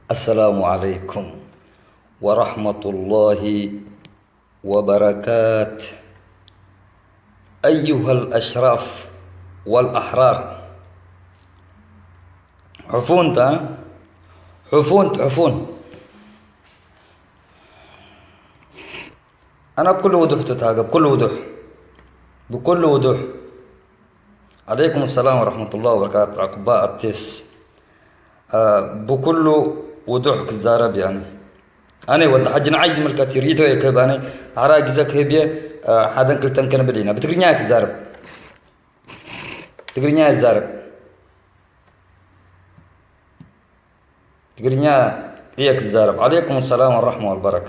السلام عليكم ورحمة الله وبركاته. أيها الأشراف والأحرار. حفون تا؟ حفون، حفون. أنا بكل وضوح تتاقى، بكل وضوح. بكل وضوح. عليكم السلام ورحمة الله وبركاته. عقبة أبتس. آه، بكل وضوح كزارب يعني. ኣነ ወዲ ሓጂ ንዓይ ዝምልከት እዩ፣ ርእይቶ እየ ክህብ። ኣነ ሓራ ግዜ ክህብ እየ። ሓደን ክልተን ክንብል ኢና። ብትግርኛ እየ ክዛረብ። ትግርኛ እየ ዝዛረብ። ትግርኛ እየ ክዛረብ። ዓለይኩም ሰላም ወራሕማ ወበረካ።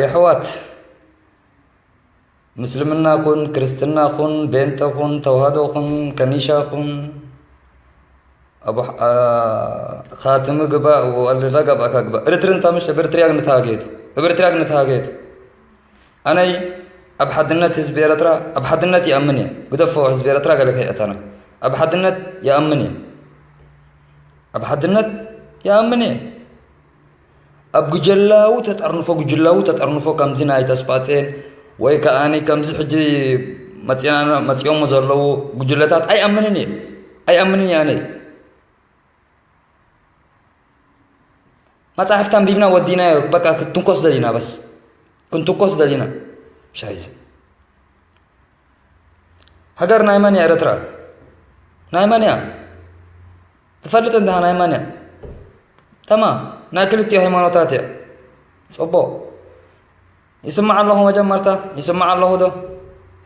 የሕዋት፣ ምስልምና ኩን፣ ክርስትና ኩን፣ ቤንጠ ኩን፣ ተዋህዶ ኩን፣ ከኒሻ ኩን፣ ኣብ ኻትም ግባእ ወልላ ጋብኣካ ግባእ። እርትርን ታምሽ እብ እርትርያ ግንተሃገየቱ። እብ እርትርያ ግንተሃገየቱ። ኣነይ ኣብ ሓድነት ህዝቢ ኤረትራ፣ ኣብ ሓድነት ይኣምን እየ። ግደፎ ህዝቢ ኤረትራ ገለ ከይእተና። ኣብ ሓድነት ይኣምን እየ። ኣብ ሓድነት ይኣምን እየ። ኣብ ጉጀላዊ ተጠርንፎ፣ ጉጅላዊ ተጠርንፎ ከምዚ ናይ ተስፋጼን ወይ ከኣኒ ከምዚ ሕጂ መጺና-፣ መጺኦሞ ዘለዉ ጉጅለታት ኣይኣምንን እየ። ኣይኣምንን እየ ኣነ። መጻሕፍቲ ኣንቢብና ወዲናዮ፣ በቃ ክትንኮስ ደሊና፣ በስ ክንትኮስ ደሊና። ሻይዚ ሃገር ናይ መን እያ ኤረትራ? ናይ መን እያ? ትፈልጥ እንዲኻ ናይ መን እያ? ተማም፣ ናይ ክልቲኡ ሃይማኖታት እያ። ጽቡቕ። ይስማዕ ኣለኹ መጀመርታ? ይስማዕ ኣለኹ ዶ?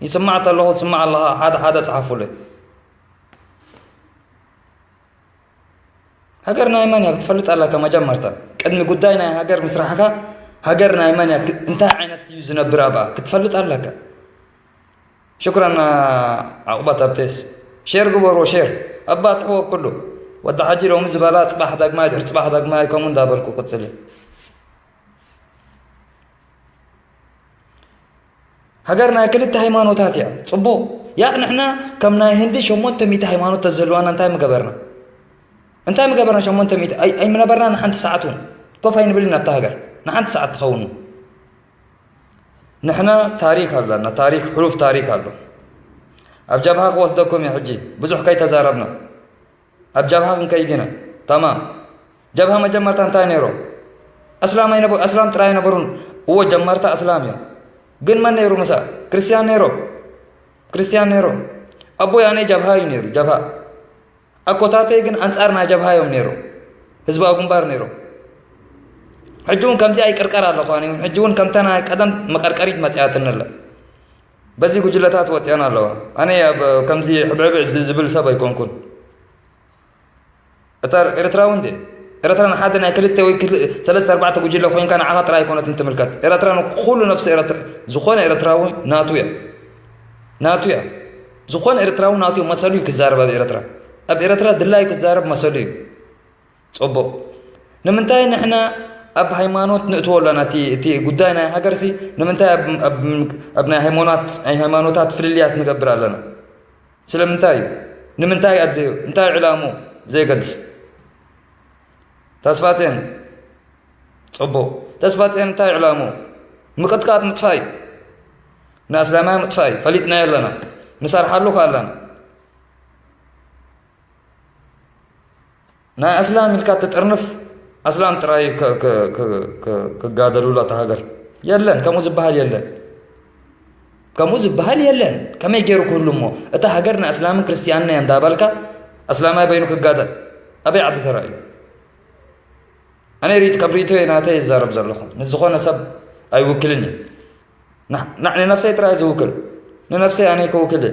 ይስማዕ ተለኹ ትስማዕ ኣለኻ? ሓደ ሓደ ጽሓፉለይ። ሃገር ናይ መን እያ ክትፈልጥ ኣለካ መጀመርታ። ቅድሚ ጉዳይ ናይ ሃገር ምስራሕካ፣ ሃገር ናይ መን እያ፣ ክ-፣ እንታይ ዓይነት እዩ ዝነብር ኣብኣ ክትፈልጥ ኣለካ። ሽኩራን ዓቑባት ኣብቴስ። ሼር ግበርዎ፣ ሼር ኣባጽሕዎ ኩሉ። ወዲ ሓጂ ሎሚ ዝበላ ጽባሕ ዳግማይ፣ ድሕሪ ጽባሕ ዳግማይ ከምኡ እንዳበልኩ ቅጽል። ሃገር ናይ ክልተ ሃይማኖታት እያ። ጽቡቕ። ያ ንሕና ከም ናይ ህንዲ ሸሞንተ ሚእቲ ሃይማኖት ተዘልዋና እንታይ ምገበርና? እንታይ ምገበርና? ሸሞንተ ሚእቲ ኣይ-፣ ኣይምነበርና ንሓንቲ ሰዓት እውን። ኮፍ ኣይንብል ኢና ኣብታ ሃገር። ንሓንቲ ሰዓት ትኸውን። ንሕና ታሪክ ኣለና፣ ታሪክ፣ ሕሉፍ ታሪክ ኣሎ። ኣብ ጀብሃ ክወስደኩም እየ ሕጂ፣ ብዙሕ ከይተዛረብና። ኣብ ጀብሃ ክንከይድ ኢና። ተማም። ጀብሃ መጀመርታ እንታይ ነይሮም? ኣስላም ኣይነበ-፣ ኣስላም ጥራይ ኣይነበሩን። እዎ ጀመርታ ኣስላም እዮም። ግን መን ነይሩ ምሳ? ክርስትያን ነይሮም። ክርስትያን ነይሮም። ኣቦይ ኣነ ጀብሃ እዩ ነይሩ፣ ጀብሃ። ኣኮታተይ ግን ኣንጻር ናይ ጀብሃ እዮም ነይሮም። ህዝባዊ ግንባር ነይሮም። ሕጂ እውን ከምዚ ኣይቅርቀር ኣለኹ፣ ኣነ እውን ሕጂ እውን ከምታ ናይ ቀደም መቀርቀሪት መጺኣትኒ ኣላ። በዚ ጉጅለታት ወጺኣን ኣለዋ። ኣነ ኣብ ከምዚ ሕብዕብዕ ዝ-፣ ዝብል ሰብ ኣይኮንኩን። እታ ኤርትራዊ እንዴ? ኤርትራ ንሓደ ናይ ክልተ ወይ ክል-፣ ሰለስተ ኣርባዕተ ጉጅለ ኮይንካ ንዓኻ ጥራይ ኣይኮነትን ትምልከት። ኤርትራ ንኩሉ ነፍሲ ኤርትራ፣ ዝኾነ ኤርትራዊ ናቱ እያ። ናቱ እያ። ዝኾነ ኤርትራዊ ናቱ እያ። መሰሉ እዩ ክዛረብ ኣብ ኤርትራ። ኣብ ኤርትራ ድላዩ ክዛረብ መሰሉ እዩ። ጽቡቕ። ንምንታይ ንሕና ኣብ ሃይማኖት ንእትዎ ኣለና? እቲ፣ እቲ ጉዳይ ናይ ሃገርሲ ንምንታይ ኣብ፣ ኣብ፣ ኣብ ናይ ሃይማኖት፣ ናይ ሃይማኖታት ፍልልያት ንገብር ኣለና? ስለምንታይ እዩ? ንምንታይ ኣድልዩ? እንታይ ዕላሙ? ዘይገድስ። ተስፋጼን፣ ጽቡቕ። ተስፋጼን እንታይ ዕላሙ? ምቕጥቃጥ ምጥፋእ እዩ። ንኣስላማይ ምጥፋእ እዩ። ፈሊጥናዮ ኣለና። ንሰርሓሉ ከ ኣለና። ናይ ኣስላም ኢልካ ትጥርንፍ፣ ኣስላም ጥራይ ክ-፣ ክ-፣ ክ-፣ ክ-፣ ክጋደሉላ እታ ሃገር። የለን፣ ከምኡ ዝበሃል የለን። ከምኡ ዝበሃል የለን። ከመይ ገይሩ ክህሉ እሞ? እታ ሃገር ንኣስላምን ክርስትያንን እያ እንዳበልካ፣ ኣስላማይ በይኑ ክጋደል ኣበይ ዓዲ ተራእዩ? ኣነ ሪት-፣ ካብ ርእይቶየ ናተይ ይዛረብ ዘለኹ። ንዝኾነ ሰብ ኣይውክልን እዩ። ንሕ-፣ ንዕ-፣ ንነፍሰይ ጥራይ ዝውክል። ንነፍሰይ ኣነ ከውክል።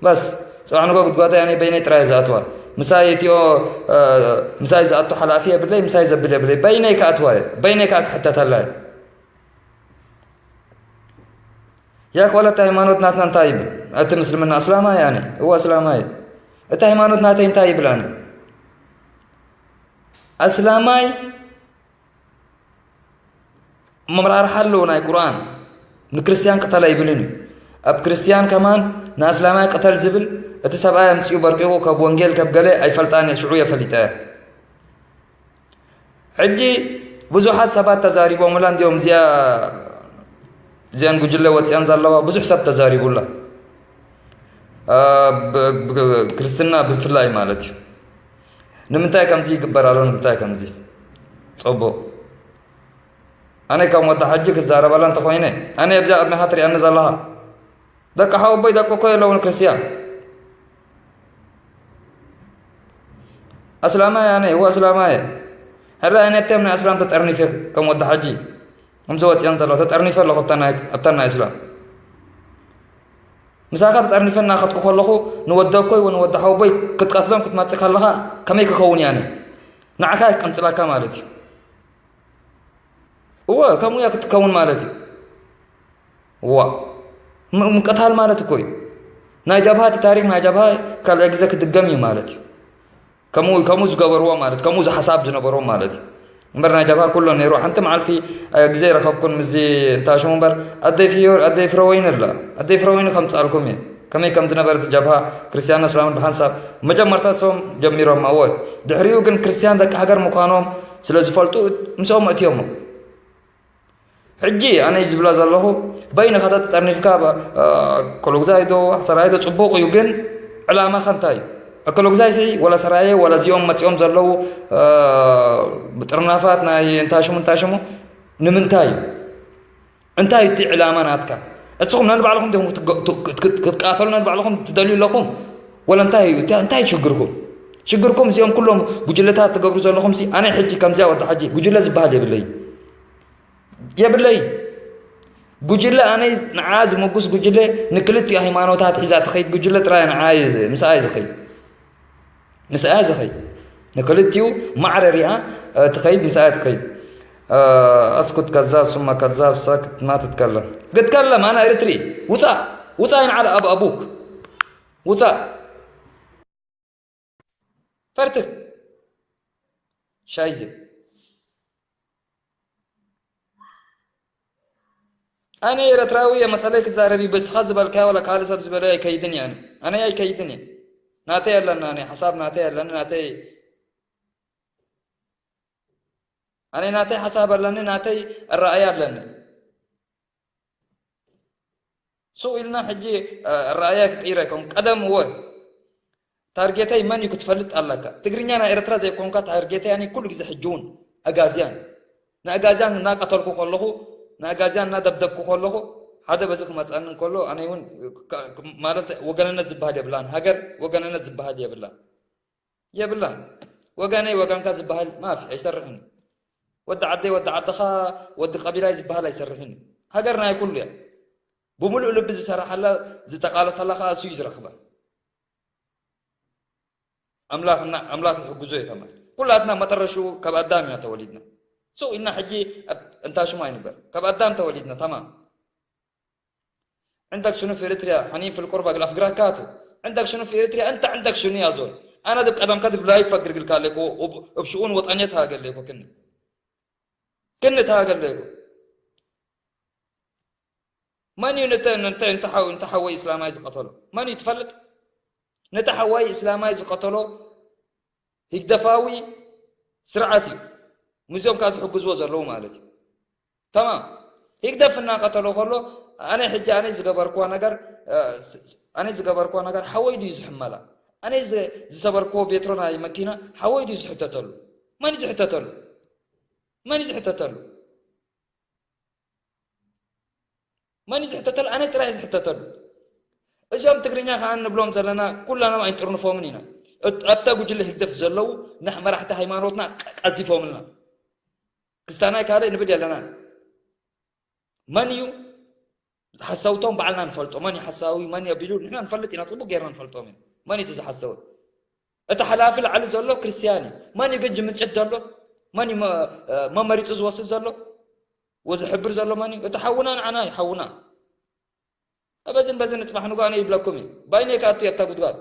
በስ፣ ጽባሕ ንጎ ጉድጓደይ ኣነ በይነይ ጥራይ ዝኣትዋ። ምሳይ እቲኦ፣ እ፣ ምሳይ ዝኣቱ ሓላፊ የብለይ፣ ምሳይ ዘብል የብለይ። በይነይ ክኣትዋ እየ። በይነይ ከኣ ክሕተተላ እየ። ያ ክበለት ሃይማኖት ናትና እንታይ ይብል? እቲ ምስልምና ኣስላማይ ኣነ። እወ ኣስላማይ። እቲ ሃይማኖት ናተይ እንታይ ይብል ኣነ? ኣስላማይ መምራርሓ ኣለዎ ናይ ቁርኣን። ንክርስትያን ቅተል ኣይብልን እዩ። ኣብ ክርስትያን ከማን ንኣስላማይ ቅተል ዝብል እቲ ሰብኣይ ኣምጺኡ በርቂቑ ካብ ወንጌል ካብ ገለ ኣይፈልጣን እየ፣ ሽዑ እየ ፈሊጠ። ሕጂ ብዙሓት ሰባት ተዛሪቦምላ፣ እንዲኦም እዚኣ እዚኣን ጉጅለ ወፂኣን ዘለዋ ብዙሕ ሰብ ተዛሪቡላ። ብ-፣ ብ-፣ ክርስትና ብፍላይ ማለት እዩ። ንምንታይ ከምዚ ይግበር ኣሎ? ንምንታይ ከምዚ? ፅቡቕ። ኣነ ከም ወዲ ሓጂ ክዛረበላ እንተኾይነ፣ ኣነ ኣብዚኣ ቅድሚኻ ትሪኣኒ ዘለኻ፣ ደቂ ሓወቦይ ደቂ እኮ የለውን ክርስትያን። ኣስላማይ ኣነ፣ እወ ኣስላማይ። ሕራይ ኣነ እተም ናይ ኣስላም ተጠርኒፈ ከም ወዲ ሓጂ። ከምዚ ወፂኣን ዘለዋ ተጠርኒፈ ኣለኹ ኣብታ ናይ፣ ኣብታ ናይ ኣስላም። ምሳኻ ተጠርኒፈ እናኸድኩ ከለኹ ንወደኮይ ወንወዲ ሓወቦይ ክትቀትሎም ክትመፅእ ከለኻ ከመይ ክኸውን እየ ኣነ? ንዓኻ እየ ክቅንፅለካ ማለት እዩ። እወ፣ ከምኡ እያ ክትከውን ማለት እዩ። እዋ፣ ም-፣ ምቅታል ማለት እኮ እዩ። ናይ ጀብሃ እቲ ታሪክ ናይ ጀብሃ ካልኣይ ግዜ ክድገም እዩ ማለት እዩ። ከምኡ፣ ከምኡ ዝገበርዎ ማለት፣ ከምኡ ዝሓሳብ ዝነበርዎ ማለት እዩ። እምበር ናይ ጀብሃ ኩሎ ነይሩ። ሓንቲ መዓልቲ፣ እ፣ ግዜ ረኸብኩን ምስዚ እንታሽሙ እምበር፣ ኣደይ ፍዮር-፣ ኣደይ ፍረወይኒ ኣላ። ኣደይ ፍረወይኒ ከምጻልኩም እየ። ከመይ ከም ዝነበረት ጀብሃ፣ ክርስትያን እስላምን ብሓንሳብ መጀመርታ እሶም ጀሚሮም፣ እወ። ድሕሪኡ ግን ክርስትያን ደቂ ሃገር ምዃኖም ስለ ዝፈልጡ ምስኦም ኣእትዮሞ። ሕጂ ኣነ ዝብላ ዘለኹ፣ በይንኻ ተጠርኒፍካ፣ ባ-፣ እ፣ ኮሎግዛይ ዶ፣ ሰራየ ዶ፣ ጽቡቕ እዩ፣ ግን ዕላማኻ እንታይ እዩ? ኮሎግዛይ ሲ፣ ወላ ሰራየ፣ ወላ እዚኦም መጺኦም ዘለዉ፣ እ፣ ብጥርናፋት ናይ እንታሽሙ፣ እንታሽሙ፣ ንምንታይ እዩ? እንታይ እዩ እቲ ዕላማ ናትካ? እስኹም ነንባዕልኹም ዲኹም ክትገ-፣ ት-፣ ክት-፣ ክት-፣ ክትቃተሉ ነንባዕልኹም ትደልዩ ኣለኹም? ወላ እንታይ እዩ? እንታይ፣ እንታይ እዩ ሽግርኩም? ሽግርኩም እዚኦም ኩሎም ጉጅለታት ትገብሩ ዘለኹም ሲ፣ ኣነ ሕጂ ከምዚያ ወዲ ሓጂ ጉጅለ ዝበሃል የብለይ። የብለይ። ጉጅለ ኣነ ንዓ ዝምጉስ ጉጅለ ንክልቲኡ ሃይማኖታት ሒዛ ትኸይድ ጉጅለ ጥራይ ንዓ እዩ ዝ-፣ ምስኣ እዩ ዝኸይድ። ምስኣ እዩ ዝኸይድ። ንክልቲኡ ማዕረ ሪኣ፣ እ፣ ትኸይድ፣ ምስኣ እዩ ትኸይድ። እ፣ ኣስኩት ከዛብ ሱመ ከዛብ ሳክት ማ ትትከለም። ክትከለም ኣና ኤርትሪ። ውፃእ። ውፃእ ይንዓል ኣብ ኣቡክ። ውፃእ። ፈርትክ። ሻይዘ። ኣነ ኤረትራዊ እየ መሰለይ ክዛረብ እዩ፣ በስኻ ዝበልካዮ ወላ ካልእ ሰብ ዝበለዮ ኣይከይድን እየ ኣነ። ኣነ ኣይከይድን እየ። ናተይ ኣለኒ ኣነ፣ ሓሳብ ናተይ ኣለኒ፣ ናተይ፣ ኣነ ናተይ ሓሳብ ኣለኒ፣ ናተይ ኣረኣእያ ኣለኒ። ሱቕ ኢልና ሕጂ፣ እ፣ ኣረኣእያ ክቅይረ ከም ቀደም እወ። ታርጌተይ መን እዩ ክትፈልጥ ኣለካ። ትግርኛ ናይ ኤርትራ ዘይኮንካ ታርጌተይ ኣነ ኩሉ ግዜ ሕጂ እውን ኣጋዝያን። ንኣጋዝያን እናቀተልኩ ከለኹ፣ ንኣጋዝያን እናደብደብኩ ከለኹ፣ ሓደ በዚ ክመጸኒ እንከሎ ኣነ እውን ካ-፣ ማለት ወገንነት ዝበሃል የብላን። ሃገር ወገንነት ዝበሃል የብላን። የብላን። ወገነይ ወገንካ ዝበሃል ማፊ ኣይሰርሕን እዩ። ወዲ ዓደይ ወዲ ዓድኻ ወዲ ቀቢላይ ዝበሃል ኣይሰርሕን እዩ። ሃገር ናይ ኩሉ እያ። ብምሉእ ልቢ ዝሰራሓላ፣ ዝተቓለሰላ ኸኣ እሱ እዩ ዝረኽባ። ኣምላኽ እና-፣ ኣምላኽ ይሕግዞ እዩ ተማን። ኩላትና መጠረሽኡ ካብ ኣዳም ኢና ተወሊድና። ሱቕ ኢልና ሕጂ ኣብ-፣ እንታሽሙ ኣይንበር። ካብ ኣዳም ተወሊድና፣ ተማም። عندك شنو في إريتريا؟ حنين في القربة قال أفقرا كاتو. عندك شنو في إريتريا؟ أنت عندك شنو يا زول؟ أنا دب قدم كدب لا يفقر قال لك، وب-، بشؤون وطنية هاقل لك وكني. كني تاقل لك. من ينت-، انت، انت حو-، انت حوي إسلام عايز قتله. من يتفلت؟ نتا حوي إسلام عايز قتله. ህግደፋዊ ስርዓት እዩ። ምስዚኦም ከኣ ዝሕግዝዎ ዘለዉ ማለት እዩ። ተማም። ህግደፍ እናቐተሎ ከሎ፣ ኣነ ሕጂ ኣነ ዝገበርክዋ ነገር፣ እ፣ ስ-፣ ስ-፣ ኣነ ዝገበርክዋ ነገር ሓወይ ድዩ ዝሕመላ? ኣነ ዝ-፣ ዝሰበርክዎ ቤትሮ ናይ መኪና ሓወይ ድዩ ዝሕተተሉ? መን እዩ ዝሕተተሉ? መን እዩ ዝሕተተሉ? መን እዩ ዝሕተተሉ? ኣነ ጥራይ እየ ዝሕተተሉ። እዞም ትግርኛ ከኣ ንብሎም ዘለና ኩላና ኣይንጥርንፎምን ኢና። እት-፣ ኣብታ ጉጅለ ህግደፍ ዘለዉ ንሕ-፣ መራሕቲ ሃይማኖትና ቀ-፣ ቀዚፎምልና። ክስታናይ ካልእ ንብል የለናን። መን እዩ ሓሳውቶም ባዕልና ንፈልጦ። መን እዩ ሓሳዊ፣ መን እዩ ኣቢሉ ንሕና ንፈልጥ ኢና፣ ጽቡቅ ጌርና ንፈልጦም ኢና። መን እዩ እቲ ዝሓሰወ? እቲ ሓላፊ ላዕሊ ዘሎ ክርስትያን እዩ። መን እዩ ግን ዝምንጭት ዘሎ? መን እዩ መ-፣ መመሪጹ ዝወስድ ዘሎ? ወዝሕብር ዘሎ መን እዩ? እቲ ሓውና ንዓና እዩ፣ ሓውና። በዝን በዝን ንጽባሕ ንግሆ ኣነ ይብለኩም እዩ። በይነይ ክኣቱ እየ ኣብታ ጉድጓድ።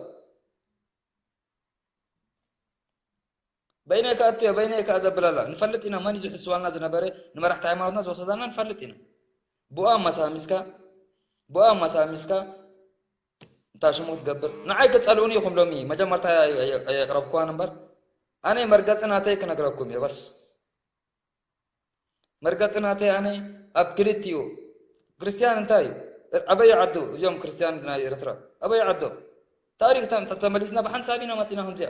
በይነይ ክኣቱ እየ፣ በይነይ ክኣ ዘብል ኣላ። ንፈልጥ ኢና መን እዩ ዝሕስዋልና ዝነበረ፣ ንመራሕቲ ሃይማኖትና ዝወሰዳልና ንፈልጥ ኢና። ብኡ ኣመሳሚስካ፣ ብኡ ኣመሳሚስካ፣ እንታ ሽሙ ክትገብር ንዓይ ክጸልኡኒ ኢኹም ሎሚ። መጀመርታ ኣየ- ኣየ- ኣየቕረብኩዋን እምበር ኣነ መርገጺ ናተይ ክነግረኩም እየ። በስ መርገጺ ናተይ ኣነ ኣብ ክልቲኡ። ክርስትያን እንታይ እዩ? ኣበይ ዓዱ እዚኦም ክርስትያን ናይ ኤርትራ? ኣበይ ዓዶም? ታሪኽ ተም- ተመሊስና ብሓንሳብ ኢና መጺና። ከምዚኣ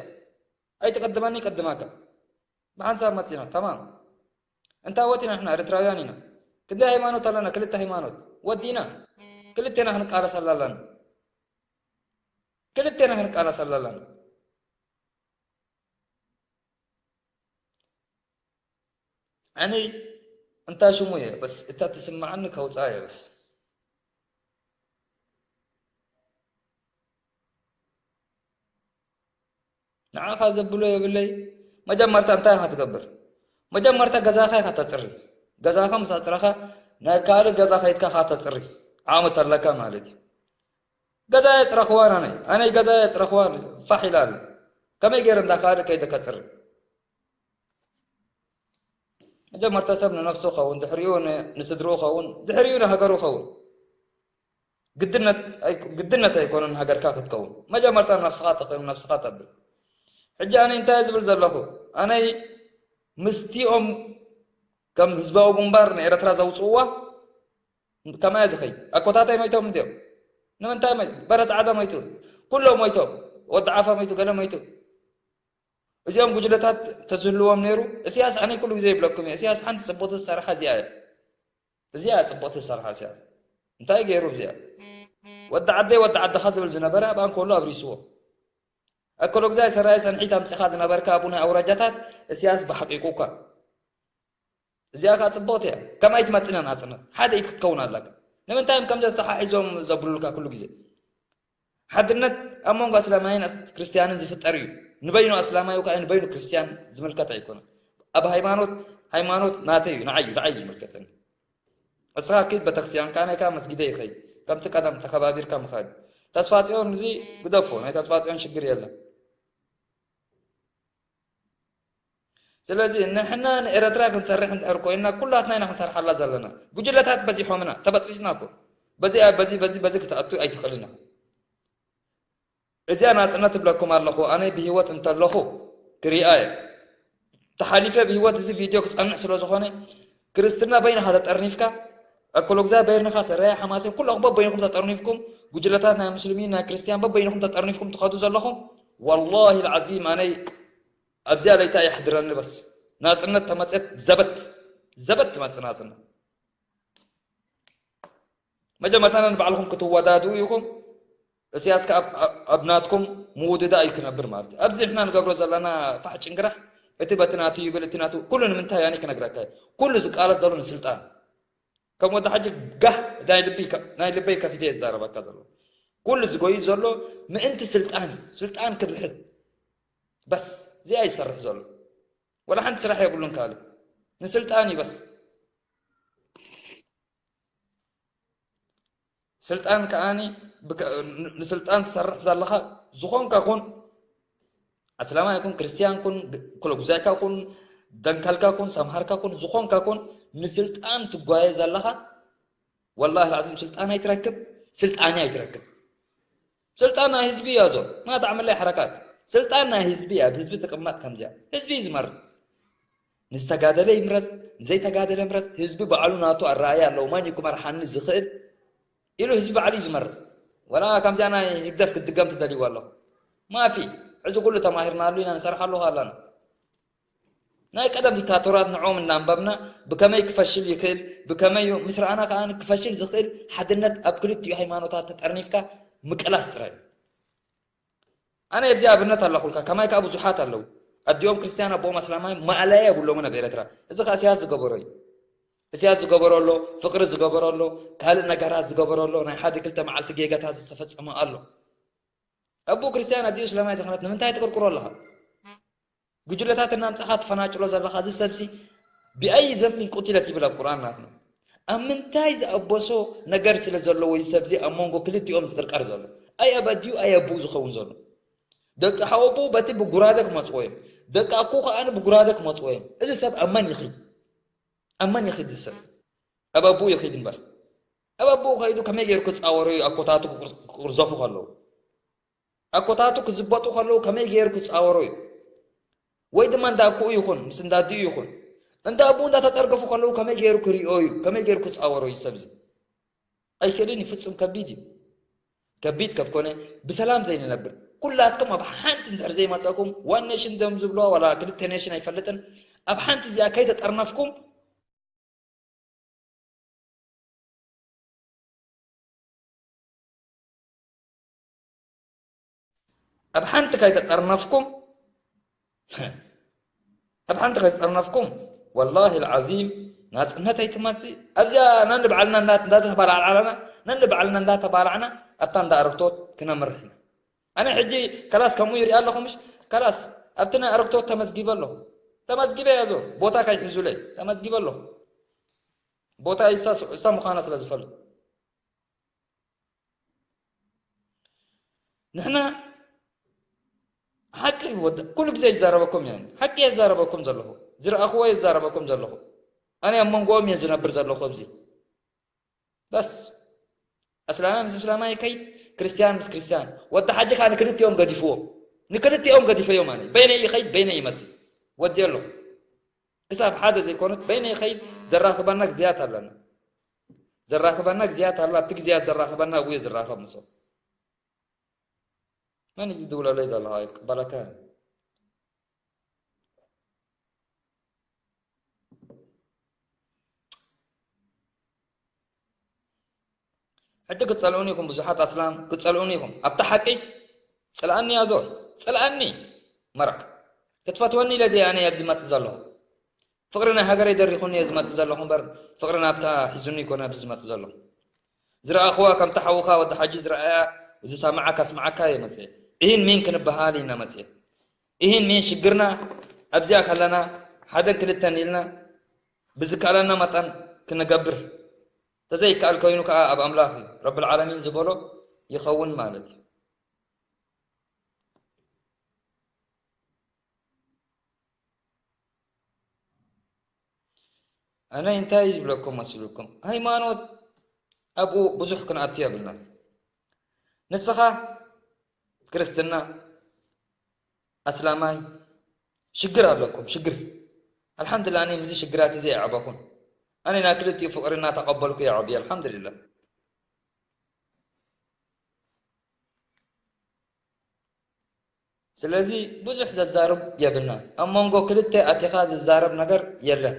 ኣይትቐድመኒ ይቀድማካ። ብሓንሳብ መጺና። ተማም። እንታይ ወጢና ንሕና ኤርትራውያን ኢና። ክንደይ ሃይማኖት ኣለና? ክልተ ሃይማኖት ወዲና። ክልቴና ክንቃለስ ኣላና። ክልቴና ክንቃለስ ኣላና። ኣነ እንታይ ሽሙ እየ በስ እታ ትስምዓኒ ከውፅኣ እየ በስ። ንዓኻ ዘብሎ የብለይ። መጀመርታ እንታይ ኢኻ ትገብር? መጀመርታ ገዛኻ ኢኻ ተጽሪ። ገዛኻ ምስ ኣጽረኻ ናይ ካልእ ገዛ ከይድካ ኢኻ ተጽሪ። ዓቕሚ ተለካ ማለት እዩ። ገዛ የጽረኽዋ ናነይ ኣነይ ገዛ የጽረኽዋ ፋሕ ኢላ ኣለ። ከመይ ገይረ እንዳ ካልእ ከይደ ከጽሪ? መጀመርታ ሰብ ንነፍሱ ኸውን፣ ድሕሪኡ ን- ንስድርኡ ኸውን፣ ድሕሪኡ ንሃገሩ ኸውን። ግድነት ኣይ- ግድነት ኣይኮነን ሃገርካ ክትከውን። መጀመርታ ንነፍስኻ ተኽእል፣ ንነፍስኻ ተብል። ሕጂ ኣነ እንታይ ዝብል ዘለኹ? ኣነይ ምስቲኦም ከም ህዝባዊ ግንባር ንኤረትራ ዘውፅእዋ ከማያ ዝኸይ ኣኮታታይ መይቶም እንዲኦም። ንምንታይ መይ- በረ ፃዕዳ መይቱ? ኩሎም መይቶም። ወዲ ዓፋ መይቱ፣ ገለ መይቱ። እዚኦም ጉጅለታት ተዝህልዎም ነይሩ። እስያስ ኣነ ኩሉ ግዜ ይብለኩም እየ፣ እስያስ ሓንቲ ፅቡቅ ዝሰርሓ እዚኣ እያ። እዚኣ እያ ፅቡቅ ዝሰርሓ እስያስ። እንታይ ገይሩ እዚኣ? ወዲ ዓደይ ወዲ ዓድኻ ዝብል ዝነበረ ኣብ ኣንኮሎ ኣብሪስዎ። ኣኮሎግዛይ ሰራይ ሰንሒት ኣምፅኻ ዝነበርካ ኣብኡ ናይ ኣውራጃታት እስያስ ብሓቂቁካ። እዚኣ ከዓ ፅብቕቲ እያ። ከማይ ትመፅና ናፅነት ሓደ ኢድ ክትከውን ኣለካ። ንምንታይ እዮም ከምዚ ተተሓሒዞም ዘብሉልካ ኩሉ ግዜ? ሓድነት ኣብ መንጎ ኣስላማይን ኣስ- ክርስትያንን ዝፍጠር እዩ። ንበይኑ ኣስላማይ ወይ ከዓ ንበይኑ ክርስትያን ዝምልከት ኣይኮነን። ኣብ ሃይማኖት ሃይማኖት ናተይ እዩ፣ ንዓይ እዩ፣ ንዓይ እዩ ዝምልከተኒ። እስኻ ኪድ ቤተክርስትያን፣ ካናይ ከዓ መስጊደ ይኸይ። ከምቲ ቀደም ተኸባቢርካ ምኻድ። ተስፋ ጽዮን እዚ ግደፎ፣ ናይ ተስፋ ጽዮን ሽግር የለን። ስለዚ ንሕና ንኤረትራ ክንሰርሕ እንድሕር ኮይንና ኩላትና ኢና ክንሰርሓላ ዘለና። ጉጅለታት በዚሖምና፣ ተበጽቢጽና እኮ። በዚ በዚ በዚ በዚ ክትኣቱ ኣይትኽእልን ኢኻ። እዚኣ ናጽነት እብለኩም ኣለኹ። ኣነ ብህይወት እንተለኹ ክሪኣ እየ። ተሓሊፈ ብህይወት እዚ ቪድዮ ክጸንዕ ስለ ዝኾነ ክርስትና በይንኻ ተጠርኒፍካ ኣኮሎግዛ በይርንኻ ሰራያ ሓማሴን ኩለኹም በበይንኹም ተጠርኒፍኩም ጉጅለታት ናይ ሙስሊሚን ናይ ክርስትያን በበይንኹም ተጠርኒፍኩም ትኸዱ ዘለኹም ወላሂ ልዓዚም ኣነይ ኣብዚኣ ለይታ የሕድረኒ በስ ናጽነት ተመጸት ዘበት ዘበት ትመጽእ ናጽነት መጀመርታ ንባዕልኹም ክትወዳድኡ ኢኹም እስያስ ከ ኣብ ናትኩም ምውድዳ እዩ ክነብር ማለት እዩ ኣብዚ ንሕና ንገብሮ ዘለና ፋሕ ጭንግራሕ እቲ በቲ ናቱ ይብል እቲ ናቱ ኩሉ ንምንታይ ኣነ ክነግረካ ኩሉ ዝቃለስ ዘሎ ንስልጣን ከም ወዲ ሓጂ ጋህ ናይ ልቢ ናይ ልበይ ከፊተ እየ ዝዛረበካ ዘሎ ኩሉ ዝጎይ ዘሎ ምእንቲ ስልጣን እዩ ስልጣን ክብሕት በስ እዚኣ ይሰርሕ ዘሎ ወላ ሓንቲ ስራሕ የብሉን ካልእ ንስልጣን እዩ በስ ስልጣን ከኣኒ ንስልጣን ትሰርሕ ዘለኻ ዝኾንካ ኩን ኣስላማይ ኩን ክርስትያን ኩን ኩለጉዛይካ ኩን ደንካልካ ኩን ሰምሃርካ ኩን ዝኾንካ ኩን ንስልጣን ትጓየ ዘለኻ ወላሂ ላዚም ስልጣን ኣይትረክብ ስልጣን ኣይትረክብ ስልጣን ናይ ህዝቢ እያ ዞ ማታ ዓመላይ ሓረካት ስልጣን ናይ ህዝቢ እያ ህዝቢ ትቅመጥ ከምዚያ ህዝቢ እዩ ዝመርጥ ንዝተጋደለ ይምረጽ ንዘይተጋደለ ምረጽ ህዝቢ ባዕሉ ናቱ ኣረኣያ ኣለዎ መን እዩ ክመርሓኒ ዝኽእል ኢሉ ህዝቢ ባዕሉ እዩ ዝመርጽ ወላ ከምዚኣ ናይ ህግደፍ ክትድገም ትደልይዋ ኣለኹ ማፊ ሕዚ ኩሉ ተማሂርናሉ ኢና ንሰርሓሉ ኣለና ናይ ቀደም ዲክታቶራት ንዕኦም እናንበብና ብከመይ ክፈሽል ይኽእል ብከመይ እዩ ምስ ረኣና ከዓ ክፈሽል ዝኽእል ሓድነት ኣብ ክልቲኡ ሃይማኖታት ተጠርኒፍካ ምቅላስ ጥራይ ኣነ ኣብዚ ኣብነት ኣለኹልካ ከማይ ከዓ ብዙሓት ኣለዉ ኣዲኦም ክርስትያን ኣቦኦም ኣስላማይ ማእለያ የብሎምን ኣብ ኤረትራ እዚ ከዓ እስያስ ዝገበሮ እዩ እስያስ ዝገበሮ ኣሎ ፍቅሪ ዝገበሮ ኣሎ ካልእ ነገራት ዝገበሮ ኣሎ ናይ ሓደ ክልተ መዓልቲ ጌጋታት ዝተፈፀመ ኣሎ ኣቦ ክርስትያን ኣዲኡ እስላማይ ዝኮነት ንምንታይ ትቅርቅሮ ኣለካ ጉጅለታት እናምጻኻ ትፈናጭሎ ዘለኻ እዚ ሰብሲ ብኣይ ዘንብን ቁትለት ይብል ኣብ ቁርኣን ናትና ኣብ ምንታይ ዝኣበሶ ነገር ስለ ዘለዎ እዚ ሰብዚ ኣብ መንጎ ክልቲኦም ዝቅርቀር ዘሎ ኣይ ኣብ ኣዲኡ ኣይ ኣቦኡ ዝኸውን ዘሎ ደቂ ሓወቦኡ በቲ ብጉራደ ክመጽዎ እዮም ደቂ ኣኮ ከኣ ብጉራደ ክመጽዎ እዮም እዚ ሰብ ኣብ መን ይኽድ ኣብ መን ይኽድ እዚ ሰብ ኣብ ኣቦኡ ይኽድ እምበር ኣብ ኣቦኡ ከይዱ ከመይ ገይሩ ክጻወሮ እዩ ኣኮታቱ ክቅርዘፉ ከለዉ ኣኮታቱ ክዝበጡ ከለዉ ከመይ ገይሩ ክጻወሮ እዩ? ወይ ድማ እንዳ ኣኩኡ ይኹን፣ ምስ እንዳ ኣዲኡ ይኹን፣ እንዳ ኣቡኡ እንዳተጸርገፉ ከለዉ ከመይ ገይሩ ክሪኦ እዩ? ከመይ ገይሩ ክጻወሮ እዩ ሰብዚ? ኣይክእልን እዩ፣ ፍጹም ከቢድ እዩ። ከቢድ ከብ ኮነ ብሰላም ዘይንነብር። ኩላትኩም ኣብ ሓንቲ እንድሕር ዘይመጸእኩም፣ ዋን ኔሽን ደም ዝብልዋ ዋላ ክልተ ኔሽን ኣይፈልጥን፣ ኣብ ሓንቲ እዚኣ ከይተጠርነፍኩም፣ ኣብ ሓንቲ ከይተጠርነፍኩም፣ ኣብ ሓንቲ ከይተጠርነፍኩም፣ ወላሂ ልዓዚም ናጽነት ኣይትመጽእ። ኣብዚኣ ነንባዕልና እንዳ-፣ እንዳተባላዕዓልና፣ ነንባዕልና እንዳተባላዕና ኣብታ እንዳ ኣረግቶት ክነምርሕ ኢና። ኣነ ሕጂ ከላስ ከምኡ ይርኢ ኣለኹ፣ ምሽ? ከላስ ኣብቲ ናይ ኣረግቶት ተመዝጊበ ኣለኹ። ተመዝጊበ እየ፣ እዞ ቦታ ከይሕዙለይ ተመዝጊበ ኣለኹ። ቦታ እሳ፣ እሳ ምዃና ስለ ዝፈልጥ። ንሕና ሓቂ ወደ-፣ ኩሉ ግዜ ይዛረበኩም እየ። ሓቂ እየ ዝዛረበኩም ዘለኹ። ዝረኣኽዎ እየ ዝዛረበኩም ዘለኹ። ኣነ ኣብ መንጎኦም እየ ዝነብር ዘለኹ ኣብዚ። በስ። ኣስላማይ ምስ ኣስላማይ ይከይድ፣ ክርስትያን ምስ ክርስትያን። ወዲ ሓጂ ኸኣ ንክልቲኦም ገዲፍዎም። ንክልቲኦም ገዲፈዮም ኣነ። በይነይ ይኸይድ፣ በይነይ ይመጽእ። ወዲ ኣለኹ። ክሳብ ሓደ ዘይኮነት በይነይ ይኸይድ፣ ዘራኽበና ግዜያት ኣለና። ዘራኽበና ግዜያት ኣላ። ኣብቲ ግዜያት ዘራኽበና ኣብኡ እየ ዝራኸብ ምስኦም። መን እዩ ዝድውለለይ ዘሎ? ኣይቅበለካ። ሕጂ ክትጸልኡኒ ኢኹም፣ ብዙሓት ኣስላም ክትጸልኡኒ ኢኹም። ኣብታ ሓቂ ጽልኣኒ፣ ያዞ ጽልኣኒ። መራክ ክትፈትወኒ ኢለ ድየ ኣነ ኣብዚ ዝመጽእ ዘለኹ? ፍቕሪ ናይ ሃገረይ ደሪኹኒ እየ ዝመጽእ ዘለኹ እምበር፣ ፍቕሪ ናትካ ሒዙኒ ኣይኮነ ኣብዚ ዝመጽእ ዘለኹ። ዝረኣኽዋ ከምቲ ሓውኻ ወዲ ሓጂ ዝረኣያ፣ ዝሰማዓ ከስምዓካ እየ መጽየ። እሂን ሚን ክንበሃል ኢና መጽየ። እሂን ሚን ሽግርና ኣብዚኣ ከለና፣ ሓደን ክልተን ኢልና ብዝከኣለና መጠን ክንገብር። ተዘይከኣል ኮይኑ ከኣ ኣብ ኣምላኽ እዩ፣ ረብል ዓለሚን ዝበሎ ይኸውን ማለት እዩ። ኣነ እንታይ ይብለኩም መሲልኩም? ሃይማኖት ኣብኡ ብዙሕ ክንኣቱ የብልናን። ንስኻ ክርስትና፣ ኣስላማይ፣ ሽግር ኣለኩም፣ ሽግር። ኣልሓምዱሊላህ፣ ኣነ ምስዚ ሽግራት እዚ ኣይዓበኹን። ኣነ ናይ ክልቲኡ ፍቕሪ እናተቐበልኩ እየ ዓብየ፣ ኣልሓምዱሊላህ። ስለዚ ብዙሕ ዘዛርብ የብልናን። ኣብ መንጎ ክልተ ኣቲኻ ዝዛረብ ነገር የለን።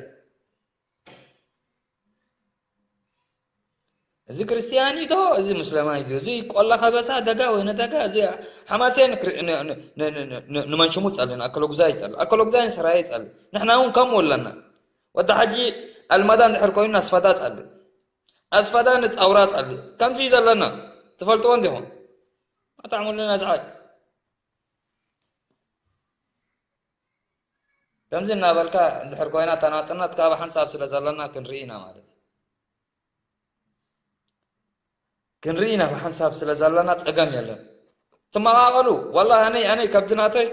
እዚ ክርስትያን እዩ ዶ፣ እዚ ሙስለማይ ድዩ፣ እዚ ቆላ ከበሳ ደጋ ወይ ነደጋ፣ እዚ ሓማሴን ክር-፣ ን-፣ ን-፣ ንመንሽሙ ጸሊ፣ ንኣከለጉዛይ ጸሊ፣ ኣከለጉዛይ ንሰራየ ጸሊ። ንሕና እውን ከምኡ ኣለና። ወዲ ሓጂ ኣልመዳ እንድሕር ኮይኑ ኣስፈዳ ጸሊ፣ ኣስፈዳ ንጻውራ ጸሊ። ከምዚ እዩ ዘለና። ትፈልጥዎ እንዲኹም። ኣታዕሙሉና ዝዓይ። ከምዚ እናበልካ እንድሕር ኮይና፣ እታ ናጽነት ካብ ሓንሳብ ስለ ዘለና ክንርኢ ኢና ማለት እዩ። ክንርኢ ኢና፣ ብሓንሳብ ስለ ዘለና ጸገም የለን። ትመቓቐሉ። ወላሂ ኣነይ፣ ኣነይ ከብዲ ናተይ፣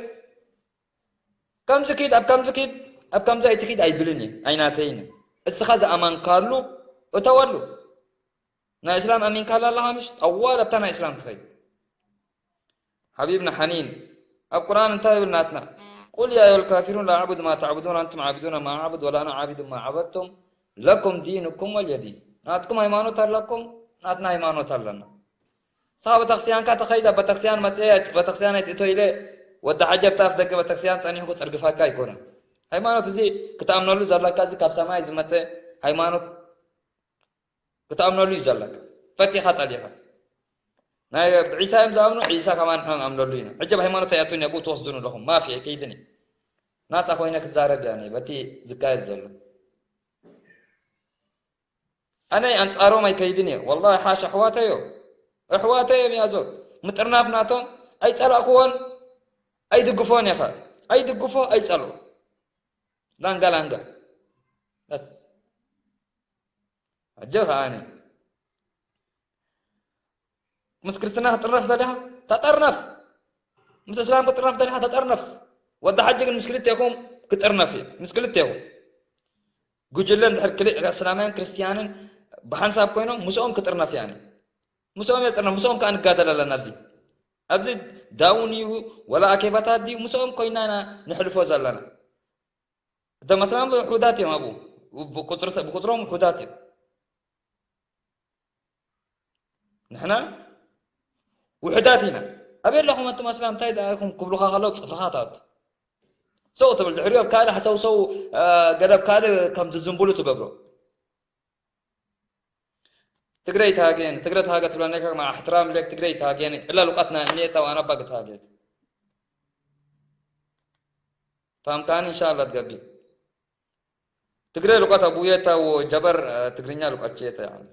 ከምዚ ኪድ፣ ኣብ ከምዚ ኪድ፣ ኣብ ከምዚ ኣይትኪድ ኣይብልን እየ። ኣይናተይን። እስኻ ዝኣመንካሉ እተወሉ። ናይ እስላም ኣሚንካላ ኣለኻ ምሽ? ጠዋል ኣብታ ናይ እስላም ትኸይድ። ሓቢብና ሓኒን፣ ኣብ ቁርኣን እንታይ ይብል ናትና? قل يا أيها الكافرون لا أعبد ما تعبدون أنتم عابدون ما أعبد ولا أنا عابد ما عبدتم لكم دينكم ولي دين። ናትኩም ሃይማኖት ኣለኩም፣ ናትና ሃይማኖት ኣለና። ንስኻ ቤተክርስትያንካ ተኸይድ፣ ኣብ ቤተክርስትያን መጽየ፣ ቤተክርስትያን ኣይትእቶ ኢለ፣ ወዲ ሓጂ ኣብቲ ኣፍ ደገ ቤተክርስትያን ጸኒሑ ክጽርግፈካ ኣይኮነን። ሃይማኖት እዚ ክትኣምነሉ ዘለካ፣ እዚ ካብ ሰማይ ዝመጸ ሃይማኖት ክትኣምነሉ እዩ ዘለካ። ፈቲኻ ጸሊኻ። ናይ ብዒሳ እዮም ዝኣምኑ፣ ዒሳ ከማን ንሕና ንኣምነሉ ኢና። ሕጂ ኣብ ሃይማኖት ኣይኣቱን እየ፣ ኣብኡ ትወስዱኒ ኣለኹም። ማፊ ኣይከይድን እየ። ናጻ ኮይነ ክዛረብ እየ ኣነ በቲ ዝካየድ ዘሎ። ኣነ ኣንጻሮም ኣይከይድን እየ። ወላሂ ሓሽ ኣሕዋተዮ። ኣሕዋተዮም ያዞ። ምጥርናፍ ናቶም ኣይጸላእክዎን ኣይድግፎን እየ። ኣይድግፎ ኣይጸልኦ። ላንጋ ላንጋ። በስ። ሕጂ ከኣኒ ምስ ክርስትና ክጥርነፍ ደሊኻ? ተጠርነፍ። ምስ እስላም ክጥርነፍ ደሊኻ? ተጠርነፍ። ወዲ ሓጂ ግን ምስ ክልቴኹም ክጥርነፍ እዩ። ምስ ክልቴኹም። ጉጅለ እንድሕር ክልእ እስላማያን ክርስትያንን ብሓንሳብ ኮይኖም ምስኦም ክጥርነፍ እየ ኣነ። ምስኦም እየ ዝጥርነፍ። ምስኦም ከኣ ንጋደል ኣለና ኣብዚ። ኣብዚ ዳውን እዩ ወላ ኣኬባታት ድዩ ምስኦም ኮይና ኢና ንሕልፎ ዘለና። እቶም ኣስላም ውሑዳት እዮም ኣብኡ፣ ብቁፅሪ-፣ ብቁፅሮም ውሑዳት እዮም። ንሕና ውሑዳት ኢና። ኣበይ ኣለኹም ኣንቱም ኣስላም? እንታይ ደኣ ኢኹም ክብሉኻ ከለዉ ጽፍርኻ ትኣቱ። ስቕ ትብል፣ ድሕሪኡ ኣብ ካልእ ሃሰውሰው፣ አ፣ ገለ ኣብ ካልእ ከም ዝዝንብሉ ትገብሮ። ትግረይ ተሃገየኒ፣ ትግረ ተሃገ ትብለኒ ኢኻ፣ መዓ እሕትራም ኢለክ ትግረይ ተሃገየኒ። እላ ሉቃት ና እኔታ ዋና ባግ ተሃገየት። فهمتني إن شاء الله تقبل. تقرأ لغة أبويتا وجبر، آه، تقرينيا لغة تشيتا يعني.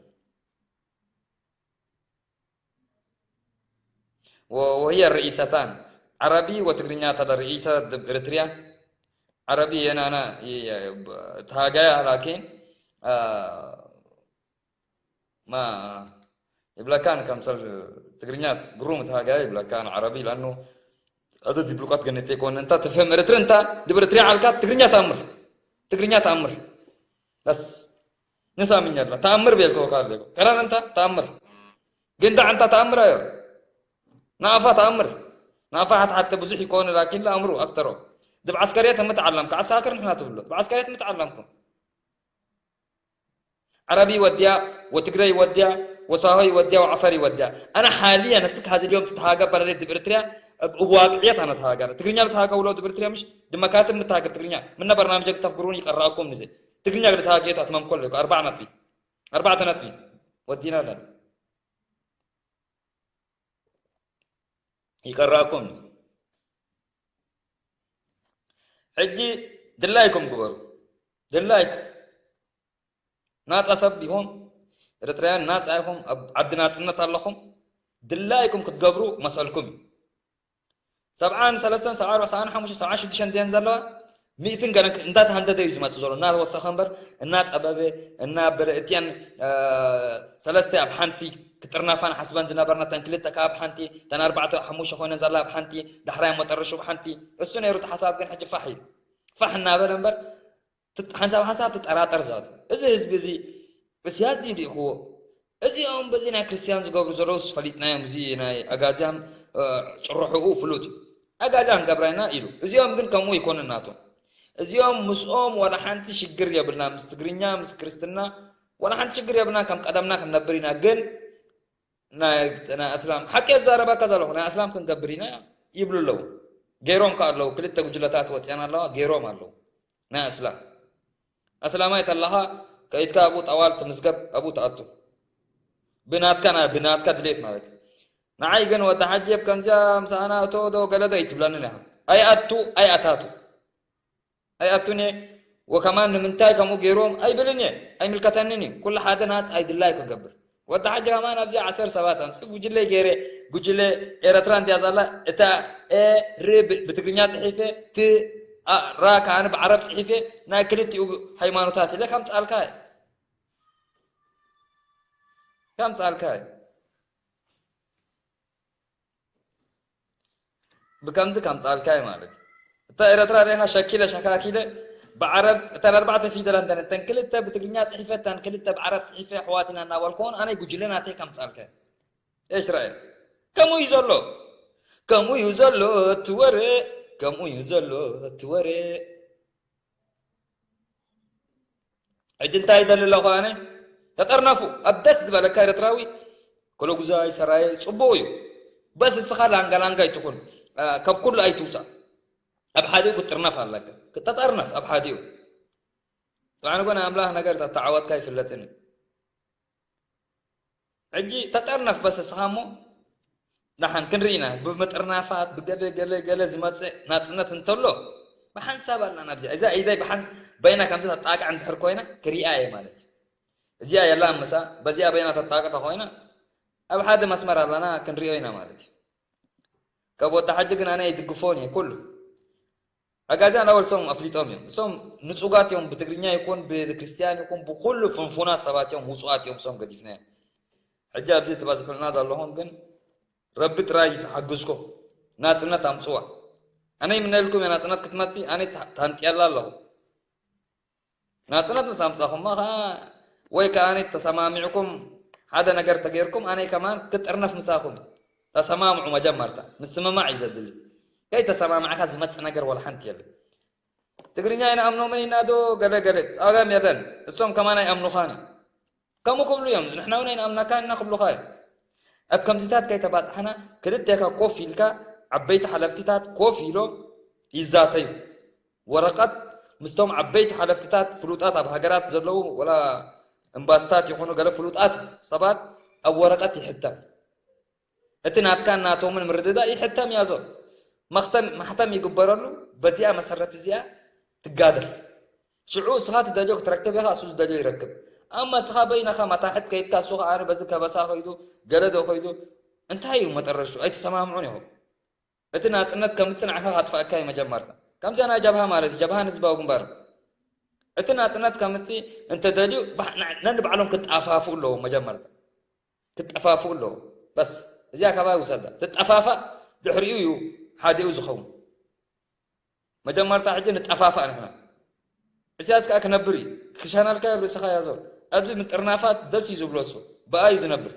و-، وهي الرئيستان، عربي وتقرينيا تدا رئيسة د-، إريتريا. عربي أنا، أنا، ي-، ب-، تهاجايا لكن، آه، ما يبلكان كمثل تقرينيا قروم تهاجايا يبلكان عربي لأنه هذا دبلوقات جنتي كون أنت تفهم إريتري أنت دبرتري على كات تقرينيا تأمر. تقرينيا تأمر. بس نسا من يلا تأمر بيلكو قال لك. كلام أنت تأمر. جندا أنت تأمر يا. نافا تأمر. نافا حتى حتى بزح يكون لكن لا أمره أكتره. دب عسكرية متعلم كعساكر نحن تقول له. بعسكرية متعلمكم. عربي وديا وتقري وديا وصاهي وديا وعفري وديا. أنا حاليا أسك هذا اليوم تتهاجى برا دب إريتريا. واقعية أنا تهاجى. تقرينيا بتهاجى ولا دب إريتريا مش دمكاتب متهاجى تقرينيا. من نبرنامج تفكروني قرأكم نزي. تقرينيا بتهاجى تاتمام كله أربعة نبي. أربعة نبي. ودينا لنا. يقرأكم. ሕጂ ድላይኩም ግበሩ። ድላይኩም። ናጻ ሰብ ኢኹም፣ ኤርትራውያን ናጻ ኢኹም፣ ኣብ ዓዲ ናጽነት ኣለኹም። ድላይኩም ክትገብሩ መሰልኩም እዩ። ሰብዓን ሰለስተን፣ ሰብዓ ኣርባዕተን፣ ሰብዓን ሓሙሽተን፣ ሰብዓን ሽዱሽተን ድየን ዘለዋ? ሚእትን ገለን እንዳተሃንደደ እዩ ዝመጽእ ዘሎ። እናወሰኸ እምበር፣ እናጸበበ፣ እናበለ፣ እቲኣን፣ እ፣ ሰለስተ ኣብ ሓንቲ ክጥርነፋ ንሓስበን ዝነበርና፣ እተን ክልተ ከኣ ኣብ ሓንቲ፣ እተን ኣርባዕተ ሓሙሽተ ኮይነን ዘላ ኣብ ሓንቲ፣ ዳሕራይ መጠረሽኡ ሓንቲ። እሱ ነይሩ እቲ ሓሳብ፣ ግን ሕጂ ፋሕ ኢሉ። ፋሕ እናበለ እምበር፣ ትጥ-፣ ሓንሳብ ሓንሳብ ትጠራጠር ዘኣቱ። እዚ ህዝቢ እዚ እስያስ ድዩ ልኢኽዎ? እዚኦም በዚ ናይ ክርስትያን ዝገብሩ ዘለውስ ፈሊጥናዮም፣ እዚ ናይ ኣጋዝያን፣ እ፣ ጭርሕኡ ፍሉጥ እዩ። ኣጋዝያን ገብራይና ኢሉ። እዚኦም ግን ከምኡ ይኮኑን ናቶም። እዚኦም ምስኦም ዋላ ሓንቲ ሽግር የብልና፣ ምስ ትግርኛ፣ ምስ ክርስትና ዋላ ሓንቲ ሽግር የብልና፣ ከም ቀደምና ክንነብር ኢና። ግን ናይ፣ ናይ ኣስላም ሓቂ የዛረባካ ዘለኹ፣ ናይ ኣስላም ክንገብር ኢና ይብሉ ኣለዉ። ገይሮም ከ ኣለዉ፣ ክልተ ጉጅለታት ወፅአን ኣለዋ፣ ገይሮም ኣለዉ። ናይ ኣስላም ኣስላማይ ተለኻ ከይድካ ኣብኡ ጠዋል ትምዝገብ፣ ኣብኡ ትኣቱ። ብናትካ፣ ና-፣ ብናትካ ድሌት ማለት እዩ። ንዓይ ግን ወዲ ሓጂ ኣብ ከምዚኣ ምሳና እቶ ዶ ገለ ዶ ኣይትብለንን ኢኻ። ኣይኣቱ፣ ኣይኣታቱ። ኣይኣቱን እየ። ወከማን ንምንታይ ከምኡ ገይሮም ኣይብልን እየ። ኣይምልከተንን እዩ። ኩሉ ሓደ ናጽ ኣይድላይ ክገብር። ወዲ ሓጂ ከማን ኣብዚ ዓሰርተ ሰባት ኣምጽእ ጉጅለ ገይረ፣ ጉጅለ ኤረትራ እንድያ ዘላ፣ እታ ኤ ር ብ-፣ ብትግርኛ ጽሒፈ፣ ት ኣ ራ ከኣ ብዓረብ ጽሒፈ፣ ናይ ክልቲኡ ሃይማኖታት ኢለ ከምጽኣልካ እየ። ከምጽኣልካ እየ። ብከምዚ ከምጽኣልካ እየ ማለት እዩ። እታ ኤረትራ ሪኢኻ ሸኪለ ሸካኪለ ብዓረብ እተን ኣርባዕተ ፊደላት እንተን፣ እተን ክልተ ብትግርኛ ጽሒፈ፣ እተን ክልተ ብዓረብ ጽሒፈ፣ ኣሕዋት ኢና እናበልኩ እውን ኣነ ጉጅለ ናተይ ከምጽኣልካ እየ። እሺ ራእየ። ከምኡ እዩ ዘሎ። ከምኡ እዩ ዘሎ እቲ ወረ። ከምኡ እዩ ዘሎ እቲ ወረ። ሕጂ እንታይ ይደሊ ኣለኹ ኣነ? ተጠርነፉ። ኣብ ደስ ዝበለካ ኤርትራዊ፣ ኮሎጉዛይ፣ ሰራየ፣ ጽቡቕ እዩ። በስ እስኻ ላንጋ ላንጋ ኣይትኹን። አ፣ ካብ ኩሉ ኣይትውጻእ። ኣብ ሓዲኡ ክትጥርነፍ ኣለካ። ክትጠርነፍ ኣብ ሓዲኡ። ጥዕና ጎና ኣምላኽ ነገር ተተዓወትካ ኣይፍለጥን እዩ። ሕጂ ተጠርነፍ በስ እስኻ እሞ፣ ደሓን ክንርኢ ኢና። ብምጥርናፋት፣ ብገለ ገለ ገለ ዝመጽእ ናጽነት እንተሎ፣ ብሓንሳብ ኣላ ናብዚኣ። እዛ ኢደይ ብሓን-፣ በይና ከምዚ ተጣቅዕ እንድሕር ኮይና፣ ክሪኣ እየ ማለት እዩ። እዚኣ የላን ምሳ፣ በዚኣ በይና ተጣቅዕ ተኾይና፣ ኣብ ሓደ መስመር ኣለና፣ ክንሪኦ ኢና ማለት እዩ። ካብ ወዲ ሓጂ ግን ኣነ ኣይድግፎን እየ፣ ኩሉ። ኣጋዚያን ኣወል እሶም ኣፍሊጦም እዮም። እሶም ንጹጋት እዮም፣ ብትግርኛ ይኹን ብክርስትያን ይኹን ብኹሉ ፍንፉናት ሰባት እዮም፣ ውጹኣት እዮም፣ እሶም ገዲፍናዮም። ሕጂ ኣብዚ ትበዝሑልና ዘለኹም ግን ረቢ ጥራይ እዩ ዝሓግዝኩም። ናጽነት ኣምጽዋ። ኣነ ይምነየልኩም እየ ናጽነት ክትመጽእ፣ ኣነ ታ-፣ ታንጥየላ ኣለኹ። ናጽነት ምስ ኣምጻኹማ ኸኣ ወይ ከኣ ኣነ ተሰማሚዕኩም ሓደ ነገር ተገይርኩም፣ ኣነ ከማን ክጥርነፍ ምሳኹም። ተሰማምዑ መጀመርታ። ምስምማዕ እዩ ዘድሊ። ከይተሰማማዕካ ዝመጽእ ነገር ወላ ሓንቲ የለን። ትግርኛ ኣይንኣምኖምን ኢና ዶ ገለ ገለ። ጸገም የለን። እሶም ከማን ኣይኣምኑኻን እዩ። ከምኡ ክብሉ እዮም። ንሕና እውን ኣይንኣምነካን ኢና ክብሉኻ እዮም። ኣብ ከምዚታት ከይተባጽሓና ክልቴኻ ኮፍ ኢልካ ዓበይቲ ሓለፍትታት ኮፍ ኢሎም ይዛተዩ። ወረቐት ምስቶም ዓበይቲ ሓለፍትታት ፍሉጣት ኣብ ሃገራት ዘለዉ ወላ እምባስታት ይኹኑ ገለ ፍሉጣት ሰባት ኣብ ወረቐት ይሕተም። እቲ ናትካን ናቶምን ምርድዳእ ይሕተም ያዞ። መኽተም ማሕተም ይግበረሉ። በዚኣ መሰረት እዚኣ ትጋደል። ሽዑ እስኻ ትደልዮ ክትረክብ ኢኻ፣ እሱ ዝደልዮ ይረክብ። ኣማ እስኻ በይነኻ መታሕት ከይድካ እሱ ኸኣ በዚ ከበሳ ኸይዱ ገለ ዶ ኸይዱ እንታይ እዩ መጠረሹ? ኣይትሰማምዑን ኢኹም። እቲ ናጽነት ከምጽእ ንዓኻ ካጥፍኣካ እዩ መጀመርታ። ከምዚኣ ናይ ጀብሃ ማለት እዩ፣ ጀብሃ ንህዝባዊ ግንባር። እቲ ናጽነት ከምጽእ እንተደልዩ ባሕ- ና- ነንባዕሎም ክጣፋፍኡ ኣለዎም መጀመርታ። ክጠፋፍኡ ኣለዎም። በስ እዚኣ ካባይ ውሰዳ። ትጠፋፋእ ድሕሪኡ እዩ ሓዲኡ ዝኸውን። መጀመርታ ሕጂ ንጠፋፋእ ንሕና። እስያስ ከኣ ክነብር እዩ። ክሻናልካ ኣብ ርእስኻ ያዞ። ኣብዚ ምጥርናፋት ደስ እዩ ዝብሎ እሱ። ብኣ እዩ ዝነብር።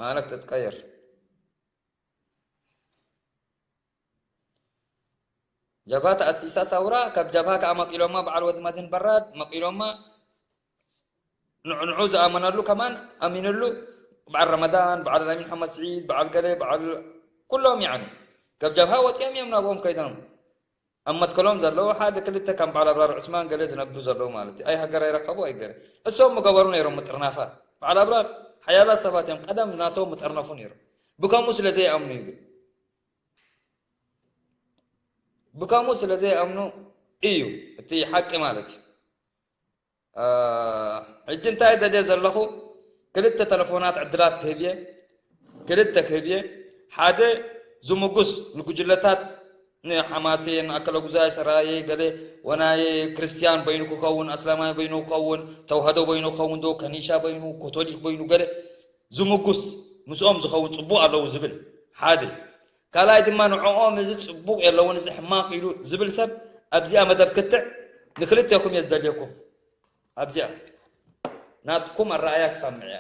ማለት ትትቀየር። ጀብሃ ተኣሲሳ ሳውራ፣ ካብ ጀብሃ ከኣ መቂሎማ በዓል ወዲ መድህን በራድ መቂሎማ ንዕንዑ ዝኣመነሉ ከማን ኣሚንሉ በዓል ረመዳን፣ በዓል ኣሚን ሓመድ ስዒድ፣ በዓል ገለ፣ በዓል ኩሎም ያኒ ካብ ጀብሃ ወፂኦም እዮም ናብኦም ከይዶም ኣብ መትከሎም ዘለዉ ሓደ ክልተ ከም በዓል ኣብራር ዑስማን ገለ ዝነብሩ ዘለዉ ማለት እዩ። ኣይ ሃገር ኣይረከቡ ኣይ ገለ እሶም ምገበሩ ነይሮም ምጥርናፋት። በዓል ኣብራር ሓያላት ሰባት እዮም ቀደም ናቶም ምጠርነፉ ነይሮም። ብከምኡ ስለ ዘይኣምኑ እዩ ግን ብከምኡ ስለ ዘይኣምኑ እዩ እቲ ሓቂ ማለት እዩ። ሕጂ እንታይ ደልየ ዘለኹ ክልተ ተለፎናት ዕድላት ክህብየ ክልተ ክህብየ ሓደ ዝምጉስ ንጉጅለታት ንሓማሴን ኣከለጉዛይ ሰራየ ገለ ወናየ ክርስትያን በይኑ ክኸውን ኣስላማይ በይኑ ክኸውን ተዋህዶ በይኑ ክኸውን ዶ ከኒሻ በይኑ ኮቶሊክ በይኑ ገለ ዝምጉስ ምስኦም ዝኸውን ጽቡቕ ኣለዉ ዝብል ሓደ ካልኣይ ድማ ንዕኦም እዚ ጽቡቕ የለውን እዚ ሕማቕ ኢሉ ዝብል ሰብ ኣብዚኣ መደብ ክትዕ ንክልቴኩም እየ ዝደልየኩም ኣብዚኣ ናትኩም ኣረኣያ ክሰምዕ እየ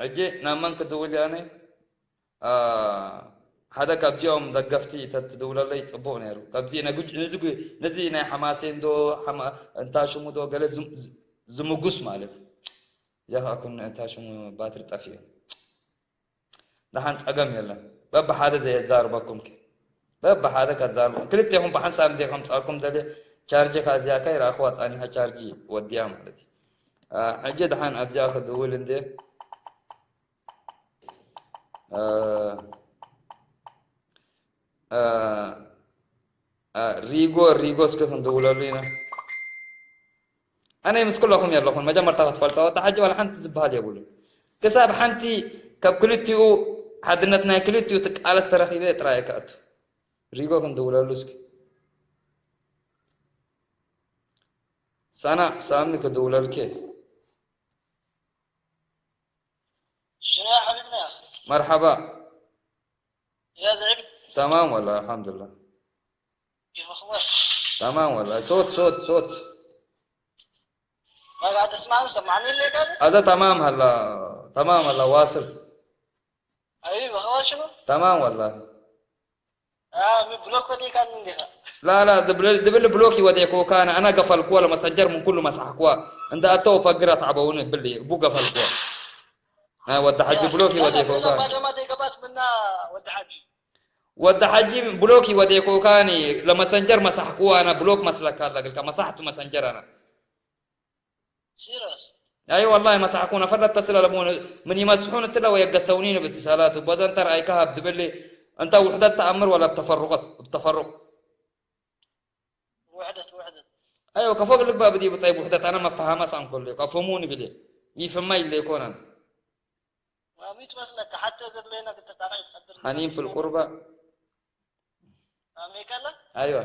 ሕጂ ናብ መን ክድውል እየ ኣነ ሓደ ካብዚኦም ደገፍቲ ተትድውለለይ ጽቡቕ ነይሩ ካብዚ ነዚ ናይ ሓማሴን ዶ እንታ ሽሙ ዶ ገለ ዝምጉስ ማለት እዚኣ ከዓ ኩን እንታይ ሽሙ ባትሪ ጠፊኡ ደሓን ጸገም የለን በብሓደ ዘየዛርበኩም በብሓደ ከዛርበኩም ክልቴኹም ብሓንሳብ እንደ ከምጻኩም ደለ ቻርጅ ካዚያ ከይረኣኽዋ ጻኒሐ ቻርጅ ወዲያ ማለት እዩ ሕጂ ደሓን ኣብዚኣ ክድውል እንደ ሪጎ ሪጎ እስኪ ክንድውለሉ ኢና ኣነ ምስ ኩለኹም የለኹን መጀመርታ ክትፈልጦ ወዲ ሓጂ ዋላ ሓንቲ ዝበሃል የብሉን ክሳብ ሓንቲ ካብ ክልቲኡ ሓድነት ናይ ክልቲኡ ትቃለስ ተረኺበ ጥራይ ከእቱ ሪጎ ክንድውለሉ እስኪ ሳና ሳሚ ክድውለልኪ ሽና ሓቢብና መርሓባ يا زعيم تمام والله الحمد لله كيف اخبارك؟ تمام والله صوت صوت صوت ما قاعد تسمعني سمعني اللي قال؟ هذا تمام هلا تمام هلا واصل ايوه اخبار شنو؟ تمام والله اه من بلوك ودي كان من ديها لا لا دبل دبل بلوكي وديكو كان انا قفل كولا مسنجر من كل مسح كوا عند اتو فقرة تعبوني باللي بو قفل كوا ها ود حجي بلوكي وديكو كان بعد ما دي قبات منا ود حجي ወዲ ሓጂ ብሎክ ይወዴኮ ካኒ ለመሰንጀር መሳሕኩ ኣና ብሎክ መስለካ ኣለግልካ መሳሕቱ መሰንጀር ኣና سيريس ኣይ ወላሂ መሳሕኩ ነፈለት ተስለ ለሞ ምን ይመስሑን እትለ ወየገሰውኒ ንብቲ ሰላት በዘንተር ኣይካሃብ ድብሊ እንተ ውሕደት ተኣምር ወላ ብተፈሩቀት ብተፈሩቅ وحدة وحدة ኣይወ ከፎግ ልግባ ብዲ ብጣይ ውሕደት ኣነ መፈሃማ ሳንኮሎ ከፎሙ ንግዲ ይፍማ ይለ ይኮናን ما ميت مسلك حتى ذبينا قد تطاقع تقدر حنين في القربة ما ميكلا أيوة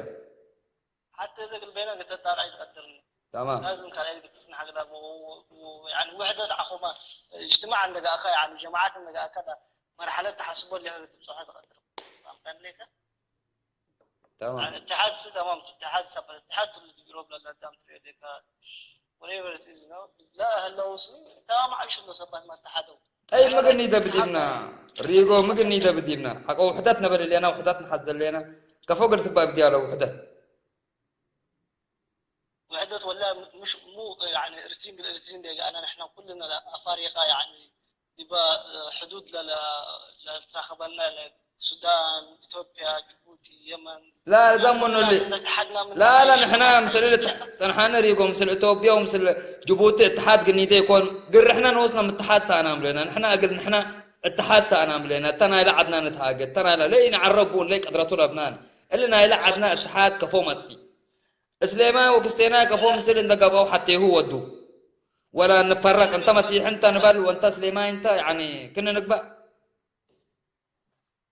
حتى ذاك البينا قد تطاقع تقدرني تمام لازم كان يقدر تصنع كذا و- و- يعني وحدة عخوما اجتماع عندك أكا يعني جماعات عندك أكا مرحلة تحسب اللي هذا بصراحة تقدر فاهم كان ليك؟ يعني تمام اتحاد سي تمام اتحاد سب اتحاد اللي تقرب لله دام تريد لك whatever it is, you know. لا هلو سي تمام عايش له سبات ما اتحادوا. ጠይ ምግኒ ደብዲብና ሪጎ ምግኒ ደብዲብና ሓቆ ውሕደት ነበል ሌና ውሕደት ንሓዘ ሌና ከፎ ገር ትባብ ዲያሎ ውሕደት ውሕደት ወላ مش مو يعني ارتين بالارتين دي انا نحن كلنا افارقه يعني يبقى حدود لا لا تراخبنا لا ሱዳን፣ ኢትዮጵያ፣ ጅቡቲ፣ የመን لا لا ضمنوا لي لا لا نحن مثل ጸንሓነ ሪጎ مثل ኢትዮጵያ ومثل ጅቡቲ اتحاد ግኒተ ይኮን ግርሕና ንወስና ምትሓድ ሳእና ምለና ንሕና እግል ንሕና اتحاد ሳእና ምለና እተና ኢላ ዓድና ንትሃገ እተና ኢላ ለይ ንዓረቡን ለይ ቅድረቱ ለብናን እልና ኢላ ዓድና اتحاد ከፎ መጽ እስሌማይ ወክስቴናይ ከፎ ምስል እንደገባው ሓቴሁ ወዱ ወላ ንፈረቅ እንተ መሲሕ እንተ ንበል ወንተ እስሌማይ እንተ يعني ክንንግባእ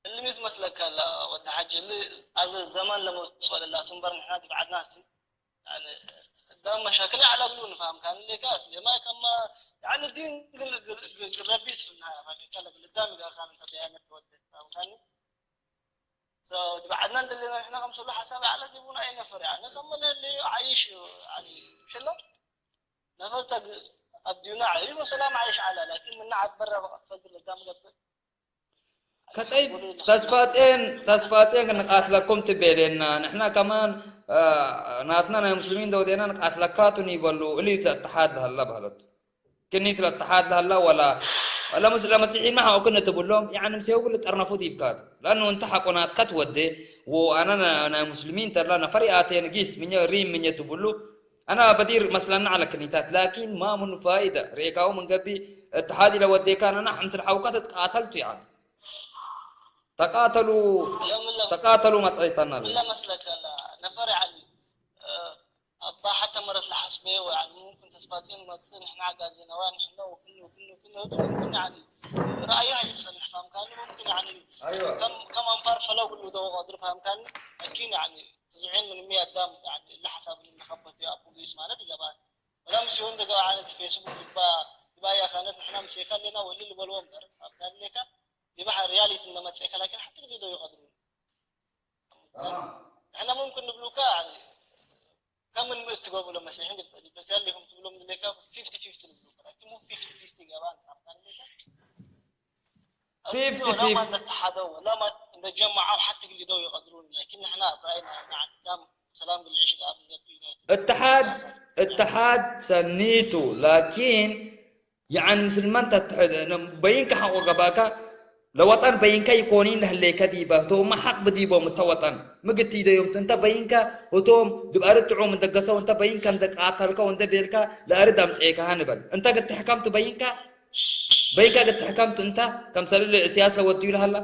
እልሚ ትመስለካ ኣላ ወዲ ሓጂ እሊ ኣዘ ዘመን ለመፅኦ ለላ ትንበር ንሕና ዲብ ዓድና እስቲ ዳም መሻክል ያዕለግሉ ንፋም ካን ሌካ እስሌማይ ከማ يعني ዲን ግል ግል ግል ረቢ ትፍልና ፋሚካ ለግል ዳም ይጋካን እንተ ደያነት ወደ ፋም ካን ዲብ ዓድና እንደለና ንሕና ከም ሰሉ ሓሳብ ያዕለ ዲቡና ኣይነፈር ያዕለ ከም መለለዩ ዓይሽ እዩ ምሽላ ነፈርተ ኣብ ዲዩና ዓይሽ ወሰላም ዓይሽ ዓላ ላኪን ምና ዓድ በራ ፈቅድ ፈግር ለዳም ገብር ከጠይ ተስፋጼን ተስፋጼን ክንቃትለኩም ትቤሌና ንሕና ከማን ናትና ናይ ሙስሊሚን ደውዴና ንቃትለካቱን ይበሉ እልዩ ተተሓድ ላሃላ ባህለቱ ክንይት ለተሓድ ላሃላ ወላ ለሙስ ለመሲሒን ማሓ ኦክን ትብሎም ያዕኒ ምሴው ግል ጠርነፉት ይብካት ለኑ እንተ ሓቆናት ከትወዴ ወአነ ናይ ሙስሊሚን ተላ ነፈሪ ኣቴን ጊስ ምኘ ሪም ምኘ ትብሉ أنا بدير مثلا على كنيتات لكن ما من فائدة ريكاو من قبي اتحادي لو وديكان أنا حمس الحوكات تقاتلت يعني تقاتلوا تقاتلوا ما تعيطنا لا مسلك لا نفر علي أبا حتى مرت لحسبي ويعني ممكن تسباتين ما تصير نحن عقازين وين نحن وكل وكل وكل هدو ممكن يعني رأيها يبصر نحفهم كان ممكن يعني أيوة. كم كم أنفار فلو كله دو قدر فهم كان أكيد يعني تسعين من مية دام يعني اللي حسب اللي خبط يا أبو قيس مالت جبان ولا مسيون دقا عن الفيسبوك دبا دبا يا خانت نحن مسيكا لنا ولي البلوم بر أبدان لك دي بحر ريالي تندمت سيكا لكن حتى اللي دو يقدرون نحن ممكن نبلوكا يعني كم من مئة تقابل مسيحين بتالي هم تقولوا من لك fifty fifty نبلوكا لكن مو fifty fifty جبان أبدان لك fifty fifty لا ما نتحدوا لا ما نتجمع أو حتى اللي دو يقدرون لكن نحن براينا نعم دام سلام بالعيش قاعد نقبل اتحاد اتحاد سنيتو لكن يعني مسلمان تتحد بينك حق وقباك لوطن بينك يكونين لهليك ديبا تو ما حق بديبا متوطن مقتي دا يوم انت بينك وتوم دبارت عوم دقسو انت بينك انت قاتلك وانت بيلك لارد امسيك هانبل انت قد تحكمت بينك በይንካ ገ ተሕካምቱ እንታ ከምሰለ ስያስ ለወድዩ ለሃላ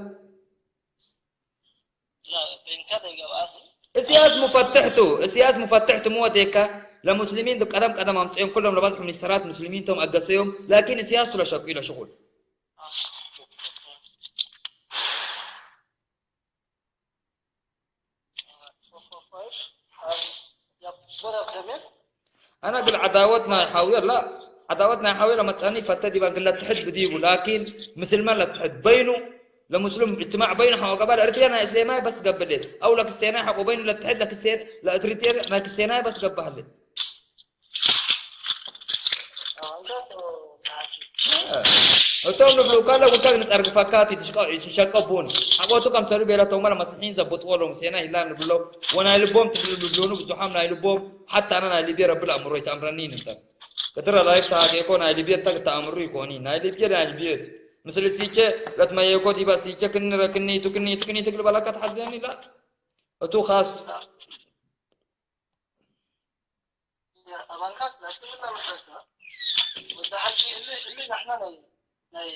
እስያስ ሙፈትሕቱ እስያስ ሙፈትሕቱ ምወዴካ ለሙስሊሚን ቀደም ቀደም ኣምፅኦም ኩሎም ለባዝሑ ሚኒስተራት ሙስሊሚን ቶም ኣገሰዮም ላኪን እስያስ ቱ ለሸቁ ኢለ ሽቁል أنا أقول عداوتنا يحاول لا عداوتنا يحاول لما تسألني فتدي بقول لا تحد بديبو لكن مسلمان لا تحد بينه لمسلم اجتماع بين حوا قبل أرتيا أنا إسلامي بس قبلت أو لك استينا حق بينه لا تحد لك استين لا أتريتيا أنا كستينا بس قبلت እቶም ንብሉ ካለ ውልካ ንጠርግፈካ ትሸቀቡን ሓቆቱ ከም ሰሉ ቤለቶም ወላ መስሒን ዘብጥዎ ሎም ሴና ኢላ ንብሎ ወናይ ልቦም ትብሉ ብብሉኑ ብዙሓም ናይ ልቦም ሓታ ኣነ ናይ ልቤ ረብል ኣእምሮ ይተኣምረኒ ንንተ ክትረ ላይፍ ተሃጌኮ ናይ ልቤ እንተ ክተኣምሩ ይኮኒ ናይ ልቤ ናይ ልቤ ምስል ሲቸ ለትመየኮ ዲባ ሲቸ ክንረ ክኒቱ ክኒቱ ክኒቱ ግልበላካ ትሓዘኒ ላ እቱ ካስ ኣባንካ ናሽክምና መስረካ ወዲ ሓጂ እሊ እሊ ናሕና ናይ ናይ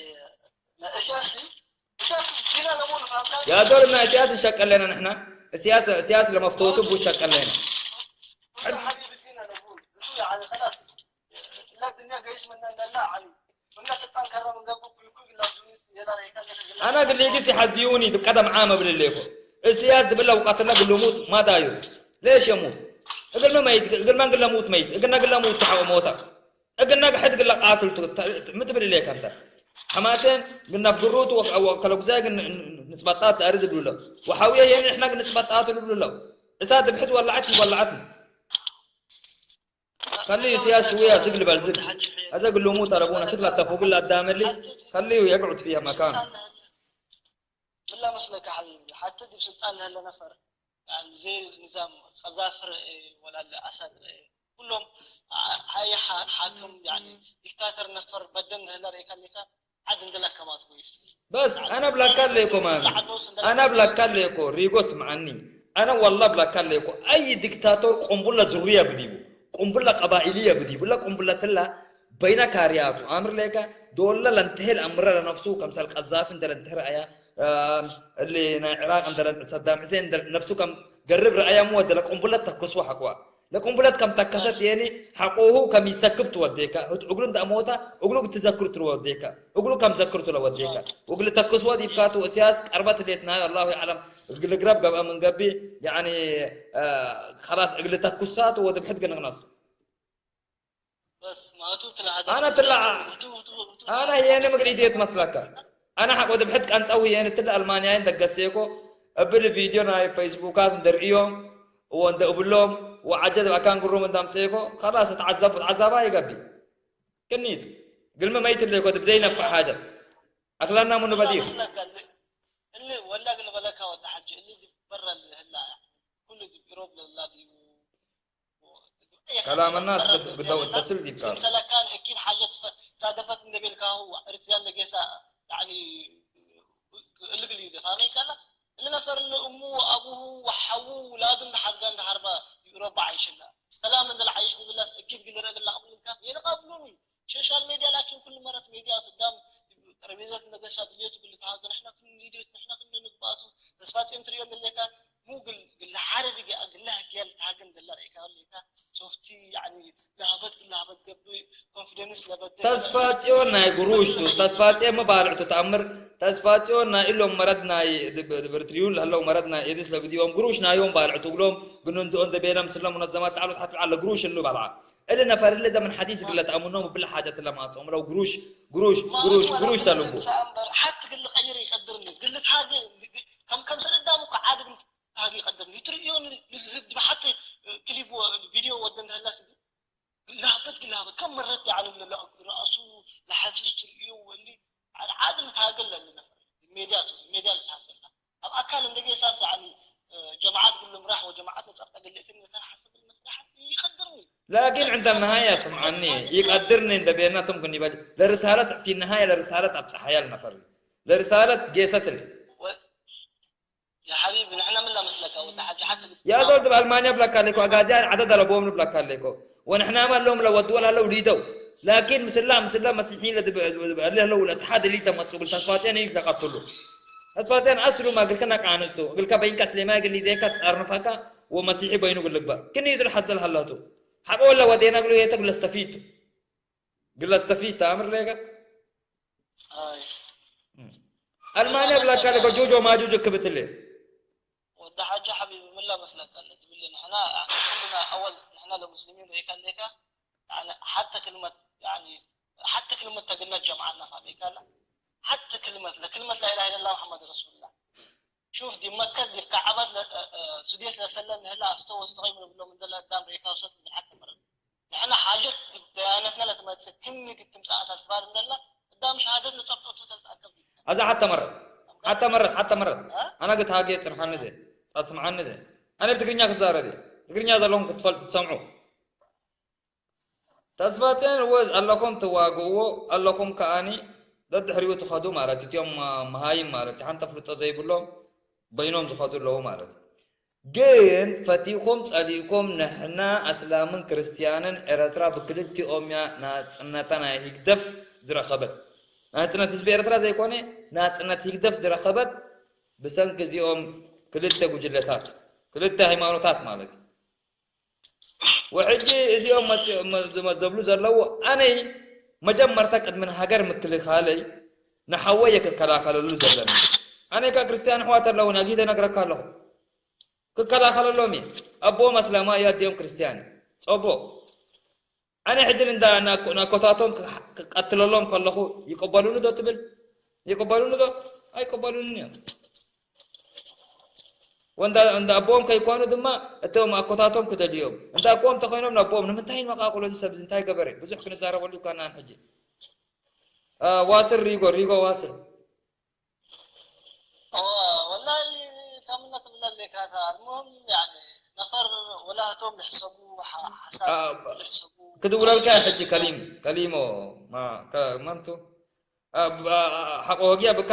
ናይ እስያስ እስያስ ዲና ለሙን ፋምካ يا دول ما سياس شقلنا نحن سياس سياس لمفتوتو بو شقلنا ወዲ ሓቢብ ዲና ለሙን እሱ يعني خلاص إلا الدنيا قيس من لا يعني أنا قلت لك يحزيوني بقدم عام قبل الليكو السياس دبل لو قاتلنا قلوموت ما دايو ليش يموت؟ قلنا ميت قلنا قلنا موت ميت قلنا قلنا موت تحاو موتا قلنا قحد قلنا قاتل متبر ليك أنت حماتين قلنا بقروت وكلوكزاي نسبطات أرز بلولا وحاوية يعني إحنا نسبطات بلولا إذا ذبحت ولعتني ولعتني خليه سياسي ويا زقل بالزق. هذا قل له مو ترى بونا شكلها تفوق لا داملي. خليه يقعد فيها مكان. لا مسلك حبيبي، حتى دي بسلطان هلا نفر. يعني زي نظام قذافي رئي ولا الأسد رئي. كلهم هاي حاكم، يعني ديكتاتور نفر بدن هلا رئي كان لك عاد ندلك كما تقول. بس أنا بلا كان ليكو ما أنا بلا كان ليكو ريغو سمعني. أنا والله بلا كان ليكو أي ديكتاتور قنبلة ذرية بديبو، قنبلة قبائلية بديبو لا قنبلة تلا بين كارياتو أمر ليكا دولا لنتهي الأمر لنفسه كمثال قذافي انت لنتهي رأيا اللي عراق انت صدام حسين نفسه كم قرب رأيا مو ولا قنبلة تكسو حقوا لقنبلة كم تكست يعني حقوه كم يسكب توديكا هت أقول انت أموتا أقول تذكر توديكا أقول كم ذكرت لوديكا أقول تكسو دي كاتو سياس أربعة ليتنا الله يعلم أقول قرب قبل من قبي يعني آه خلاص أقول تكسات ودبحت قنقناص أنا تلا أنا هي أنا مقري ديت مسلكة أنا حق ودبحت كان تسوي يعني تلا ألمانيا عندك قسيكو أبل فيديو ناي فيسبوكات ندر إيوم وند أبلوم وعجل أكان قروم ندم سيكو خلاص تعذب عذابا يقبي كنيت قل ما ميت اللي كنت بدينا في حاجة أكلنا منه بديل اللي ولا قل بلكا ولا حاجة اللي برا اللي هلا كل دي بيروب لله دي كلام الناس بدو التسل دي كان مثلا كان اكيد حاجه صادفت النبي الكاهو ارتيان نقيسا يعني القلي ده فاهم كلا اللي نفر اللي امه وابوه وحوه ولاده اللي حد قال حربه ربع عايش لها سلام من العايش دي بالله اكيد قل رجل لا قبل الكاف يلا قبلوني social media لكن كل مره ميديا قدام ترابيزات نقيسا دليته كل تهاجن احنا كل ليديت احنا كل نقباتو تسفات انتريون اللي كان مو قل قل عربي قال قل لها قال تهاجن دلار ايكا اللي كان ሶፍቲ يعني ላህበት ላህበት ገብእ ኮንፊደንስ ለበደ ተስፋ ጽዮን ናይ ግሩሽ ቱ ተስፋ ጽዮን መባልዕቱ ተኣምር ተስፋ ጽዮን ናይ ኢሎም መረድ ናይ ብርትሪዩን ለህለው መረድ ናይ ኤድስ ለብዲዎም ግሩሽ ናዮም ባልዕቱ ግሎም ግን እንድኦ እንደ ቤና ምስሎም ሙነዘማት ተዓሉ ትሓት ዓለ ግሩሽ እሉ ባልዓ እሊ ነፈር እሊ ዘመን ሓዲስ ግለ ተኣምኖም ብለ ሓጀት ለማጾም ለው ግሩሽ ግሩሽ ግሩሽ ግሩሽ ተልቡ ሓት ግል ቀይር ይቀድርኒ ግል ታግ ከም ከም ሰለዳም እኮ ዓድ ግል ታግ ይቀድርኒ ትርእዮ ንህብ ብሓት ክሊብ ቪዲዮ ወደን ተላስ ግላበት ግላበት ከም መረት ያዕለ ለለ ራሱ ለሓስስ ትርእዮ ወሊ ዓድ ልታገል ለለ ነፈር ሜድያ ቱ ሜድያ ልታገልና ኣብ ኣካል እንደ ጌሳስ ያዕኒ ጀማዓት ግል ምራሕ ወጀማዓት ነጸብጠ ግልእትን ከሓስብ ነፍራሕ ይቀድርኒ لكن عند النهاية سمعني يقدرني عند بيناتهم كن يبالي لرسالة في النهاية لرسالة أبصحيا النفر لرسالة جيست لي يا حبيبي نحن من لا مسلك أو تحاجة حتى يا زول تبع ألمانيا بلاك عليكو أجازي عدد على بوم بلاك عليكو ونحن ما لهم لو ودوا لو ريدوا لكن مسلا مسلا مسيحيين اللي لو الاتحاد اللي تم تصوب التصفاتين اللي تقتلوا تصفاتين أسروا ما قلت لك عن استو قلت بينك سليمان قال لي ذيك أرنفك ومسيحي بينه قال لك با كن يزل حصل حلاته حبوا ولا ودينا قالوا يتقول استفيد قال استفيد تامر ليك هاي ألمانيا بلاك عليكو جوجو ما جوجو كبت لي ወዲ ሓጂ ሓቢቢ ምላ መስለካ ኣለ ትብል ንሕና ኩልና ኣወል ንሕና ለሙስሊሚን ርእካ እንዴካ ሓተ ክልመት ሓተ ክልመት ተግነት ጀምዓና ፋሚካ ኣላ ሓተ ክልመት ለክልመት ላኢላሃ ኢለላ መሓመድ ረሱሉላ ሹፍ ዲ መከት ዲ ከዓባት ሱዴስ ለሰለን ንህላ ኣስተወ ዝተቐይሙ ንብሎም እንደለ እዳም ርእካ ውሰት ብል ሓተ መረድ ንሕና ሓጀት ዲ ደያነትና ለትመጽእ ክንግ ትምጻእ ኣታ ትባል እንደላ እዳም ሸሃደት ንጸብጦ ተተልጣከብ ዲ ኣዛ ሓተ መረድ ሓተ መረድ ሓተ መረድ ኣና ግት ሃገ ጽንሓኒ ዘ ጸስምዓኒ ዘ ኣነ ብትግርኛ ክዛረብ እየ ትግርኛ ዘለኹም ክትፈልጡ ትሰምዑ ተስፋጽዮን እወ ኣለኹም ትዋግእዎ ኣለኹም ከኣኒ ደድሕሪኡ ትኸዱ ማለት እቲኦም መሃይም ማለት ሓንቲ ኣፍልጦ ዘይብሎም በይኖም ዝኸዱ ኣለዉ ማለት ግን ፈቲኹም ጸሊእኩም ንሕና ኣስላምን ክርስትያንን ኤረትራ ብክልቲኦም እያ ናጽነታ ናይ ህግደፍ ዝረኸበት ናጽነት ህዝቢ ኤረትራ ዘይኮነ ናጽነት ህግደፍ ዝረኸበት ብሰንኪ እዚኦም ክልተ ጉጅለታት ክልተ ሃይማኖታት ማለት እዩ ወሕጂ እዚኦም መጽ- መ- ዝመ- ዘብሉ ዘለዉ ኣነይ መጀመርታ ቅድሚ ንሃገር ምክልኻለይ ንሓወይ እየ ክከላኸለሉ ዘለኒ ኣነይ ካ ክርስትያን ኣሕዋት ኣለዉ ናጊደ ነግረካ ኣለኹ ክከላኸለሎም እየ ኣቦኦም ኣስላማ እዩ ኣዲኦም ክርስትያን እዩ ጸቦ ኣነ ሕጂ እንዳ ናኮታቶም ክቀትለሎም ከለኹ ይቀበሉኒ ዶ ትብል ይቀበሉኒ ዶ ኣይቀበሉንን እዮም ወንዳ እንዳ ኣቦኦም ከይኮኑ ድማ እቶም ኣኮታቶም ክደልዮም እንዳ ኣቦኦም ተኮይኖም ናቦኦም ንምንታይ መቃቅሎ እዚ ሰብ እዚ እንታይ ገበረ ብዙሕ ክንዛረበሉ ይኮናን ሕጂ። ዋስል ሪጎ ሪጎ ዋስል ወላሂ ከምነት ብለሌካ እታ المهم يعني ነፈር ወላህቶም ይሕሰቡ ሓሳብ ይሕሰቡ ክድውለልካ ሕጂ ከሊም ከሊሞ ማንቱ ሓቆ ወጊያ ብካ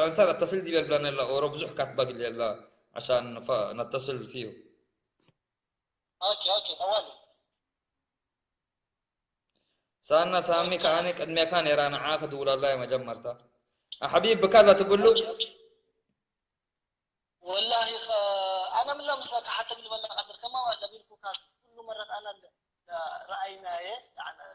ኣንሳር ኣተስል ዲበል ብላነላ ኦሮ ብዙሕ ካትባግል የላ عشان نتصل فيه اوكي اوكي طوالي ሳና ሳሚ ከኣኒ ቅድሜካ ነይራ ንዓ ክድውለላ እየ መጀመርታ ኣሓቢብ ብካላ ትብሉ ወላሂ ኣነ ምላ ምስላ ክሓተግ ልበላ ቀድር ከማ ለቢልኩካ ኩሉ መረት ኣና ረኣይናየ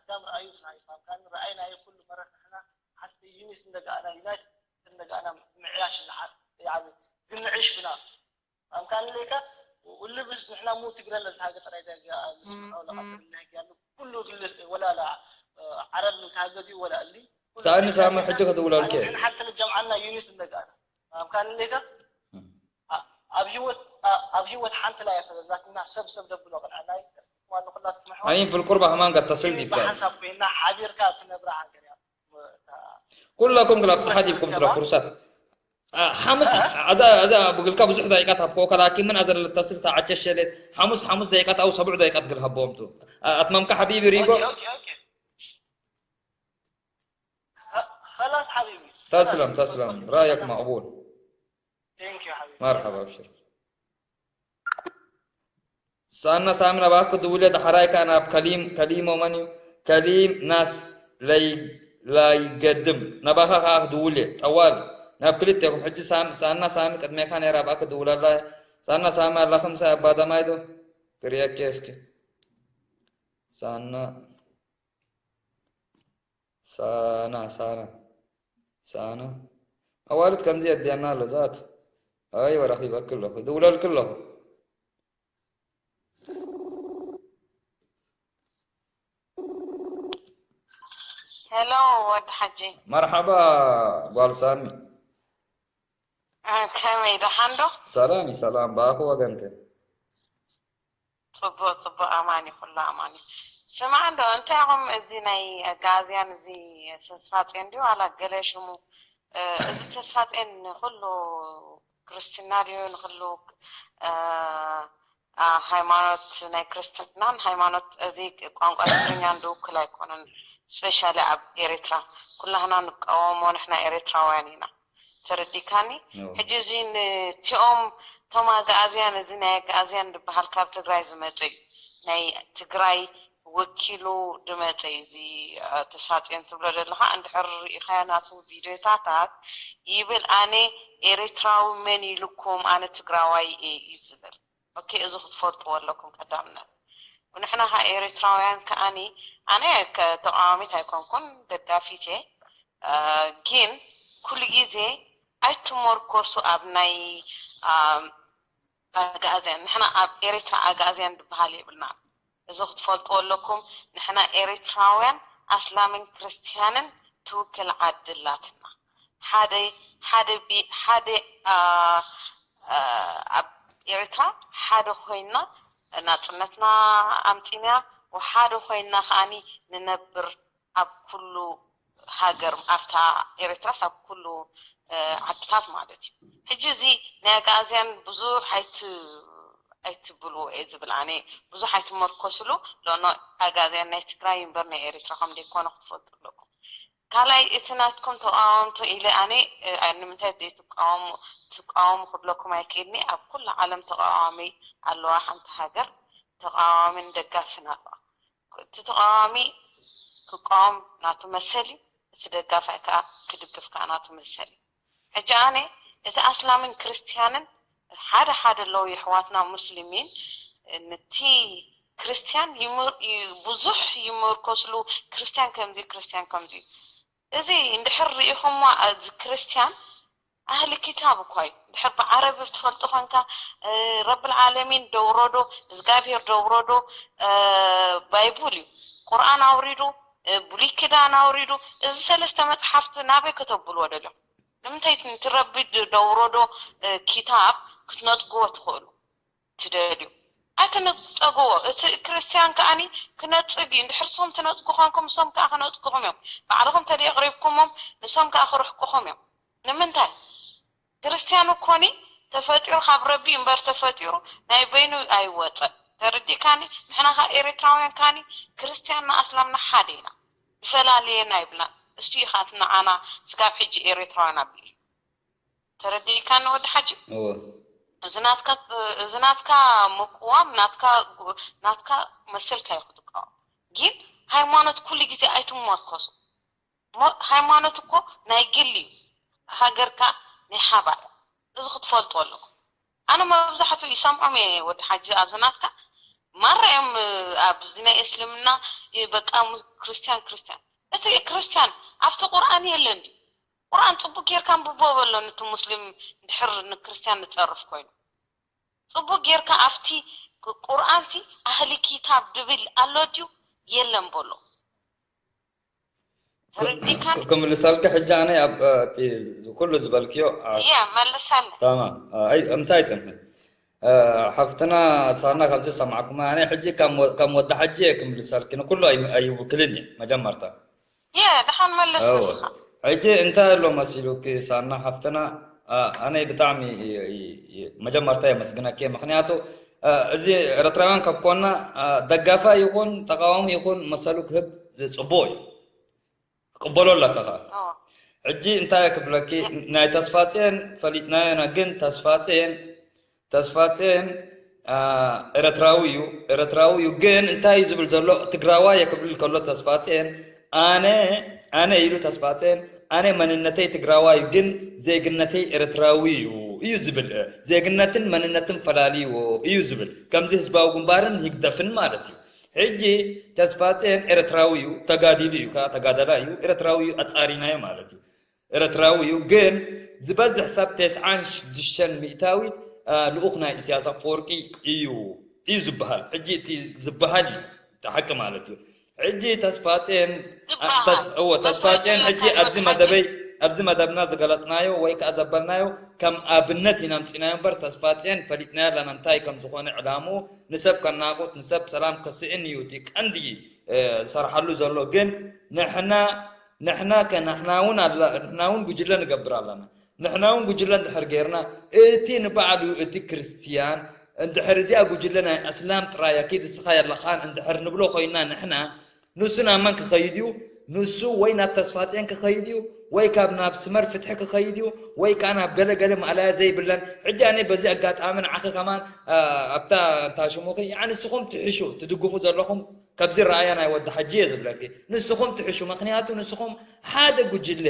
ዳም ረኣዩ ዝናይፋም ካን ረኣይናየ ኩሉ መረት ንሕና ሓቲ ዩኒት እንደጋኣና ዩናይትድ እንደጋኣና ምዕያሽ ዝሓር ግንዕሽ ብና ኣምካን ለይካ ውልብስ ንሕና ሙ ትግረለ ዝሃገ ጥራይ ደጋ ልስምዖ ለቀጥር ለህግ ያሉ ኩሉ ግልህ ወላላ ዓረብ ታገዲ ወላ እሊ ሳኒ ሳሚ ሕጂ ክድውለልከ ንሕና ሓንቲ ንጀምዓና ዩኒት እንደጋና ኣምካን ለይካ ኣብ ህይወት ኣብ ህይወት ሓንቲ ላይ ያፈለላትና ሰብ ሰብ ደብሎ ቅንዕና ይማሉ ኩላትኩም ኣሕዋት أين في القربة همان قد تصل ديبكا ብሓንሳብ ኮይና ሓቢርካ ትነብራ ሃገር እያ ኩላኩም ግላ ተሓዲልኩም ትለ ፍርሳት ሓሙስ እዛ እዛ ብግልካ ብዙሕ ደቂቃት ሃብኮ ከላኪ ምን ኣዘር ልተስል ሰዓት ሸሸለት ሓሙስ ሓሙስ ደቂቃት ኣው ሰብዑ ደቂቃት ግል ሃቦም ቱ ኣትመምካ ሓቢቢ ሪጎ ኦኬ ኦኬ ኦኬ خلاص حبيبي تسلم تسلم رأيك مقبول ثانك يو حبيبي مرحبا ابشر سألنا سامي نباك دولة دحراي كان أب كليم كليم ومني كليم ناس لا لا يقدم نباك خاخ دولة طوال ناب كلت يكم حجي سام سألنا سامي قد ما كان يرى باك دولة لا سألنا سامي الله خمسة أبا دمايدو كريا كيسكي سألنا ሳና ሳና ሳና ኣዋልድ ከምዚ የድልየና ኣሎ ዛት ኣይወ ረኺበኪ ኣለኹ ድውለልኪ ኣለኹ ሄሎ ወዲ ሓጂ መርሓባ ጓል ሳሚ ከመይ ደሓን ዶ ሰላም እዩ ሰላም ብኣኹ ወገንከ ፅቡቅ ፅቡቅ ኣማን እዩ ኩሉ ኣማን እዩ ስማዕ እንዶ እንታይ ኢኹም እዚ ናይ ኣጋዝያን እዚ ተስፋፅዮን ድዩ ዋላ ገለ ሽሙ እዚ ተስፋፅዮን ንኩሉ ክርስትና ድዩ ንኩሉ ሃይማኖት ናይ ክርስትናን ሃይማኖት እዚ ቋንቋ ትግርኛን ድውክል ኣይኮነን ስፔሻሊ ኣብ ኤርትራ ኩላህና ንቃወሞ ንሕና ኤርትራውያን ኢና ተረዲካኒ ሕጂ እዚ ንቲኦም ቶም ኣግኣዝያን እዚ ናይ ኣግኣዝያን ዝበሃል ካብ ትግራይ ዝመፀ እዩ ናይ ትግራይ ወኪሉ ድመፀ እዩ እዚ ተስፋፅዮን ትብሎ ዘለካ እንድሕር ርኢካዮ ናቱ ቪድዮታታት ይብል ኣነ ኤርትራዊ መን ኢልኩም ኣነ ትግራዋይ እየ እዩ ዝብል ኦኬ እዚ ክትፈልጥዎ ኣለኩም ቀዳምነት ንሕና ከ ኤርትራውያን ከኣኒ ኣነ ተቃዋሚት ኣይኮንኩን ደጋፊት እየ ግን ኩሉ ግዜ ኣይትመርኮሱ ኣብ ናይ ኣግኣዝያን ንሕና ኣብ ኤርትራ ኣግኣዝያን ዝበሃል የብልና እዚ ክትፈልጥዎ ኣለኩም ንሕና ኤርትራውያን ኣስላምን ክርስትያንን ትውክል ዓዲ ኣላትና ሓደ ሓደ ሓደ ኣብ ኤርትራ ሓደ ኮይና ናፅነትና ኣምፂና ወሓደ ኮይና ከዓኒ ንነብር ኣብ ኩሉ ሃገር ኣብታ ኤርትራስ ኣብ ኩሉ ዓድታት ማለት እዩ ሕጂ እዚ ናይ ኣግኣዝያን ብዙሕ ኣይት ኣይትብልዎ እየ ዝብል ኣነ ብዙሕ ኣይትመርኮስሉ ሎኖ ኣጋዝያን ናይ ትግራይ እምበር ናይ ኤርትራ ከም ደይኮነ ክትፈልጡ ኣለኩም ካልኣይ እቲ ናትኩም ተቃወምቱ ኢለ ኣነ ንምንታይ ዘይትቃወሙ ትቃወሙ ክብለኩም ኣይክእልኒ ኣብ ኩሉ ዓለም ተቃዋሚ ኣለዋ ሓንቲ ሃገር ተቃዋሚን ደጋፍን ኣለዋ እቲ ተቃዋሚ ክቃወም ናቱ መሰል እዩ እቲ ደጋፋይ ከዓ ክድግፍ ከዓ ናቱ መሰል እዩ ሕጂ ኣነ እቲ ኣስላምን ክርስትያንን ሓደ ሓደ ኣለዉ የሕዋትና ሙስሊሚን ንቲ ክርስትያን ብዙሕ ይምርኮስሉ ክርስትያን ከምዚ ክርስትያን ከምዚ እዚ እንድሕር ርኢኹሞ እዚ ክርስትያን ኣህሊ ኪታብ እኳ እዩ እንድሕር ብዓረቢ ትፈልጦ ኮንካ ረብል ዓለሚን ደውረዶ እግዚኣብሄር ደውረዶ ባይቡል እዩ ቁርኣን ኣውሪዱ ብሉይ ኪዳን ኣውሪዱ እዚ ሰለስተ መፅሓፍቲ ናበይ ከተብልዎ ደልዮም ንምንታይ እቲ ረቢ ደውረዶ ኪታብ ክትነፅግዎ ትኽእሉ ትደልዩ ኣይትነፀግዎ። እቲ ክርስትያን ከኣኒ ክነፅግ እዩ። እንድሕር ንሶም ትነፅጉ ኮንኩም ንሶም ከዓ ክነፅጉኹም እዮም። ባዕልኹም ተደይቕሪብኩሞም ንሶም ከዓ ክርሕቁኹም እዮም። ንምንታይ? ክርስትያን እኮኒ ተፈጢሩ ካብ ረቢ እምበር ተፈጢሩ ናይ በይኑ ኣይወፀን። ተረዲእካኒ? ንሕና ከ ኤርትራውያን ካኒ ክርስትያንና ኣስላምና ሓደ ኢና። ይፈላልየና ይብላን። እሱ እዩ ከኣ እቲ ንዓና ስጋብ ሕጂ ኤርትራውያን ኣቢሉ። ተረዲእካኒ ወዲ ሓጂ? እወ። እዚ ናትካ፣ እዚ ናትካ ምቅዋም፣ ናትካ፣ ናትካ መሰልካ እዩ ክትቃወም። ግን ሃይማኖት ኩሉ ግዜ ኣይትመርኮሱ። ሞ-፣ ሃይማኖት እኮ ናይ ግል እዩ። ሃገርካ ናይ ሓባር። እዚ ክትፈልጡ ኣለኩም። ኣነ መብዛሕትኡ ይሰምዖም እየ ወዲ ሓጂ ኣብዚ ናትካ። ማራ እዮም ኣብዚ ናይ እስልምና በቃ ሙ-፣ ክርስትያን፣ ክርስትያን። እቲ ክርስትያን ኣብቲ ቁርኣን የለን ድዩ? ቁርኣን ጽቡቅ ጌርካ ኣንብቦ በሎ ነቲ ሙስሊም ድሕር ንክርስትያን ንጸርፍ ኮይኑ። ጽቡቅ ጌርካ ኣብቲ ቁርኣንሲ ኣህሊ ኪታብ ድብል ኣሎ ድዩ? የለን በሎ። ተረዲእካኒ? ክምልሰልኪ ሕጂ ኣነ ኣብ፣ እ፣ እቲ ኩሉ ዝበልክዮ፣ እ፣ እየ መልሰለይ። ተማም። እ፣ ኣይ፣ ምሳይ ጽንሒ። እ፣ ሓፍትና ሳና ካብዚ ዝሰማዕኩማ፣ ኣነ ሕጂ ከም ወ-፣ ከም ወዲ ሓጂ እየ ክምልሰልኪ። ንኩሉ ኣይ-፣ ኣይውክልን እየ መጀመርታ። እየ፣ ደሓን መልስ እወ። ንስኻ። ሕጂ እንታይ ኣሎ መሲሉኪ ሳና ሓፍትና? እ፣ ኣነ ብጣዕሚ እየ፣ እየ፣ እየ፣ መጀመርታ የመስግነኪ። ምኽንያቱ፣ እ፣ እዚ ኤርትራውያን ካብ ኮና፣ እ፣ ደጋፋይ ይኹን ተቃዋሚ ይኹን መሰሉ ክህብ ጽቡቅ እዩ። ክቅበሎ ኣለካ ከኣ። እወ። ሕጂ እንታይ ክብለኪ፣ ናይ ተስፋጽዮን ፈሊጥናዮ ኢና፣ ግን ተስፋጽዮን፣ ተስፋጽዮን፣ አ፣ ኤረትራዊ እዩ፣ ኤረትራዊ እዩ፣ ግን እንታይ እዩ ዝብል ዘሎ? ትግራዋይ እየ ክብል ከሎ ተስፋጽዮን፣ ኣነ፣ ኣነ ኢሉ ተስፋጽዮን፣ ኣነ መንነተይ ትግራዋይ እዩ፣ ግን ዜግነተይ ኤረትራዊ እዩ፣ እዩ ዝብል። ዜግነትን መንነትን ፈላልይዎ እዩ ዝብል። ከምዚ ህዝባዊ ግንባርን ህግደፍን ማለት እዩ። ሕጂ ተስፋጽዮን ኤረትራዊ እዩ፣ ተጋዲሉ እዩ፣ ከኣ ተጋዳላይ እዩ፣ ኤረትራዊ እዩ፣ ኣጻሪናዮ ማለት እዩ። ኤረትራዊ እዩ፣ ግን ዝበዝሕ ሰብ ተስዓን ሽዱሽተን ሚእታዊት፣ አ፣ ልኡኽ ናይ ኢሳያስ ኣፈወርቂ እዩ፣ እዩ ዝበሃል። ሕጂ እቲ ዝበሃል እዩ፣ እቲ ሓቂ ማለት እዩ። ሕጂ ተስፋጽዮን፣ አ፣ ዝበሃል። ተስ-፣ እወ፣ መስረቲ ተስፋጽዮን እዩ ሕጂ እንታይ ኣብዚ ይበሃል መደበይ፣ ሕጂ? ኣብዚ መደብና ዝገለጽናዮ ወይ ከኣ ዘበልናዮ ከም ኣብነት ኢና ኣምጺናዮ እምበር፣ ተስፋጽዮን ፈሊጥናዮ ኣለና እንታይ ከም ዝኾነ ዕላምኡ፣ ንሰብ ከናቑት፣ ንሰብ ሰላም ከስእን እዩ እቲ ቀንዲ፣ እ፣ ዝሰርሓሉ ዘሎ። ግን ንሕና፣ ንሕና ከ፣ ንሕና እውን ኣላ-፣ ንሕና እውን ጉጅለ ንገብር ኣለና። ንሕና እውን ጉጅለ እንድሕር ጌርና፣ እቲ ንባዕሉ እቲ ክርስትያን እንድሕር እዚኣ ጉጅለ ናይ ኣስላም ጥራይ እያ፣ ኪድ እስኻ የለኻን እንድሕር ንብሎ ኮይንና ንሕና፣ ንሱ ናብ መን ክኸይድ እዩ? ንሱ ወይ ናብ ተስፋጽዮን ክኸይድ እዩ፣ ወይ ካብ ናብ ስመር ፍትሒ ክኸይድ እዩ፣ ወይ ከኣ ናብ ገለ ገለ ማእለያ ዘይብለን። ሕጂ ኣነ በዚ ኣጋጣሚ ንዓኺ ከማን፣ አ፣ ኣብታ እንታ ሽሙኺ፣ ያዕኒ ንስኹም ትሕሹ፣ ትድግፉ ዘለኹም፣ ካብዚ ረኣያ ናይ ወዲ ሓጂ እየ ዝብለኪ። ንስኹም ትሕሹ፣ ምኽንያቱ ንስኹም ሓደ ጉጅለ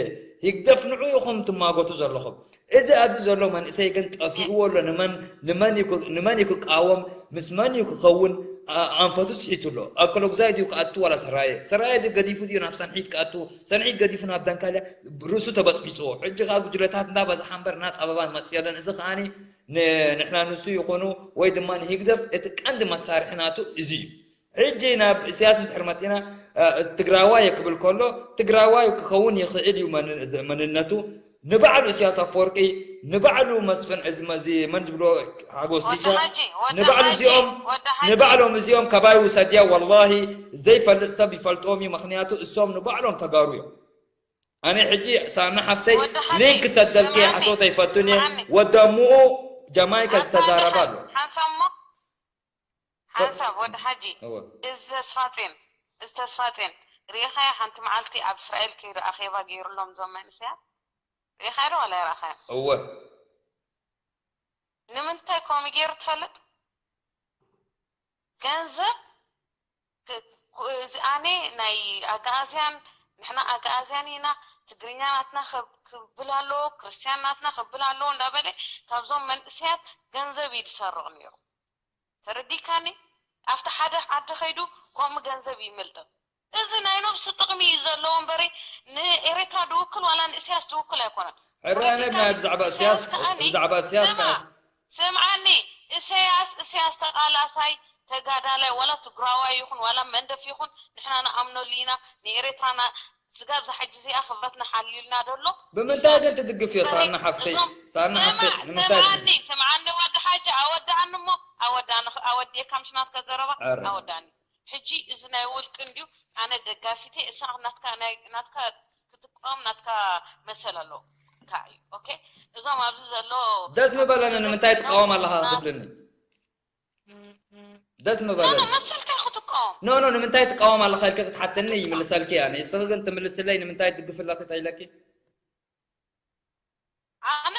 ህግደፍ ንዑ ኢኹም ትማጎቱ ዘለኹም። እዚ ኣብዚ ዘሎ መንእሰይ ግን ጠፊእዎ ኣሎ። ንመን፣ ንመን እዩ ክ-፣ ንመን እዩ ክቃወም? ምስ መን እዩ ክኸውን? ኣ-፣ ኣንፈቱ ስሒቱ ኣሎ። ኣከለጉዛይ ድዩ ክኣቱ ዋላ ሰራየ? ሰራየ ድዩ ገዲፉ ድዩ ናብ ሰንሒት ክኣቱ? ሰንሒት ገዲፉ ናብ ደንካልያ ርእሱ ተበጽቢጽዎ። ሕጂ ከኣ ጉጅለታት እንዳበዝሓ እምበር ናጻ ኣበባ መጽእ የለን። እዚ ከኣኒ ን-፣ ንሕና ንሱ ይኹኑ ወይ ድማ ንህግደፍ እቲ ቀንዲ መሳርሒ ናቱ እዚ እዩ። ሕጂ ናብ ኢሳያስ እንድሕር መጺና፣ እ፣ ትግራዋይ ክብል ከሎ፣ ትግራዋይ ክኸውን ይኽእል እዩ መን-፣ መንነቱ። ንባዕሉ ኢሳያስ ኣፈወርቂ፣ ንባዕሉ መስፍን፣ እዚ መዚ መን ዝብሎ ሓጎስ ወዲ ዲሻ፣ ሓጂ፣ ወዲ ንባዕሉ ሓጂ፣ እዚኦም፣ ወዲ ሓጂ። ንባዕሎም እዚኦም ካባይ ውሰድያ፣ ወላሂ ዘይፈልጥ ሰብ ይፈልጦም እዩ። ምኽንያቱ እሶም ንባዕሎም ተጋሩ እዮም። ኣነ ሕጂ ሳና ሓፍተይ ወዲ ሓጂ፣ ሊንክ ሰደልኪ ስምዓኒ፣ ሓሶት ኣይፈቱን እየ። ስምዓኒ። ወደምኡ ጃማይካ ሓንሳብ ዝተዛረባ ደሓን፣ ኣሎ። ሓንሳብ እሞ፣ ሓንሳብ ወዲ ሓጂ፣ እወ። እዚ ተስፋጼን፣ እዚ ተስፋጼን፣ ርኢኻዮ ሓንቲ መዓልቲ ኣብ እስራኤል ከይዱ ኣኼባ ገይሩሎም እዞም መንእሰያት? ርኢኻዮ ዶ ዋላ ኣይረኣኻዮን? እወ። ንምንታይ ከምኡ ገይሩ ትፈልጥ? ገንዘብ ክ-፣ ክ-፣ እዚ ኣነ ናይ ኣግኣዝያን፣ ንሕና ኣግኣዝያን ኢና፣ ትግርኛ ናትና ክብ-፣ ክብል ኣለዎ፣ ክርስትያን ናትና ክብል ኣለዎ እንዳበለ ካብዞም መንእሰያት ገንዘብ እዩ ዝሰርቕ ነይሩ። ተረዲካኒ? ኣብቲ ሓደ ዓዲ ከይዱ ከምኡ ገንዘብ ይምልጥጥ። እዚ ናይ ነብሱ ጥቕሚ እዩ ዘለዎ እምበሪ ንኤርትራ ድውክል ዋላ ንእስያስ ድውክል ኣይኮነን። ሕራነ ተረዲካኒ? ብዛዕባ እስያስ፣ እስያስ ከኣኒ፣ ብዛዕባ እስያስ ስማ፣ ከኣ ስምዓኒ፣ እስያስ፣ እስያስ ተቓላሳይ፣ ተጋዳላይ፣ ዋላ ትግራዋይ ይኹን ዋላ መንደፍ ይኹን ንሕና ንኣምነሉ ኢና። ንኤርትራና ስጋብ እዛ ሕጂ እዚኣ ክብረትና ሓልዩልና ደሎ ብምንታይ ግን ትድግፍዮ? ሳና ሓፍተይ፣ ሳና ሓፍተይ፣ ንምንታይ? ስምዓኒ፣ ስምዓኒ ወዲ ሓጂ፣ ኣወዳኣኒ እሞ ኣወዳኒ፣ ኣወዲእካ ምሽ ናትካ ዘረባ ኣወዳኒ። ሕጂ እዚ ናይ ውልቂ እንድዩ፣ ኣነ ደጋፊተ እሳ ናትካ ናይ ናትካ ክትቃወም ናትካ መሰል ኣሎ። ኦኬ፣ እዞም ኣብዚ ዘሎ ደስ ምበለኒ። ንምንታይ ትቃወም ኣለኻ ክትብልኒ ደስ ምበለኒ። መሰልካ ክትቃወም ኖ ኖ፣ ንምንታይ ትቃወም ኣለኻ ኢልካ ክትሓተኒ ይምልሰልኪ እያ። ንስኺ ግን ትምልስለይ ንምንታይ ትድግፊ ኣለኺ ተኢለኪ? ኣነ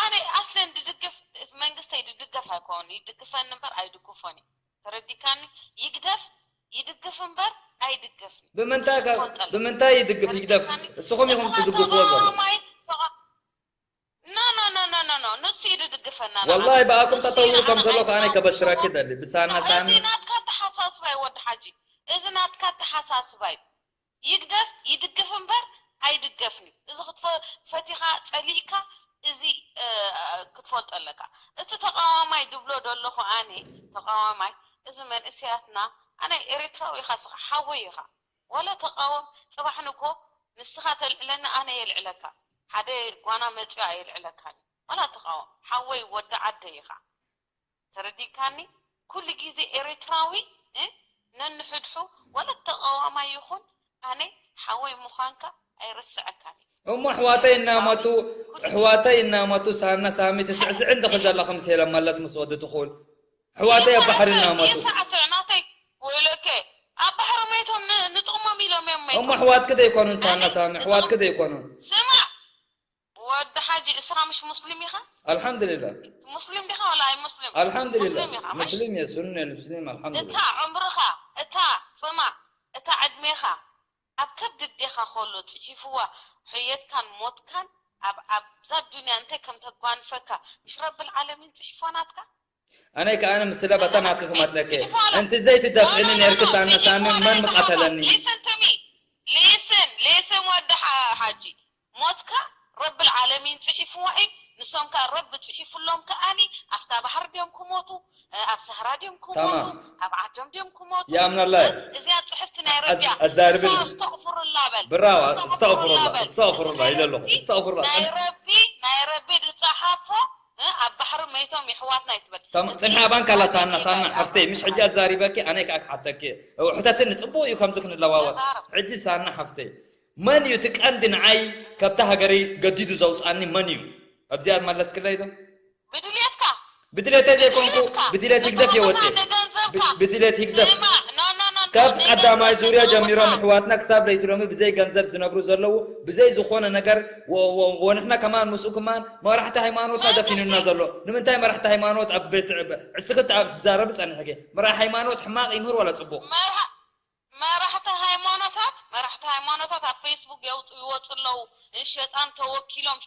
ኣነ ኣስለን ድድግፍ መንግስተይ ድድገፍ ኣይኮን ይድግፈኒ እምበር ኣይድግፎን እዩ። ተረዲካኒ? ይግደፍ ይድግፍ እምበር ኣይድገፍን። ብምንታይ ይድግፍ? ይግደፍ። እስኹም ኢኹም ትድግፍዎ ዘለኹም። ኖ ኖ ኖ ኖ ኖ ኖ ንሱ እዩ ድድግፈና። ወላሂ ብኣኩም ጠጠው ኢሉ ከም ዘሎ ከኣ ኣነ ከበስረኪ ደሊ ብሳና ሳሚ። እዚ ናትካ ኣተሓሳስባ እዩ ወዲ ሓጂ፣ እዚ ናትካ ኣተሓሳስባ እዩ። ይግደፍ ይድግፍ እምበር ኣይድገፍን እዩ። እዚ ክትፈቲኻ ጸሊእካ እዚ ክትፈልጦ ኣለካ። እቲ ተቃዋማይ ድብሎ ደለኹ ኣነ ተቃዋማይ እዚ መንእሰያትና ኣነ ኤርትራዊ ኢኻ ስኻ ሓወይ ኢኻ ወላ ተቃወም ጽባሕ ንግሆ ንስኻ ተልዕለኒ ኣነ የልዕለካ ሓደ ጓና መጺኦ ኣየልዕለካን እዩ ወላ ተቃወም ሓወይ ወዲ ዓደይ ኢኻ ተረዲካኒ ኩሉ ግዜ ኤርትራዊ ነንሕድሑ ወላ ተቃዋማይ ይኹን ኣነ ሓወይ ምዃንካ ኣይርስዐካን እዩ እሞ ኣሕዋተይ እናመቱ ኣሕዋተይ እናመቱ ሳና ሳሚ ትስዕስዕ እንድኺ ዘለኺ ምስ ሄለን መለስ ምስ ወዲ ትኹል ኣሕዋተይ ኣብ ባሕሪ እናመቱ ይስዕስዕ ናተይ ወይለከ ኣብ ባሕሪ መይቶም ንጥቕሞም ኢሎም እዮም መይቶም እሞ ኣሕዋትኪ ዘይኮኑን ሳና ሳሚ ኣሕዋትኪ ዘይኮኑን ስማዕ ወዲ ሓጂ እስኻ ምሽ ሙስሊም ኢኻ ኣልሓምዱሊላህ ሙስሊም ዲኻ ወላ ኣይ ሙስሊም ኣልሓምዱሊላህ ሙስሊም እየ ሱኒ ሙስሊም ኣልሓምዱሊላህ እታ ዕምርኻ እታ ስማዕ እታ ዕድሜኻ ኣብ ከብዲ ኣዴኻ ከሎ ጽሒፍዋ ሕየትካን ሞትካን ኣብ ኣብዛ ዱንያ እንታይ ከም ተጓንፈካ ምሽ ረብል ዓለሚን ጽሒፎ ናትካ ኣነ ከኣ ኣነ ምስለ በታ ናትኪ ክመጽለኪ እንቲ ዘይትደፍዕኒ ነርኪ ሳነ ሳነ መን ምቀተለኒ listen to me listen listen ወዲ ሓጂ ሞትካ ረብል ዓለሚን ጽሒፍዋ እዩ ንሶም ከኣ ረቢ ጽሒፍሎም ከኣኒ ኣብታ ባሕሪ ድዮም ክሞቱ ኣብ ሰህራ ድዮም ክሞቱ ኣብ ዓዶም ድዮም ክሞቱ ያምናላ እዚኣ ጽሕፍቲ ናይ ረቢያ ኣዛርብን እስተቕፍሩላ በል ብራዋ እስተቕፍሩላ እስተቕፍሩላ ኢለ ኣለኹ እስተቕፍሩላ ናይ ረቢ ናይ ረቢ ዝጸሓፎ ኣብ ባሕሪ መይቶም የሕዋትና ይትበል ጽንሓ ባንካ ላሳና ሳና ሓፍተይ ምሽ ሕጂ ኣዛሪበኪ ኣነ ከኣ ክሓተኪ ሕተትኒ ጽቡቕ እዩ ከምዚ ክንለዋወጥ ሕጂ ሳና ሓፍተይ መን እዩ እቲ ቀንዲ ንዓይ ካብታ ሃገረይ ገዲዱ ዘውፅኣኒ መን እዩ ኣብዚኣ መለስክለይ ዶ ብድልየትካ ብድልየተይ ዘይኮንኩ ብድልየት ህግደፍ እየ ወፅእ ብድልየት ህግደፍ ካብ ቀዳማይ ዙርያ ጀሚሮም ኣሕዋትና ክሳብ ለይቲ ሎሚ ብዘይ ገንዘብ ዝነብሩ ዘለዉ ብዘይ ዝኾነ ነገር ወንሕና ከማን ምስኡ ከማን መራሕቲ ሃይማኖት ኣደፊኑና ዘሎ ንምንታይ መራሕቲ ሃይማኖት ኣብ ቤት ዕስክት ኣብ ትዛረብ ፀኒሕኪ መራሒ ሃይማኖት ሕማቕ ይምህር ወላ ፅቡቕ መራሕቲ ሃይማኖታት መራሕቲ ሃይማኖታት ኣብ ፌስቡክ ይወፁ ኣለዉ ሸጣን ተወኪሎም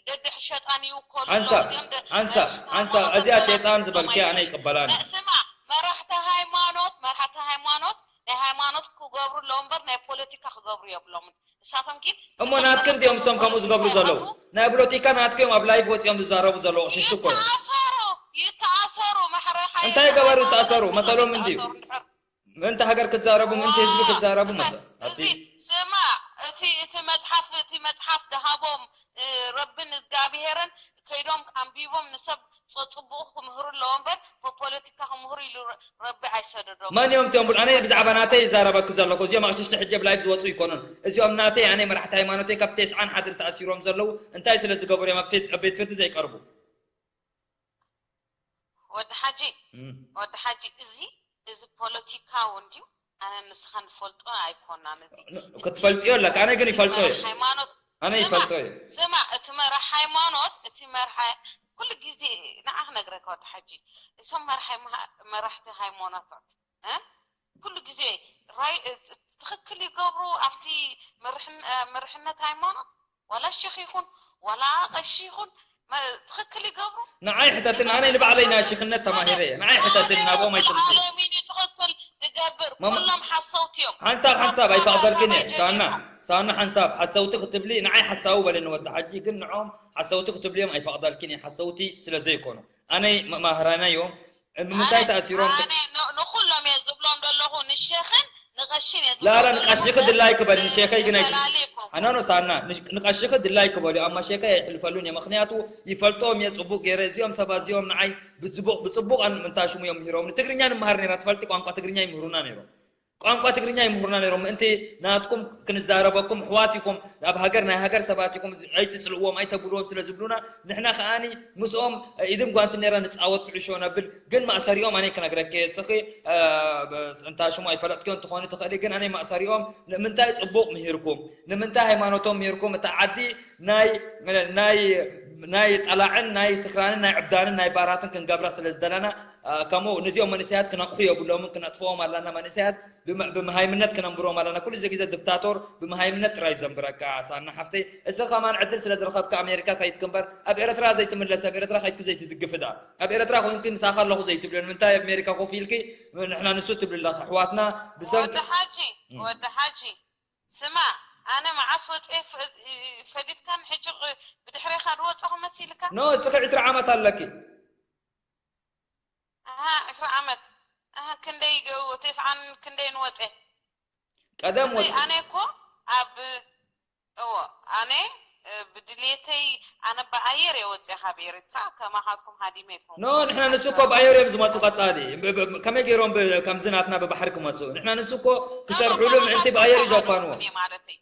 ደድሕ ሸጣን ይውከሉ ኣለዉ እዚኦም ሓንሳብ ሓንሳብ እዚኣ ሸጣን ዝበልኪ ኣነ ይቅበላኒ ስማ መራሕቲ ሃይማኖት መራሕቲ ሃይማኖት ናይ ሃይማኖት ክገብሩ ኣለዉ እምበር ናይ ፖለቲካ ክገብሩ የብሎምን ንሳቶም ግን እሞ ናትክን ድዮም እሶም ከምኡ ዝገብሩ ዘለዉ ናይ ፖለቲካ ናትክዮም ኣብ ላይፍ ወፂኦም ዝዛረቡ ዘለዉ ቅሽሽቲ እኮ ይተኣሰሩ ይተኣሰሩ ማሕረ እንታይ ገበሩ ይተኣሰሩ መሰሎም እንድዩ ምእንቲ ሃገር ክዛረቡ ምእንቲ ህዝቢ ክዛረቡ መሰ እዚ ስማ እቲ እቲ መፅሓፍ እቲ መፅሓፍ ደሃቦም ረብን እግዚኣብሄርን ከይዶም ኣንቢቦም ንሰብ ፅቡቕ ክምህሩ ኣለዎ እምበር ብፖለቲካ ክምህሩ ኢሉ ረቢ ኣይሰደዶም መን እዮም እቲኦም ኣነ ብዛዕባ ናተይ ይዛረበኪ ዘለኹ እዚኦም ኣቕሽሽቲ ሕጂ ኣብ ላይፍ ዝወፁ ይኮኑን እዚኦም ናተይ ኣነ መራሕቲ ሃይማኖተይ ካብ ቴስዓን ሓደን ተኣሲሮም ዘለዉ እንታይ ስለ ዝገበሩ እዮም ኣብ ቤት ፍርዲ ዘይቀርቡ ወዲ ሓጂ ወዲ ሓጂ እዚ እዚ ፖለቲካዊ እንድዩ ኣነ ንስኻ ንፈልጦ ኣይኮናን እዚ ክትፈልጥዮ ኣለካ ኣነ ግን ይፈልጦ እየ ሃይማኖት ኣነ ይፈልጦ እየ ስማ እቲ መራሕ ሃይማኖት እቲ መርሓ ኩሉ ግዜ ንዓ ክነግረካ ወዲ ሓጂ እቶም መራሒ መራሕቲ ሃይማኖታት ኩሉ ግዜ ትኽክል ይገብሩ ኣብቲ መርሕነት ሃይማኖት ዋላ ሸኽ ይኹን ዋላ ቀሺ ይኹን ትኽክል ይገብሩ ንዓይ ሕተትን ኣነ ንባዕለይ ናይ ሽኽነት ተማሂረ እየ ንዓይ ሕተትን ናብኦም ኣይትምፅእ ዓለሚን እዩ ትኽክል ትገብር ኩሎም ሓሰውቲ እዮም ሓንሳብ ሓንሳብ ኣይፈቕደልክን እየ ሳና ሳና ሓንሳብ ሓሰውቲ ክትብሊ ንዓይ ሓሳዊ በለኒ ወዲ ሓጂ ግን ንዖም ሓሰውቲ ክትብልዮም ኣይፈቕደልክን እየ ሓሰውቲ ስለ ዘይኮኑ ኣነይ መማህራና እዮም ንምንታይ ተኣሲሮም ንኩሎም እየ ዝብሎም ዘለኹ ንሸኽን ንቐሽን እየ ላላ ዝፈትዎም ንቐሽኺ እምበር ድላይ ክበል ንሸኸይ ግን ኣይት- ፈላሊኩም። ኣናኖ ሳና ንሽ- ንቐሽኺ ድላይ ክበል እዩ ኣማ ሸኸይ ኣይሕልፈሉን እየ ምክንያቱ ይፈልጦም እየ ፅቡቅ ገይረ እዚኦም ሰባት እዚኦም ንዓይ ብፅቡቅ ብፅቡቅ ኣን- እንታሽሙ እዮም ምሂሮም ንትግርኛ ንምሃር ነይራ ትፈልጢ ቋንቋ ትግርኛ ይምህሩና ነይሮም ቋንቋ ትግርኛ ይምህሩና ነይሮም ምእንቲ ናትኩም ክንዛረበኩም ኣሕዋት ኢኹም ኣብ ሃገር ናይ ሃገር ሰባት ኢኹም ኣይትፅልእዎም ኣይተብልዎም ስለ ዝብሉና ንሕና ከዓኒ ምስኦም ኢድን ጓንትን ነይራ ንፃወት ኩዕሾ ነብል ግን ማእሰሪኦም ኣነ ክነግረኪ እየ እስኺ እንታ ሽሙ ኣይፈለጥክዮን ትኾኒ ትኽእሊ ግን ኣነ ማእሰሪኦም ንምንታይ ፅቡቕ ምሂርኩም ንምንታይ ሃይማኖቶም ምሂርኩም እታ ዓዲ ናይ ናይ ናይ ጠላዕን ናይ ስክራንን ናይ ዕብዳንን ናይ ባራትን ክንገብራ ስለ ዝደለና ከምኡ ነዚኦም መንእሰያት ክነቕሑ የብሎምን ክነጥፍኦም ኣለና መንእሰያት ብመሃይምነት ክነንብሮም ኣለና ኩሉ ግዜ ዲክታቶር ብመሃይምነት ጥራይ ዘንብረካ ሳና ሓፍተይ እስኺ ከማን ዕድል ስለ ዝረኸብካ ኣሜሪካ ከይድኪ እምበር ኣብ ኤረትራ ዘይትምለሲ ኣብ ኤረትራ ከይድኪ ዘይትድግፊ ደኣ ኣብ ኤረትራ ኮይንኪ ምሳኻ ኣለኹ ዘይትብልዮ ንምንታይ ኣብ ኣሜሪካ ኮፍ ኢልኪ ንሕና ንሱ ትብሊ ኣለኻ ኣሕዋትና ብሰንኪ ወዲ ሓጂ ወዲ ሓጂ ስማዕ ኣነ መዓስ ወፅየ ፈሊጥካን ሕጂ ብድሕሬኻ ዝወፀኹ መሲልካ ኖ እስኺ ዕስራ ዓመት ኣለኪ ኣሃ ዕስራ ዓመት ኣሃ ክንደይ ገው ቴስዓን ክንደይን ወጼ ቀደም እዚ ወጺ ኣነ እኮ ኣብ እዎ ኣነ እ፣ ብድሌተይ ኣነ ብኣየር እየ ወጼ ካብ ኤርትራ ከማኻትኩም ሃዲመ ይኮን ኖ ንሕና ንሱ እኮ ብኣየር እዮም ዝመፁ ቀፃሊ ብ- ብ- ከመይ ገይሮም ብ- ከምዚ ናትና ብባሕሪ ክመፁ ንሕና ንሱ እኮ ክሰርሑሉ ምእንቲ ብኣየር እዩ ዘፋንዎ ማለተይ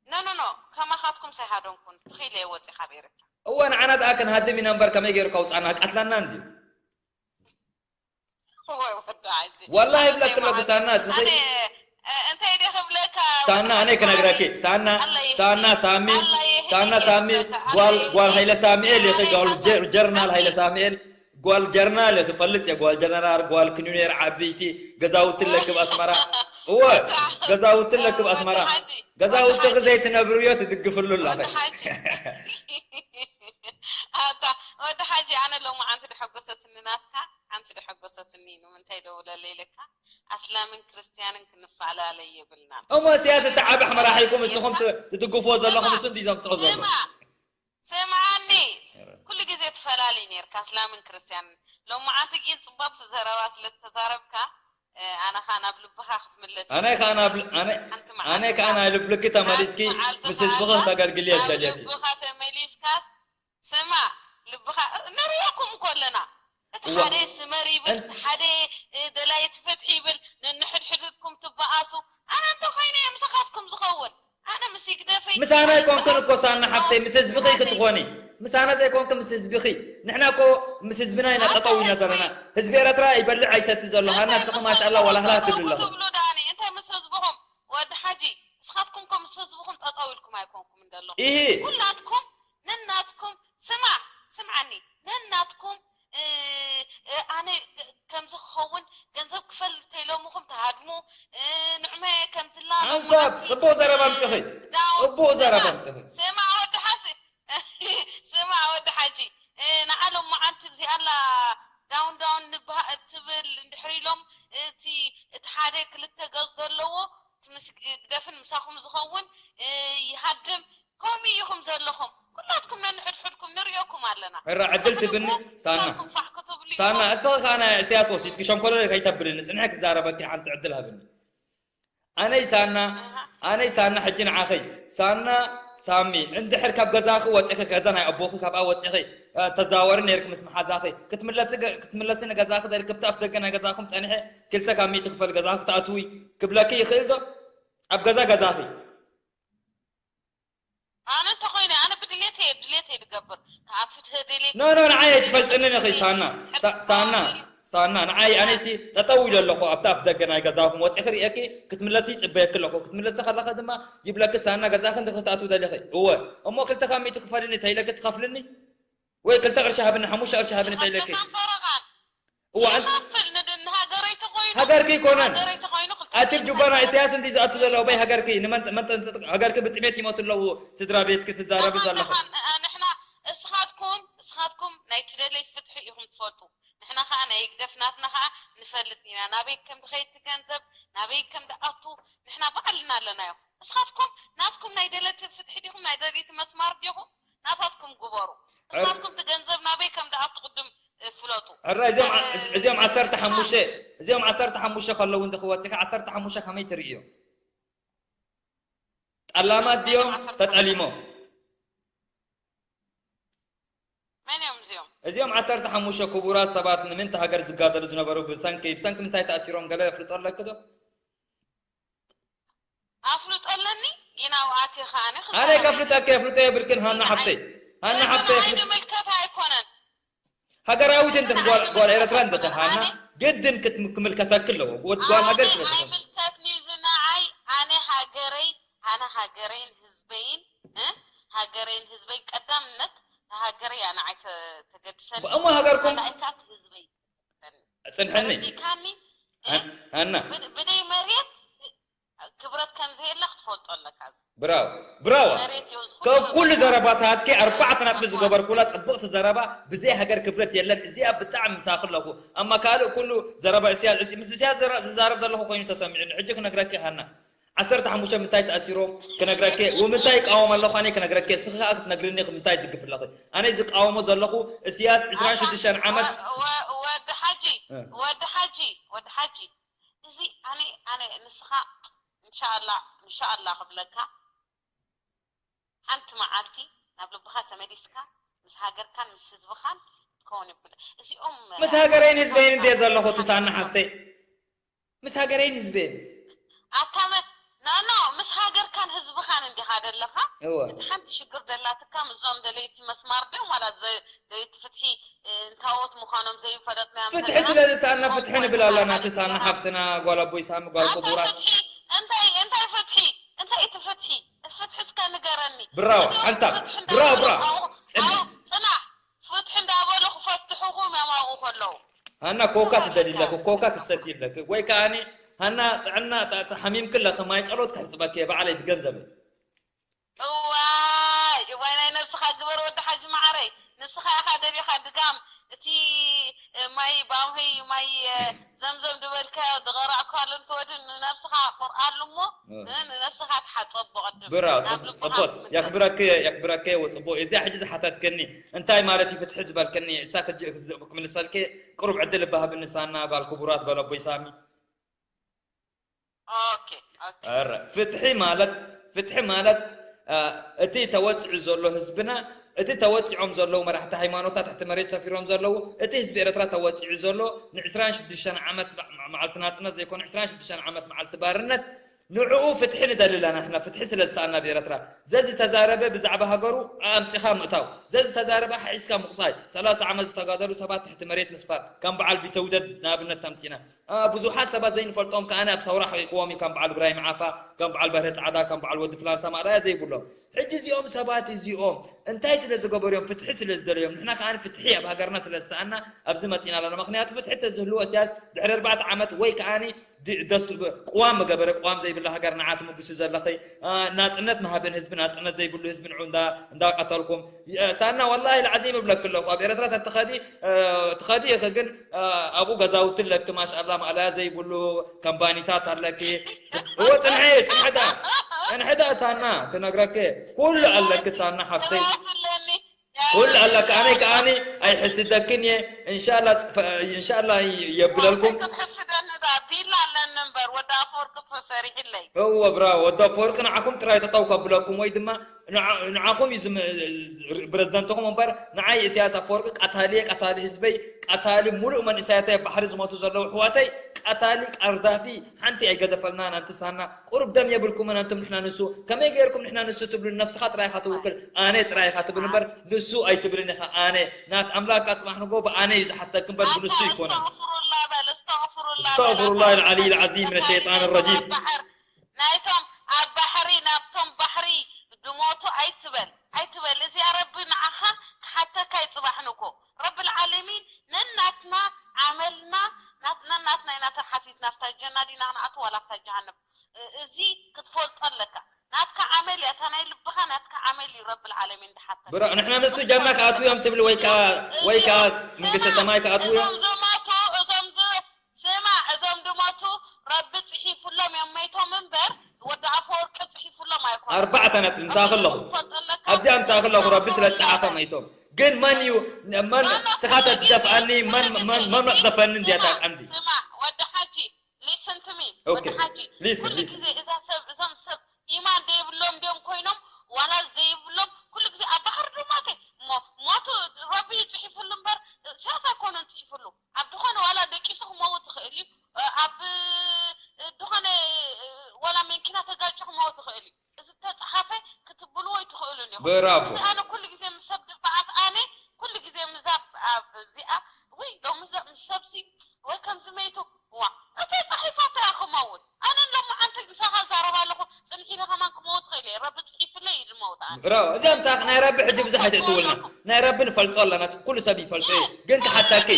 ኖ ኖ ኖ ከማኻትኩም ሳይሃደንኩን ትኺለ ወፂ ካብ ኤርትራ እወ ንዓና ደኣ ክንሃድም ኢና እምበር ከመይ ገይሩ ከውፃና ቀትላና እንድዩ ወላሂ ይብለክ ኣለኹ ሳና እንታይ ደ ክብለካ ሳና ኣነ ክነግረኪ ሳና ሳና ሳሚ ሳና ሳሚ ጓል ጓል ሃይለ ሳሚኤል ኢኺ ጓል ጀርናል ሃይለ ሳሚኤል ጓል ጀርናል እየ ትፈልጥ እየ ጓል ጀነራል ጓል ክኑኔር ዓበይቲ ገዛውቲ ለክብ ኣስመራ እወ ገዛውቲ ለክብ ኣስመራ ገዛውቲ ዘይትነብርዮ ትድግፍሉ ኣለኺ ኣታ ወዲ ሓጂ ኣነ ሎሚ ዓንቲ ድሐጎሰትኒ ናትካ ዓንቲ ድሐጎሰትኒ ንምንታይ ደውለለ ኢለካ ኣስላምን ክርስትያንን ክንፈላለይ የብልናን እሞ ስያስ እቲ ዓብሕ መራሒኩም እስኹም ትድግፍዎ ዘለኹም እሱ እንዲ ዘምፅኦ ዘሎ ስምዓኒ ኩሉ ግዜ ትፈላሊ ነርካ እስላምን ክርስትያንን ሎማዓንቲ ግን ፅቡቅ ዘረባ ስለ ዝተዛረብካ ኣነ ከዓ ናብ ልብኻ ክትምለስ ኣነ ከዓ ናብ ኣነ ኣነ ከዓ ናብ ልብልኪ ተመሊስኪ ምስ ህዝብኺ ክተገልግሊ እየ ዝደልየኪ ልብኻ ተመሊስካስ ስማ ልብኻ ንሪኦኩም እኮ ኣለና እቲ ሓደ ስመር ይብል ሓደ ደላይቲ ፍትሒ ይብል ነንሕድሕድኩም ትበኣሱ ኣነ እንተ ኮይነ እየ ምሳኻትኩም ዝኸውን ኣነ ምስ ይግደፈይ ምሳና ኣይኮንክን እኮ ሳና ሓፍተይ ምስ ህዝብኺ ክትኾኒ ምሳና ዘይኮንክ ምስ ህዝብኺ ንሕና እኮ ምስ ህዝብና ኢና ጠጠው ኢና ዘለና ህዝቢ ኤረትራ ይበልዕ ኣይሰቲ ዘሎ ሃና ንስኺ ማሻላ ዋላ ህላ ትብሊ ኣለኹ ትብሉ ዳኒ እንታይ ምስ ህዝብኹም ወዲ ሓጂ ንስኻትኩም እኮ ምስ ህዝብኹም ጠጠው ኢልኩም ኣይኮንኩም እንደለኹም ኩላትኩም ነናትኩም ስማዕ ስምዓኒ ነናትኩም ኣነ ከምዚ ክኸውን ገንዘብ ክፈል ተይሎምኹም ትሃድሙ ንዕመ ከምዝላ ሓንሳብ ፅቡቕ ዘረባ ኣምፅኺ ፅቡቕ ዘረባ ኣምፅኺ ስማዕ ወዲ ሓዚ ስማዕ ወዲ ሓጂ ንዓ ሎማዓንቲ እዚኣ ኣላ ዳውን ዳውን ንብሃ ትብል እንድሕር ኢሎም እቲ እቲ ሓደ ክልተ ገፅ ዘለዎ እቲ ምስ ግደፍን ምሳኹም ዝኸውን ይሃድም ከምኡ ኢኹም ዘለኹም ኩላትኩም ነንሕድሕድኩም ንሪኦኩም ኣለና ሕራ ዕድል ትብኒ ሳና ሳና እስኺ ከዓ ናይ እስያስ ወሲድኪ ሸንኮለለ ከይተብልኒ ፅንሐ ክዛረበኪ ሓንቲ ዕድል ሃብኒ ኣነይ ሳና ኣነይ ሳና ሕጂ ንዓኸይ ሳና ሳሚ እንድሕር ካብ ገዛኺ ወፂኺ ገዛ ናይ ኣቦኺ ካብኣ ወፂኺ ተዛወሪ ነርኪ ምስ መሓዛኺ ክትምለሲ ገ- ክትምለሲ ንገዛኺ ደልኪ ብቲ ኣፍ ደገ ናይ ገዛኹም ፀኒሐ ክልተ ካብ ሚእቲ ክፈል ገዛኺ ክትኣትዊ ክብለኪ ይኽእል ዶ ኣብ ገዛ ገዛኺ ኣነ እንተኮይነ ኣነ ብድሌት እየ ድሌት እየ ዝገብር ከኣቱ ተደልየ ኖ ኖ ንዓይ ኣይትፈልጥንን ኢኺ ሳና ሳ- ሳና ሳና ንዓይ ኣነሲ ጠጠው ኢለ ኣለኹ ኣብቲ ኣፍ ደገ ናይ ገዛኹም ወፂኺ ርእየኪ ክትምለሲ ይፅበየኪ ኣለኹ ክትምለሲ ከለኸ ድማ ይብለኪ ሳና ገዛኺ እንዲ ክትኣትው ደሊኺ እወ እሞ ክልተ ካብ ሚእቲ ክፈልኒ ተይለኪ ትኸፍልኒ ወይ ክልተ ቅርሺ ሃብኒ ሓሙሽተ ቅርሺ ሃብኒ ተይለኪ እዋ ንሃገረይ ተኮይኑ ሃገርኪ ይኮነን ሃገረይ ተኮይኑ ክልተ ኣቲ ጁባና ኢሳያስ እንዲ ዝኣቱ ዘሎ በይ ሃገርኪ ንመን መን ሃገርኪ ብጥሜት ይሞቱ ኣለዉ ስድራ ቤትኪ ትዛረቢ ዘለኹ ንሕና እስኻትኩም እስኻትኩም ናይ ትደለይ ፍትሒ ኢኹም ትፈልጡ ንሕና ከዓ ናይ ህግደፍ ናትና ከዓ ንፈልጥ ኢና ናበይ ከም ድኸይድ ትገንዘብ ናበይ ከም ድኣቱ ንሕና ባዕልና ኣለናዮ እስኻትኩም ናትኩም ናይ ደለቲ ፍትሒ ዲኹም ናይ ደለይቲ መስማር ዲኹም ናታትኩም ግበሩ እስኻትኩም ትገንዘብ ናበይ ከም ድኣቱ ቅድም ፍለጡ ሕራ እዚኦም እዚኦም ዓሰርተ ሓሙሽተ እዚኦም ዓሰርተ ሓሙሽተ ከለዉ እንዲ ክወፂኻ ዓሰርተ ሓሙሽተ ከመይ ትርእዮ? ጠላማት ድዮም ተጠሊሞም? መን እዮም እዚኦም? እዚኦም ዓሰርተ ሓሙሽተ ክቡራት ሰባት ንምንታ ሃገር ዝጋደሉ ዝነበሩ ብሰንኪ ብሰንኪ ምንታይ ተኣሲሮም ገለ የፍልጦ ኣለኪ ዶ? ኣፍልጦ ኣለኒ ግን ኣብኣት ከዓኒ ኣነ ከፍልጠኪ የፍልጦ የብልክን ሃና ሓፍተይ ሃና ሓፍተይ ምልከት ኣይኮነን ሃገራዊት እንድኺ ጓል ኤረትራ እንድኺ ሃና ግድን ክምልከተኪ ኣለዎ ጓል ሃገር ስለ ዝኾንኪ ኣይምልከትኒ ዝነዓይ ኣነ ሃገረይ ኣነ ሃገረይን ህዝበይን ሃገረይን ህዝበይ ቀዳምነት ሃገረይ ኣነ ኣይ ተገድሰኒ እሞ ሃገርኩም ኣይካት ህዝበይ ጽንሐኒ ዲካኒ ሃና ብደይ መሬት ክብረት ከም ዘየለ ክትፈልጦ ኣለካ። ብራው ብራዋ ካብ ኩሉ ዘረባታትኪ ኣርባዕተ ነጥቢ ዝገበርኩላ ጽብቕቲ ዘረባ ብዘይ ሃገር ክብረት የለን። እዚኣ ብጣዕሚ ምሳኺ ኣለኹ። ኣማ ካልእ ኩሉ ዘረባ እስያስ ምስ እስያስ ዝዛረብ ዘለኹ ኮይኑ ተሰሚዑኒ። ሕጂ ክነግረኪ ሃና ዓሰርተ ሓሙሽተ ምንታይ ተኣሲሮም ክነግረኪ ወምንታይ ይቃወም ኣለኹ ኣነ ክነግረኪ እስኺ ከዓ ክትነግርኒ ምንታይ ትድግፍ ኣለኺ። ኣነ ዝቃወሞ ዘለኹ እስያስ ዕስራን ሽዱሽተን ዓመት ወዲ ሓጂ ወዲ ሓጂ ወዲ ሓጂ እዚ ኣነ ኣነ ንስኻ እንሻላ እንሻላ ክብለካ ሓንቲ መዓልቲ ናብ ልብኻ ተመሊስካ ምስ ሃገርካን ምስ ህዝብኻን ትከውን ይብል እዚኦም ምስ ሃገረይን ህዝበይን እንድየ ዘለኹ ትሳና ሓፍተይ ምስ ሃገረይን ህዝበይን ኣታመ ናኖ ምስ ሃገርካን ህዝብኻን እንዲኻ ደለኻ እቲ ሓንቲ ሽግር ደላትካ ምዞም ደለይቲ መስማር ድዮም ዋላ ደለይቲ ፍትሒ እንታዎት ምዃኖም ዘይፈለጥናዮም ፍትሒ ስለ ዝሰኣና ፍትሒ ንብል ኣለና ትሳና ሓፍትና ጓል ኣቦይ ሳሚ ጓል ክቡራት እንታይ እንታይ ፍትሒ እንታይ እቲ ፍትሒ ፍትሒ እስከ ንገረኒ ብራው ሓንሳብ ብራው ብራው ጽናሕ ፍትሒ እንዳበሉ ክፈትሑኹም እዮም ኣብኡ ከለዉ ሃና ኮካ ትደልይለኪ ኮካ ትሰትይለኪ ወይ ከዓኒ ሃና ጥዕና ሓሚምኪ ኣለኺ ማይ ጸሎት ክሕጽበኪ እየ ባዕለይ ብገንዘበይ እዋይ እዋይ ናይ ነብስኻ ግበር ወዲ ሓጂ መዓረይ ንስኻ ኢኻ ደሊኻ ድጋም እቲ ማይ ባምሂ ማይ ዘምዘም ድበልካዮ ድቐራእካሉ እንትወድን ንነብስኻ ቆርኣሉ እሞ ንነብስኻ ትሓጸቦ ቅድም ብራ ጽቡቅ የክብረኪ የክብረኪ ወጽቡቅ እዚኣ ሕጂ ዝሓተትክኒ እንታይ ማለት እዩ ፍትሒ ዝበልክኒ እሳ ክምልሰልኪ ቅሩብ ዕድል እባሃብ ንሳና ጓል ክቡራት ጓል ኣቦይ ሳሚ ኦኬ ኦኬ ፍትሒ ማለት ፍትሒ ማለት እቲ ተወፂዑ ዘሎ ህዝብና እቲ ተወፂዖም ዘለዉ መራሕቲ ሃይማኖታት ትሕቲ መሬት ሰፊሮም ዘለዉ እቲ ህዝቢ ኤርትራ ተወፂዑ ዘሎ ን ዕስራን ሽዱሽተን ዓመት መዓልቲ ናፅነት ዘይኮነ ዕስራን ሽዱሽተን ዓመት መዓልቲ ባርነት ንዕኡ ፍትሒ ንደሊ ኣለና ንሕና ፍትሒ ስለ ዝሰኣና ኣብ ኤርትራ ዘዝተዛረበ ብዛዕባ ሃገሩ ኣምፂኻ ምእታው ዘዝተዛረበ ሓሒስካ ምቑፃይ ሰላሳ ዓመት ዝተጋደሉ ሰባት ትሕቲ መሬት ምስፋር ከም በዓል ቢተውደድ ንኣብነት ኣምፂና ብዙሓት ሰባት ዘይንፈልጦም ከኣ ኣብ ሰውራ ሓቂቅዎም እዩ ከም በዓል ብራሂም ዓፋ ከም በዓል በርሀ ፃዕዳ ከም በዓል ወዲ ፍላንሳ ማእለያ ዘይብሎም ሕጂ እዚኦም ሰባት እዚኦም እንታይ ስለ ዝገበሩ እዮም ፍትሒ ስለ ዝደለዮም ንሕና ከኣ ፍትሒ ኣብ ሃገርና ስለ ዝሰኣና ኣብዚ መፂና ኣለና ምክንያቱ ፍትሒ ተዝህልዎ እስያስ ድሕሪ ኣርባዕተ ዓመት ወይ ከኣ ቅዋም ምገበረ ቅዋም ዘይብላ ሃገር ንዓ ትምጉሲ ዘለኺ ናፅነት ምሃብን ህዝቢ ናፅነት ዘይብሉ ህዝቢ ንዑ እንዳቀተልኩም ሳና ወላሂ ልዓዚም እብለኪ ኣለኹ ኣብ ኤረትራ ተትኸዲ ትኸዲ ኢኺ ግን ኣብኡ ገዛውቲ ኣለኪ ማሻኣላ ማእለያ ዘይብሉ ከምባኒታት ኣለኪ እወ ፅንሒ ፅንሕዳ ፅንሕዳ ሳና ክነግረኪ ኩሉ ኣለኪ ሳና ሓፍተይ ኩሉ ኣለኪ ኣነ ከዓኒ ኣይሕስደክን እየ እንሻላ እንሻላ የብለልኩም ክትሕስደኒ ዳ ቢላ ኣለኒ እምበር ወዲ ኣፈወርቂ ተሰሪሕለይ እወ ብራ ወዲ ኣፈወርቂ ንዓኹም ጥራይ ጠጠው ከብለኩም ወይ ድማ ንዓኹም እዩ ፕረዚደንትኹም እምበር ንዓይ እስያስ ኣፈወርቂ ቀታሊ እየ ቀታሊ ህዝበይ ቀታሊ ሙሉእ መንእሰያተይ ኣብ ባሕሪ ዝሞቱ ዘለዉ ኣሕዋተይ ቀታሊ ቀርዳፊ ሓንቲ ኣይገደፈልናን ኣንቲ ሳና ቁሩብ ደም የብልኩምን ኣንቱም ንሕና ንሱ ከመይ ገይርኩም ንሕና ንሱ ትብሉ ነፍስኻ ጥራይ ኢኻ ትውክል ኣነ ጥራይ ኢኻ ትብል እምበር ንሱ ኣይትብልን ኢኻ ኣነ ናት ኣምላክ ቃ ጽባሕ ንጎ ብኣነ እዩ ዝሓተክ እምበር ብንሱ ኣይኮነን استغفر الله العلي العظيم من الشيطان الرجيم ናይቶም ኣብ ባሕሪ ናብቶም ባሕሪ ድሞቱ ኣይትበል ኣይትበል እዚኣ ረቢ ንዓኻ ክሓተካ ይጽባሕ ንጎ ረቢ العالمين ነናትና ዓመልና ነናትና ኢና ተሓቲትና ፍታ ጀና ዲና ክንኣቱ ዋላ ፍታ ጀሃነም እዚ ክትፈልጦ ኣለካ ናትካ ዓመል እያ እታ ናይ ልብኻ ናትካ ዓመል እዩ ረቢ العالمين ድሓተካ ብሮ ንሕና ንሱ ጀና ክኣትዉ እዮም ትብል ወይ ከዓ ወይ ከዓ መንግስተ ሰማይ ክኣትዉ እዮም እዞም ዘማቱ እዞም ስማዕ እዞም ድሞቱ ረቢ ፅሒፉሎም እዮም መይቶም እምበር ወዲ ኣፈወርቂ ፅሒፉሎም ኣይኮኑ ኣርባዕተ ነጥቢ ምሳኺ ኣለኹ ኣብዚኣ ምሳኺ ኣለኹ ረቢ ስለ ዝፀሓፈ መይቶም ግን መን እዩ መን ስኻ ተትደፍኣኒ መን መን መን መቕዘፈኒ እንድያ እታ ቀንዲ ስማዕ ወዲ ወዲ ሓጂ ኩሉ ግዜ እዛ ሰብ እዞም ሰብ ኢማን ዘይብሎም እንዲዮም ኮይኖም ዋላ ዘይብሎም ኩሉ ግዜ ኣብ ባሕሪ ድማተ እሞ ሞቱ ረቢ ይፅሒፍሉ እምበር ሲያስ ኣይኮነን ፅሒፍሉ ኣብ ድኾነ ዋላ ደቂሱ ክመውት ይኽእል እዩ ኣብ ድኾነ ዋላ መንኪና ተጋጭ ክመውት ይኽእል እዩ እዚ ተፅሓፈ ክትብልዎ ይትኽእሉን ኢኹም። ብራቮ። እዚ ኣነ ኩሉ ግዜ ምስ ሰብ ድበኣስ ኣነ ኩሉ ግዜ ምዛ ኣብዚኣ ወይ ዶ ምስ ሰብሲ ወይ ከምዚ መይቱ ዋ እተ ፃሒፋቶ እያ ክመውት ኣነ ሎማዓንቲ ምሳኻ ዛረባ ኣለኹ ፅንሕ ኢለ ከማን ክመውት ኽእል እየ ረቢ ፅሒፍለይ እዩ ዝመውት ኣነ ብራቮ። እዚኣ ምሳኽ ናይ ረቢ ሕጂ ብዙሕ ኣይትእትውልና። ናይ ረቢ ንፈልጦ ኣለና። ኩሉ ሰብ ይፈልጦ እዩ። ግን ክሓተኪ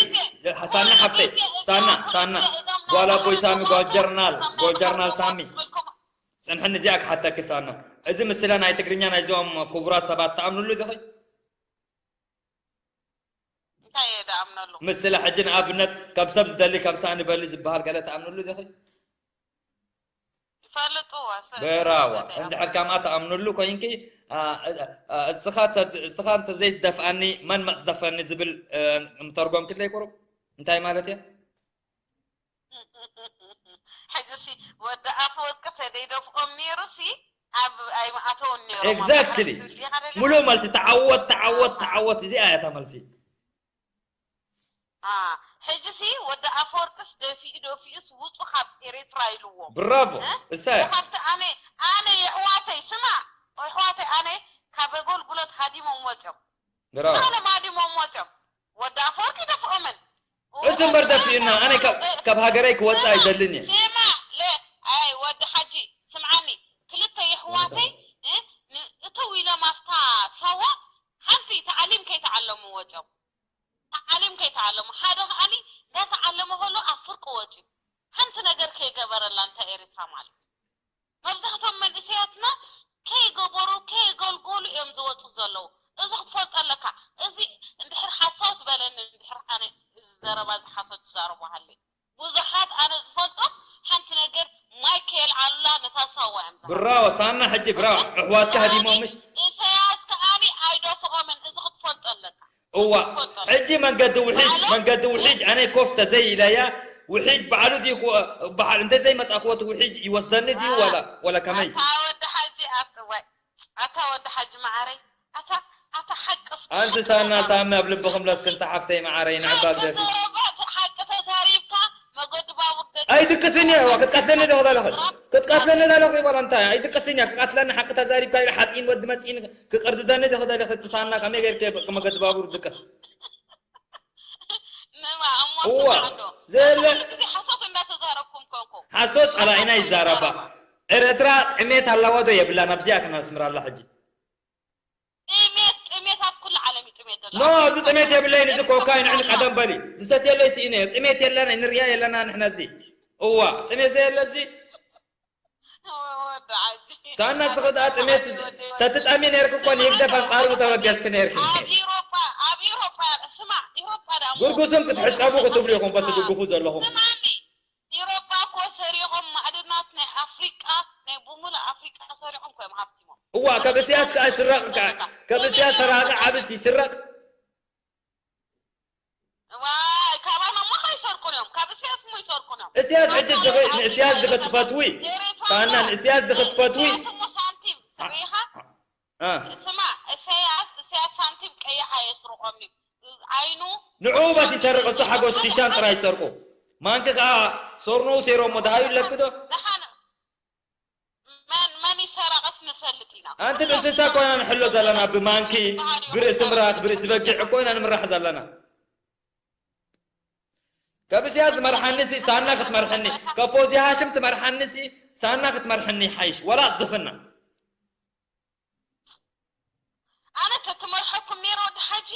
ሳና ሓፍተይ ሳና ሳና ጓል ኣቦይ ሳሚ ጓል ጀርናል ጓል ጀርናል ሳሚ ፅንሕኒ እዚኣ ክሓተኪ ሳና፣ እዚ ምስላ ናይ ትግርኛ ናይዞም ክቡራት ሰባት ትኣምንሉ ዲኺ? እንታይ እየ ድኣምነሉ? ምስላ ሕጂ ንኣብነት ከም ሰብ ዝደሊ ከም ሳእኒ በሊ ዝበሃል ገለ ትኣምንሉ ዲኺ? ይፈልጥዎ ሰብ ብራዋ ይፈልጥ እያ። እንድሕር ከምኣ ትኣምንሉ ኮይንኪ አ፣ አ፣ እስኻ ተ- እስኻ እንተዘይትደፍኣኒ መን መፅደፈኒ ዝብል እ፣ ምተርጎምክለይ ቁሩብ እንታይ ማለት እየ? ሕጂ ሲ ወዲ ኣፈወርቂ ተደይደፍኦም ነይሩ ሲ ኣብ ኣይምኣተውን ነይሮም ኣብ ኤግዛክትሊ መብራህቲ እንዲኻ ደለኻ? ሙሉእ መልሲ ተዓወት ተዓወት ተዓወት እዚኣ እያ እታ መልሲ። አ፣ ሕጂ ሲ ወዲ ኣፈወርቅስ ደፊኡ ደፊኡስ ውፁ ካብ ኤሬትራ ኢልዎም ብራቮ እ? እሳያ ካብቲ ኣነ ኣነ የሕዋተይ ስማ የሕዋተይ ኣነ ካብ ኣገልግሎት ሃዲሞም ወፅዮም ብራቮ ኣነ ማዲሞም ወፅዮም ወዲ ኣፈወርቂ ደፍኦምን እቲ እምበር ደፊኡና ኣነ ካብ- ካብ ሃገረይ ክወፅእ ኣይደልን እየ ሴማ ለ ኣይ ወዲ ሓጂ ስምዓኒ ክልተ የሕዋተይ እ፣ ን- እተው ኢሎም ኣብታ ሳዋ ሓንቲ ተዓሊም ከይተዓለሙ ወፅኦም ተዓሊም ከይተዓለሙ ሓደ ከኣኒ እንዳተዓለመ ከሎ ኣብ ፍርቂ ወፅዩ ሓንቲ ነገር ከይገበረላ እንተ ኤሪትራ ማለት መብዛሕቶም መንእሰያትና ከይገበሩ ከይገልገሉ እዮም ዝወፁ ዘለዉ እዚ ክትፈልጦ ኣለካ እዚ እንድሕር ሓሳው ትበለኒ እንድሕር ኣነ እዚ ዘረባ እዚ ሓሶት ትዛረቡ ሃለይ ብዙሓት ኣነ ዝፈልጦም ሓንቲ ነገር ማይ ከየልዓሉላ ነታ ሳዋ እዮም ዝሃቡ ብራወ ሳና ሕጂ ብራወ ኣሕዋትካ ሃዲሞምሽ ኢሳያስ ከኣኒ ኣይደፍኦምን እዚ ክትፈልጦ ኣለካ እዋ ሕጂ መንገዲ ውሒጅ መንገዲ ውሒጅ ኣነ ኮፍ ተዘይ ኢለያ ውሒጅ ባዕሉ ድዩ በዓል እንተ ዘይመጻእክዎ እቲ ውሒጅ ይወስደኒ ድዩ ወላ ወላ ከመይ ኣታ ወዲ ሓጂ ኣትወይ ኣታ ወዲ ሓጂ መዓረይ ኣታ ኣታ ሓቅስ ኣንቲ ሳና ሳሚ ኣብ ልብኹም ለስንታ ሓፍተይ መዓረይ ንዕባ ግደፊ ሓቂ ተዛሪብካ መገዲ ባቡር ደቂ ኣይትቅስኒ ክትቀትለኒ ዶ ክበለኸ ክትቀትለኒ ዶ ክበለ እንታይ ኣይትቅስኒ ክቀትለኒ ሓቂ ተዛሪብካ ሓፂን ወዲ መፂን ክቅርድደኒ ዶ ክደለ ክትሳና ከመይ ገይርክ መገዲ ባቡር ድቅስ እዋ ዘለ ሓሶት ፀላኢና ይዛረባ ኤረትራ ጥሜት ኣለዋ ዶ የብላን ኣብዚኣ ክነስምር ኣላ ሕጂ ጥሜት ጥሜት ኣብ ኩሉ ዓለም እዩ ጥሜት ዘሎ ኖ እዚ ጥሜት የብለይን እዚ ኮካ ንዕን ቀደም በሊ ዝሰትየለይ ስኢነ ጥሜት የለና ንርያ የለና ንሕና እዚ እዋ ጥሜት ዘየለ እዚ ሳና ስኽዳ ጥሜት ተትጠሚ ነርክ እኮ ንህግደፍ ኣንጻሩ ተበገስክ ነርክ ኣብ ኢሮፓ ኣብ ኢሮፓ ስማ ኢሮፓ ዳ ጉርጉስም ክትሕጸቡ ክትብሉ ኢኹም በቲ ድግፉ ዘለኹም ስማኒ ኢሮፓ እኮ ሰሪቖም ማዕድናት ናይ ኣፍሪቃ ናይ ብሙሉ ኣፍሪቃ ሰሪቖም ኮይም ሃፍቲሞም እዋ ካብ እስያስ ከኣ ይስረቕ ከኣ ካብ እስያስ ሰራቂ ዓብስ ይስረቕ ዋይ ካባና እሞ ከይሰርቁን እዮም ካብ እስያስ እሞ ይሰርቁን እዮም እስያስ ሕጂ ዝኸ- ንእስያስ ዝኽትፈትዊ ሳና ንእስያስ ዝኽትፈትዊ እስያስ እሞ ሳንቲም ስበይኻ እ። ስማ እሰያስ እሰያስ ሳንቲም ቀይሕ ኣየስርቆም እዩ። ዓይኑ ንዕኡ በት ይሰርቅ እሱ ሓጎስ ኪሻን ጥራይ ይሰርቁ። ማንኪ ከዓ ሶርኖ ሴሮ እሞ ደሃዩ ኣለኪ ዶ? ደሓን መን መን ይሰረቀስ ንፈልጥ ኢና። ኣንቲ እንስሳ ኮይና ንሕሎ ዘለና ብማንኪ ብርእሲ ምራኽ ብርእሲ በጊዕ እኮ ኢና ንምራሕ ዘለና። ካብ እስያስ ዝመርሓኒ ሲ ሳና ክትመርሐኒ ካብ ፎዚ ሃሽም ትመርሓኒ ሲ ሳና ክትመርሐኒ ሓይሽ ወላ ኣጽድፍና። ኣነ ተትመርሐኩም ነይረ ወዲ ሓጂ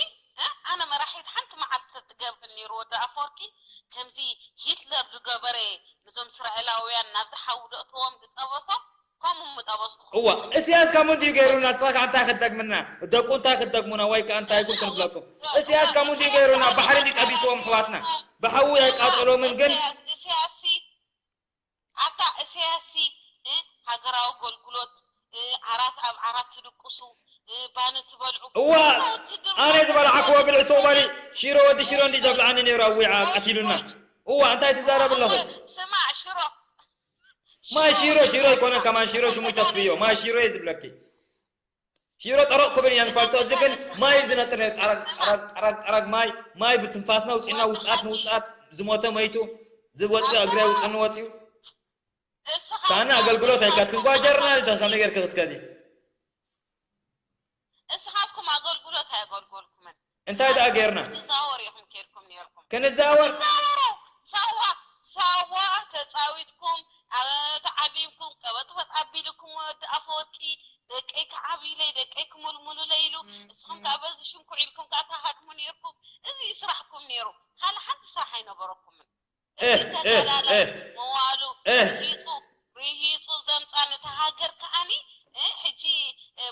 ኣነ መራሒት ሓንቲ መዓልቲ ተትገብር ነይሩ ወዲ ኣፈወርቂ ከምዚ ሂትለር ዝገበረ ነዞም እስራኤላውያን ናብዚ ሓዊ ደእተዎም ዝጠበሶም ከምኡ ምጠበስኩ እዋ እስያስ ከምኡ እንድዩ ገይሩና ንስኻ ከዓ እንታይ ክትደግምና ደቁ እንታይ ክትደግሙና ወይ ከዓ እንታይ ይኩን ክንብለኩም እስያስ ከምኡ እንድዩ ገይሩና ባሕሪ እንድዩ ጠቢስዎም ኣሕዋትና ብሓዊ ኣይቃጸሎምን ግን እስያስ ኣታ እሰያሲ ሃገራዊ ኣገልግሎት ዓራት ኣብ ዓራት ትድቅሱ ባኒ ትበልዑ እዋ ኣነ ዝበላዓክዎ ብልዒ ትቕበሊ ሽሮ ወዲ ሽሮ እንዲ ዘብልዓኒ ነይሩ ኣዊዓ ቀቲሉና እዋ እንታይ ትዛረብ ኣለኹ ስማዕ ሽሮ ማይ ሽሮ ሽሮ ኣይኮነን ከማን ሽሮ ሽሙ ይተፍዮ ማይ ሽሮ እየ ዝብለኪ ሽሮ ጠረቕ ክብል ኢና ንፈልጦ እዚ ግን ማይ እዩ ዝነጥር ጠረግ ጠረግ ጠረግ ጠረግ ማይ ማይ ብትንፋስና ውፅና ውፅኣት ንውፅኣት ዝሞተ መይቱ ዝወፅእ እግረ ውፅኒ ወፅዩ ሳና ኣገልግሎት ኣይካትክን ጓጀርና ልደ ከመይ ጌርክ ክትከዲ እስኻትኩም ኣገልግሎት ኣየገልገልኩምን እንታይ ደኣ ጌርና ትዛወር ኢኹም ኬድኩም ነርኩም ክንዛወር ሳዋ ሳዋ ተፃዊትኩም ተዓሊምኩም ቀበጥበጥ ኣቢልኩም ወዲ ኣፈወርቂ ደቀይ ክዓብይለይ ደቀይ ክምልምሉለይ ኢሉ እስኹም ከዓ በዚ ሽንኩዕ ኢልኩም ከዓ ተሃድሙ ነርኩም እዚ ስራሕኩም ነይሩ ካልእ ሓንቲ ስራሕ ኣይነበረኩምን ተጋዳላይ መዋሉ ርሂፁ ርሂፁ ዘምፃ ነቲ ሃገር ከዓኒ ሕጂ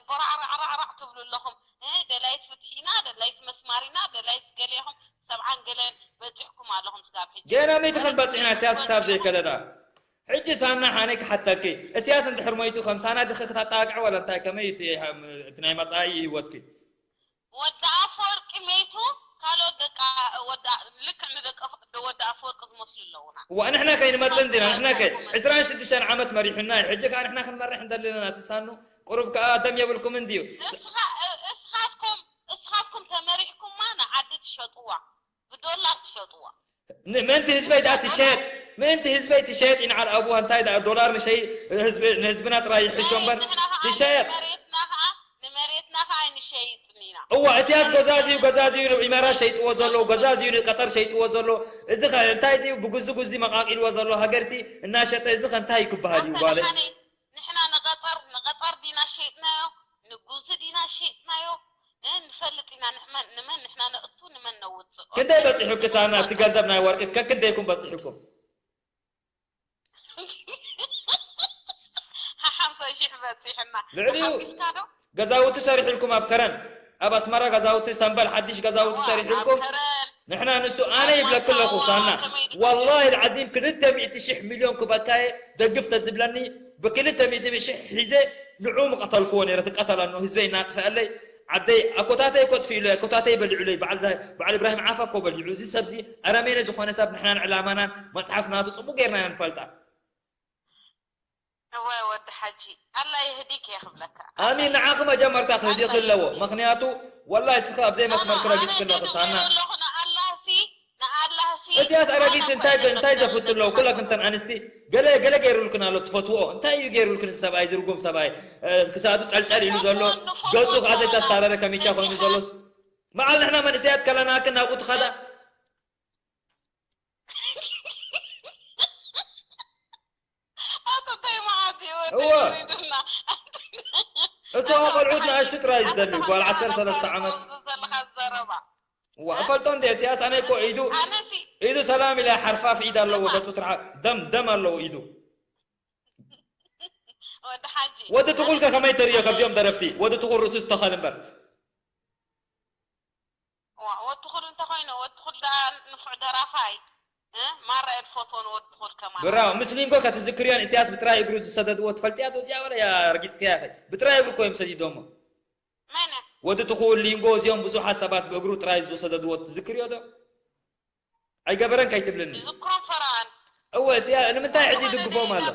ቦራዕራዕራዕራዕ ትብሉ ኣለኹም ደላይት ፍትሒና ደላይት መስማሪና ደላይት ገሌኹም ሰብዓን ገለን በፂሕኩም ኣለኹም ስጋብ ሕጂ ገና መይትኸን በፂሕና እስያስ ክሳብ ዘይከለዳ ሕጂ ሳና ሓነይ ክሓተኪ እስያስ እንድሕር ሞይቱ ከም ሳና ድኸ ክታጣቅዕ ወላ እንታይ ከመይ እቲ ናይ መፃኢ ህይወትኪ ወዲ ኣፈወርቂ መይቱ ካልኦት ደቂ ልክዕ ንደቂ ወዲ ኣፈወርቂ ዝመስሉ ኣለውና። እዋ ንሕና ከይንመጽእ እንዲና ንሕና ከ ዕስራን ሽዱሽተን ዓመት መሪሑና እዩ። ሕጂ ከኣ ንሕና ክንመርሕ እንደለና ትሳኑ ቁሩብ ከኣ ደም የብልኩም እንድዩ። እስኻትኩም እስኻትኩም ተመሪሕኩማ ንዓዲ ትሸጥዋ ብዶላር ትሸጥዋ። ምእንቲ ህዝበይ ደኣ ትሸየጥ ምእንቲ ህዝበይ ትሸየጥ ይንዓል ኣቡዋ እንታይ ደኣ ዶላር ንሸይ ንህዝብና ጥራይ ይሕሾ እምበር ትሸየጥ። እዋ እስያስ ገዛዚዩ ገዛዚዩ ንዒመራ ሸይጥዎ ዘለዉ ገዛዚዩ ንቀጠር ሸይጥዎ ዘለዉ እዚ ከ እንታይ ድዩ ብጉዚ ጉዚ መቃቂልዎ ዘሎ ሃገርሲ እናሸጠ እዚ ከ እንታይ ክበሃል እዩ ጓለይ ንሕና ንቀጠር ንቀጠር ዲና ሸይጥናዮ ንጉዚ ዲና ሸይጥናዮ ንፈልጥ ኢና ንመን ንመን ንሕና ነእቱ ንመን ነውፅእ ክንደይ በፂሑ ክሳና እቲ ገንዘብ ናይ ወርቂ ከክንደይኩም በፂሑኩም ሓምሳ ሺሕ በፂሕና ልዕሊኡ ሓቢስካ ዶ ገዛውቲ ሰሪሕልኩም ኣብ ከረን ኣብ ኣስመራ ገዛውቲ ሰምበል ሓድሽ ገዛውቲ ሰሪሕልኩም ንሕና ንሱ ኣነ ይብለክ ኣለኹ ሳና ወላሂ ልዓዚም ክልተ ሚእቲ ሽሕ ሚልዮን ክበካየ ደግፍ ተዝብለኒ ብክልተ ሚእቲ ሽሕ ሒዘ ንዑ ምቐተልክዎ ነይረ ትቀተለኖ ህዝበይ እናጥፈአለይ ዓደይ ኣኮታተይ እኮ ጥፊኡለይ ኣኮታተይ በሊዑለይ በዓል እብራሂም ዓፋ እኮ በሊዑ እዚ ሰብዚ ኣረሜነ ዝኾነ ሰብ ንሕናን ዕላማናን መፅሓፍ ናቱ ፅቡቅ ጌርና ኢና ንፈልጣ እወ ወዲ ሓጂ ኣላ የህዲክ እየ ክብለካ ኣሚን ንዓኺ መጀመርታ ክህዲኺ ኣለዎ ምኽንያቱ ወላሂ እስኺ ኣብ ዘይመስመርኪ ረጊፅኪ ኣለኺ ሳና እስያስ ኣረጊት እንታይ እንታይ ዘፍቱ ኣለዉ ኩለክንተን ኣንስቲ ገለ ገለ ገይሩልክን ኣሎ ትፈትዎ እንታይ እዩ ገይሩልክን እዚ ሰብኣይ ዝርጉም ሰብኣይ ክሳዱ ጠልጠል ኢሉ ዘሎ ገፁ ከዓ ዘይተስታረረ ከሚቻ ኮይኑ ዘሎ መዓል ንሕና መንእሰያት ከለናክን ናብኡ ትኸዳ እዋ እቶ ቆልዑት ንኣሽቱ ጥራይ ዝደሊ ጓል ዓሰርተ ሰለስተ ዓመት እዋ እፈልጦ እንደ እስያስ ኣነ እኮ ኢዱ ኢዱ ሰላም ኢላ ሓርፋፍ ኢድ ኣለዎ ገፁ ትርሓ ደም ደም ኣለዎ ኢዱ ወዲ ትኹል ከ ከመይ ተርእዮ ከብዚኦም ደረፍቲ ወዲ ትኹል ርእሱ ዝተኸል እምበር ወትኹል እንተኾይኑ ወትኹል ደኣ ንፉዕ ደራፋይ ማራ እየ ዝፈትዎ ንወትኹል ከማን ብራው ምስ ሊንጎ ከተዝክርዮን እስያስ ብጥራይ እግሩ ዝሰደድዎ ትፈልጥያ ዶ እዚኣ ወላ ያ ረጊፅክያ ኸ ብጥራይ እግሩ እኮ እዮም ሰዲዶሞ መነ ወዲ ትኹል ሊንጎ እዚኦም ብዙሓት ሰባት ብእግሩ ጥራይ ዝሰደድዎ ትዝክርዮ ዶ ኣይገበረን ከይትብልኒ ይዝክሮም ፈራን እወ እስያ ንምንታይ ሕጂ ይድግፎም ኣሎ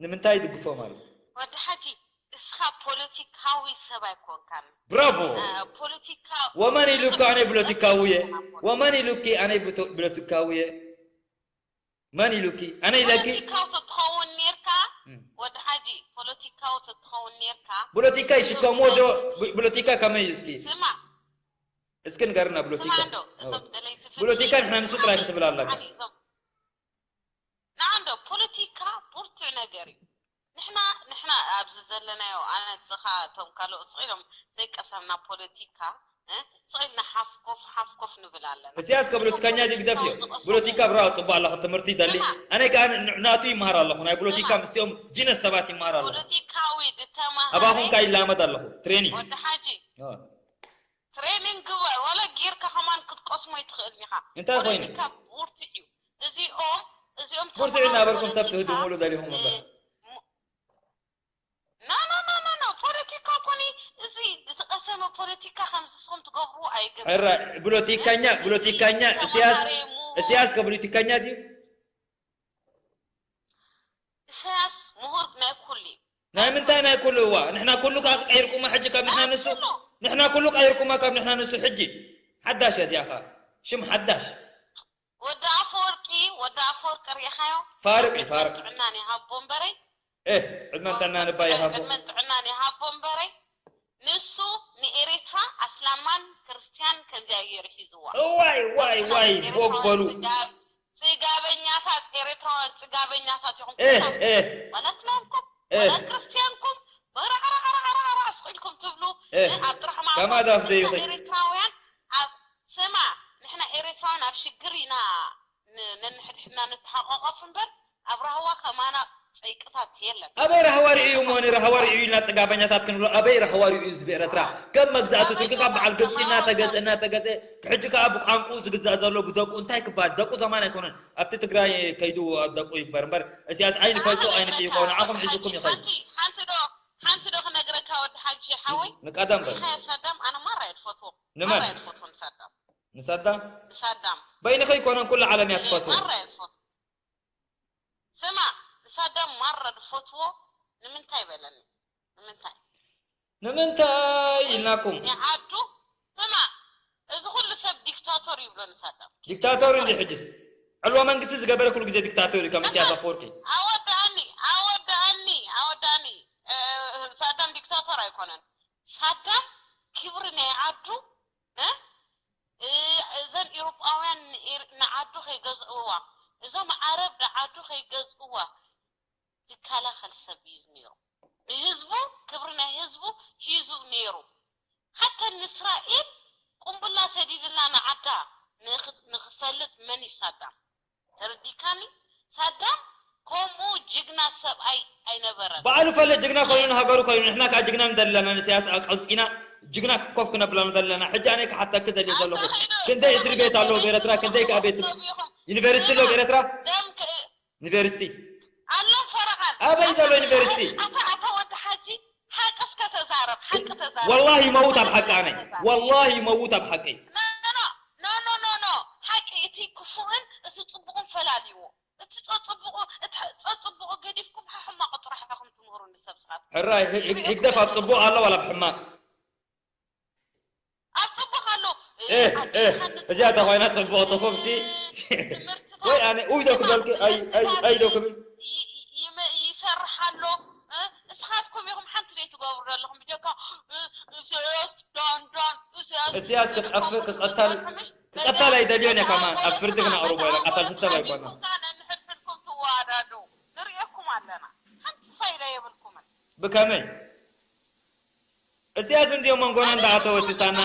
ንምንታይ ይድግፎም ኣሎ? ወዲ ሓጂ እስኻ ፖለቲካዊ ሰብ ኣይኮንካን። ብራቮ! ፖለቲካ ወመን ኢሉኪ ኣነ ፖለቲካዊ እየ? ወመን ኢሉኪ ኣነ ፖለቲካዊ እየ? መን ኢሉኪ? ኣነ ኢለኪ? ፖለቲካዊ ተትኸውን ኔርካ ወዲ ሓጂ ፖለቲካዊ ተትኸውን ኔርካ ፖለቲካ ይሽከምዎ ዶ? ፖለቲካ ከመይ እዩ እስኪ? ስማ እስኪ ንገርና ፖለቲካ። ስማ እንዶ እዞም ደለይቲ ፍትሒ ፖለቲካ ንሕና ንሱ ጥራይ ክትብል ኣለካ። ንዓ እንዶ ፖለቲካ ብርቱዕ ነገር እዩ። ንሕና ንሕና ኣብዚ ዘለናዮ ኣነ ንስኻ እቶም ካልኦት ስቕ ኢሎም ዘይቀሰምና ፖለቲካ ስቕ ኢልና ሓፍ ኮፍ ሓፍ ኮፍ ንብል ኣለና። እስያስ ከ ፖለቲከኛ ድዩ ግደፍዮ? ፖለቲካ ብራው ጽቡቕ ኣለኹ ትምህርቲ ይደሊ። ኣነ ከኣ ናቱ ይመሃር ኣለኹ። ናይ ፖለቲካ ምስቲኦም ጂነስ ሰባት ይመሃር ኣለኹ። ፖለቲካዊ ዝተማሃረ ኣባኹም ከኣ ይላመድ ኣለኹ። ትሬኒንግ። ወዲ ሓጂ ትሬኒንግ ግበር ዋላ ጌርካ ከማን ክትቀስሞ ይትኽእል ኢኻ። እንታይ ኮይኑ? ፖለቲካ ብርቱዕ እዩ። እዚኦም እዚኦም ብርቱዕ እናበልኩም ሰብ ትህድሙሉ ደሊኹም እምበር። ኖ ኖ ኖ ኖ ኖ ፖለቲካ ኮኒ እዚ ዝተቀሰመ ፖለቲካ ከም ዝስኹም ትገብሩ ኣይገብር። ሕራ ብሎቲካኛ ብሎቲካኛ እስያስ እስያስ ከብሎቲካኛ ድዩ? ናይ ምንታይ ናይ ኩሉ? እዋ ንሕና ኩሉ ከኣ ቀይርኩማ ሕጂ ካብ ንሕና ንሱ። ንሕና ኩሉ ቀይርኩማ ካብ ንሕና ንሱ። ሕጂ ሓዳሽ እያ እዚኣ ኸኣ። ሽም ሓዳሽ። ወዲ ኣፈወርቂ ወዲ ኣፈወርቂ ርኢኻዮ? ፋርቅ እዩ ፋርቅ። ጥዕናን ይሃቦ እምበረይ እህ ዕድመን ጥዕናን እባ ይሃቦ። ዕድመን ጥዕናን ይሃቦ እምበረይ ንሱ ንኤሪትራ ኣስላማን ክርስትያን ከምዚኣ ገይሩ ሒዝዋ። እዋይ ዋይ ዋይ ቦክ በሉ። ጽጋበኛታት ኤሪትራውያን ጽጋበኛታት ኢኹም። እህ እህ ዋላ እስላምኩም ዋላ ክርስትያንኩም በራዕራዕራዕራዕ ስቕ ኢልኩም ትብሉ። ኣብ ጥራሕ ማዕቆ ኤሪትራውያን ኣብ ስማ ንሕና ኤሪትራውያን ኣብ ሽግር ኢና ነንሕድሕድና ንተሓቋቆፍ እምበር ኣብ ራህዋ ከማና ጸይቅታት የለን። ኣበይ ራህዋ ርእዩ እሞ ንራህዋ ርእዩ ኢልና ጽጋበኛታት ክንብሎ ኣበይ ራህዋ ርእዩ ህዝቢ ኤረትራ? ከም መግዛእቲ ቱርኪ ካብ በዓል ግብጺ እናተገዝአ እናተገዝአ ሕጂ ከኣ ብቋንቁኡ ዝግዛእ ዘሎ ብደቁ እንታይ ክበሃል ደቁ ዘማን ኣይኮነን ኣብቲ ትግራይ ከይዱ ደቁ ይግበር እምበር እስያስ ኣይንፈልጦ ኣይንጥይቆ ንዓኹም ሒዙኩም ይኸይድ። ሓንቲ ዶ ሓንቲ ዶ ክነግረካ ወዲ ሓጂ ሓወይ ንቀደም በል። ሪኻዮ ሳዳም ኣነ ማራ እየ ትፈትዎ ንመን? ማራ እየ ትፈትዎ ንሳዳም ንሳዳም ንሳዳም በይንኺ ኣይኮነን ኩሉ ዓለም እያ ትፈትዎ። ማራ እየ ዝፈትዎ ስማ ንሳዳም ማራ ዝፈትዎ ንምንታይ በለኒ ንምንታይ ንምንታይ ኢልናኩም? ናይ ዓዱ ስማ እዚ ኩሉ ሰብ ዲክታቶር ይብሎ ንሳዳም። ዲክታቶር እንዲ ሕጅስ ዕልዋ መንግስቲ ዝገበረ ኩሉ ግዜ ዲክታቶር እዩ ከም ኢሳያስ ኣፈወርቂ። ኣወዳእኒ ኣወዳእኒ ኣወዳእኒ ሳዳም ዲክታቶር ኣይኮነን። ሳዳም ክብሪ ናይ ዓዱ እ እዘን ኤውሮጳውያን ንዓዱ ከይገዝእዋ እዞም ዓረብ ንዓዱ ከይገዝእዋ ዝከላኸል ሰብ እዩ ነይሩ። ንህዝቡ ክብሪ ናይ ህዝቡ ሒዙ ነይሩ። ሓታ ንእስራኤል ቁምቡላ ሰዲድላ ንዓዳ ንኽፈልጥ መን እዩ ሳዳም? ተረዲካኒ? ሳዳም ከምኡ ጅግና ሰብኣይ ኣይነበረን። በዓሉ ፈለ ጅግና ኮይኑ ንሃገሩ ኮይኑ ንሕና ከዓ ጅግና ንደሊ ኣለና ንኢሳያስ ኣቀልፂና ጅግና ኮፍ ክነብላ ንደሊ ኣለና። ሕጂ ኣነ ክሓተኪ ደልየ ዘለኹ ክንደይ እስሪ ቤት ኣለዉ ብኤረትራ ክንደይ ከዓ ቤት ዩኒቨርሲቲ ኣለዉ ብኤረትራ? ዩኒቨርሲቲ ኣሎም ፈረቓን ኣበይ ዘሎ ዩኒቨርሲቲ ኣታ ኣታ ወዲ ሓጂ ሓቂ እስከ ተዛረብ ሓቂ ተዛረብ ወላሂ ይመውት ኣብ ሓቂ ኣነ ወላሂ ይመውት ኣብ ሓቂ ኖ ኖ ኖ ሓቂ እቲ ክፉእን እቲ ጽቡቕን ፈላልይዎ እቲ ጸጽብቑ እቲ ጸጽብቑ ገዲፍኩም ሕማቕ ጥራሕ ኢኹም ትምህሩ ንሰብ ስኻት ሕራይ ህግደፍ ኣብ ጽቡቕ ኣሎ ዋላ ኣብ ሕማቕ ኣብ ጽቡቕ ኣሎ እዚኣ ተኾይና ጽቡቕ ትኹምሲ ወይ ኣነ ኡይ ዶ ክበልኪ ኣይ ዶ ክብል ይሰርሕ ኣሎ። እስኻትኩም ኢኹም ሓንቲ ዘይትገብሩ ዘለኹም ብጀካ ኢሳያስ ዳን ዳን ኢሳያስ እስያስ ክጠፍእ ክቐተል ክቐተል ኣይደልዮን እየ ከማን ኣብ ፍርዲ ክነቕርቦ ኢና ቀተልቲ ሰብ ኣይኮነን። ነንሕድሕድኩም ትወዳደው ንርእየኩም ኣለና ሓንቲ ፋይዳ የብልኩምን። ብከመይ? እዚኣ ዝንድዮ መንጎና እንዳኣተወት ሳና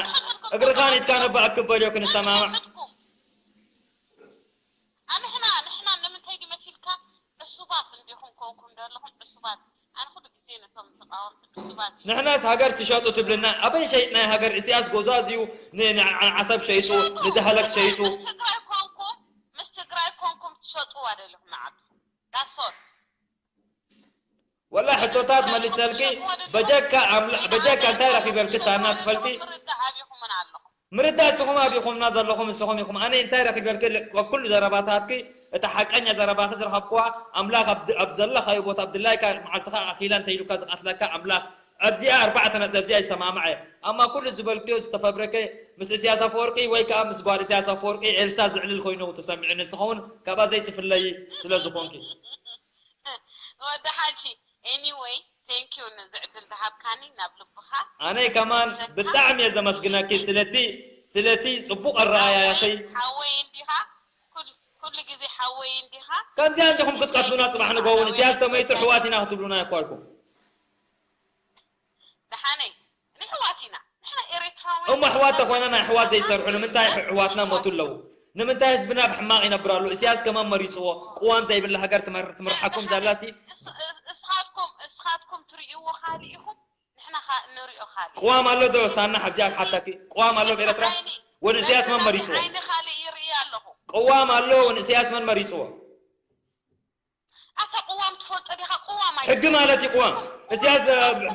እግርኻን ኢድካን እባ ኣክበልዮ ክንሰማማዕ። ኣንሕና ንሕና ንምንታይ ድዩ መሲልካ ዕሱባት እንዲኹም ኮንኩም ዘለኹም ዕሱባት ኣነ ኩሉ ግዜ ነቶም ተቃወምቲ ዕሱባት እዩ። ንሕናስ ሃገር ትሸጡ ትብልና ኣበይ ሸይጥናይ ሃገር እስያስ ጎዛዝ እዩ ንዓሰብ ሸይጡ ንዳህለክ ሸይጡ። ምስ ትግራይ ኮንኩም ምስ ትግራይ ኮንኩም ትሸጥዋ ደለኹም ንዓዱ that's all። ወላ ሕቶታት መሊሰልኪ በጀካ ኣምላ በጀካ እንታይ ረኺበልኪ ሳና ትፈልጢ? ምርዳእ ንስኹም ኣብ ኢኹምና ዘለኹም ንስኹም ኢኹም ኣነ እንታይ ረኺበልኪ ኣብ ኩሉ ዘረባታትኪ እታ ሓቀኛ ዘረባኺ ዝረኸብክዋ ኣምላኽ ኣብ ዘለኻዮ ቦታ ኣብ ድላይካ መዓልትኻ ኣኺላ እንተኢሉካ ዝቐትለካ ኣምላኽ ኣብዚኣ ኣርባዕተ ነጥቢ ኣብዚኣ ይሰማማዕ እየ ኣማ ኩሉ ዝበልክዮ ዝተፈብረከ ምስ እስያስ ኣፈወርቂ ወይ ከዓ ምስ ጓል እስያስ ኣፈወርቂ ኤልሳ ዝዕልል ኮይኑ ተሰሚዑ ንስኻ እውን ካብኣ ዘይትፍለዪ ስለ ዝኾንኪ ወዲ ሓጂ anyway thank you ነዚ ዕድል ዝሃብካኒ ናብ ልብኻ ኣነይ ከማን ብጣዕሚ እየ ዘመስግነኪ ስለቲ ስለቲ ፅቡቅ ኣረኣያያተይ ሓወይ እንዲኻ ኩሉ ግዜ ሓወይ እንዲኻ ከምዚኣ እንዲኹም ክትቀትሉና ፅባሕ ንገውን እዚኣ ዝተመይቱ ኣሕዋት ኢና ክትብሉና ይኳልኩም ደሓነይ ንሕዋት ኢና ንሕና ኤርትራውያን እሞ ኣሕዋት ተኾይና ናይ ኣሕዋት ዘይሰርሑ ንምንታይ ኣሕዋትና ሞቱ ኣለዉ ንምንታይ ህዝብና ብሕማቕ ይነብር ኣሎ? ኢሳያስ ከማን መሪጽዎ? ቅዋም ዘይብላ ሃገር ትመርር ትምርሓኩም ዛላሲ? እስኻትኩም እስኻትኩም ትርእይዎ ካልእ ኢኹም ንሕና ንሪኦ ካልእ። ቅዋም ኣሎ ዶ ሳና ሓዚኣ ክሓተኪ? ቅዋም ኣሎ ብኤረትራ? ወን ኢሳያስ መን መሪጽዎ? ዓይኒ ካልእ ይርኢ ኣለኹ። ቅዋም ኣሎ ወን ኢሳያስ መን መሪጽዎ? ኣታ ቅዋም ትፈልጦ ዲኻ? ቅዋም ኣይትፈልጦ። ሕጊ ማለት እዩ ቅዋም። ኢሳያስ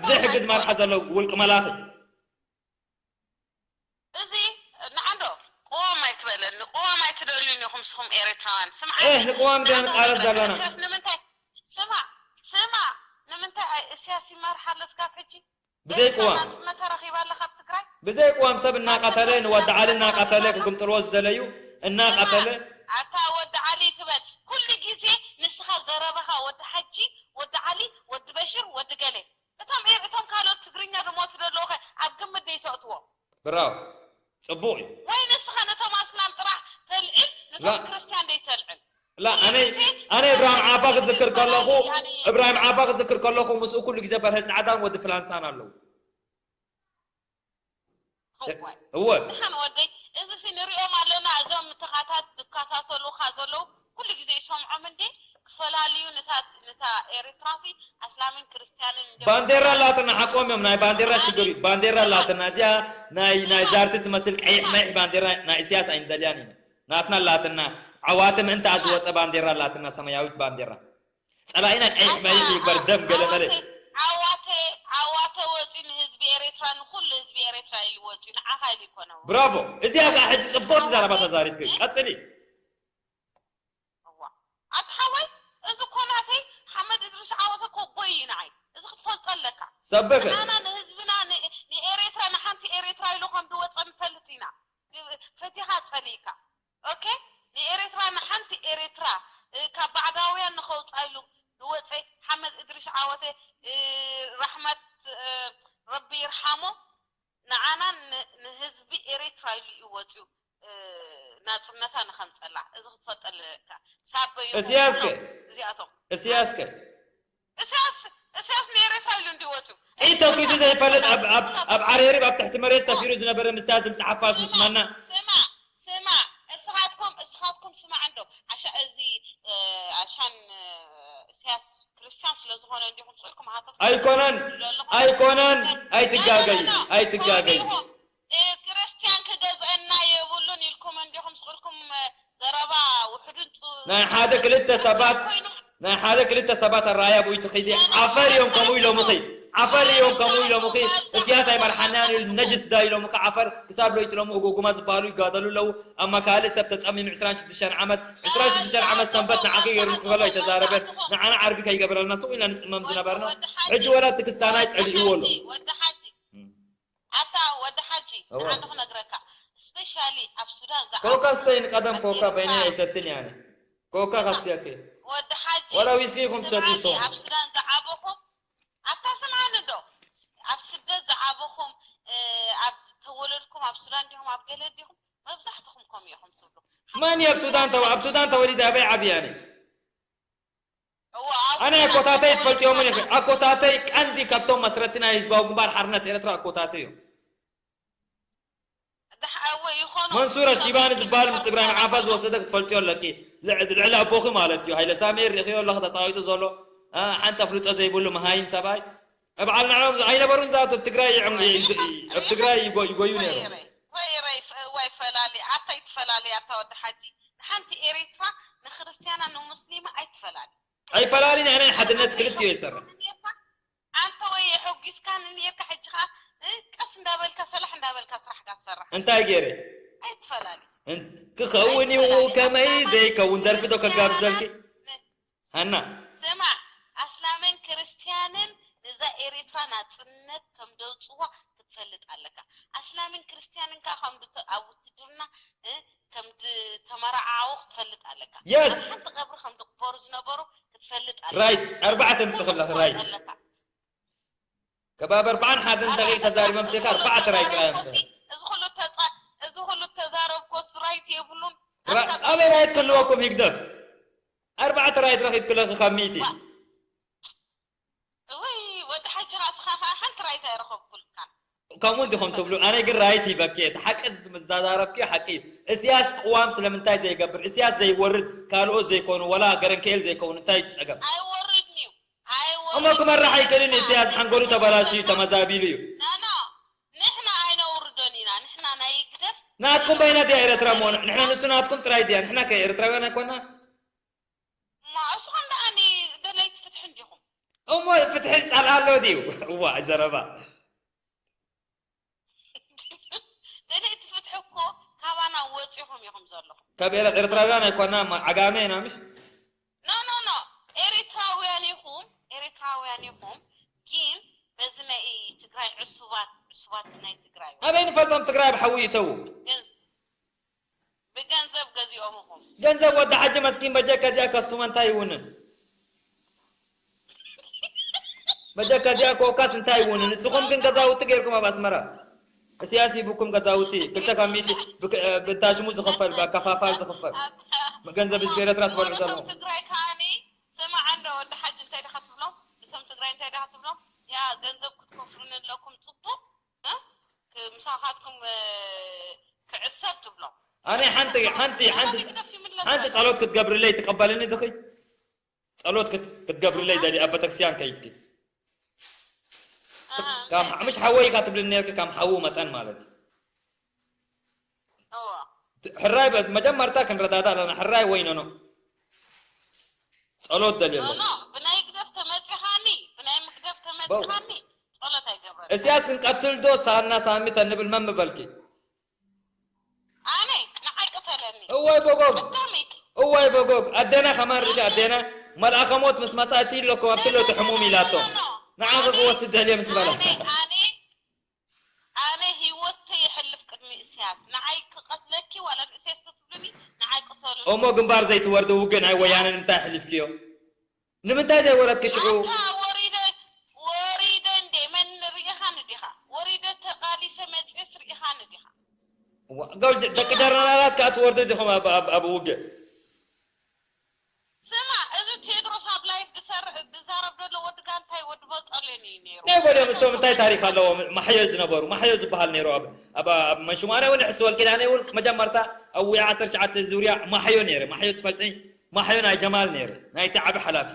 ብዘይ ሕጊ ዝመርሓ ዘሎ ውልቂ መላኺ። እዚ ንዓንዶ ቅዋም ኣይትበለኒ ቅዋም ኣይትደልዩን ኢኹም ንስኹም ኤርትራውያን ስምዓኒ እህ ንቅዋም ድያ ንቃለስ ዘለና እስያስ ንምንታይ ስማዕ ስማዕ ንምንታይ ኣይ- እስያስ ይመርሓ ኣሎ እስካብ ሕጂ? ብዘይ ኤርትራ ቅዋም ናጽነት ተረኺባ ኣላ ካብ ትግራይ? ብዘይ ቅዋም ሰብ እናቐተለ ንወዲ ዓሊ እናቐተለ ክግምጥልዎ ዝደለዩ እናቐተለ ኣታ ወዲ ዓሊ ትበል ኩሉ ግዜ ንስኻ ዘረባኻ ወዲ ሓጂ፣ ወዲ ዓሊ፣ ወዲ በሽር፣ ወዲ ገሌ። እቶም ኤር እቶም ካልኦት ትግርኛ ዝሞቱ ዘለዉ ኸ ኣብ ግምት ደይተእትዎም? ብራው ጽቡቕ እዩ። ወይ ንስኻ ነቶም ኣስላም ጥራሕ ተልዕል፣ ነቶም ላ- ክርስትያን ደይተልዕል? ላ ኣነ ኣነ እብራሂም ዓባ ክዝክር ከለኹ እብራሂም ዓባ ክዝክር ከለኹ ምስኡ ኩሉ ግዜ በርሀ ጻዕዳን ወዲ ፍላንሳን ኣለዉ። እወ እወ ደሓን ወደይ፣ እዚ ሲ ንሪኦም ኣለና። እዞም ምትኻታት ዝከታተሉኻ ዘለዉ ኩሉ ግዜ ይሰምዖም እንዴ? ክፈላልዩ ንታ ንታ ኤርትራ ሲ ኣስላምን ክርስትያንን እንደ ባንዴራ ኣላትና ሓቆም እዮም። ናይ ባንዴራ ሽግር እዩ። ባንዴራ ኣላትና እዚኣ ናይ ናይ ዛርቲ ትመስል ቀይሕ መይሕ ባንዴራ ናይ እስያስ ኣይንደልያን ኢና። ናትና ኣላትና ዓዋተ ምእንታ ዝወፀ ባንዴራ ኣላትና ሰማያዊት ባንዴራ ጸላኢና ቀይሕ መይሕ ይግበር ደም ገለ መለ ዓዋተ ዓዋተ ወፂ ንህዝቢ ኤርትራ ንኩሉ ህዝቢ ኤርትራ ኢሉ ወፂ ንዓኻ ኢሉ ይኮነ ብራቮ እዚኣ ከዓ ሕጂ ፅብቅቲ ዘረባ ተዛሪብኪ ቀፅሊ እዋ ኣቲ ሓወይ እዚ እኮ ናተይ ሓመድ እድሪስ ዓወተ እኮ ኣቦይ እዩ ንዓይ እዚ ክትፈልጦ ኣለካ ሰበከ ንዓና ንህዝብና ን- ንኤርትራ ንሓንቲ ኤርትራ ኢሉ ከም ዝወፀ ንፈልጥ ኢና ፈቲኻ ፀሊእካ ኦኬ ንኤርትራ ንሓንቲ ኤርትራ እ፣ ካብ ባዕዳውያን ንኸውፃ ኢሉ ዝወፀ ሓመድ እድሪስ ዓወተ እ፣ ራሕመት እ፣ ረቢ ይርሓሞ ንዓናን ን- ንህዝቢ ኤርትራ ኢሉ እዩ ወፂኡ እ፣ ናፅነታ ንኸምፀላ እዚ ክትፈልጠ ኣለካ ሳበዩ እስያስከ እዚኣቶም እስያስከ እስያስ እስያስ ንኤርትራ ኢሉ እንዲ ወፂኡ ኢድ ተኪሱ ዘይፈልጥ ኣብ ኣብ ኣብ ዓሬሪብ ኣብ ትሕቲ መሬት ሰፊሩ ዝነበረ ምስታት ድምፂ ሓፋሽ ምስ መና ስማ ስማ እስኻትኩም እስኻትኩም ስማዕ እንዶ ኣሻ እዚ እ፣ ኣሻን እ፣ እስያስ ክርስቲያን ስለ ዝኾነ እንዲኹም ስቕልኩም ሃተፍ ኣይኮነን ኣይኮነን ኣይትጋገዩ ኣይትጋገዩ እ፣ ክርስቲያን ክገዝአና የብሉን ኢልኩም እንዲኹም ስቕልኩም እ፣ ዘረባ ውሕዱን ፅ- ናይ ሓደ ክልተ ሰባት ኮይኑ ናይ ሓደ ክልተ ሰባት ኣረኣያ ብኡ ትኺዲ ዓፈር እዮም ከምኡ ኢሎምኺ ዓፈር እዮም ከምኡ ኢሎምኺ እስያስ ኣይመርሓናን ኢሉ ነጅስ ዳ ኢሎምኺ ዓፈር ክሳብ ለይቲ ሎሚ እጎጉማ ዝበሃሉ ይጋደሉ ኣለዉ ኣማ ካልእ ሰብ ተፀሚሙ ዕስራን ሽዱሽተን ዓመት ዕስራን ሽዱሽተን ዓመት ሰንበት ንዓኺ ገይሩ ክበሎ ኣይተዛረበን ንዓና ዓርቢ ከይገበረልና ስቕ ኢልና ንፅመም ዝነበርና ሕጂ ወላ እቲ ክስታናይ ፀሊእዎ ኣሎ ወዲ ሓጂ ኣታ ወዲ ሓጂ እዋ። ንዓንዲ ክነግረካ ስፔሻሊ ኣብ ሱዳን ዝዓ ኮካ ስተይ ንቀደም ኮካ በይነይ ኣይሰትን እየ ኣነ ኮካ ከስትየኪ ወዲ ሓጂ ዋላ ዊስኪ ኢኹም ትሰትዩ ስምዓኒ ሰው ኣብ ሱዳን ዝዓበኹም ኣታ ስምዓኒ ዶ ኣብ ስደት ዝዓበኹም እ፣ ኣብ ተወለድኩም ኣብ ሱዳን ዲኹም ኣብ ገለ ዲኹም መብዛሕትኹም ከም ኢኹም ትብሉ መን እዩ ኣብ ሱዳን ተወ ኣብ ሱዳን ተወሊደ ኣበይ ዓብየ ኣነ እዋ ኣብ ኣነ ሱዳን ኣኮታተይ ተወለድኩም ትፈልጥዮምን ኢኹ ኣታ- ኣኮታተይ ቀንዲ ካብቶም መስረቲ ናይ ህዝባዊ ግንባር ሓርነት ኤርትራ ኣኮታተይ እዮም ደሓ- እወ ይኾኑ መንሱር ኣሺባኒ ዝበሃል ምስ እብራሂም ዓፋ ዝወሰደ ክትፈልጥዮ ኣለኪ ልዕ- ልዕሊ ኣቦኺ ማለት እዩ ሃይለ ሳሜ ርኢኽዮ ኣለኺ ተፃዊጡ ዘሎ ኣ፣ ሓንቲ ኣፍልጦ ዘይብሉ መሃይም ሰብኣይ ኣብ ዓልናዖም ኣይነበሩን ዛቱ ኣብ ትግራይ ይዕም- ኣብ ትግራይ ይጎ- ይጎዩ ነይሩ ረይ ረይ ረይ ፈ- ወይ ፈላሊ ኣታ ይትፈላሊ ኣታ ወዲ ሓጂ ንሓንቲ ኤሪትራ ንክርስትያና ንሙስሊማ ኣይትፈላሊ ኣይፈላልን ኣነ ሓድነት ክልቲዮ ይሰርሕ ኣንተ ወይ ሕጒስካን ኔርካ ሕጂ ኸዓ እ፣ ቀስ እንዳበልካ ሰላሕ እንዳበልካ ስራሕካ ትሰርሕ እንታይ ገይረ ኣይትፈላሊ እን- ክኸውን እዩ ከመይ ዘይከውን ደርፊ ዶ ከጋብዘልኪ ሃና ስማዕ ኣስላምን ክርስትያንን ንዛ ኤሪትራ ናጽነት ከም ደውጽዋ ክትፈልጥ ኣለካ ኣስላምን ክርስትያንን ከዓ ከም ድተ- ኣብ ውትድርና እ፣ ከም ድተመራዓዓዉ ክትፈልጥ ኣለካ Yes. ኣብ ሓንቲ ቀብሪ ከም ድቅበሩ ዝነበሩ ክትፈልጥ ኣለካ ራይት ኣርባዕተ ምፅእ ከለኺ ራይት ኣለካ ከባቢ ኣርባዓን ሓደን ደቂቕ ተዛሪቦም ሴካ ኣርባዕተ ራይት ራይት እዚ ኩሉ ተጻ- እዚ ኩሉ ተዛረብኮስ ራይት የብሉን ራ- ኣበይ ራይት ክህልወኩም ህግደፍ ኣርባዕተ ራይት ረኺብክለኺ ካብ ሚእቲ ወይ ወዲ ሓጂ ኻስኻ ኸዓ ሓንቲ ራይት ኣይረኸብኩልካን ከምኡ እንዲኹም ትብሉ ኣነ ግን ራይት ይበኪ እቲ ሓቂ ዝዛረብኪ ሓቂ እዩ እስያስ ቅዋም ስለምንታይ ዘይገብር እስያስ ዘይወርድ ካልኦት ዘይኮኑ ወላ ገረንክኤል ዘይከውን እንታይ እዩ ጸገም ኣይወርድን እዩ እሞ ክመርሕ ኣይክእልን እዩ እስያስ ሓንጎሉ ተበላሽዩ ተመዛቢሉ እዩ ናና ንሕና ኣይነውርዶን ኢና ንሕና ናይ ግደፍ ናትኩም በይና ድያ ኤረትራ ሞ ንሕና ንሱ ናትኩም ጥራይ ድያ ንሕና ከ ኤረትራውያን ኣይኮና እሞ እስኹም ደኣኒ ደለይቲ ፍትሒ እንዲኹም እሞ ፍትሒ ጻልኣ ኣሎ ድዩ እዋ ዘረባ ደለይቲ ፍትሒ እኮ ካባና ወፂኹም ኢኹም ዘለኹም ካብ ኤረ- ኤርትራውያን ኣይኮና እሞ ዓጋመ ኢና ምሽ ኖ ኖ ኖ ኤሪትራውያን ኢኹም ኤሪትራ ኤርትራውያን ኢኹም፣ ግን በዚ ናይ ትግራይ ዕሱባት፣ ዕሱባት ናይ ትግራይ ኣበይ ንፈልጦም ትግራይ ኣብ ሓዊ ይተዉ። ገንዝ-፣ ብገንዘብ ገዚኦም ኢኹም። ገንዘብ ወዲ ሓጂ መስኪን በጀካ እዚኣ ካስቱመ እንታይ ይውንን? በጀካ እዚኣ ኮካስ እንታይ ይውንን? ንስኹም ግን ገዛውቲ ገይርኩም ኣብ ኣስመራ። እስያስ ሂቡኩም ገዛውቲ ክልተ ካብ ሚእቲ ብክ- እ፣ ብታሽሙ ዝኽፈል ብኣከፋፋል ዝኽፈል ገንዘብ ህዝቢ ኤረትራ ትበልዑ ነቶም ዘለኹም። ትግራይ ከዓኒ ስማዕ እንዶ ወዲ ሓጂ እንታይ ዲኻ ትብሎም? ነቶም ትግራይ እንታይ ዲኻ ትብሎም? ያ ገንዘብ ክትከፍሉኒ ኣለኩም ጽቡቕ እ? ክ- ምሳኻትኩም እ፣ ክዕሰብ ትብሎም። ኣነ ሓንቲ ሓንቲ ሓንቲ ይግደፍ ይምለስ ሓንቲ በቃ። ጸሎት ክትገብርለይ ትቀበልኒ ድኺ? ጸሎት ክት- ክትገብርለይ ደሊ ኣብ ቤተክርስትያን ከይድኪ ኣሃ፣ ካብ እንታይ ምሽ ሓወይ ኢኻ ትብልኒ ነርኪ፣ ካብ ሓዉ መጠን ማለት እዩ። እዎ። ሕራይ በ- መጀመርታ ክንረዳዳ ኣለና። ሕራይ ወይ ኖኖ ጸሎት ደልዮ ኖ ኣለና። ኖ፣ ብናይ ግደፍ ተመጺኻኒ፣ ብናይ ምግደፍ ተመጺኻኒ ጸሎት ኣይገብረን። እስያስ ክንቀትል ዶ ሳና ሳሚ ተንብል መን ምበልኪ? ኣነ ንዓይ ቅተለኒ። እዋይ በጎግ ቀዳመይቲ እዋይ በጎግ ኣደና ከማን ርኢኺ ኣደና መልኣኸ ሞት ምስ መጻ እቲ ኢሎ ኮ ኣብቲ ሎ እቲ ሕሙም ኢላቶ ንዓኺ ክወስድ ደልየ ምስ በላ ኣነ ኣነ ኣነ ህይወት የሕልፍ ቅድሚ እስያስ ንዓይ ክቀትለኪ ዋላ ንእስያስ ትብሉኒ ንዓይ ቅተሉ እሞ ግንባር ዘይትወርዲ ውግእ ናይ ወያነ ንምንታይ ኣሕሊፍክዮ? ንምንታይ ዘይወረድኪ ሽዑ? ኣታ ወሪደ ወሪደ እንዴ መን ርኢኻኒ ዲኻ? ወሪደ ተቃሊሰ መጽስ ርኢኻኒ ዲኻ? ዋ- ገል- ደቂ ጀነራላት ከኣ ትወርዱ ዲኹም ኣብ- ኣብ- ኣብ ውግእ? ስማ እዚ ቴድሮስ ኣብ ላይፍ ዝሰርሕ ዝዛረብ ዘሎ ወዲ ጋንታይ ወዲ በልጠሌን እዩ ነይሩ። ናይ ወዲኦም እቶም እንታይ ታሪክ ኣለዎም? ማሕዮ ዝነበሩ ማሕዮ ዝበሃል ነይሩ ኣብ ኣብ ኣብ መንሽማነ እውን ሕስወል ኪዳነ እውን መጀመርታ ኣብ ውያ ዓሰርተ ትሽዓተ ዙርያ ማሕዮ ነይረ። ማሕዮ ትፈልጠኝ? ማሕዮ ናይ ጀማል ነይረ። ናይቲ ዓቢ ሓላፊ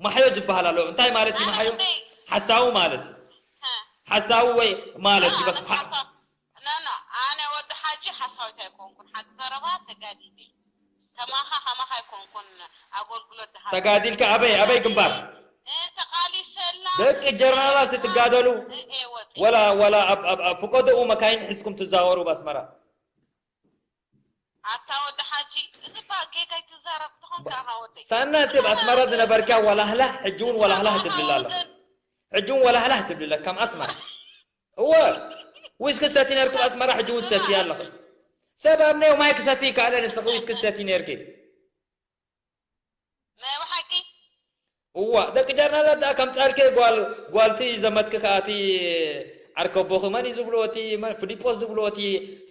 ማሕዮ ዝበሃል ኣለዎ። እንታይ ማለት እዩ ማሕዮ? ሓሳዊ ማለት እዩ። ሓሳዊ ወይ ማለት እዩ። በቃ ሓ- ኖ ኖ ኣነ ወዲ ሓጂ ሓሳዊት ኣይኮንኩን ሓቂ ዘረባ ተጋዲደ ከማኻ ከማኻ ኣይኮንኩን ኣገልግሎት ድሃ ተጋዲልካ ኣበይ ኣበይ ግንባር? ተቃሊሰላ ደቂ ጀርናላት ትጋደሉ ወጥ ወላ ወላ ኣብ ኣብ ኣብ ፍቆደኡ መካይን ሒዝኩም ትዛወሩ ብኣስመራ። ኣታ ወዲ ሓጂ እዚ ባ ጌጋ ይትዛረብ ተኾንካ ኢኻ ወደይ ሳና ሰብ ኣስመራ ዝነበርካ ወላህላህ ሕጂ እውን ወላህላህ ትብልላ ኣለኻ። ሕጂ እውን ወላህላህ ትብልላ ከም ኣስመራ። እወ ዊስኪ ሰቲ ነርኩ ኣስመራ ሕጂ እውን ሰቲ ኣለኹ። ሰብ ኣብ ነው ማይ ክሰቲ ይከኣለ ንስኺ ዊስኪ ሰቲ ነርኪ። ናይ ብሓቂ እዋ ደቂ ጀርናላት ደኣ ከም ጻልከይ ጓል ጓልቲ ዘመትኪ ከኣ እቲ ዓርከቦኺ መን እዩ ዝብሎ እቲ መን- ፊሊጶስ ዝብሎ እቲ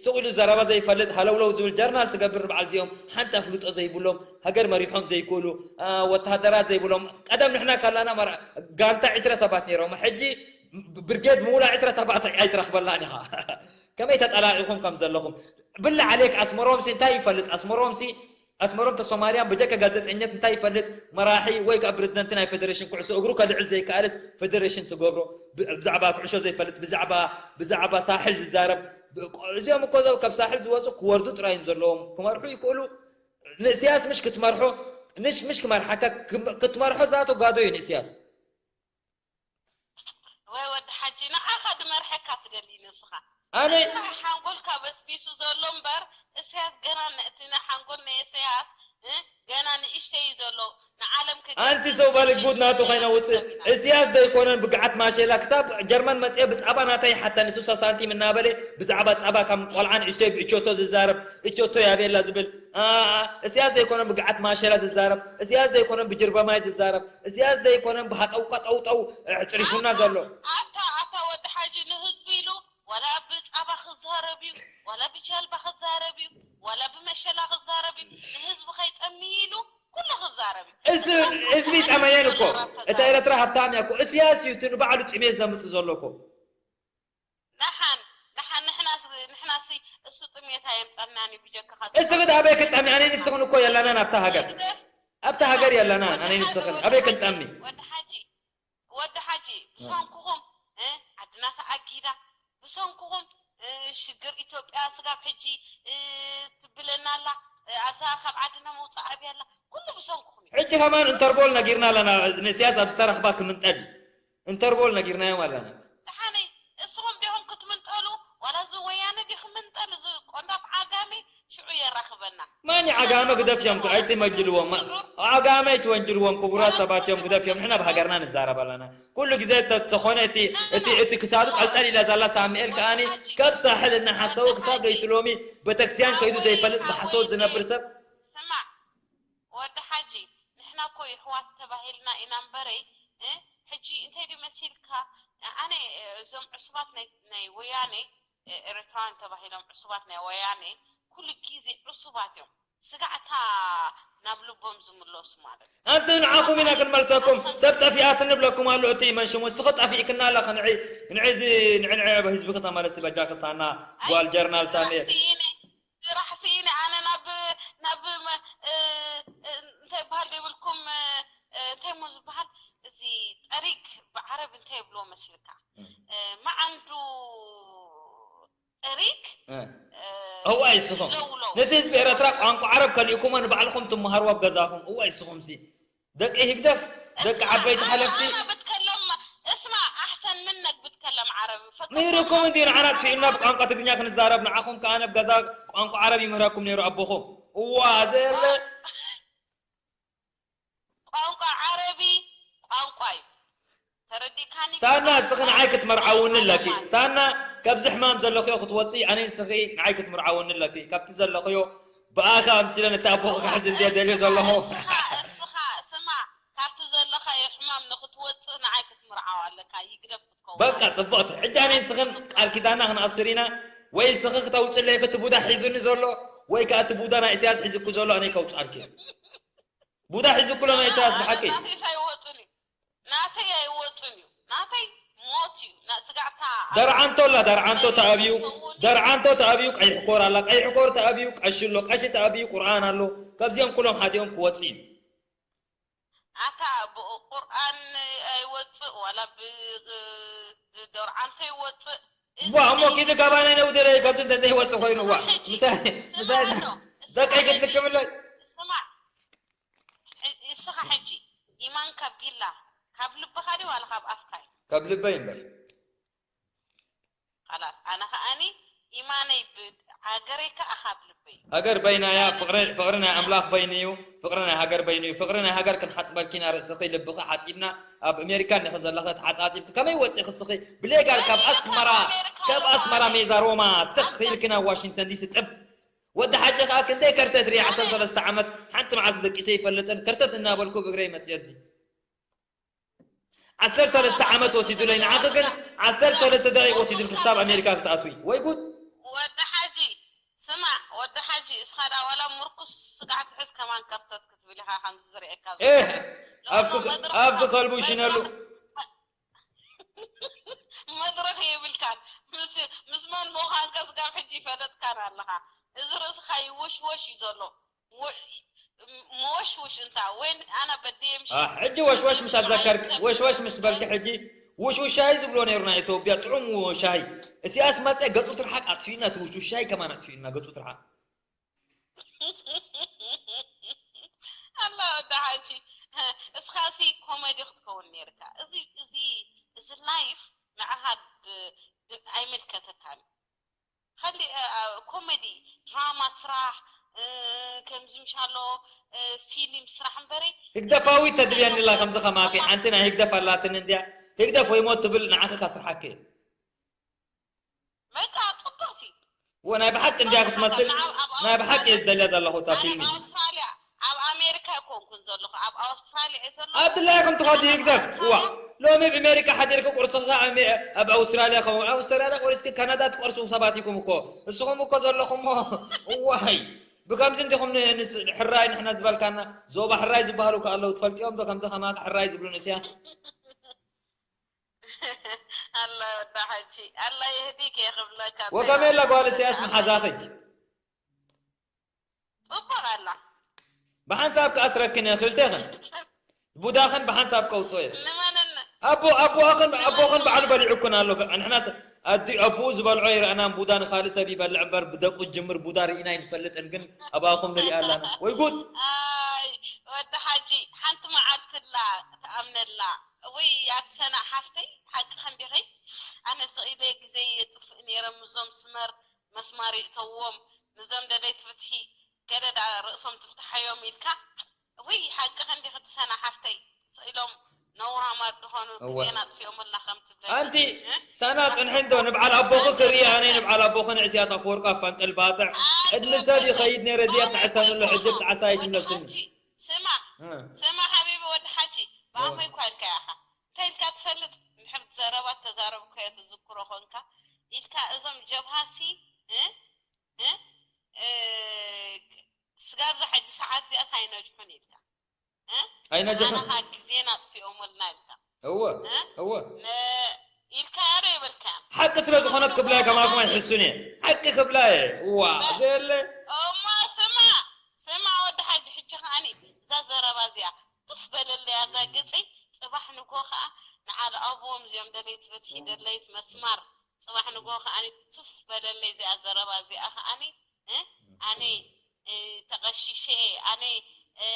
ስቕ ኢሉ ዘረባ ዘይፈልጥ ሃለውለው ዝብል ጀርናል ትገብር ንበዓል እዚኦም ሓንቲ ኣፍልጦ ዘይብሎም ሃገር መሪሖም ዘይክእሉ አ፣ ወተሃደራት ዘይብሎም ቀደም ንሕና ካላና መራ- ጋንታ ዕስራ ሰባት ነይሮም ሕጂ ብርጌድ ምውላ ዕስራ ሰባት ኣይትረኽበላን ኢኻ ከመይ ተጠላኢኹም ከም ዘለኹም ብላዕሌክ ኣስመሮምሲ እንታይ ይፈልጥ ኣስመሮምሲ ኣስመሮም ተስፋማርያም ብጀካ ጋዜጠኛት እንታይ ይፈልጥ መራሒ ወይ ከዓ ፕሬዝደንት ናይ ፌደሬሽን ኩዕሶ እግሩ ከልዕል ዘይከኣልስ ፌደሬሽን ትገብሮ ብዛዕባ ኩዕሾ ዘይፈልጥ ብዛዕባ ብዛዕባ ሳሕል ዝዛረብ እዚኦም እኮ ካብ ሳሕል ዝወፁ ክወርዱ ጥራይ እዮም ዘለዎም ክመርሑ ይክእሉ ንእስያስ ምሽ ክትመርሖ ንሽ ምሽ ክመርሓካ ክትመርሖ ዛቶ ጋዶ እዩ ንእስያስ ወይ ወዲ ሓጂ ንዓኻ ድመርሐካ ትደሊ ንስኻ ኣነ ንስኻ ሓንጎልካ በስቢሱ ዘሎ እምበር እስያስ ገና እቲ ሓንጎል ናይ እስያስ እ፣ ገና ንእሽተይ እዩ ዘሎ ንዓለም ክገልጽ ኣንቲ ሰው ባልግ ዝችል ጉድ ናቱ ሰብ ከይነውፅእ ኢና። እስያስ ዘይኮነን ብግዓት ማሸላ ክሳብ ጀርመን መፅአ ብፃባ ናተይ ሓተኒ ስሳ ሳንቲም እናበለ ብዛዕባ ፃባ ከም ቆልዓ ንእሽተይ ብእቾቶ ዝዛረብ እቾቶ ያቤላ ዝብል አ፣ አ፣ እስያስ ዘይኮነን ብግዓት ማሸላ ዝዛረብ እስያስ ዘይኮነን ብጅርበማይ ዝዛረብ እስያስ ዘይኮነን ብሃጠውቀጠውጠው ኣዕፅሪፉና ዘሎ ኣታ ኣታ ወዲ ሓጂ ንህዝቢ ኢሉ ዋላ ብፃባ ክዛረብ እዩ ዋላ ብጃልባ ክዛረብ እዩ ዋላ ብመሸላ ክዛረብ እዩ ንህዝቢ ከይጠሚ ኢሉ ኩሉ ክዛረብ እዩ እዚ ህዝቢ ጠመየን እኮ እታ ኤረትራ ሃብታም እያ እኮ እስያስ እዩ እቲ ንባዕሉ ጥሜት ዘምፅእ ዘሎ እኮ ደሓን ደሓን ንሕናስ ንሕናሲ እሱ ጥሜት ኣየምፀናን እዩ ብጀካኻ እዚ ግዳ ኣበይ ክጠሚ ኣነ ንስኽን እኮ የለናን ኣብታ ሃገር ኣብታ ሃገር የለናን ኣነ ንስኽን ኣበይ ክንጠሚ ወዲ ሓጂ ወዲ ሓጂ ብሰንኩኹም እ፣ ዓድና ተኣጊዳ ብሰንኩኹም እ፣ ሽግር ኢትዮጵያ ስጋብ ሕጂ እ፣ ትብለና ኣላ እ፣ ኣብዛ ካብ ዓድና መውፃእ ኣብያ ኣላ ኩሉ ብሰንኩኹም እዩ ሕጂ ከማን እንተርቦል ነጊርና ኣለና ንስያስ ኣብ ዝተረኽባ ክምንጠል እንተርቦል ነጊርናዮም ኣለና ደሓነይ እስኹም ዲኹም ክትምንጠሉ ዋላ እዚ ወያነ ዲ ክምንጠል እዚ ቆንዳፍ ዓጋመ ሽዑ የራኽበና ማን ዓጋመ ግደፍ እዮም ኣይትመጅልዎም ዓጋመ ኣይትወንጅልዎም፣ ክቡራት ሰባት እዮም፣ ግደፍዮም። ንሕና ብሃገርና ንዛረብ ኣለና። ኩሉ ግዜ ተኾነ እቲ እቲ እቲ ክሳዱ ጠልጠል ኢላ ዘላ ሳሙኤል ከኣኒ ካብ ሳሕል እናሓሰቡ ክሳብ ለይቲ ሎሚ ቤተክርስትያን ከይዱ ዘይፈልጥ ብሓሶት ዝነብር ሰብ። ስማዕ ወዲ ሓጂ፣ ንሕና እኮ የሕዋት ተባሂልና ኢና እምበረይ። ሕጂ እንታይ ድዩ መሲልካ? ኣነ እዞም ዕሱባት ናይ ወያኔ፣ ኤርትራውያን ተባሂሎም ዕሱባት ናይ ወያኔ ኩሉ ግዜ ዕሱባት እዮም። ስጋዕታ ናብ ልቦም ዝምለሱ ማለት እዩ። ኣንቲ ንዓኹም ኢና ክንመልሰኩም። ሰብ ጠፊኣት ንብለኩም ኣሎ። እቲ መንሽሙ እስኺ ጠፊእክና ኣለኺ። ንዒ ንዒ እዚ ንዒ ንዒ ኣብ ህዝቢ ከተመለሲ በጃኺ ሳና ጓል ጀርናል ሳሚኤ። ስራሕ ስኢነ ኣነ ናብ ናብ እንታይ በሃል ዘይብልኩም እንታይ ሞ ዝበሃል እዚ ጠሪግ ብዓረብ እንታይ ይብልዎ መሲልካ መዓንዱ ጠሪግ እዋይ እስኹም ነቲ ህዝቢ ኤረትራ ቋንቋ ዓረብ ከሊእኩሞ ንባዕልኹም ትመሃሩ ኣብ ገዛኹም እዋይ እስኹም ሲ ደቂ ህግደፍ ደቂ ዓበይቲ ሓለፍቲ ብትከለም እስማ ኣሕሰን ምነክ ብትከለም ዓረብ ምሂርኩም እንዲ ንዓና ኣጥፊኡና ብቋንቋ ትግርኛ ክንዛረብ ንዓኹም ከኣ ነብ ገዛ ቋንቋ ዓረብ ይምህረኩም ነይሩ ኣቦኹም እዋ ዘየለ ቋንቋ ዓረቢ ቋንቋ እዩ። ተረዲካኒ? ሳና እስኺ ንዓይ ክትምርዓውኒ ኣለኪ። ሳና ካብዚ ሕማም ዘለኽዮ ክትወፂ ኣነ ንስኺ ንዓይ ክትምርዓውኒ ኣለኪ። ካብቲ ዘለኽዮ ብኣኻ ኣምሲለ ነቲ ኣቦኺ ክሕዝ እንድየ ደልዮ ዘለኹ። እስኻ እስኻ ስማዕ ካብቲ ዘለኻዮ ሕማም ንኽትወፅእ ንዓይ ክትምርዓው ኣለካ። ይግደፍ ክትከውን በቃ ኣለካ። ፅቡቕቲ። ሕጂ ኣነ ንስኽን ቃል ኪዳና ክንኣስር ኢና ወይ እስኺ ክተውፅለይ እቲ ቡዳ ሒዙኒ ዘሎ ወይ ከዓ እቲ ቡዳ ናይ እስያስ ሒዙኩ ዘሎ ኣነ ከውፅኣልኪ። ቡዳ ሒዙ ኩሎ ናይ ኢሳያስ ብሓቂ ናተይስ ኣይወፅን እዩ ናተይ ኣይወፅን እዩ ናተይ ሞት እዩ ስጋዕታ ደርዓንቶ ኣላ ደርዓንቶ ተኣብዩ ደርዓንቶ ተኣብዩ ቀይሕ ኮር ኣላ ቀይሕ ኮር ተኣብዩ ቀሺ ኣሎ ቀሺ ተኣብዩ ቁርኣን ኣሎ ካብዚኦም ኩሎም ሓዲኦም ክወፅ እዩ ኣታ ቁርኣን ኣይወፅእ ዋላ ብደርዓንቶ ይወፅእ ዋ እሞ ኪዚ ገባናይ ነውድረ ይገብር እንተዘይወፅ ኮይኑ ዋ ምሳይ ምሳይ ደቀይ ክትልክብለይ ስማዕ እስኻ ሕጂ ኢማንካ ቢላ ካብ ልብኻ ድዩ ዋላ ካብ ኣፍካ እዩ ካብ ልበይ እምበር خلاص ኣነ ከኣኒ ኢማነይ ሃገረይ ከኣ ካብ ልበይ ሃገር በይናያ ፍቕሪ ናይ ኣምላኽ በይኑ እዩ ፍቕሪ ናይ ሃገር በይኑ እዩ ፍቕሪ ናይ ሃገር ክንሓፅበልኪ ኢና ርእስኺ ልብኺ ሓፂብና ኣብ ኣሜሪካ እንዲኺ ዘለኺ ተሓፃፂብኪ ከመይ ወፂኺ እስኺ ብሌጋል ካብ ኣስመራ ካብ ኣስመራ ሜዛ ሮማ ትኽ ኢልኪ ናብ ዋሽንግተን ዲሲ ጥብ ወዲ ሓጂ ከዓ ክንደይ ከርተት ሪኣ ዓሰርተ ሰለስተ ዓመት ሓንቲ መዓልቲ ደቂሰ ይፈልጥን ከርተት እናበልኩ ብእግረይ መፅየ ኣብዚ ዓሰርተ ሰለስተ ዓመት ወሲዱለይ ንዓኺ ግን ዓሰርተ ሰለስተ ደቂቕ ወሲዱልኪ ክሳብ ኣሜሪካ ክትኣትዊ ወይ ጉድ ወዲ ሓጂ ስማዕ ወዲ ሓጂ እስኻ ዳ ዋላ ምርኩስ ስጋዕ ትሕዝ ከማን ከርተት ክትብል ኢኻ ከምዚ ዝርእየካ ኣብዚ ከልቡ ሽነሉ መድረኽ የብልካን ምስ መን ምዃንካ ስጋብ ሕጂ ይፈለጥካን ኣለኻ እዚ ርእስኻ ይወሽወሽ እዩ ዘሎ መወሽውሽ እንታ ወይን ኣና በድየ ምሽ ኣሕ፣ ሕጂ ወሽወሽ ምስ ኣዘከርክ ወሽወሽ ምስ በልክ ሕጂ ውሽውሻይ ዝብሎ ነይሩ ናይ ኢትዮጵያ ጥዑም ሻሂ እስያስ መፀ ገፁ ትርሓቅ ኣጥፊኡና እቲ ውሽውሻይ ከማን ኣጥፊኡና ገፁ ትርሓቅ ኣላ ወዲ ሓጂ እስኻሲ ኮሜዲ ክትከውን ነይርካ እዚ እዚ እዚ ላይፍ ንዓኻ ድ- ድ- ኣይምልከተካን ኸሊ ኮሜዲ ድራማ ስራሕ ከምዚ ምሻሎ ፊልም ስራሕ እምበሪ ህግደፋዊት ተድልየኒ ኣላ ከምዚ ከማኪ ሓንቲ ናይ ህግደፍ ኣላትኒ እንድያ ህግደፍ ወይ ሞት ትብል ንዓኺ ከስርሓኪ እየ በቃ ፅብቕቲ እወ ናይ ብሓቂ እንድያ ክትመስል ናይ ብሓቂ እየ ዝደልያ ዘለኹ እታ ፊልሚ ኣውስትራልያ ኣብ ኣሜሪካ ኣይኮንኩን ዘለኹ ኣብ ኣውስትራልያ እየ ዘለኹ ኣድላይ ከም ትኸዲ ህግደፍ እዋ ሎሚ ብሜሪካ ሓዲርኪ ቁርስኺ ኣብ ኣውስትራልያ ኸውን ኣውስትራልያ ቆሪስኪ ካናዳ ትቆርስኹ ሰባት ኢኹም እኮ እስኹም እኮ ዘለኹሞ እዋይ ብከምዚ እንዲኹም ሕራይ ንሕና ዝበልካና ዞባ ሕራይ ዝበሃሉ ከ ኣለዉ ትፈልጥዮም ዶ ከምዚ ከማካ ሕራይ ዝብሉ ንእስያስ ኣላ ወዳ ሓጂ ኣላ የህዲክ እየ ክብለካ ወከመላ ጓል እስያስ መሓዛኺ ፅቡቕ ኣላ ብሓንሳብ ክኣስረክን እየ ክልቴኽን ቡዳኽን ብሓንሳብ ከውፅኦ እየ ንመንን ኣቦ ኣቦኽን ኣቦኽን ባዕሉ በሊዑክን ኣሎ ንሕናስ ኣዲ ኣቦኡ ዝበልዖ ይረኣናን ቡዳ ንኻልእ ሰብ ይበልዕ እምበር ብደቁ ዝጅምር ቡዳ ርኢና ኣይንፈልጥን ግን ኣባኹም ንሪኣ ኣለና ወይ ጉድ ኣይ ወዲ ሓጂ ሓንቲ መዓልቲ ላ ትኣምነላ ወይ ኣትሰና ሓፍተይ ሓቂ ከንዲኺ ኣነ ስቕ ኢለ ግዜ የጥፍእ ነይረ ምዞም ስመር መስማር ይእተዎም ንዘም ደለይቲ ፍትሒ ገደዳ ርእሶም ትፍትሓዮም ኢልካ ውይ ሓቅኺ እንዲኺ ትሰና ሓፍተይ። ስቕ ኢሎም ነውራማት ዝኾኑ እወ። ግዜና ኣጥፊኦምልና ከም ትብለኒ ኣንቲ እ? ሳና ጽንሒ እንዶ ንብዓል ኣቦኺ ክርኢ ኣነ ንብዓል ኣቦኺ ንዕስያት ኣፈወርቂ ኣፋንቅል ባጽዕ ቅድሚ ሰብ ይኸይድ ነይረ እዚኣ ትሕሰንሉ ሕጂ ብጣዕሳ ኣይትምለስኒ ስማ እ፣ ስማ ሓቢቢ ወዲ ሓጂ ብኣሞይ እኳ ኢልካ ኢኻ እንታይ ኢልካ ትፈልጥ እንድሕር ዘረባ ተዛረብካዮ ትዝክሮ ኮንካ ኢልካ እዞም ጀብሃሲ እ? እ? እ፣ ስጋብ ዛ ሕጂ ሰዓት እዚኣስ ኣይነጅሑን ኢልካ እ? ኣይነጅሑን ንዓናኻ ግዜና ኣጥፊኦምልና ኢልካ እወ እ? እወ ነ- ኢልካዮ ዶ የበልካዮ ሓቂ ስለ ዝኾነት ክብላየ ከማኩም ኣይሕሱን እየ ሓቂ ክብላየ እዋ ዘየለ እሞ ስማ ስማ ወዲ ሓጂ ሕጂ ከዓኒ እዛ ዘረባ እዚኣ ቱፍ በለለይ ኣብዛ ገፀይ ፅባሕ ንጎ ከዓ ንዓል ኣብዎም እዚኦም ደለይቲ ፍትሒ ደለይት መስማር ፅባሕ ንጎ ከዓኒ ቱፍ በለለይ እዚኣ ዘረባ እዚኣ ከዓኒ እ? ኣነ እ፣ ተቐሺሸ እየ ኣነ እ፣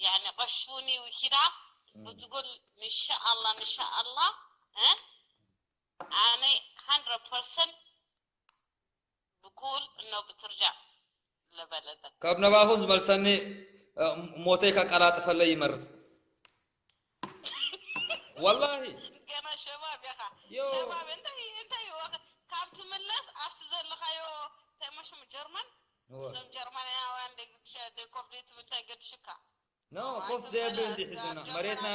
ያኒ ቀሹኒ ውኪዳ ብትጉል ንሻኣላ ንሻኣላ እ? ኣነ hundred percent ብኩል እኖ ብትርጃዕ ለበለተ ካብ ነባኹም ዝመልሰኒ እ፣ ሞተይ ከቀላጥፈለይ ይመርጽ ወላሂ ገና ሸባብ ኢኻ ዮ ሸባብ እንታይ እንታይ ይወ- ካብ ትምለስ ኣብቲ ዘለኻዮ እንታይ መሽሙ ጀርመን እወ። እዞም ጀርመናውያን ደይ ኮፍ ደይ ትብል እንታይ ገድሽካ ኖ ኮፍ ዘብል እንዲ ሕዝና መሬትና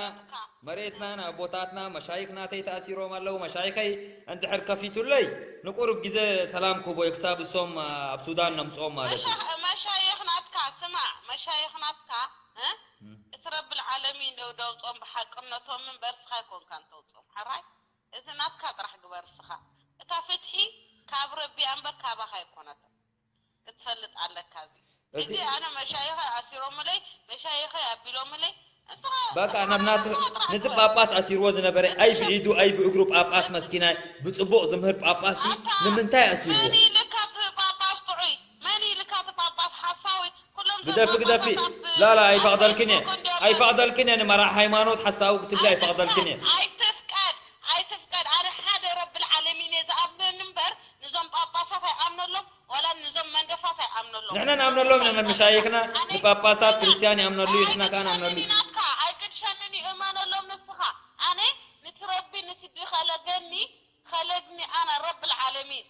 መሬትና ኣቦታትና መሻይኽና ተይተኣሲሮም ኣለዉ መሻይኸይ እንድሕር ከፊቱለይ ንቁሩብ ግዜ ሰላም ክህቦ ክሳብ እሶም ኣብ ሱዳን ነምፅኦም ማለት እዩ መሻይኽ ናትካ ስማዕ መሻይኽ ናትካ እ? እቲ ረብል ዓለሚን ደው ደውፆም ብሓቅነቶም እምበር ስኻ ኣይኮንካን ተውፆም ሓራይ እዚ ናትካ ጥራሕ ግበር ስኻ እታ ፍትሒ ካብ ረቢኣ እምበር ካባኻ ኣይኮነትን ክትፈልጥ ኣለካ እዚ ሕጂ ኣነ መሻይኸ ኣሲሮምለይ መሻይኸ ኣቢሎምለይ በቃ ናብ ናት ነዚ ጳጳስ ኣሲርዎ ዝነበረ ኣይ ብኢዱ ኣይ ብእግሩ ጳጳስ መስኪናይ ብፅቡቕ ዝምህር ጳጳስ ንምንታይ ኣሲርዎ መን ኢልካ እቲ ጳጳስ ጥዑይ መን ኢልካ እቲ ጳጳስ ሓሳዊ ኩሎም ግደፊ ግደፊ ላላ ኣይፈቕደልክን እየ ኣይፈቕደልክን እየ ንመራሒ ሃይማኖት ሓሳዊ ክትብሊ ኣይፈቕደልክን እየ ኣይትፍቀድ ኣይትፍቀድ ኣነ ሓደ ረብል ዓለሚን እየ ዝኣምን እምበር ንዞም ጳጳሳት ኣይኣምነሎም ዋላ ንዞም መንደፋት ኣይኣምነሎም ንሕና ንኣምነሎም ኢና መሻይኽና ንጳጳሳት ክርስትያን ይኣምነሉ እዩ ንሕና ከዓ ንኣምነሉ እዩ ናትካ ኣይግድሸንን ይእመነሎም ንስኻ ኣነ ንትረቢ ንትዲ ከለገኒ ከለግኒ ኣና ረብል ዓለሚን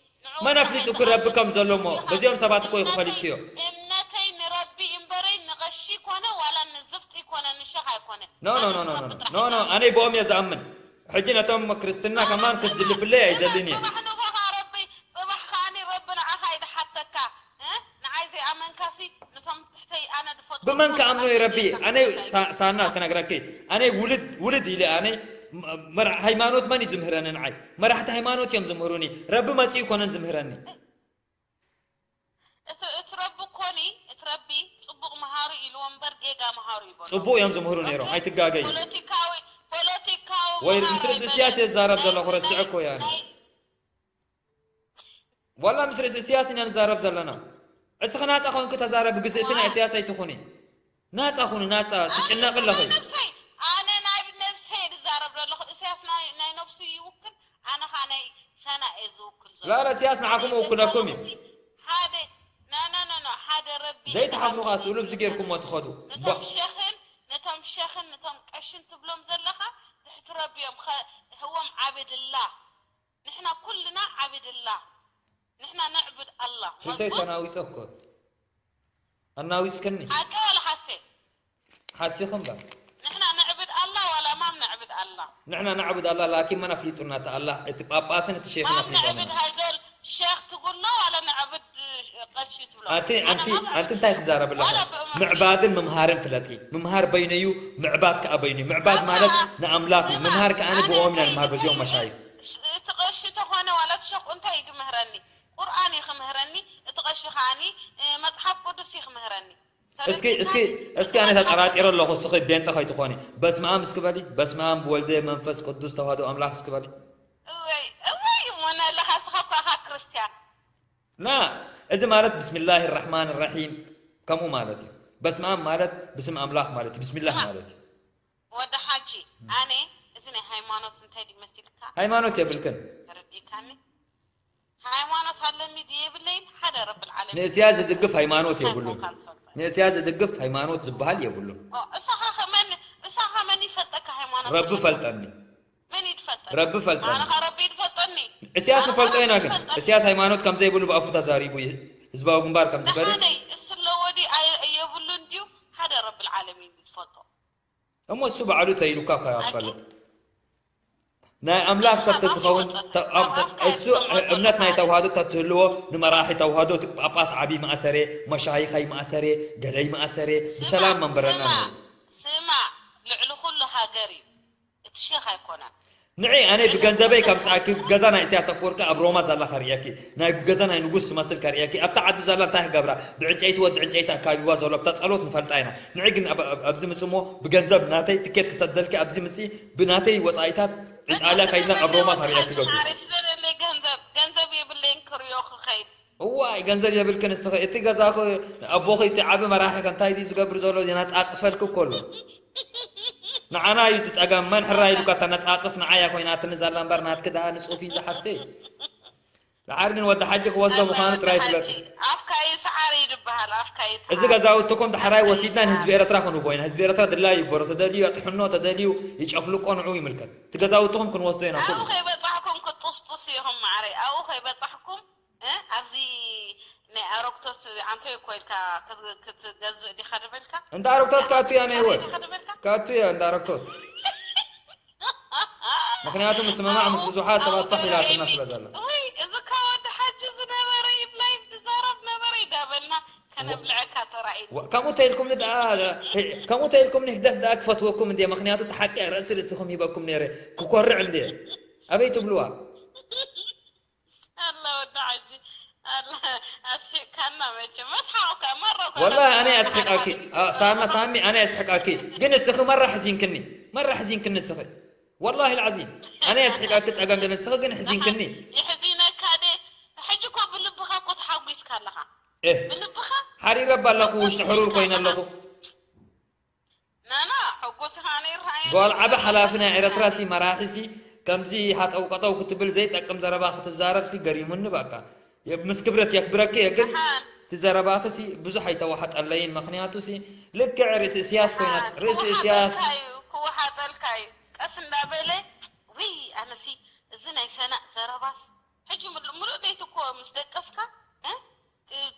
መን ኣፍሊጡ ክረቢ ከም ዘሎ እሞ በዚኦም ሰባት እኮ እዩ ክፈልጥ እዮ እምነተይ ንረቢ እምበረይ ንቐሺ ኮነ ዋላ ንዝፍጢ ኮነ ንሸኽ ኣይኮነ ኖ ኖ ኖ ኖ ኖ ኖ ኣነ ብኦም እየ ዝኣምን ሕጂ ነቶም ክርስትና ከማን ክትዝልፍለይ ኣይደልን እየ ጽባሕ ንጎኻ ረቢ ጽባሕ ከኣኒ ረቢ ንዓኻ ይድሓተካ እ? ንዓይ ዘይኣመንካሲ ንቶም ትሕተይ ኣነ ድፈትዎም ብመን ክኣምኖ እዩ ረቢ ኣነ ሳ- ሳና ክነግረኪ ኣነ ውልድ ውልድ ኢለ ኣነ መ- መራ- ሃይማኖት መን እዩ ዝምህረኒ ንዓይ መራሕቲ ሃይማኖት እዮም ዝምህሩኒ ረቢ መፂኡ ይኮነን ዝምህረኒ እቲ እቲ ረቢ ኮኒ እቲ ረቢ ጽቡቕ መሃሩ ኢልዎ እምበር ጌጋ መሃሩ ይበሎ ፅቡቅ እዮም ዝምህሩ ነይሮም ኣይትጋገዩ ፖለቲካዊ ፖለቲካዊ ወይ መሃራ ምስ ርእሲ ይበሎ። እስያስ እየ ዝዛረብ ናይ- ዘለኹ ረስዐ ናይ- እኮ እያ ናይ- ዋላ ምስ ርእሲ እስያስ ኢና ንዛረብ ዘለና እስኺ ናፃ ኮንኪ ተዛረቢ ግዝእቲ ናይ እስያስ ኣይትኹኒ ናፃ ኩኒ ናፃ ትጭነቂ ኣለኺ ነብሰይ ኣነ ናይ ነብሰይ ዝዛረብ ዘለኹ እስያስ ናይ ናይ ነብሱ ይውክል ኣነ ኻ ናይ ሰና እየ ዝውክል ዘሎ ላላ እስያስ ንዓኹም እውክለኩም እዩ ሓደ ናናናና ሓደ ረቢ ዘይትሓፍሩ ኸዓ ስእሉ ብዚ ጌርኩሞ ትኸዱ ነቶም ሸኽን ነቶም ሸኽን ነቶም ቀሽን ትብሎም ዘለኻ ትሕቲ ረቢ እዮም ህዎም ዓብድላ ንሕና ኩልና ዓብድላ ንሕና ነዕብድ ኣላ ሒሰይ ተናዊፀ እኮ ኣናዊፅክኒ ሓቂ ወላ ሓሴ ሓሲኹም ባ ንሕና ነዕብድ ኣላ ዋላ ማም ነዕብድ ኣላ ንሕና ነዕብድ ኣላ ላኪን መን ኣፍሊጡና እቲ ኣላ እቲ ጳጳስን እቲ ሼኽን ማም ኣፍሊጦም ነዕብድ ሃይዶል ሼኽ ትጉሎ ዋላ ነዕብድ ቀሺ ትብሎ ኣንቲ ኣንቲ ኣንቲ እንታይ ትዛረብ ኣለኹ ምዕባድን ምምሃርን ፍለጢ ምምሃር በይኑ እዩ ምዕባድ ከዓ በይኑ እዩ ምዕባድ ማለት ንኣምላኽ እዩ ምምሃር ከዓ ንብኦም ኢና ንምሃር በዚኦም መሻይኽ እቲ ቀሺ ተኾነ ዋላ እቲ ሸኹ እንታይ እዩ ድምህረኒ ቁርኣን እዩ ክምህረኒ እቲ ቀሺ ከዓኒ መፅሓፍ ቅዱስ እዩ ክምህረኒ እስኪ እስኪ እስኪ ኣነ ተጠራጢረ ኣለኹ እስኺ ቤንጠ ከይትኾኒ በስመ ኣብ እስኪ በሊ በስመ ኣብ ወልደ መንፈስ ቅዱስ ተዋህዶ ኣምላኽ እስኪ በሊ እወይ እወይ እሞነ ኣለኻ እስኻ እኮ ኢኻ ክርስትያን ና እዚ ማለት ብስምላህ ራሕማን ራሒም ከምኡ ማለት እዩ በስመ ኣብ ማለት ብስም ኣምላኽ ማለት እዩ ብስምላህ ማለት እዩ ወዲ ሓጂ ኣነ እዚ ናይ ሃይማኖት እንታይ ድዩ መሲልካ ሃይማኖት የብልክን ተረዲእካኒ ሃይማኖት ኣለኒ የብለይን ሓደ ረብል ዓለሚን ንእስያስ ዝድግፍ ሃይማኖት የብሉን። ንእስያስ ዝድግፍ ሃይማኖት ዝበሃል የብሉን። እሳኻ ከመን እሳኻ መን ይፈልጠካ ሃይማኖት ረቢ ፈልጠኒ። መን ይፈልጠኒ? ረቢ ፈልጠኒ። ኣነኻ ረቢ ይፈልጠኒ። እስያስ ንፈልጦ ኢና ግን እስያስ ሃይማኖት ከም ዘይብሉ ብኣፉ ተዛሪቡ ህዝባዊ ግንባር ከም ዝበለ። ደሓነይ እሱ ኣለዎ ድዩ የብሉን ድዩ ሓደ ረብል ዓለሚን ዝፈልጦ። እሞ እሱ ባዕሉ ተይሉካ እኮ ይፈልጥ። ናይ ኣምላኽ ሰብ ተዝኸውን እሱ እምነት ናይ ተዋህዶ ተትህልዎ ንመራሒ ተዋህዶ ጳጳስ ዓብይ ማእሰሬ መሻይኸይ ማእሰሬ ገለይ ማእሰሬ ብሰላም መንበረና ነይሩ። ስማ ልዕሊ ኩሉ ሃገር እዩ እቲ ሸኽ ኣይኮነን። ንዒ ኣነ ብገንዘበይ ከምጽኣኪ ገዛ ናይ ኢሳያስ ኣፈወርቂ ኣብ ሮማ ዘላ ከርእየኪ ናይ ገዛ ናይ ንጉስ ትመስል ከርእየኪ ኣብታ ዓዱ ዘላ እንታይ ክገብራ ብዕንጨይቲ ወዲ ዕንጨይቲ ኣካቢባ ዘሎ ኣብታ ጸሎት ንፈልጣ ኢና ንዒ ግን ኣብዚ ምጽሞ ብገንዘብ ናተይ ትኬት ክሰደልኪ ኣብዚ ምጺ ብናተይ ወጻኢታት ኢጣልያ ከይድና ኣብ ሮማ ከርእየኪ ገጹ ገንዘብ የብለይን ክርእዮ ክኸይድ እዋይ ገንዘብ የብልኪ ንስኺ እቲ ገዛኺ ኣቦኺ እቲ ዓቢ መራሒኺ እንታይ ድዩ ዝገብር ዘሎ የነጻጽፈልኪ እኮ ኣሎ ንዓና እዩ እቲ ጸገም መን ሕራይ ኢሉካ ተነጻጽፍ ንዓያ ኮይናትኒ ዘላ እምበር ናትኪ ደኣ ንጹፍ እዩ ዝሓፍተይ ደሓር ግን ወዲ ሓጂ ክወስዶ ምዃኑ ጥራይ ፍለጥ ኣፍካ ይስዓር እዩ ዝበሃል ኣፍካ ይስዓር እዚ ገዛውትኩም ዳሕራይ ወሲድና ንህዝቢ ኤረትራ ክንቦ ኢና ህዝቢ ኤረትራ ድላዩ ይግበሮ ተደልዩ ኣጥሕኖ ተደልዩ ይጨፍልቆ ንዑ ይምልከት እቲ ገዛውትኹም ክንወስዶ ኢና ኩሉ ኣብኡ ከይበጻሕኩም ክጥስጥስ ኢኹም ማዕረይ ኣብኡ ከይበጻሕኩም ኣብዚ ናይ ኣረግቶት ዓንቶ እኮ ኢልካ ክትገዝእ ዲኻ ድበልካ እንዳ ኣረግቶት ካቱ እያ ናይ ወድ ካቱ እያ እንዳ ኣረግቶት ምክንያቱ ምስምማዕ ምስ ብዙሓት ሰባት ፋሕ ኢላትና ስለ ዘላ ወይ እዚ ካብ ወዲ ሓጂ ዝነበረ ይብ ላይፍ ዝዛረብ ነበረ ይዳበልና ከነብልዐካ ተራእዩ ከምኡ ተይልኩም ደኣ ከምኡ ተይልኩም ንህግደፍ ደኣ ክፈትወኩም እንደ ምክንያቱ ተሓቂ ርእሲ ርእስኹም ሂበኩም ነይረ ክኮርዕ እንደ ኣበይ ትብልዋ ኣላ ወዲ ሓጂ ኣላ ኣስሒቅካና መቸም መስሓቅካ መራ እኮ ወላሂ ኣነ ኣስሒቃኪ ሳና ሳሚ ኣነ ኣስሒቃኪ ግን እስኺ መራ ሕዚንክኒ መራ ሕዚንክኒ እስኺ ወላሂ ልዓዚም ኣነ ኣስሒቃኪ ጸገም ግን እስኺ ግን ሕዚንክኒ ይሕዚነካ ደ ሕጂ እኮ ብልብኻ እኮ ተሓጒስካ ኣለኻ ብልብኻ ሓሪረ ባለኹ ውሽጢ ሕሩር ኮይነ ኣለኹ ጓል ዓቢ ሓላፊ ናይ ኤረትራ ሲ መራሒ ሲ ከምዚ ሃጠው ቀጠው ክትብል ዘይጠቅም ዘረባ ክትዛረብ ሲ ገሪሙኒ ባካ ምስ ክብረት የክብረኪ እየ ግን እቲ ዘረባኺ ሲ ብዙሕ ኣይተዋሓጠለይን ምክንያቱ ሲ ልክዕ ርእሲ እስያስ ኮይና ርእሲ እስያስ ክወሓጠልካ እዩ ቀስ እንዳበለ ውይ ኣነሲ እዚ ናይ ሰናእ ዘረባስ ሕጂ ምሉእ ለይቲ እኮ ምስ ደቀስካ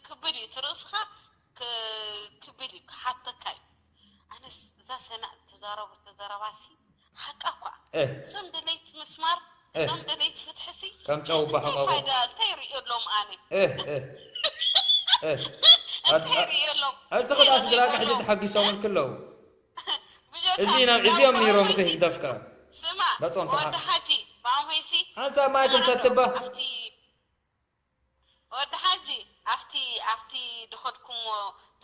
ክብል እዩ እቲ ርእስኻ ክብል እዩ ክሓተካ እዩ ኣነስ እዛ ሰናእ ተዛረቡ ተዘረባሲ ሓቃ እኳ እዞም ደለይቲ ምስማር እዞም ደለይቲ ፍትሕሲ ከም ጨው ባሕቐቑ ፋይዳ እንታይ ርእዮ ኣሎም ኣነ እንታይ ርእዮ ኣሎም እዚ ክዳ ስድራካ ሕጂ ተሓጊሶምልክ ኣለዉ እዚ እዚኦም ነይሮም ከይህግደፍካ ስማ ወዲ ሓጂ ብኣምሆይሲ ሓንሳብ ማይ ትምሰትባ ኣብቲ ወዲ ሓጂ ኣብቲ ኣብቲ ድኸድኩሞ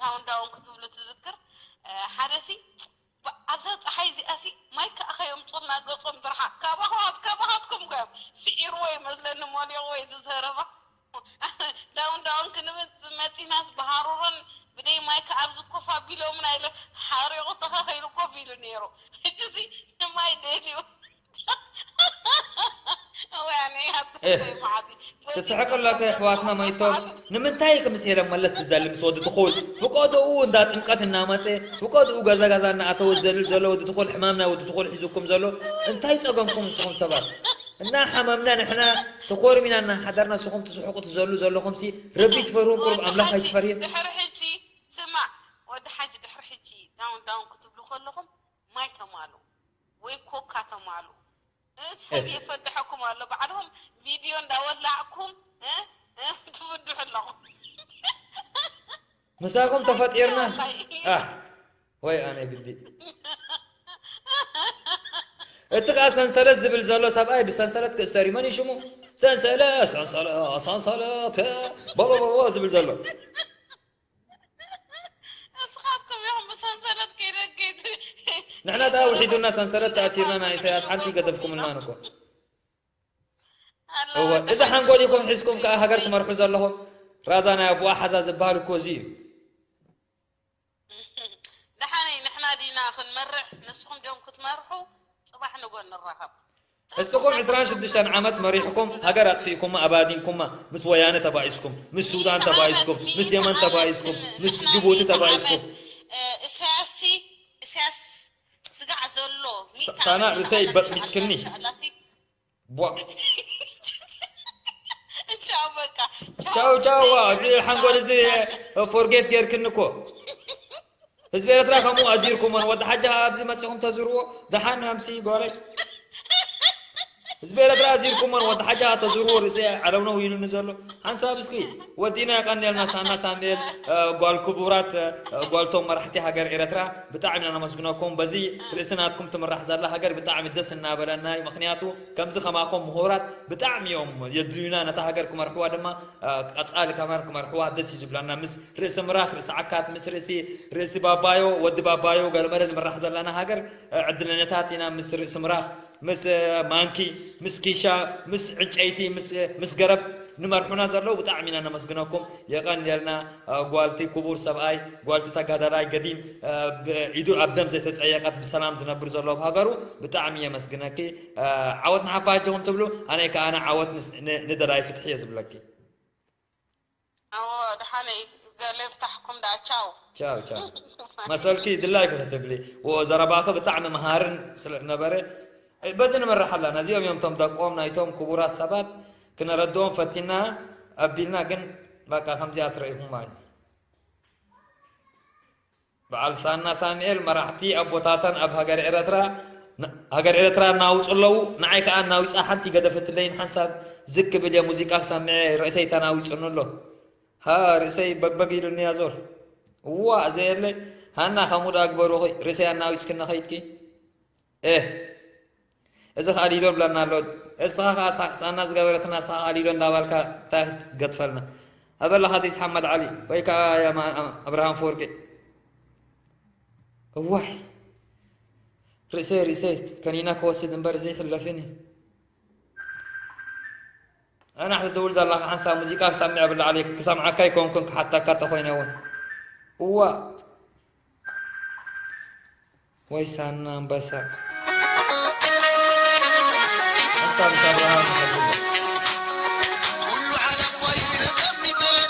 ዳውን ዳውን ክትብሉ ትዝክር ሓደሲ ኣብዛ ፀሓይ እዚኣሲ ማይ ከዓ ከየምፁልና ገፆም ዝርሓቅ ካባኻት ካባኻትኩም ጋዮም ስዒርዎ ይመስለኒ ሞሊቕዎ እዩ ዝዘረባ ዳውን ዳውን ክንብል መፂናስ ብሃሩርን ብደይ ማይ ከዓ ኣብዚ ኮፍ ኣቢሎምና ኢለ ሓሪቑ ተኸኸይሉ ኮፍ ኢሉ ነይሩ ሕጂ እዚ ማይ ደልዩ ትስሕቅ ኣለካ የሕዋትና ማይቶም ንምንታይ ከምስሄረ መለስ ትዘሊ ምስ ወዲ ትኹል ፍቆድኡ እንዳ ጥምቀት እናመፀ ፍቆድኡ ገዛ ገዛ እናኣተወ ዝዘልል ዘሎ ወዲ ትኹል ሕማም ናይ ወዲ ትኹል ሒዙኩም ዘሎ እንታይ ፀገምኩም ንስኹም ሰባት እና ሓመምና ንሕና ተኾርሚና እናሓደርና ንስኹም ትስሕቁ ትዘሉ ዘለኹም ሲ ረቢ ትፈርሁም ቁሩብ ኣምላኽ ኣይትፈርህን ድሕሪ ሕጂ ስማዕ ወዲ ሓጂ ድሕሪ ሕጂ ዳውን ዳውን ክትብሉ ከለኹም ማይ ተማሉ ወይ ኮካ ተማሉ ሰብ የፈድሐኩም ኣሎ ባዕልኹም ቪድዮ እንዳወላዕኩም ትፍድሑ ኣለኹም ምሳኹም ተፈጢርና ወይ ኣነ ግዲ እቲ ከዓ ሰንሰለት ዝብል ዘሎ ሰብኣይ ብሰንሰለት ክእሰር እዩ መን ሽሙ ሰንሰለት ሰንሰለት በበበ ዝብል ዘሎ ንስኻትኩም ኢኹም ብሰንሰለት ከይደገይት ንሕና ዳ ውሒዱና ሰንሰለት ተኣሲርና ናይ ኢሳያስ ሓንቲ ይገደፍኩምልናን እኮ እወ እዚ ሓንጎል ኢኹም ሒዝኩም ከዓ ሃገር ትመርሑ ዘለኹም ራዛ ናይ ኣቦኣ ሓዛ ዝበሃል እኮ እዚ እዩ ደሓነይ ንሕና ዲና ክንመርሕ ንስኹም ዲኹም ክትመርሑ ፅባሕ ንጎ ንራኸብ እስኹም ዕስራን ሽዱሽተን ዓመት መሪሕኩም ሃገር ኣጥፊእኩማ፣ ኣባዲንኩማ፣ ምስ ወያነ ተባኢስኩም፣ ምስ ሱዳን ተባኢስኩም፣ ምስ የመን ተባኢስኩም፣ ምስ ጅቡቲ ተባኢስኩም። እሳያስ፣ እሳያስ ስጋዕ ዘሎ ሳና ርእሰይ በጥሚስክኒ። ቧ። ቻው በቃ። ቻው ቻው። ዋ፣ እዚ ሓንጎል እዚ ፎርጌት ጌርክኒ እኮ። ህዝቢ ኤርትራ ከምኡ ኣዚርኩሞን ወዲ ሓጃ ኣብዚ መጺኹም ተዝርዎ ደሓን ሃምሲ ጓለይ። ህዝቢ ኤርትራ ኣዚርኩሞን ወዲ ሓጃ ተዝርዎ ርእሲ ዓለም ነው ኢሉኒ ዘሎ። ሓንሳብ እስኪ ወዲና የቐንየልና ሳና ሳሙኤል፣ እ፣ ጓል ክቡራት፣ እ፣ ጓልቶም መራሕቲ ሃገር ኤርትራ ብጣዕሚ ኢና ነመስግነኩም። በዚ ርእሲ ናትኩም ትምራሕ ዘላ ሃገር ብጣዕሚ ደስ እናበለና እዩ። ምኽንያቱ ከምዚ ከማኹም ምሁራት ብጣዕሚ እዮም የድልዩና። ነታ ሃገር ክመርሕዋ ድማ፣ እ፣ ቀጻሊ ከማን ክመርሕዋ ደስ እዩ ዝብለና። ምስ ርእሲ ምራኽ፣ ርእሲ ዓካት፣ ምስ ርእሲ፣ ርእሲ ባባዮ፣ ወዲ ባባዮ፣ ገለመለ ንምራሕ ዘለና ሃገር፣ እ፣ ዕድለኛታት ኢና። ምስ ርእሲ ምራኽ፣ ምስ፣ እ፣ ማንኪ፣ ምስ ኪሻ፣ ምስ ዕንጨይቲ፣ ምስ፣ ምስ ገረብ ንመርሑና ዘለዉ ብጣዕሚ ኢና ነመስግነኩም። የቐንየልና። እ፣ ጓልቲ ክቡር ሰብኣይ፣ ጓልቲ ተጋዳላይ ገዲም፣ እ፣ ብ-፣ ኢዱ ኣብ ደም ዘይተጸየቐት ብሰላም ዝነብር ዘሎ ኣብ ሃገሩ ብጣዕሚ የመስግነኪ። እ፣ ዓወት ንሓፋሽ ዲኹም ትብሉ፣ ኣነ ከኣ ኣነ ዓወት ንስ-፣ ን-፣ ንደላይ ፍትሒ እየ ዝብለኪ። እዎ፣ ደሓነይ፣ ገለ ይፍታሕኩም ደኣ፣ ቻው። ቻው፣ ቻው። መሰልኪ ድላይኪ ክትብሊ። እዎ፣ ዘረባኺ ብጣዕሚ መሃርን ስለ ነበረ፣ በዚ ንምራሕ ኣላ። ነዚኦም እዮም እቶም ደቆም ናይቶም ክቡራት ሰባት ክነረድኦም ፈቲና፣ ኣቢልና ግን፣ በቃ፣ ከምዚኣ ትረኢኹም ማለት እዩ። በዓል ሳና ሳሙኤል፣ መራሕቲ ኣቦታተን ኣብ ሃገረ ኤረትራ፣ ሃገረ ኤረትራ እናውጹ ኣለዉ። ንዓይ ከኣ እናዊጻ ሓንቲ ገደፈትለይን ሓንሳብ ዝግ ክብል እየ፣ ሙዚቃ ክሰምዕ እየ፣ ርእሰይ ተናዊጹኒ ኣሎ። ሃ፣ ርእሰይ በግበግ ኢሉኒ እያ ዞር። እዋእ ዘየለ፣ ሃና ከምኡ ደኣ ግበርኺ፣ ርእሰይ ኣናዊጽክኒ ኸይድኪ። ኤህ፣ እዚ ኸኣ ሊሎ ብለና ኣሎ። እስኻ ኸኣ ሳ-፣ ሳና ዝገበረትና እስኻ ኸኣ ሊሎ እንዳበልካ እንታይ ክትገድፈልና? ኣበላኻ ዲስ ሓመድ ዓሊ ወይ ከኣ የማ-፣ ኣም-፣ ኣብርሃም ፈወርቂ። እዋይ፣ ርእሰይ፣ ርእሰይ፣ ከኒና ክወስድ እምበር ዘይሕለፍን እዩ። ኣና ክትድውል ዘለኻ ሓንሳብ ሙዚቃ ክሰምዕ የብላ ዓሊ፣ ክሰምዓካ ኣይኮንኩን ክሓተካ ተኾይነ እውን። እዋእ። ወይ ሳና ኣንበሳ። ኣንታ ምስ ኣብርሃም ተሓግዞ።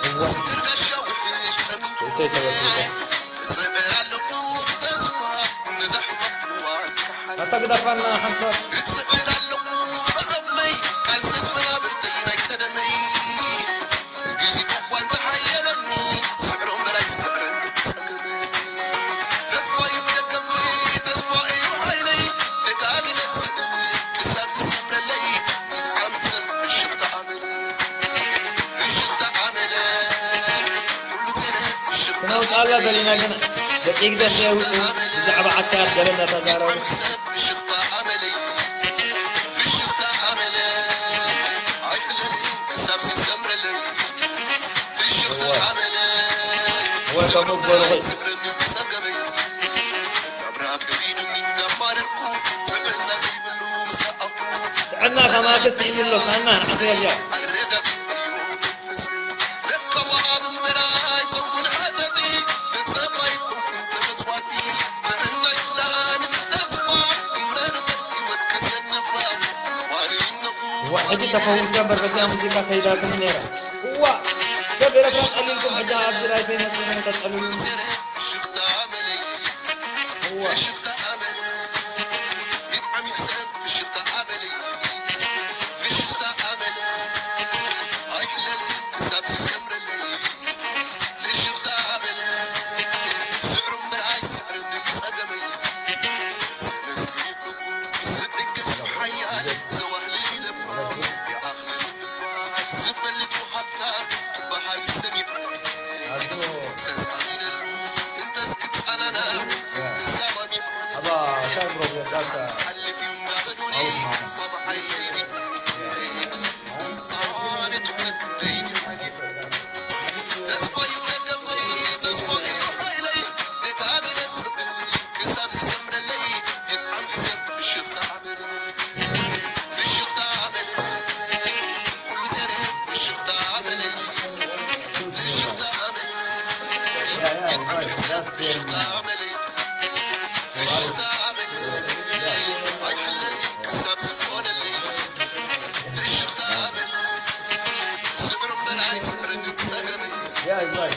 እዋ። ርእሰይ ተበጊሰ። ኣታ ግዳፋና ሓንሳብ። ክነውፅኣላ ዘለና ግን ደቂ ህግደፍ ዘየውፅኡ ብዛዕባ ዓካት ገለ እናተዛረቡ። እወ፣ ከምኡ ዝበሉ ኾይ። ጥዕና ከማትት ይብሎ ሳና ንዓኺ ወዲያ። ዋ፣ ሕጂ ተፈዊሰ እምበር በዚኣ ሙዚቃ ከይዳትኒ ነይራ። እዋ፣ ሰብ ኤረትራ ጠሊልኩም ሕጂ ኣብዚ ላይፈይ መጺኹም ተጸልሉኒ። እዋ። جاي، جاي.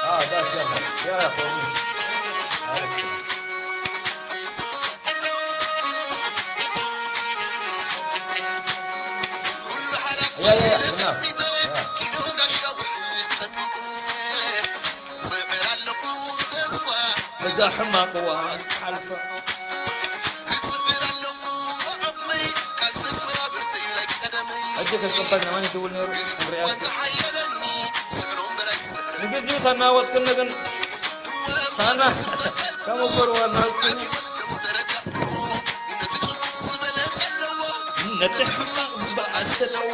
آه، بس يلا. يا أخوي. عرفت. يا، يا، يا، بالنار. يا. እዛ ሕማቕ እዋን ሓልፋ። ሕጂ ከይቀበልና መን ይድውል ነይሩ? ክንሪኣ እስኪ። ንግዲ ሰናወት ክንግን ሳና ከም እኮ እዋን ናውቲ ነቲ ሕማቕ ዝበኣስ ዘለዎ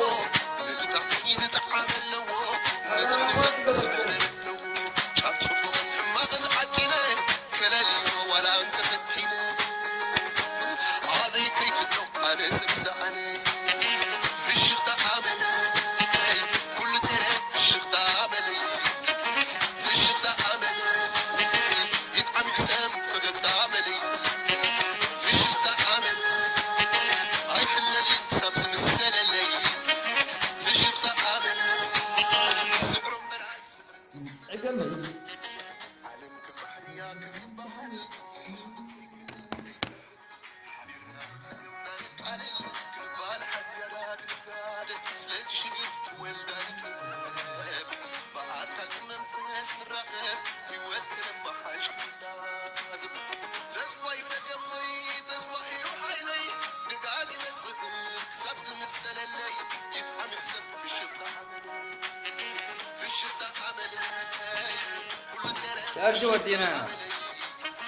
ሻርጅ ወዲና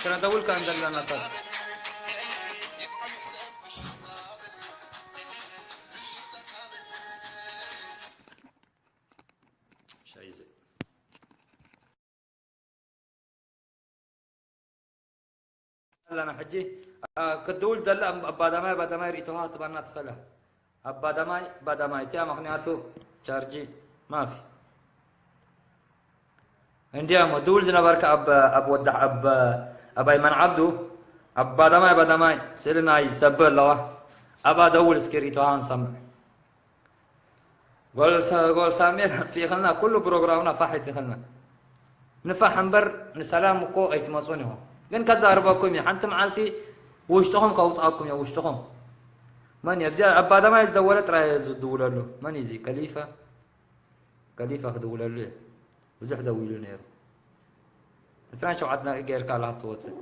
ክነደውል ከን ዘለና ሰብ ሻይዘ ኣለና። ሕጂ ክትድውል ዘላ ኣባዳማይ ኣባዳማይ ርእቶኻ ክትባና ትኽእላ። ኣባዳማይ ኣባዳማይ እቲያ ምኽንያቱ ቻርጂ ማፊ እንዲያሞ ድውል ዝነበርካ ኣብ ኣብ ወዳሕ ኣብ ኣብ ኣይመን ዓብዱ ኣባዳማይ ኣባዳማይ ስእሊ ናይ ሰበ ኣለዋ። ኣብኣ ደውል እስኪ ርእቶኻ ንሰምዕ። ጓል ሳሜር ኣጥፊእኽልና ኩሉ ፕሮግራምና ፋሕ ይትኽልና። ንፋሕ እምበር ንሰላም እኮ ኣይትመፁን ኢኹም። ግን ከዛርበኩም እዩ ሓንቲ መዓልቲ ውሽጥኹም ከውፅኣኩም እየ ውሽጥኹም። መን እዩ ኣብዚኣ ኣባዳማይ ዝደወለ ጥራይ ዝድውለሉ? መን እዩ እዚ ከሊፋ? ከሊፋ ክድውለሉ እየ። ብዙሕ ደዊሉ ነይሩ። ዕስራን ሸውዓተ ደቂቕ ጌርካ ኣላ ትወፅእ።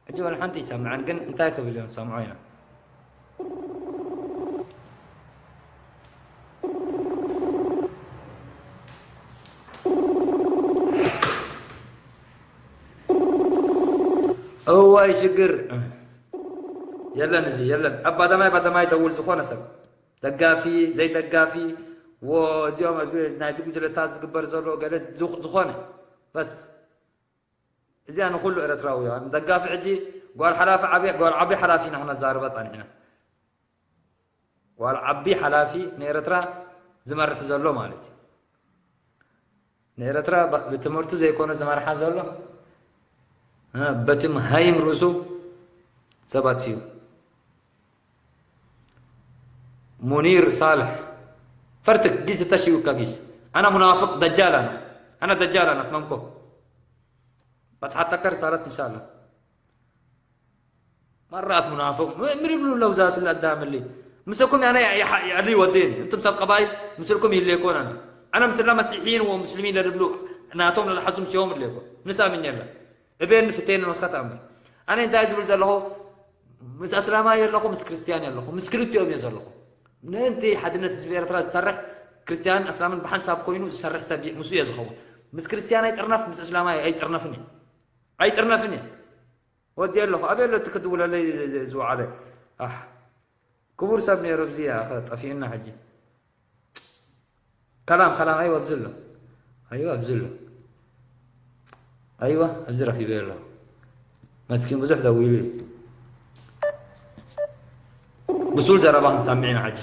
ሕጂ ወላ ሓንቲ ይሰምዐን ግን እንታይ ክብል እዮም ሰምዖ ኢና። እዋይ ሽግር የለን እዚ የለን። ኣብ ባዳማይ ባዳማይ ደውል ዝኾነ ሰብ ደጋፊ ዘይደጋፊ ወ እዚኦም እዚ ናይዚ ጉጅለታት ዝግበር ዘሎ ገለ ዝኾነ በስ እዚኣ ንኹሉ ኤረትራዊ እያ። ንደጋፊ ሕጂ ጓል ሓላፊ ዓቢ ጓል ዓቢ ሓላፊ ኢና ክነዛርባ ጸኒሕና። ጓል ዓቢ ሓላፊ ንኤረትራ ዝመርሕ ዘሎ ማለት እዩ። ንኤረትራ ብትምህርቱ ዘይኮነ ዝመርሓ ዘሎ በቲ መሃይም ርእሱ ሰባት እዩ። ሙኒር ሳልሕ ፈርትክ ጊስ እተሽውካ ጊስ ኣና ሙናፍቅ ደጃል ኣና ኣና ደጃል ኣና ትመምኮ بس حتى كرسالة إن شاء الله مرات منافق م- من يبلو لو ذات الأدام اللي مسكم يعني يا ح- يا علي ودين أنتم سب قبائل مسلكم يليكون أنا أنا مسلم مسيحيين ومسلمين للبلو ناتهم للحزم سيوم الليكو نسا من يلا እቤን ንፍተየን ንወስካ ተኣምር ኣነ እንታይ ዝብል ዘለኹ ምስ ኣስላማይ ኣለኹ ምስ ክርስትያን ኣለኹ ምስ ክልቲኦም እየ ዘለኹ ምእንቲ ሓድነት ህዝቢ ኤርትራ ዝሰርሕ ክርስትያን ኣስላምን ብሓንሳብ ኮይኑ ዝሰርሕ ሰብ ምስ እየ ዝኸውን ምስ ክርስትያን ኣይጥርነፍ ምስ እስላማይ ኣይጥርነፍን እዩ ኣይጥርነፍን እዩ ወዲ ኣለኹ ኣበይ ኣሎ እቲ ክድውለለይ ዝወዓለ ኣሕ ክቡር ሰብ ነይሩ ኣብዚ ጠፊኡና ሕጂ ከላም ከላም ኣይወ ኣብዚ ኣሎ ኣይወ ኣብዚ ኣሎ ኣይወ ኣብዚ ረኺበ ኣሎ መስኪን ብዙሕ ደዊሉ እዩ ብሱል ዘረባ ክንሰምዕ ኢና ሕጂ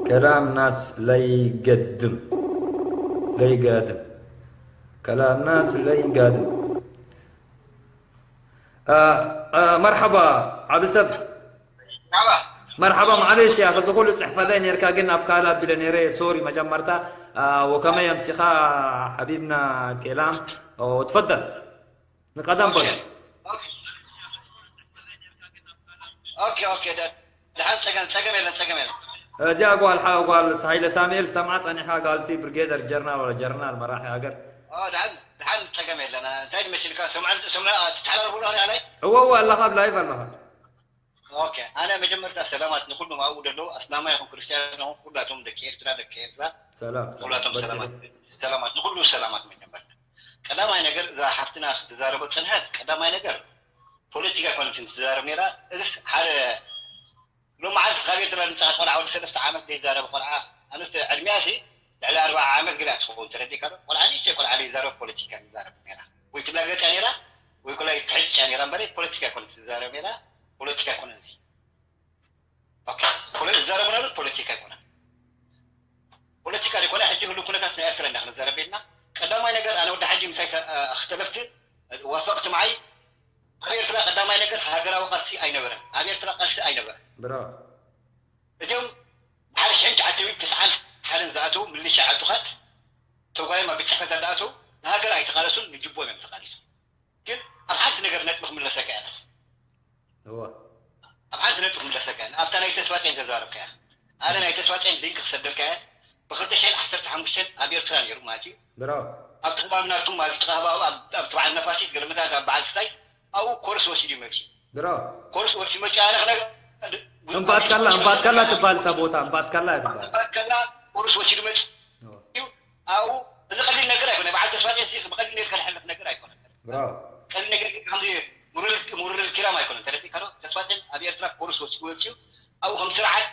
كلام ناس لا يقدم لا يقدم كلام ناس لا ينقاد. آه، آه، مرحبا، عبد السبع. مرحبا. مرحبا، معلش يا أخي، زغل صحفة لين يركاقين أبكالا بلنيري سوري مجمرتا. آه، وكما يمسخا حبيبنا كلام. وتفضل. نقدم بنا. ኦኬ፣ ኦኬ፣ ደ-፣ ደሓን፣ ጸገም፣ ጸገም የለን፣ ጸገም የለን። እዚኣ ጓል ሓ-፣ ጓል ሃይለ ሳሙኤል ሰምዓ ጸኒሓ፣ ጓልቲ ብሪጌደር ጀርናል ወላ ጀርናል መራሒ ሃገር። ኦ፣ ደሓን፣ ደሓን፣ ጸገም የለን። እንታይ ድመሲልካ? ሰምዓ፣ ሰምዓ፣ ትተሓላልፉ ኣለኹ ኣነ? እወ፣ እወ፣ ኣለኻ፣ ኣብ ላይቭ ኣለኻ። ኦኬ፣ ኣነ መጀመርታ ሰላማት ንኹሉም ኣብኡ ዘለዉ፣ ኣስላማይ ይኹን ክርስትያን ይኹን፣ ኩላቶም ደቂ ኤርትራ፣ ደቂ ኤርትራ፣ ሰላም፣ ሰላም። ኩላቶም በርሲ ሰላማት፣ ሰላማት፣ ንኹሉ ሰላማት መጀመርታ። ቀዳማይ ነገር፣ እዛ ሓፍትና ክትዛረቦ ጸንሐት፣ ቀዳማይ ነገር፣ ፖለቲካ ኣይኮነትን ትዛረብ ነይራ። እዚስ ሓደ ሎሚ መዓልቲ ካብ ኤርትራ ዝመጽኣ ቆልዓ ወዲ ሰለስተ ዓመት ዘይዛረብ ቆልዓ፣ ኣነስ ዕድሚያሲ ልዕሊ ኣርብዓ ዓመት ገለ እያ ትኸውን፣ ተረዲእካ ዶ? ቆልዓ ንእሽተይ ቆልዓ ዘይዛረብ ፖለቲካ ትዛረብ ነይራ። ወይ ትላገጽ እያ ነይራ፣ ወይ ኮላ ትሕጭ እያ ነይራ እምበር ፖለቲካ ኣይኮነትን ትዛረብ ነይራ። ፖለቲካ ኣይኮነን እዚ። ኦኬ፣ ፖለ-፣ ዝዛረቡ ነበር ፖለቲካ ኣይኮነን። ፖለቲካ ዘይኮነ፣ ሕጂ ህሉው ኩነታት ናይ ኤርትራ ኢና ክንዛረብ ዘለና። ቀዳማይ ነገር፣ ኣነ ወዲ ሓጂ ምሳይ ተ-፣ እ፣ ክተለፍቲ፣ እ፣ ዋፈቕቲ መዓይ፣ ኣብ ኤርትራ ቀዳማይ ነገር ሃገራዊ ቃልሲ ኣይነበረን። ኣብ ኤርትራ ቃልሲ ኣይነበረን። ብራቮ። እዚኦም ሓደ ሽሕን ትሽዓተ ሚእትን ተስዓን ሓደን ዝኣተዉ ምልሻ ዕጡቓት፣ ተጓዮም ኣብ ቤት ጽሕፈት እንዳኣተዉ፣ ንሃገር ኣይተቓለሱን፣ ንጅቦም እዮም ተቓሊሶም። ግን ኣብ ሓንቲ ነገር ነጥቢ ክምለሰካ እያ ናት። እወ። ኣብ ሓንቲ ነጥቢ ክምለሰካ እያ። ኣብታ ናይ ተስፋጼን ተዛረብካያ። ኣነ ናይ ተስፋጼን ሊንክ ክሰደልካ እየ። ብኽልተ ሽሕን ዓሰርተ ሓሙሽተን ኣብ ኤርትራ ነይሩ ማለት እዩ። ብራቮ። ኣብቲ ከባቢ ናትኩም ማለት እዩ፣ ኣብ፣ ኣብ፣ ኣብቲ በዓል ነፋሲት ገለመታት ኣብ በዓል ክሳይ ኣብኡ ኮርስ ወሲዱ ይመጽእ። ብራቮ። ኮርስ ወሲዱ ይመጽእ። ኣነ ክነግ-፣ እምባትካላ፣ እምባትካላ ትባል እታ ቦታ፣ እምባትካላ እያ ትባል። እምባትካላ ኮርስ ወሲዱ ይመጽእ። እወ። እዩ። ኣብኡ እዚ ቀሊል ነገር ኣይኮነ። በዓል ተስፋጼን ሲ ብቐሊል ነገር ከሕልፍ ነገር ኣይኮነን። ብራቮ። ቀሊል ነገር ግን ከምዚ ሙሩል፣ ሙሩል ኪራም ኣይኮነን። ተረዲእካ ዶ? ተስፋጼን ኣብ ኤርትራ ኮርስ ወሲዱ መጺኡ ኣብኡ ከም ስርዓት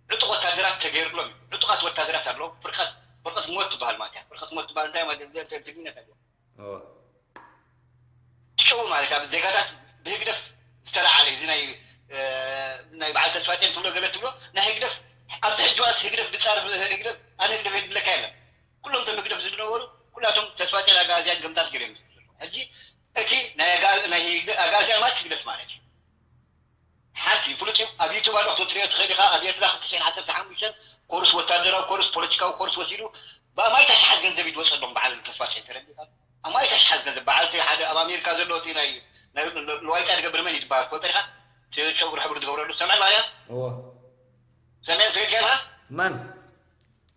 ዕጡቕ ወታደራት ተገይርሎም እዩ። ዕጡቓት ወታደራት ኣለዉ። ፍርቀት፣ ፍርቀት ሞት ትበሃል ማለት እያ። ፍርቀት ሞት ትበሃል እንታይ ማለት እዩ? ትግርኛ እንታይ እዩ? እወ። ትሸው ማለት ኣብ ዜጋታት ብህግደፍ ዝተለዓለ እዩ። እዚ ናይ፣ እ፣ ናይ በዓል ተስፋጼን ትብሎ ገለ ትብሎ ናይ ህግደፍ፣ ኣብዚ ሕጂ እዋንስ ህግደፍ ዝጻረፍ ህግደፍ፣ ኣነ ህግደፍ የድለካ የለን። ኩሎም እቶም ህግደፍ ዝነበሩ፣ ኩላቶም ተስፋጼን ኣግኣዝያን ገምታት ገይሮም እዮም ዝብሉ። ሕጂ እቲ ናይ ኣግኣ-፣ ናይ ህግደ-፣ ኣግኣዝያን ማለት ህግደፍ ማለት እዩ። ሓንቲ ፍሉጥ እዩ። ኣብ ዩቱብ ኣሎ ክትሪኦ ትኽእል ኢኻ። ኣብ ኤርትራ ክልተ ሽሕን ዓሰርተ ሓሙሽተን ኮርስ ወታደራዊ ኮርስ ፖለቲካዊ ኮርስ ወሲዱ ብኣማኢት ኣሽሓት ገንዘብ እዩ ዝወፀሎም በዓል ተስፋጼን ተረዲእካ። ኣማኢት ኣሽሓት ገንዘብ በዓል እቲ ሓደ ኣብ ኣሜሪካ ዘሎ እቲ ናይ፣ ናይ ልዋይ ጻ ዝገብር መን እዩ ዝበሃል ትፈልጦ ኢኻ? እቲ ጨጉሪ ሕብሪ ዝገብረሉ ሰምዐ ማርያ? እወ። ሰምዐ ትፈልጥ ኢኻ? መን?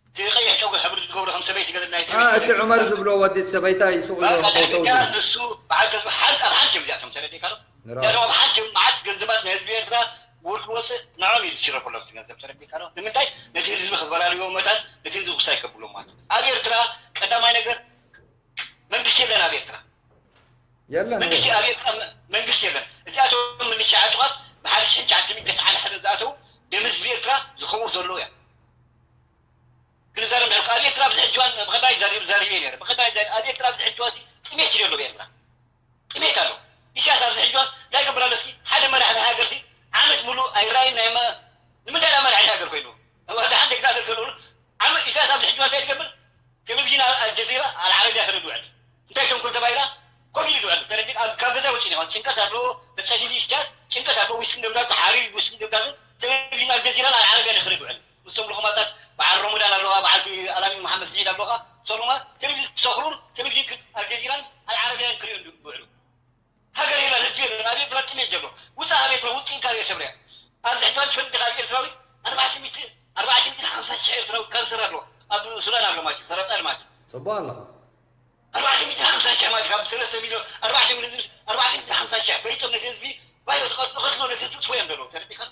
እቲ ቀይሕ ጨጉሪ ሕብሪ ዝገብሮ ከም ሰበይቲ ገለ ናይ አ፣ ሰበይቲ እቲ ገለ ዑመር ዝብሎ ወዲ ሰበይታ ይስቑ በቃ፣ ፎቶ ድሕሪኣ ዝብል። ንሱ በዓል ተስፋ ሓንቲ ኣብ ሓንቲ እዮም እዚኣቶም ተረዲእካ ዶ? ራ። እዚኣቶም ኣብ ሓንቲ እዮም መዓት ገንዘባት ናይ ህዝቢ ኤርትራ ብውርቂ ወፅእ ንዖም እዩ ዝሽረፈሎም እቲ ገንዘብ ተረዲእካ ዶ? ንምንታይ? ነቲ ህዝቢ ክፈላልይዎ መታን ነቲ ህዝቢ ክሳይ ከብሎ ማለት እዩ። ኣብ ኤርትራ ቀዳማይ ነገር መንግስቲ የለን ኣብ ኤርትራ። የለን መንግስቲ ወይ? ኣብ ኤርትራ መ-፣ መንግስቲ የለን። እዚኣቶም ምልሻ ዕጡቓት ብሓደ ሽሕን ትሽዓተ ሚእትን ተስዓን ሓደን ዝኣተዉ ደም ህዝቢ ኤርትራ ዝኸውን ዘለዉ እዮም። ክንዛረብ ንሕልኩ ኣብ ኤርትራ ኣብዚ ሕጂ እዋን ብቐዳይ ዘሪብ-፣ ዘሪበ ነይረ። ብቐዳይ ዘ-፣ ኣብ ኤርትራ ኣብዚ ሕጂ እዋን ጥሜት እዩ ዘሎ ብኤርትራ። ጥሜት ኣሎ። ኢሳያስ ኣብዚ ሕጂ እዋን እንታይ ይገብር ኣሎ እስኪ? ሓደ መራሒ ናይ ሃገር ሲ ዓመት ሙሉ ኣይራይን ናይ መ-፣ ንምንታይ ዳ መራሒ ናይ ሃገር ኮይኑ? ወዲ ሓደ ዲክታተር ኮይኑ ዓመት ኢሳያስ ኣብዚ ሕጂ እዋን እንታይ ይገብር? ቴሌቪዥን ኣል-፣ ኣልጀዚራ ኣልዓረቢያ ክርኢ ዝውዕል። እንታይ ተንኮል ተባሂላ? ኮፍ ኢሉ ዝውዕል። ተረዲእ-፣ ኣብ፣ ካብ ገዛ ወፂኡ ይኸውን። ጭንቀት ኣለዎ። ተፀሊሉ ኢሳያስ ጭንቀት ኣለዎ። ዊስኪ ገብዳቱ፣ ሓሪር ዊስኪ ገብዳቱ፣ ቴሌቪዥን ኣልጀዚራን ኣልዓረቢያን ክርኢ ዝውዕል። ምስቶም ሎቕማጻት በዓል ረመዳን ኣለኻ፣ በዓልቲ ኣላሚን መሓመድ ስዒድ ኣለኻ። ሶሎማ ቴሌቪዥን ክሰኽሩን ቴሌቪዥን ክ-፣ ኣልጀዚራን ኣልዓረቢያን ክርእዩ ዝውዕሉ። ሃገር የለን፣ ህዝቢ የለን። ኣብ ኤርትራ ጥሜት ዘሎ። ውጻእ ኣብ ኤርትራ፣ ውጽእ ኢልካ ርእየ ሰብርያ። ኣብዚ ሕጂ እዋን ትፈልጥ ዲኻ፣ ኣብ ኤርትራዊ ኣርባዕተ ሚእቲ፣ ኣርባዕተ ሚእቲ ሓምሳ ሽሕ ኤርትራዊ ካንሰር ኣሎ። ኣብ ሱዳን ኣሎ ማለት እዩ፣ ሰረጣን ማለት እዩ። ጽቡቕ ኣለኻ። ኣርባዕተ ሚእቲ ሓምሳ ሽሕ ማለት ካብ ሰለስተ ሚልዮን፣ ኣርባዕተ ሚልዮን ህዝቢ፣ ኣርባዕተ ሚእቲ ሓምሳ ሽሕ ፈሊጦም ነቲ ህዝቢ ቫይረስ ይቐ-፣ ይቐትሎ፣ ነቲ ህዝቢ ጥፎ እዮም ዘለዉ። ተረዲእካ?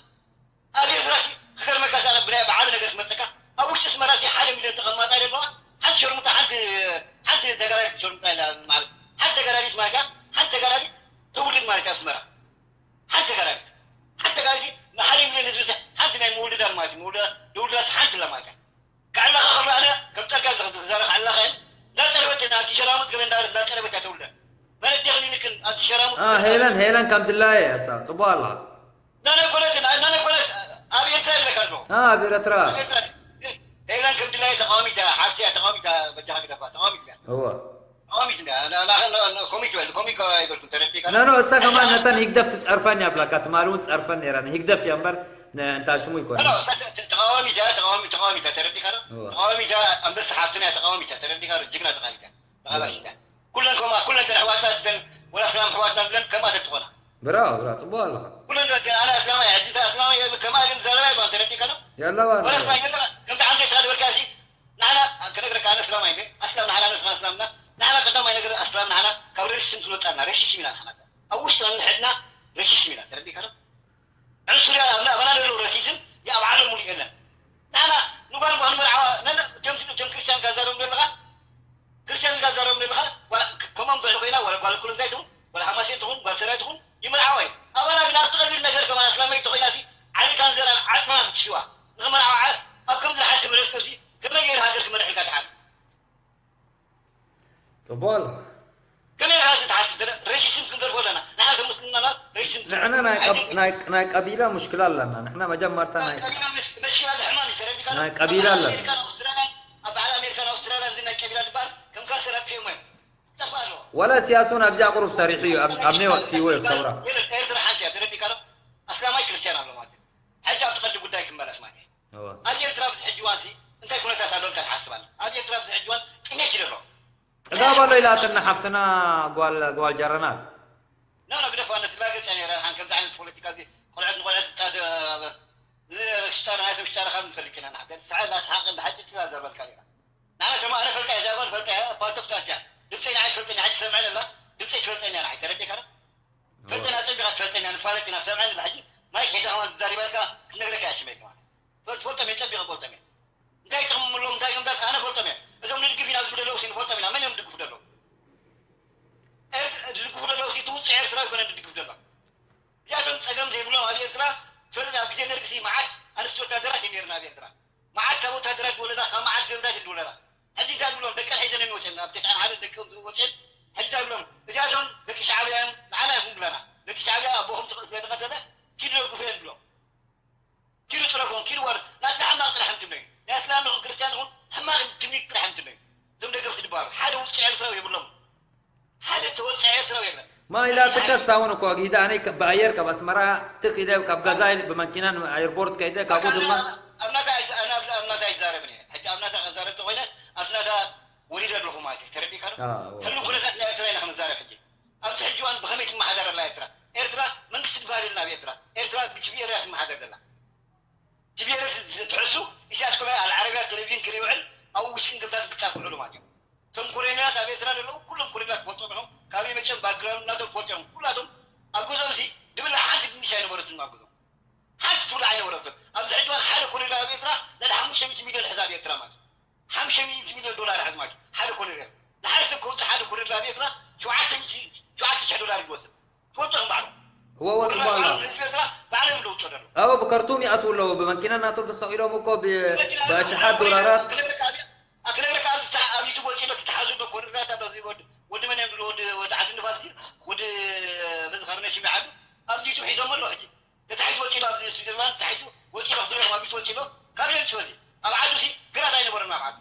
ኣብ ኤርትራ ሲ ክገርመካ ሲ፣ ኣነ ብናይ ብዓቢ ነገር ክመጸካ፣ ኣብ ውሽጢ ኣስመራ ሲ ሓደ ሚልዮን ተቐማጣ ኣለዋ። ሓንቲ ሸርሙጣ፣ ሓንቲ፣ ሓንቲ ተጋዳሊት ሸርሙጣ ኢላ ማለት፣ ሓንቲ ተጋዳሊት ማለት እያ፣ ሓንቲ ተጋዳሊት ትውልድ ማለት እያ ኣስመራ። ሓንቲ ተጋዳሊት፣ ሓንቲ ተጋዳሊት ንሓደ ሚልዮን ህዝቢ ሲ ሓንቲ ናይ ምውልዳን ማለት እዩ። ምውልዳን፣ ዝውልዳ ሲ ሓንቲ ኣላ ማለት እያ። ክዕለኻ ከሎ ኣነ ከም ጸርጋ ዝኽ-፣ ዝኽዛረ ክዕለኻ እየ። እንዳጸረበት እያ፣ ኣንቲ ሸራሙጥ ገለ እንዳበለት እንዳጸረበት እያ ተውልደ። መን ኣዴኽን ኢልክን ኣንቲ ሸራሙጥ አ፣ ገለ ሄለን፣ ሄለን ከም ድላየ እያ እሳ። ጽቡቕ ኣላ። ናናይ ኮነት፣ ናናይ ኮነት ኣብ ኤርትራ ይብለካ ኣለኹ። አ፣ ኣብ ኤርትራ። ኣብ ኤርትራ። ሄለን ከም ድላየ ተቃዋሚት እያ፣ ሓፍቲ እያ፣ ተቃዋሚት እያ፣ በጃኻ ግደፋ፣ ተቃዋሚት እያ። እወ። ተቃዋሚት እንድያ። ና- ና- ና- ና- ኮሚክ በል፣ ኮሚክ ኣይበልኩን፣ ተረዲእካ? ኖ ኖ እሳ ከማን ነተን ህግደፍ ትጸርፈን እያ ብላካ ትማሊ እውን ትጸርፈን ነይራ ንህግደፍ እያ እምበር ንእንታ ሽሙ ይኮነ ኖ፣ እሳ ተ- ተ- ተቃዋሚት እያ፣ ተቃዋሚ- ተቃዋሚት እያ፣ ተረዲእካ ዶ? እወ። ተቃዋሚት እያ፣ ኣንበሳ ሓፍትና እያ፣ ተቃዋሚት እያ፣ ተረዲእካ ዶ? ጅግና ተቃዋሚት እያ። ተቃላሲት እያ። ኩለን ከማ ኩለን ተን ኣሕዋትና ስተን ወላ ሰላም ኣሕዋትና ብለን ከማተ ትኾና። ብራው ብራው ጽቡቅ ኣለኻ ኩለን ደቂ ኣነ ኣስላማይ ሕጂ ኣስላማይ ከማ ግን ዘረባ ይባል፣ ተረዲእካ ዶ? የለዋ ወላ ኣስላማይ የለ። ከምቲ ዓንተ ስኻ ዝበልካ ሲ ንዓና ክነግረካ ኣነ ኣስላማይ እንደ ኣስላም ንዓና ንስኻ ኣስላምና ንዓና ቀዳማይ ነገር ኣስላም ንዓና ካብ ረሽስም ትወጻና ረሽስም ኢና ንዓና ኣብ ውሽጥና ንሕድና ረሽስም ኢና፣ ተረዲእካ ዶ? ዕንሱር ኣብ ኣባና ዘሎ ረሲስን ኣብ ዓለም ሙሉእ የለን። ንዓና ንጓል ጓል መርዓዋ ነነ ከም ስሉ ከም ክርስቲያን ጋዛሎም ዘለኻ ክርስቲያን ጋዛሎም ዘለኻ ጓል- ከምኦም ጓል ኮይና ወላ ጓል ኩለንታይ ትኹን ወላ ሓማሴን ትኹን ጓል ሰራይ ትኹን ይምርዓዋ እዩ። ኣባና ግን ኣብቲ ቀሊል ነገር ከማን ኣስላመይ ተኮይና ሲ ዓሊታን ዘራን ዓፅማ ክትሽዋ ንኽመርዓዋ ዓስ ኣብ ከምዚ ዝሓስብ ሕብረተሰብ ሲ ከመይ ገይሩ ሃገር ክመርሕ ኢልካ ትሓስብ? ጽቡቅ ኣሎ ከመይ ኢልካ ትሓስብ? ረሲስም ክንገድፎ ኣለና ንሓ ከምስልናና ረሲስም ንሕና ናይ ቀብ- ናይ- ናይ ቀቢላ ሙሽክላ ኣለና ንሕና መጀመርታ ናይ ቀቢላ መሽ- መሽኪላ ዝሕማም እዩ ተረዲካ ናይ ቀቢላ ኣለና። ኣሜሪካን ኣውስትራልያን ኣብ በዓል ኣሜሪካን ኣውስትራልያን እዚ ናይ ቀቢላ ዝበሃል ከም ካንሰር ኣጥፊኦም እዮም ጠፋ ኣለዎ ወላ ሲያሱን ኣብዚኣ ቁሩብ ሰሪሑ እዩ ኣብ- ኣብ ኔው ኣጥፊዎ እዩ ሰውራ ኤርትራ ሓንቲ እያ ተረዲካ ዶ ኣስላማይ ክርስቲያን ኣሎ ማለት እዩ ሕጂ ኣብቲ ቀዲ ጉዳይ ክመለስ ማለት እዩ እወ። ኣብ ኤርትራ ብዚ ሕጂ እዋን ሲ እንታይ ኩነታት ኣሎ ኢልካ ትሓስብ ኣለ ኣብ ኤርትራ ብዚ ሕጂ እዋን ጥሜት እዩ ዘሎ ጽጋብ ኣሎ ኢላትና ሓፍትና ጓል ጓል ጀረናል ኖ ኖ ግደፋ ነትላገጽ እያ ነይራ ሓን ከምዚ ዓይነት ፖለቲካ እዚ ቆልዑት ንቆልዑት ብጫ ሽጣር ናይቶም ሽጣር ካብ ንፈልጥ ኢና ንሓተ ሰዓት ላስሓቅ እንዳ ሓጭ ትዛዘርበልካ ነይራ ንዓና ተማ ኣነ ፈልጣ እያ ዛጎን ፈልጣ እያ ፓልቶክ ታት እያ ድምፀይ ንዓይ ትፈልጠኒ ሓጂ ሰምዐ ለላ ድምፀይ ትፈልጠኒ እያ ንዓይ ተረዲካ ዶ ፈልጠና ፀቢቃ ትፈልጠኒ እያ ንፋለጥ ኢና ሰምዐ ለላ ሓጂ ማይክ ሒዛ ከማን ትዛሪባልካ ክትነግረካ እያ ሽመይ ከማን ፈልጥ ፈልጦም እየ ፀቢቀ ፈልጦም እየ እንታይ ይጠቕሞም ኣለዎም እንታይ ከምታት ኣነ ፈልጦም እየ እዞም ንድግፍ ኢና ዝብሉ ዘለዉ ንፈልጦም ኢና መን እዮም ድግፉ ዘለዉ ድግፉ ዘለዉ እቲ ውፅዕ ኤርትራ ይኮነ ድግፍ ዘሎ እዚኣቶም ፀገም ዘይብሎም ኣብ ኤርትራ ፈለጥ ኣብ ግዜ ደርጊ ሲ መዓት ኣንስቲ ወታደራት እዩ ነይርና ኣብ ኤርትራ መዓት ካብ ወታደራት ዝወለዳ ካብ መዓት ገምታት ዝወለዳ ሕጂ እንታይ ብሎም ደቀን ሒዘን ወፅን ኣብ ተስዓን ሓደ ደቂ ወፅን ሕጂ እንታይ ብሎም እዚኣቶም ደቂ ሻዕብያ እዮም ንዓና ይኹም ብለና ደቂ ሻዕብያ ኣቦኹም ስለተቐተለ ኪዱ ደግፉ እዮም ብሎም ኪዱ ፅረፎም ኪዱ ዋር ናትና ሕማቕ ጥራሕ እንትነዩ ናይ እስላም ይኹን ክርስቲያን ይኹን ሕማቕ ትምኒት ጥራሕ እንትነዩ እዞም ደገፍቲ ዝበሃሉ ሓደ ውፅዕ ኤርትራዊ የብሎም ሓደ ተወፅዕ ኤርትራዊ የለን ما إلى تكساون كو أكيد أنا بأير كبسمرة تكيد كبغزايل بمكينة أيربورت كيد كابو دما ኣብ ናታ ኣብ ናታ ይዛረብን እየ ሕጂ ኣብ ናታ ከዛረብ ተኮይነ ኣብ ናታ ወሪደ ኣለኹ ማለት እዩ ተረዲካ ዶ آه ህሉ ኩነታት ናይ ኤርትራ ኢና ክንዛረብ ሕጂ ኣብዚ ሕጂ እዋን ብኸመይ ትመሓደር ኣላ ኤርትራ ኤርትራ መንግስቲ ዝበሃል የለን ኣብ ኤርትራ ኤርትራ ብቲፒኤልኤፍ እያ ትመሓደር ዘላ ቲፒኤልኤፍ ትሕሱ ኢሳያስ ኮላይ ኣልዓረብያ ቴሌቪዥን ክሪውዕል ኣብኡ ውሽጢ ገምታት ግብጻ ክውዕሉ ማለት እዩ እቶም ኮሎኔላት ኣብ ኤርትራ ዘለዉ ኩሎም ኮሎኔላት ትፈልጦም ኢኹም ካበይ መቸም ባክግራውንድ ናቶም ትፈልጦም ኩላቶም ኣብ ገዝኦም እዚ ድብላ ሓንቲ ድንሽ ኣይነበረትን ኣብ ገዝኦም ሓንቲ ትብላ ኣይነበረትን ኣብዚ ሕጂ እዋን ሓደ ኮሎኔል ኣብ ኤርትራ ልዕሊ ሓሙሽተ ሚእቲ ሚልዮን ሕዛ ኣብ ኤርትራ ማለት ሓሙሽተ ሚእቲ ሚልዮን ዶላር ሕዝ ማለት ሓደ ኮሎኔል ንሓደ ሰብ ከውፅእ ሓደ ኮሎኔል ኣብ ኤርትራ ሸውዓተ ሚእቲ ሸውዓተ ሽሕ ዶላር ይወስድ ትፈልጦ ኢኹም ባዕሉ هو هو تبالا ህዝቢ ኤርትራ ባዕሎም ይለውጦ ዘለዉ أو بكرتوم يأتوا له بمكينة ناتو تسوي لهم كو بأشحات دولارات ክነግረካ ኣብዚ ኣብ ዩቱብ ወፂሎ ትተሓዙ ዶ ኮንራት ኣሎ እዚ ወዲ ወዲ መን እዮም ወዲ ወዲ ዓዲ ንፋስ ወዲ በዚ ከርነ ሽሚ ዓዱ ኣብዚ ዩቱብ ሒዞም ኣሎ ሕጂ ተታሒዙ ወፂሎ ኣብዚ ስዊዘርላንድ ተታሒዙ ወፂሎ ክትሪኦም ኣብ ዩቱብ ወፂሎ ካበይ ኣምፅዎ እዚ ኣብ ዓዱ ሲ ግራት ኣይነበረን ኣብ ዓዱ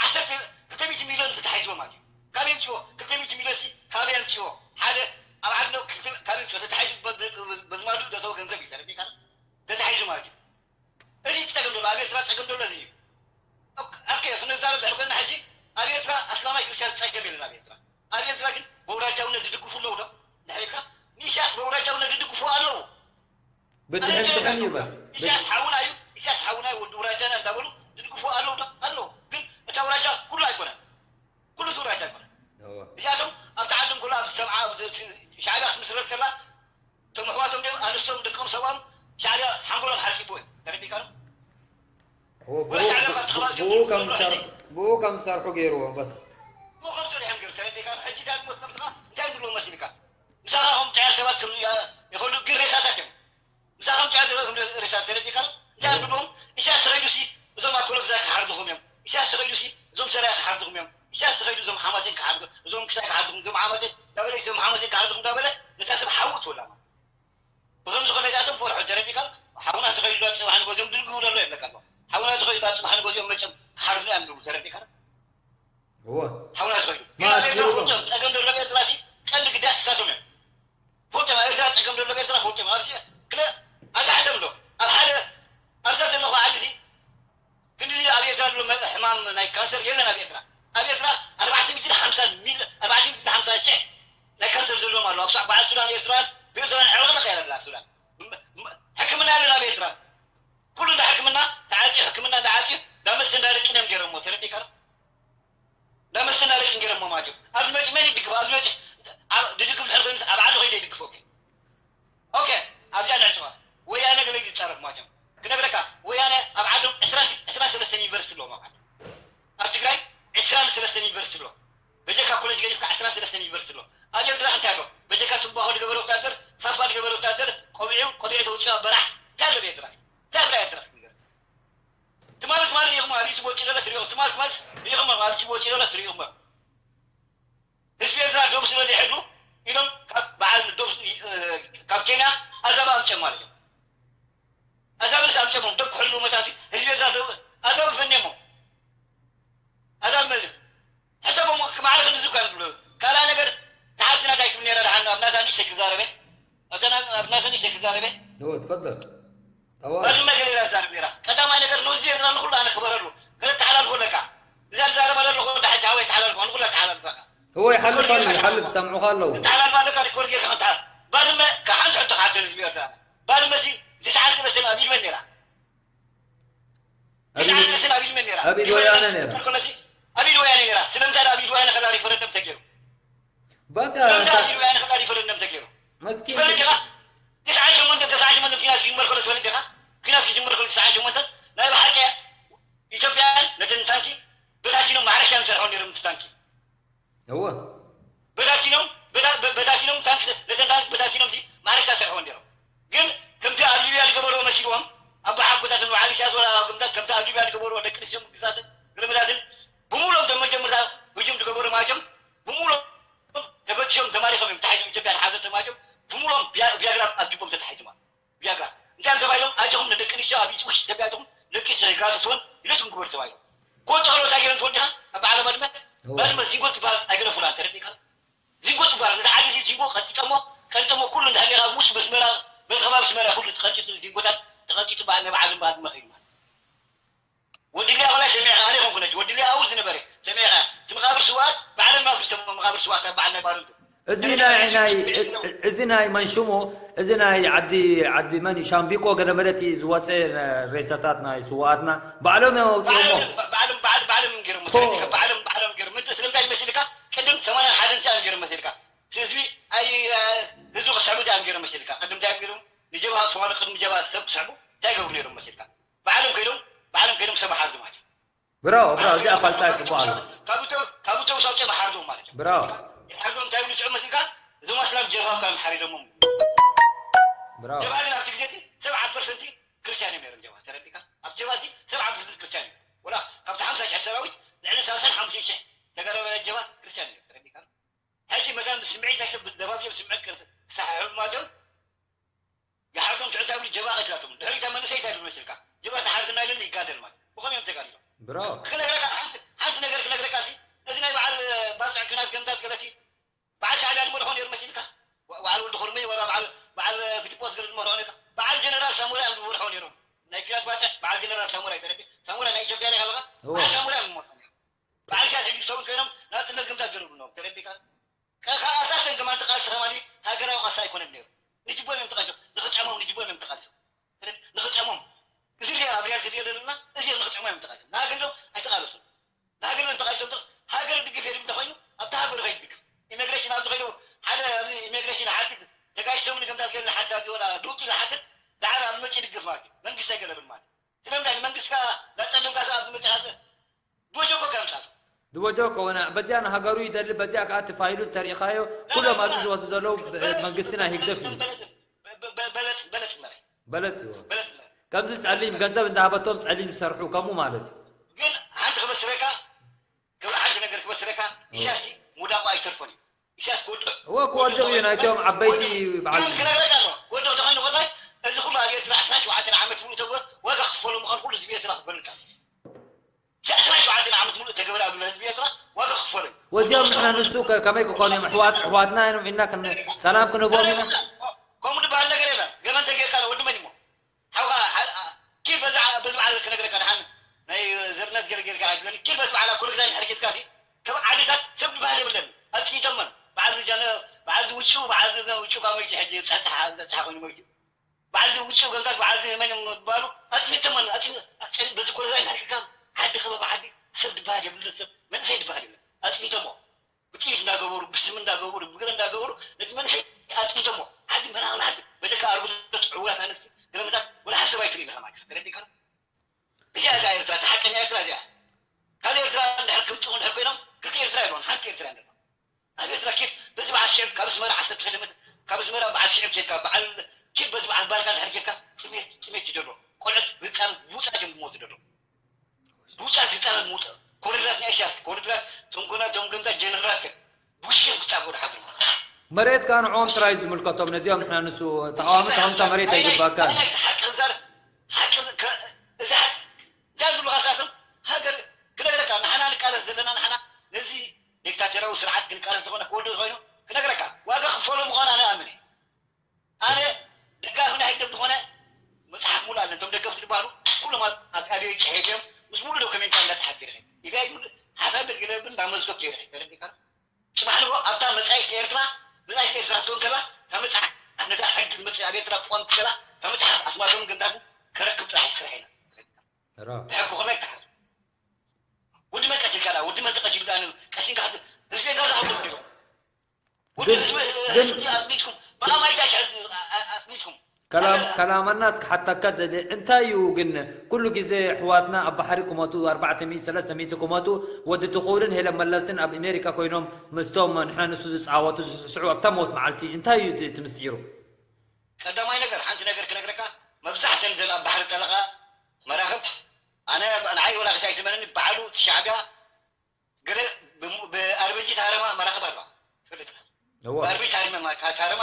ዓሰርተ ክልተ ሚእቲ ሚልዮን ተታሒዝዎ ማለት እዩ ካበይ ኣምፅዎ ክልተ ሚእቲ ሚልዮን ሲ ካበይ ኣምፅዎ ሓደ ኣብ ዓድና ክልተ- ካበይ ኣምፅዎ ተታሒዙ በ- በ- በዝማዱ ዘተወ ገንዘብ እዩ ተረዲእካ ተታሒዙ ማለት እዩ እዚ ፀገም ዘሎ ኣብ ኤርትራ ፀገም ዘሎ እዚ እዩ ኦኬ ክንዛረብ ድሕር ኮይና ሕጂ ኣብ ኤርትራ ኣስላማይ ክርስቲያን ፀገም የለን ኣብ ኤርትራ ኣብ ኤርትራ ግን በውራጃውነት ዝድግፉ ኣለዉ ዶ ድሕሪካ ንኢሳያስ በውራጃውነት ዝድግፉ ኣለዉ بدحن تحن يبس ኢሳያስ ሓውና እዩ ኢሳያስ ሓውና እዩ ወዲ ውራጃና እንዳበሉ ዝድግፉ ኣለዉ ዶ ኣለዉ ግን እታ ውራጃ ኩሉ ኣይኮነን ኩሉ እቲ ውራጃ ኣይኮነን هو እዚኣቶም ኣብቲ ዓዶም ከሎ ኣብዚ ሰብዓ ኣብዚ ሻዕብያ ክትምስረት ከላ እቶም ኣሕዋቶም ድዮም ኣንስቶም ደቆም ሰብኦም ሻዕብያ ሓንጎሎም ሓፂቦ እዩ ተረዲእካ ዶ هو بو بو كم سر بو كم سر حقير بس ብኡ ከም ሰሪሖም ገይሩ ተረዲእካ ዶ ሕጂ እንታይ ድሞ ትነብስኻ እንታይ ድብሎ መሲልካ ምሳኻ ከም ጥያ ሰባት ከም ይኸዱ ግን ሬሳታት እዮም ምሳኻ ከም ጥያ ሰባት ከም ሬሳት ተረዲእካ ዶ እንታይ ድብሎም ኢሳያስ ተኸይዱ ሲ እዞም ኣኮሎ ግዛይ ክሓርድኹም እዮም ኢሳያስ ተኸይዱ ሲ እዞም ሰራያ ክሓርድኹም እዮም ኢሳያስ ተኸይዱ እዞም ሓማሴን ክሓርዱ እዞም ክሳይ ክሓርድኹም እዞም ሓማሴን እንዳበለ እዞም ሓማሴን ክሓርድኹም እንዳበለ ነታ ሰብ ሓዊ ትወላ ማለት ብኸም ዝኾነ እዚኣቶም ፈርሑ ተረዲካ ሓውና ተኸይዱ ዶ ፅባሕ ንጎዚኦም ድርግቡ ደሎ የብለካ ኣሎ ሓውና ተኸይዱ ዶ ፅባሕ ንጎዚኦም መጨም ክሓርዙ እዮም ዝብሉ ተረዲካ هو ሓውና ተኸይዱ ما أذكر ፎቶም ጸገም ዘሎ ኤርትራ ሲ ቀንዲ ግዳያት እሳቶም እዮም። ፎቶም ኣብ ኤርትራ ጸገም ዘሎ ኤርትራ ፎቶም ኣብዚ ክለ ኣታሕቶም ዶ ኣብ ሓደ ኣብዛ ዘለኹ ዓዲ ሲ ክንዲ ኣብ ኤርትራ ዘሎ መ- ሕማም ናይ ካንሰር የለን ኣብ ኤርትራ። ኣብ ኤርትራ ኣርባዕተ ሚእትን ሓምሳ ሚል ኣርባዕተ ሚእትን ሓምሳ ሽሕ ናይ ካንሰር ዘለዎም ኣለዉ። ኣብ ሳ- በዓል ሱዳን ኤርትራን ብኤርትራን ዕረቕ ተቀየረ ኣላ ሱዳን። ም- ም- ሕክምና የለን ኣብ ኤርትራ። ኩሉ እንዳ ሕክምና ተዓጽዩ ሕክምና እንዳዓጽዩ እንዳመስተ እንዳደቂኖም ገይሮሞ ተረዲካ። እንዳመስተ እንዳደቂን ገይሮሞ ማለት እዩ። ኣብዚ መጺ መን ይድግፎ? ኣብዚ መጺ ድግፍ ድሕር ኮይኑስ ኣብ ዓዲ ኮይደ ይድግፎ። ኦኬ ኣብዚኣ ንዕጽዋ። ወያነ ገለ ይጻረፍ ማለት እዮም። ክነግረካ ወያነ ኣብ ዓዶም ዕስራን ሰለስተን ዩኒቨርሲቲ ኣለዎም ኣብ ዓዶም። ኣብ ትግራይ ዕስራን ሰለስተን ዩኒቨርሲቲ ኣሎ። በጀካ ኮሌጅ ገዲፍካ ዕስራን ሰለስተን ዩኒቨርሲቲ ኣሎ። ኣብ ኤርትራ እንታይ ኣሎ? በጀካ ትንባኾ ዝገበረ ወታደር፣ ሳፋ ዝገበረ ወታደር፣ ቆቢዑ ቆቢዑ ተውፅኦ በራሕ እንታይ ኣሎ ብኤርትራ? እንታይ ብላ ኤርትራ እስኪ ንገር? ትማሊ ትማሊ ሪኢኹም ኣብ ዩቱብ ወፂኡ ዘሎ ትሪኢኹም። ትማሊ ትማሊ ሪኢኹም ኣብ ዩቱብ ወፂኡ ዘሎ ትሪኢኹም። ህዝቢ ኤርትራ ዶብ ስለ ዘይሕሉ ኢሎም ካብ በዓል ዶብ ካብ ኬንያ ኣዛባ ኣምፅኦም ማለት እዮም። ኣዛብስ ኣምፅኦም ዶብ ክሕሉ መታሲ ህዝቢ ኤርትራ ዶብ ኣዛብ ፈኔሞ ኣዛብ መዚ ሕሰቦም ክማዕረ ክንዚ እኳ ዝብሎ ካልኣ ነገር ተሓርቲ ናታይ ክብል ነራ ደሓን ኣብ ናታ ንእሽተይ ክዛረበ ኣብታ ና- ኣብ ናታ ንእሽተይ ክዛረበ هو تفضل طوال ባድመ ገለ ኢላ ትዛረብ ነራ። ቀዳማይ ነገር ንህዝቢ ኤርትራ ንኩሉ ኣነ ክበረሉ ገለ ተሓላልፎ ኣለካ። እዛ ዝዛረባ ዘለኹ ወዳ ሕጂ ሃወይ ተሓላልፎ ንኩላ ተሓላልፈካ። هو يحلف الله يحلف سامعوك الله ተሓላልፋ ኣለካ ሪኮርድ ጌርካ ክትሓል ባድመ ካብ ሓንቲ ሕቶ ክሓተል ህዝቢ ኤርትራ ባድመ ሲ ትስዓን ሰለስተን ኣብ ኢድ መን ነራ? ትስዓን ሰለስተን ኣብ ኢድ መን ነራ? ኣብ ኢድ ወያነ ነራ። ኮለሲ ኣብ ኢድ ወያነ ነራ። ስለምንታይ ኣብ ኢድ ወያነ ከላ ሪፈረንደም ተገይሩ? በቃ ስለምንታይ ኣብ ኢድ ወያነ ከላ ሪፈረንደም ተገይሩ? መስኪን ትፈልጥ ኢኻ? ትስዓን ሸሞንተን ተስዓን ሸሞንተን ኪናት ክጅመር ከሎ ትፈልጥ ኢኻ? ኪናት ክጅመር ከሎ ትስዓን ሸሞንተን ናይ ብሓቂ ኢትዮጵያውያን ነተን ታንኪ በታቲኖም ማሕረሻ እዮም ዝሰርሑ ነይሮም እቲ ታንኪ። እወ በታቲኖም በታ- በ- በታቲኖም ታንክ ነተን ታንክ በታቲኖም ሲ ማሕረሻ ሰርሕዎ ነይሮም። ግን ከምቲ ኣብ ሊብያ ዝገበርዎ መሲልዎም ኣብ ሓጎታትን በዓል ኢሳያስ ወላ ግምታት ከምቲ ኣብ ሊብያ ዝገበርዎ ደቂ ኣንስትዮ ምግሳትን ግርምታትን ብምሉኦም እቶም መጀመርታ ህጁም ዝገበሩ ማለትም ብምሉኦም ተበቲሾም ተማሪኾም እዮም ተታሒዞም። ኢትዮጵያ ተሓዘ ተማሪኾም ብምሉኦም ቢያ- ቢያግራ ኣብ ጅቦም ተታሒዞም ማለት ቢያግራ እንታይ እዮም ተባሂሎም ኣጆኹም ንደቂ ኣንስትዮ ኣብ ኢትውሽ ኢትዮጵያ ኣጆኹም ደቂ ኣንስትዮ ይጋሰስወን ኢለትኩም ግበሩ ተባሂሎም። ኮንቶ ከሎ እንታይ ገይሮም ትወዲኻ ኣብ በዓል ባድመ ባድመ ዚንጎ ትበሃል ኣይገደፉላን ተረዲእካ። ዚንጎ ትበሃል ነቲ ዓዲ እዚ ዚንጎ ቀንጢጠሞ ቀንጢጠሞ ኩሉ እንድሕር ጌርካ ውሽ መስመራ በዚ ከባቢ ኣስመራ ኩሉ ተቐንጢጡ ዚንጎታት ተቐንጢጡ በዓል ናይ በዓል ባድመ ኸይዱ ማለት ወዲ ሊያ ወላ ሰሚዕካ ኣነ ይኹን ኩነች ወዲ ሊያ ኣውል ዝነበረ ሰሚዕካ እቲ መቓብር ስዋት በዓል መቓብር ሰሞ መቓብር ስዋት ኣብ በዓል ናይ ባረንቱ እዚ ናይ ናይ እዚ ናይ መንሽሙ እዚ ናይ ዓዲ ዓዲ መን እዩ ሻምቢቆ ገለ መለት እዩ ዝወፀ ሬሳታት ናይ ስዋኣትና ባዕሎም እዮም ኣውፅኦሞ ባዕሎም ባዕሎም ባዕሎም ባዕሎም ገይሮም ፖ። ባዕሎም ባዕሎም ገይሮም ምንተ ስለምንታይ ይመስልካ ቅድም ሰማንያን ሓደን እንታይ እዮም ገይሮም መስልካ ህዝቢ ኣይ ህዝቢ ክስሕቡ እንታይ እዮም ገይሮም መስልካ ቅድም እንታይ እዮም ገይሮም ንጀብሃ ተዋለ ቅድሚ ጀብሃ ሰብ ክስሕቡ እንታይ ገብሩ ነይሮም መስልካ ባዕሎም ከይዶም ባዕሎም ከይዶም ሰብ ሓርዱ ማለት እዩ ብራው ብራው እዚኣ ፋልጣ ፅቡቅ ኣሎ ካብ ተ- ካብ ተውሳው ጨም ሓርዶም ማለት እዩ ብራው ሓርዶም እንታይ ይብሉ ዝዑ መስልካ እዞም ኣስላም ጀብሃ ካብ ሓሪዶሞም ብራው ጀብሃ ግን ኣብቲ ግዜ እቲ ሰብዓ ፐርሰንቲ ክርስቲያን እዮም ነይሮም ጀብሃ ተረዲካ ኣብ ጀብሃ እዚ ሰብዓ ፐርሰንቲ ክርስቲያን እዮም ወላ ካብቲ ሓምሳ ሽሕ ሰራዊት ልዕሊ ሰላሳን ሓሙሽተን ሽሕ ተጋዳላይ ጀብሃ ክርስቲያን እዮም ተረዲካ ሕጂ መታን ስምዒት ናይ ሰብ ደባብዮም ስምዒት ክሳሕሕቡ ማለት እዮም ይሓርዶም ሽዑ እንታይ ብሉ ጀብሃ ቀትላቶም ድሕሪ እታ መንእሰይ እንታይ ብሉ መስልካ ጀብሃ ተሓርድና ኢሉኒ ይጋደል ማለት ብኸም እዮም ተጋዲሎም ብራው ክነግረካ ሓንቲ ሓንቲ ነገር ክነግረካ ሲ እዚ ናይ በዓል ባፅዕ ኩናት ገምታት ገለሲ በዓል ሻዕብያ ድሞ ድኾን ነይሩ መሲልካ በዓል ወዲ ኹርመይ ወላ በዓል በዓል ፊልጶስ ገለ ድሞ ድኾን ነይሩ በዓል ጀነራል ሳሙራ እዮም ዝመርሖ ነይሮም ናይ ኪራት ባፅዕ በዓል ጀነራል ሳሙራ እዩ ተረዲ ሳሙራ ናይ ኢትዮጵያ ሪኢኻ ኣለኻ እወ። በዓል ሳሙራ እዮም ዝመርሖ ነይሮም በዓል ኢሳያስ ሕጂ ሰብኡት ኮይኖም ናፅነት ገምታት ገለሉ ኣለዎም ተረዲካ ከ ኣሳሰን ከማን ተቃልሲ ከማን ሃገራዊ ቃልሲ ኣይኮነን ነይሩ ንጅቦም እዮም ተቃልሶም ንክጥዕሞም ንጅቦም እዮም ተቃልሶም ንኽጥዕሞም እዚ ሪኣ ኣብ ሪያል ዝሪኦ ዘለና እዚ ንኽጥዕሞ እዮም ተቃልሶም ንሃገር ዶ ኣይተቃለሱን ንሃገር ዶ ተቃልሶም ዶ ሃገር ድግፍ የድም እንተኮይኑ ኣብቲ ሃገር ከይድግፍ ኢሚግሬሽን ኣብዚ ከይዱ ሓደ ኣብዚ ኢሚግሬሽን ሓትት ተጋጭቶም ንገምታት ገለ ሓታ ወላ ዱቂ ዝሓትት ዳሓር ኣብ መጪ ድግፍ ማለት እዩ መንግስቲ ኣይገለብን ማለት እዩ ስለምንታይ ንመንግስቲ ከኣ ናጸልምካ ኣብ ዝመጽእ ድወጆ እኮ ከምጻት ድወጆ ከሆነ በዚያ ንሃገሩ ይደሊ በዚያ ከዓ እቲ ፋይሉ እንተሪኢኻዮ ኩሎም ኣብዚ ዝወፁ ዘለዉ መንግስቲ ናይ ህግደፍ እዩ በለጽ በለጽ መረ በለፅ እዩ በለጽ መረ ከምዚ ፀሊም ገንዘብ እንዳሃበቶም ፀሊም ዝሰርሑ ከምኡ ማለት እዩ ግን ሓንቲ ክበስረካ ክብሪ ሓንቲ ነገር ክበስረካ ኢሳያስ ሙዳቁ ኣይተርፎን እዩ ኢሳያስ ክወድቕ እወ ክወድቕ እዩ ናይቶም ዓበይቲ በዓል ግን ክነግረካ ኣሎ ክወድቕ ተኾይኑ ወላይ እዚ ኩሉ ኣብ ኤርትራ ዕስራን ሸውዓተን ዓመት ሙሉእ ተግበረ ዋጋ ክፈሎ ምዃኑ ኩሉ ህዝቢ ኤርትራ ክፈልጥ ኣለዎ ዕስራን ሸውዓተን ዓመት ሙሉእ ተገበረ ኣብ ህዝቢ ኤርትራ ዋጋ ክፈሎ እዩ ወዚኦም ንሕና ንሱ ከ- ከመይ ክኾኑ እዮም? ኣሕዋት ኣሕዋትና እዮም ኢልና ክን- ሰላም ክንህቦም ኢና። ከምኡ ዝበሃል ነገር የለን። ገመን ተጌርካ ወዲ መን እሞ ሓውኻ ኪድ በዚ በዓል ክነግረካ ድሓን ናይ ዘርነት ገለ ጌርካ ኣይትበል። ኪድ በዚ በዓል ኮረግዛይ ሕርጊትካ ሲ ከም ዓድታት ሰብ ዝበሃል የብለን። ኣፅኒቶመን በዓል ዝጃነ በዓል ዝውጩ በዓል ዝውጩ ካብ መይቲ ሕጂ ፀፅሓ ፀፅሓ ኮይኑ መይቲ በዓል ዝውጩ ገንታት በዓል ዝመን እዮም ዝበሃሉ ኣፅኒቶመን ኣፅኒ ኣፅኒ በዚ ኮረግዛይ ሕርጊትካ ዓዲ ከባቢ ዓዲ ሰብ ዝበሃል የብለን። ሰብ መንእሰይ ዝበሃል የብለን። ኣፅኒቶሞ ብጥይት እንዳገበሩ ብስም እንዳገበሩ ብግረ እንዳገበሩ ነቲ መንእሰይ ኣፅኒቶሞ ዓዲ መናቕል ዓዲ በጀካ ኣርጉዞት ዕውራት ኣነስቲ ገለመታት ወላ ሓሰብ ኣይትርኢ ኢኻ ማለት ተረዲካ እዚኣ እዛ ኤርትራ እቲ ሓቀኛ ኤርትራ እዚኣ ካልእ ኤርትራ እንድሕር ክምፅኡ እንድሕር ኮይኖም ክልተ ኤርትራ ይብሉን ሓንቲ ኤርትራ እንደ ኣብ ኤርትራ ኬድ በዚ በዓል ሽዕብ ካብ ኣስመራ ዓሰርተ ኪሎ ሜትር ካብ ኣስመራ በዓል ሽዕብ ኬድካ በዓል ኬድ በዚ በዓል ባርካ እንድሕር ኬድካ ጥሜት ጥሜት እዩ ዘሎ ቆልዑት ህፃን ብውፃት እዮም ዝሞቱ ዘሎ ብውፃት ህፃናት ምውፃት ኮሪድራት ናይ ኢሳያስ ኮሪድራት ቶም ኮና ቶም ገንዛ ጀነራላት ብውሽኪ ክፃቦ ድሓድሩ መሬት ከዓ ንዕኦም ጥራይ ዝምልከቶም ነዚኦም ንሕና ንሱ ተቃዋሚ ተኾንካ መሬት ኣይግባካን ሓቂ ክዛር ሓቂ እዚ ሓቂ እንታይ ዝብሉ ካሳቶም ሃገር ክነግረካ ንሓና ንቃለስ ዘለና ንሓና ነዚ ዲክታተራዊ ስርዓት ክንቃለስ ዝኾነ ክወዱ ኮይኑ ክነግረካ ዋጋ ክፈሎ ምዃኑ ኣነ ኣምን ኣነ ደጋፊ ናይ ህግደፍ ዝኾነ መፅሓፍ ሙሉ ኣለ እቶም ደገፍቲ ዝበሃሉ ኩሎም ኣብ ኣብዮ ይፅሒፍ እዮም ምስ ሙሉ ዶክሜንታ እንዳፅሓፍ ገይረ ኢጋይ ሓሳብ ገለ ብል እንዳመዝገብ ገይረ ተረዲካ ፅባሕ ንጎ ኣብታ መፃኢት ኤርትራ መፃኢት ኤርትራ ትኮን ከላ እታ መፅሓፍ ነታ ሕጊ ዝመፅእ ኣብ ኤርትራ ክቆም ከላ እታ መፅሓፍ ኣስማቶም ገንዳትን ከረክብ ጥራሕ ስራሕ ኢና ብሕጊ ከመይ ተሓዝ ወዲ መን ቀሲልካ ዳ ወዲ መን ተቀሲሉ ዳ ቀሲልካ ህዝቢ ኤርትራ ዝሓብሩ ወዲ ህዝቢ ህዝቢ ኣፅኒትኩም ብኣማይ ታሽ ኣፅኒትኩም ከላም ከላመና እስኪ ሓታካ ደሊ እንታይ እዩ ግን ኩሉ ግዜ ኣሕዋትና ኣብ ባሕሪ ክመቱ ኣርባዕተ ሚእቲ ሰለስተ ሚእቲ ክመቱ ወዲ ትኹልን ሄለን መለስን ኣብ ኣሜሪካ ኮይኖም ምስቶም ንሕና ንሱ ዝፃወቱ ዝስስዑ ኣብታ ሞት መዓልቲ እንታይ እዩ እቲ እቲ ምስጢሩ ቀዳማይ ነገር ሓንቲ ነገር ክነግረካ መብዛሕተን ዘን ኣብ ባሕሪ ጠለቃ መራኽብ ኣነ ንዓይ ወላ ክሳይ ትመነኒ ባዕሉ እቲ ሻዕቢያ ገለ ብኣርበጂ ታረማ መራኽብ ኣለዋ ትፈልጥ እዎ ብኣርበጂ ታረማ ታረማ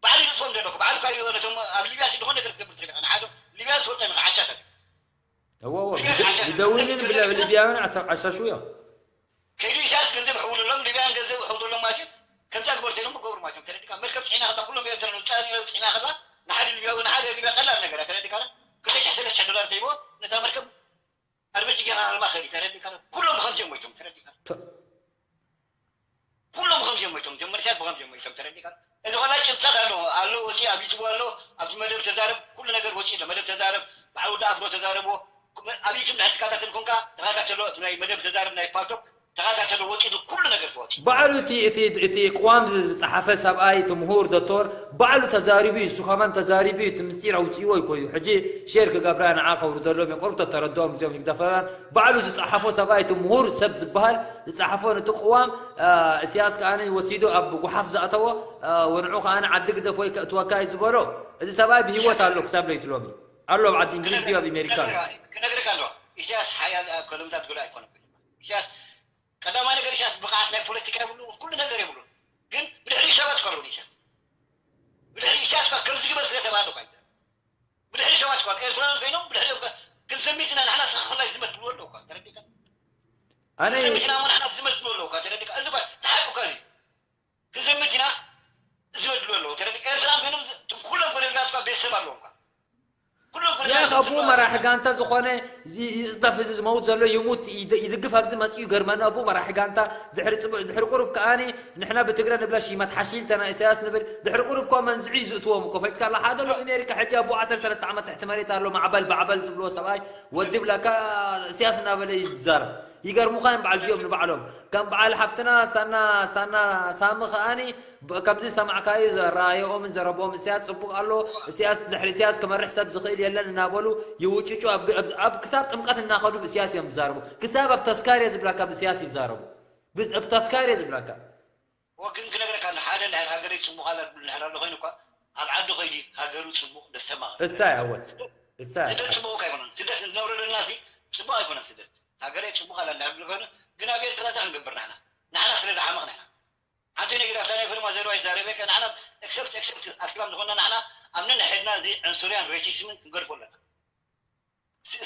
ባዕሉ ይጥፎም ዘለኩ ባዕሉ ካብ ነቶም ኣብ ሊብያ ሲ ዝኾነ ነገር ትገብር ትኽእል ኢኻ ንሓደ ሊብያ ዝፈልጠ ንኻ ዓሻታት እዎ እዎ ብደዊንን ብሊብያውያን ዓሻሹ እዮም ከይዱ ኢሳያስ ገንዘብ ሕውልሎም ሊብያን ገንዘብ ሕውልሎም ማለት እዩ ከምዛ ግበር ተይሎም ክገብሩ ማለት እዮም ተረዲካ መርከብ ፅሒና ከላ ኩሎም ኤርትራ ንውፃ ነረ ፅሒና ከላ ንሓደ ሊብያዊ ንሓደ ሊብያ ቀላል ነገር ተረዲካ ክልተ ሽሕ ሰለስተ ሽሕ ዶላር ተይቦ ነታ መርከብ ኣርበጂ ጌና ኣልማ ኸዲ ተረዲካ ኩሎም ብከምዚ እዮም ሞይቶም ተረዲካ ኩሎም ብከምዚ እዮም ሞይቶም እቶም መንእሰያት ብከምዚ እዮም ሞይቶም ተረዲካ እዚ ኮላ ጭብጥታት ኣሎ ኣሎ ወፂ ኣብ ዩቱብ ኣሎ ኣብዚ መደብ ተዛረብ ኩሉ ነገር ወፂ ኣሎ መደብ ተዛረብ በዓል ወዲ ኣፍሮ ተዛረብዎ ኣብ ዩቱብ ንሕትካታተል ኮንካ ተኸታተሎ እቲ ናይ መደብ ተዛረብ ናይ ፓልቶክ ተኸታተሎ ወፂ ኩሉ ነገር ትወፂ ባዕሉ እቲ እቲ እቲ ቅዋም ዝፀሓፈ ሰብኣይ እቲ ምሁር ዶክተር ባዕሉ ተዛሪቡ እዩ እሱ ከማን ተዛሪቡ እዩ እቲ ምስጢር ኣውፅእዎ እዩ ኮይኑ ሕጂ ሼር ክገብራ ንዓ ከውርደሎም እዩ ቁሩብ ተተረድኦም እዚኦም ይግደፈራን ባዕሉ ዝፀሓፎ ሰብኣይ እቲ ምሁር ሰብ ዝበሃል ዝፀሓፎ ነቲ ቅዋም እስያስ ከዓ ወሲዱ ኣብ ጉሓፍ ዝኣተዎ ወንዑ ከዓ ዓዲ ግደፍ ወይ ከእትወካ እዩ ዝበሎ እዚ ሰብኣይ ብሂወት ኣሎ ክሳብ ለይትሎም እዩ ኣሎ ኣብ ዓዲ እንግሊዝ ድዩ ኣብ ኣሜሪካ ኣሎ ክነግርካ ኣሎ ኢሳያስ ሓያል ከለምታት ጉዳ ኣይኮነ ኢሳያስ ቀዳማይ ነገር ኢሳያስ ብቕዓት ናይ ፖለቲካ የብሉ ኩሉ ነገር የብሉ ግን ብድሕሪ ሰባት ቀርቡ ኢሳያስ ብድሕሪ ኢሳያስ ካ ከምዚ ግበር ስለ ተባለ ኳ ብድሕሪ ሰባት ኳ ኤርትራውያን ኮይኖም ብድሕሪ ክንሰሚት ኢና ንሕና ስኻ ክላይ ዝመት ብሎ ኣለዉ ኳ ተረዲካ ኣነ ክንሰሚት ኢና እሞ ንሕና ዝመት ብሎ ኣለዉ ኳ ተረዲካ እዚ ኳ ተሓቁ ካ እዚ ክንሰሚት ኢና ዝመት ብሎ ኣለዉ ተረዲካ ኤርትራውያን ኮይኖም ኩሎም ጎደልናት ኳ ቤተሰብ ኣለዎም ኳ ያ ከቡ መራሒ ጋንታ ዝኾነ ይፅጠፍ እዚ ዝመውት ዘሎ ይሙት ይድግፍ ኣብዚ መፅኡ ይገርመኒ ኣቡ መራሒ ጋንታ ድሕሪ ቁሩብ ከዓኒ ንሕና ብትግረ ንብላ ሺመት ሓሺል ተና ኢሳያስ ንብል ድሕሪ ቁሩብ እኳ መንዝዑ እዩ ዝእትዎም እኮ ፈሊጥካ ኣላ ሓደ ሎ ኣሜሪካ ሕጂ ኣቡ ዓሰርተ ሰለስተ ዓመት ትሕቲ መሬት ኣሎ ማዕበል ባዕበል ዝብልዎ ሰብኣይ ወዲ ብላካ ኢሳያስ እናበለ እዩ ዝዛረብ ይገርሙኻ እዮም በዓል እዚኦም ንባዕሎም ከም በዓል ሓፍትና ሳና ሳና ሳሚ ከዓኒ ከምዚ ዝሰማዕካዩ ዘረኣየኦምን ዘረብኦም እስያስ ፅቡቅ ኣሎ እስያስ ድሕሪ እስያስ ክመርሕ ሰብ ዝኽእል የለን እናበሉ ይውጭጩ ኣብ ክሳብ ጥምቀት እናኸዱ ብእስያስ እዮም ዝዛረቡ ክሳብ ኣብ ተስካር እየ ዝብላካ ብእስያስ ይዛረቡ ኣብ ተስካር እየ ዝብላካ ወግን ክነግረካ ሓደ እንድሕር ሃገረይ ፅቡቅ ኣላ ድብል እንድሕር ኣሎ ኮይኑ እኳ ኣብ ዓዱ ከይዲ ሃገሩ ፅቡቅ ደሰማ እሳይ ኣወል እሳይ ስደት ፅቡቅ እኳ ኣይኮነን ስደት ንነብረሉ ዘለና ሲ ፅቡቅ ኣይኮነን ስደት ሃገረይ ፅቡቅ ኣላ እንድሕር ድብል ኮይኑ ግን ኣብ ኤርትራ እንታይ ክንገብር ንሕና ንሕና ስለ ዝሓመቕና ኢና ሓንቲ ነገር ኣብታ ናይ ፈለማ ዘረባ ይዛረበ ከ ንዓና ኤክሰፕት ኤክሰፕት ኣስላም ዝኾነ ንዓና ኣብ ነንሕድና እዚ ዕንሱርያን ሬሲስምን ክንገድፎ ኣለና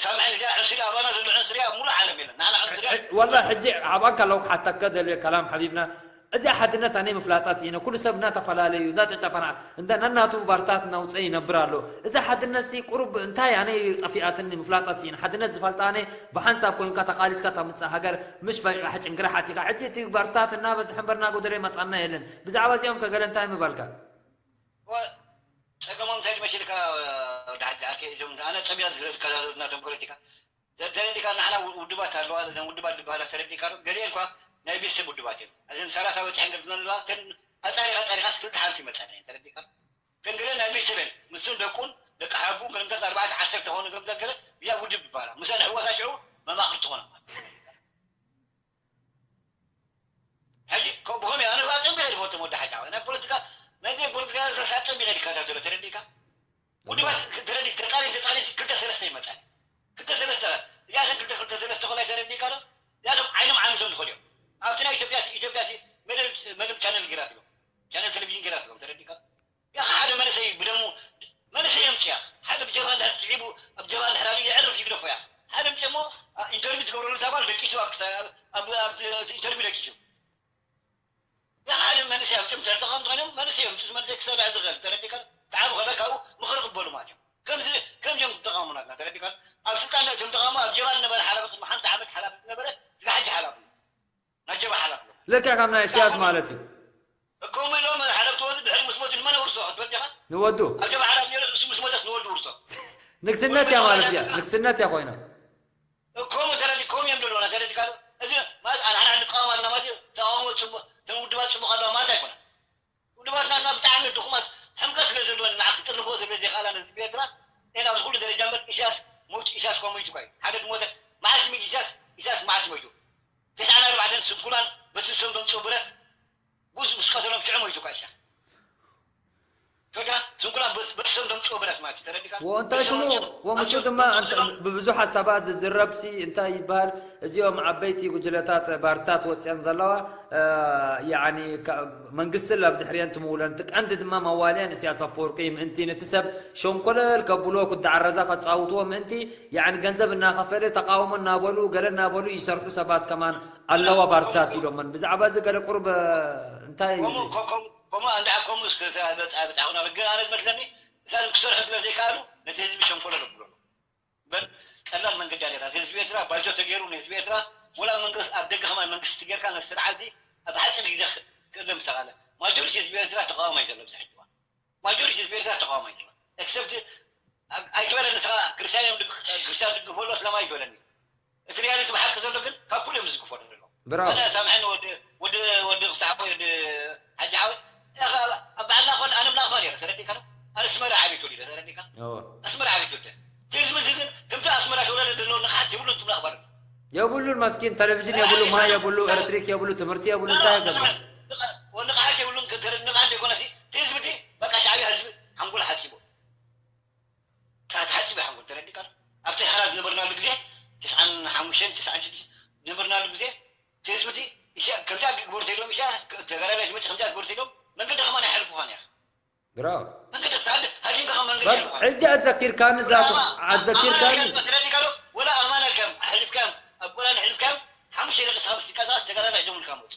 ሳምሐኒ፣ እዚኣ ዕንስሪ ኣባና ዘሎ ዕንስሪ ኣብ ሙሉእ ዓለም የለን። ንዓና ዕንስሪ ወላ ሕጂ ኣብኣካ ኣለዉ ክሓተካ ደልዮ ከላም ሓቢብና። እዚኣ ሓድነት ኣነ ምፍላጣ ስኢነ። ኩሉ ሰብ እናተፈላለዩ እናጨጨፈና እንደ ነናቱ ባርታት እናውፀ ይነብር ኣሎ። እዛ ሓድነት ሲ ቁሩብ እንታይ ኣነ ጠፊኣትኒ ምፍላጣ ስኢነ። ሓድነት ዝፈልጣ ኣነ ብሓንሳብ ኮይንካ ተቃሊስካ ታምፅእ ሃገር ምሽ ፈቂቓ ጭንግራ ሓቲኻ። ሕጂ እቲ ባርታት እናበዝሐ እምበር እናጎደለ ይመፃና የለን። ብዛዕባ እዚኦም ከገለ እንታይ ምበልካ? ጸገሞም እንታይ መሲልካ? ዳሓጃ ኣርኬ እዞም ኣነ ጸቢቐ ስለዝከታተሉት ናቶም ፖለቲካ ተረዲካ ንዓና ውድባት ኣለዋ። እዘን ውድባት ዝበሃላ ተረዲካ ዶ? ገሊኤን እኳ ናይ ቤተሰብ ውድባት እዮም። እዘን ሰላሳ በፂሐን ገድሎን ኣለዋ። እተን ኣፃሪኻ ኣፃሪኻስ ክልተ ሓንቲ ይመፃና እየን። ተረዲካ ዶ? እተን ገለ ናይ ቤተሰብ እየን። ምስን ደቁን ደቂ ሓቡን ገለምታት ኣርባዕተ ዓሰርተ ኾኑ ገምታት ገለ እዚኣ ውድብ ይበሃላ። ምሳን ሕዋሳ ሽዑ መማቕርቲ ኾና ማለት እዩ። ሕጂ ብኸመይ ኣነ ኣፀቢቐ ዝፈልጦም ወዲ ሓጂ ሓወይ ናይ ፖለቲካ ናይ ዘይ ፖለቲካ ኤርትራ ኣፀቢቐ ዝከታተሎ ተረዲእካ ውድባት ተረዲእ ተፃሊ ተፃሊ ክልተ ሰለስተ ይመፃል ክልተ ሰለስተ እዚኣተን ክልተ ክልተ ሰለስተ ኮላይ ተረዲእካ ዶ እዚኣቶም ዓይኖም ዓሚሶም ዝኸዱ እዮም ኣብቲ ናይ ኢትዮጵያ ኢትዮጵያ መደብ ቻነል ጌራትሎም ቻነል ቴሌቪዥን ጌራትሎም ተረዲእካ ያኺ ሓደ መንእሰይ ብደሙ መንእሰይ የምፅእ ያኺ ሓደ ብጀብሃ እንድሕር ፅዒቡ ኣብ ጀብሃ እንድሕር ኣልዩ የዕርፍ ይግደፎ ያኺ ሓደ ምፅእ እሞ ኢንተርቪው ትገብረሉ እታ ጓል ደቂሱ ኣብ ክሳ- ኣብ ኣብ እቲ ኢንተርቪው ደቂሱ ያኺ ሓደ መንእሰይ ኣብ ጭምተር ተቐምጡ ኮይኖም መንእሰይ እዮም እቲ መንእሰይ ክሰርሕ ዝኽእል ተረዲእካ ተዓቢ ከለ ካብኡ ምኽሪ ቅበሉ ማለት እዮም ከምዚ ከምዚ እዮም ዝጠቐሙ ናትና ተረዲእካ ኣብ ስልጣን እቶም ተቓውሞ ኣብ ጀብሃ ዝነበረ ሓላፊ ቅድሚ ሓምሳ ዓመት ሓላፊ ዝነበረ ስጋ ሕጂ ሓላፊ እዩ ናይ ጀብሃ ሓላፊ እዩ ልክዕ ከም ናይ እስያስ ማለት እዩ ከምኡ ኢሎም ሓለፍቲ ወዱ ድሕሪ ምስ ሞቱ ንመን ውርሶ ክትብል ዲኻ? ንወዱ ኣብ ጀብሃ ሓላፊ ነይሩ እሱ ምስ ሞተስ ንወዱ ውርሶ። ንግስነት እያ ማለት እያ ንግስነት እያ ኮይና ከምኡ ተረዲ ከምኡ እዮም ዘለውና ተረዲካ ዶ? እዚ ማለት ኣንሓና ንቃወም ኣለና ማለት እዩ። ተቃውሞ ጽቡቅ እተን ውድባት ጽቡቅ ኣለዋ ማለት ኣይኮነን። ውድባት ናትና ብጣዕሚ ድኹማት ሕምቀት ስለ ዘለወን ንዓ ክጥርንፍዎ ስለ ዘይክኣላ ነዚ ብኤርትራ ሌላ ኣብዚ ኩሉ ደረጃ እምበር ኢሳያስ ሞይቱ ኢሳያስ እኳ ሞይቱ እኳ እዩ ሓደ ዝሞተ መዓስ ሚት ኢሳያስ ኢሳያስ መዓስ ሞይቱ ተስዓን ኣርባዕተን ስንኩላን በቲ ዝሰምዶም ጨው ብረት ቡዝ ምስ ቀተሎም ሽዑ ሞይቱ እኳ ኢሳያስ ቶዳ ስንኩላን በቲ ዝሰምዶም ጨው ብረት ማለት እዩ ተረዲካ እንታይ ሽሙ ወምሹ ድማ ብብዙሓት ሰባት ዝዝረብሲ እንታይ ይበሃል እዚኦም ዓበይቲ ጉጅለታት ባርታት ወፅአን ዘለዋ ያኒ መንግስቲ ኣብ ድሕሪአን ትምውለን እቲ ቀንዲ ድማ መዋልያን እስያስ ኣፈወርቂ ምእንቲ ነቲ ሰብ ሸንኮለል ከብልዎ ክዳዓረዛ ከፃውትዎ ምእንቲ ያኒ ገንዘብ እናኸፈለ ተቃውሞ እናበሉ ገለ እናበሉ ይሰርሑ ሰባት ከማን ኣለዋ ባርታት ኢሎመን ብዛዕባ እዚ ገለ ቁርብ እንታይ ከምኡ እንዳ ከምኡ እስከ በፃ በፃ ኹና ግን ኣነ ዝመስለኒ እሳቶም ክሰርሑ ስለ ዘይከኣሉ ነቲ ህዝቢ ሸንኮለል ኣብሎ እምበር ቀላል መንገዲ ኣሌራ ህዝቢ ኤርትራ ባይቶ ተገይሩ ንህዝቢ ኤርትራ ወላ መንግስት ኣብ ደገ ከማን መንግስቲ ጌርካ ነዚ ስርዓት እዚ ኣብ ሓፂር ግዜ ክእለም ዝተኻለ ማጆሪቲ ህዝቢ ኤርትራ ተቃዋማይ ዘሎ ብዝሕ ጅዋ ማጆሪቲ ህዝቢ ኤርትራ ተቃዋማይ ዘሎ ኤክሰፕት ኣይትበለ ንስኻ ክርስቲያን እዮም ክርስቲያን ድግፎ ኣሎ እስላማ ይትበለኒ እቲ ሪያሊቲ ብሓቂ ዘሎ ግን ካብ ኩሉ እዮም ዝግፎ ዘሎ ብራው ኣነ ሳምሐኒ ወዲ ወዲ ወዲ ክሳዕ ወዲ ሓጂ ሓወይ ኣብ ባዕልና ክበል ኣነ ምላኽ ባል እየ ተረዲካ ኣነ ኣስመራ ዓብይ ተወሊደ ተረዲካ ኣስመራ ዓብይ ተወሊደ ህዝቢ እዚ ግን ከምቲ ኣስመራ ተወለደ ዘሎ ንቕሓት የብሉን ትብላ ክባል የብሉን መስኪን ቴሌቪዥን የብሉ ማይ የብሉ ኤሌክትሪክ የብሉ ትምህርቲ የብሉ እንታይ የብሉ ንቕሓት የብሉን ንቕሓት ዘይኮነሲ እቲ ህዝቢ እቲ በቃ ሻዕብያ ህዝቢ ሓንጎል ሓፂቦ ተሓፂቡ ሓንጎል ተረዲካ ኣብቲ ሓራ ዝነበርናሉ ግዜ ተስዓን ሓሙሽተን ተስዓን ሽዱሽተን ዝነበርናሉ ግዜ ህዝቢ እቲ ከምዚ ኣግግበር ተይሎም ኢሳ ተጋዳላይ ዝመፅእ ከምዚ ኣግግበር ተይሎም መንገዲ ከማን ኣይሓልፉኻን እያ ብራው መንገዲ ሃዲምካ ከም መንገዲ ኣይሓልፉኻን ሕጂ ኣዘኪርካኒ ዛቱ ኣዘኪርካኒ ተረዲካ ዶ ወላ ኣማን ኣልካም ኣሕሊፍካም ኣብ ቆላን ኣሕሊፍካም ሓሙሽተ ደቂ ስኻ ምስቃሳስ ተጋዳላይ ሒዞም ኢልካ መፁ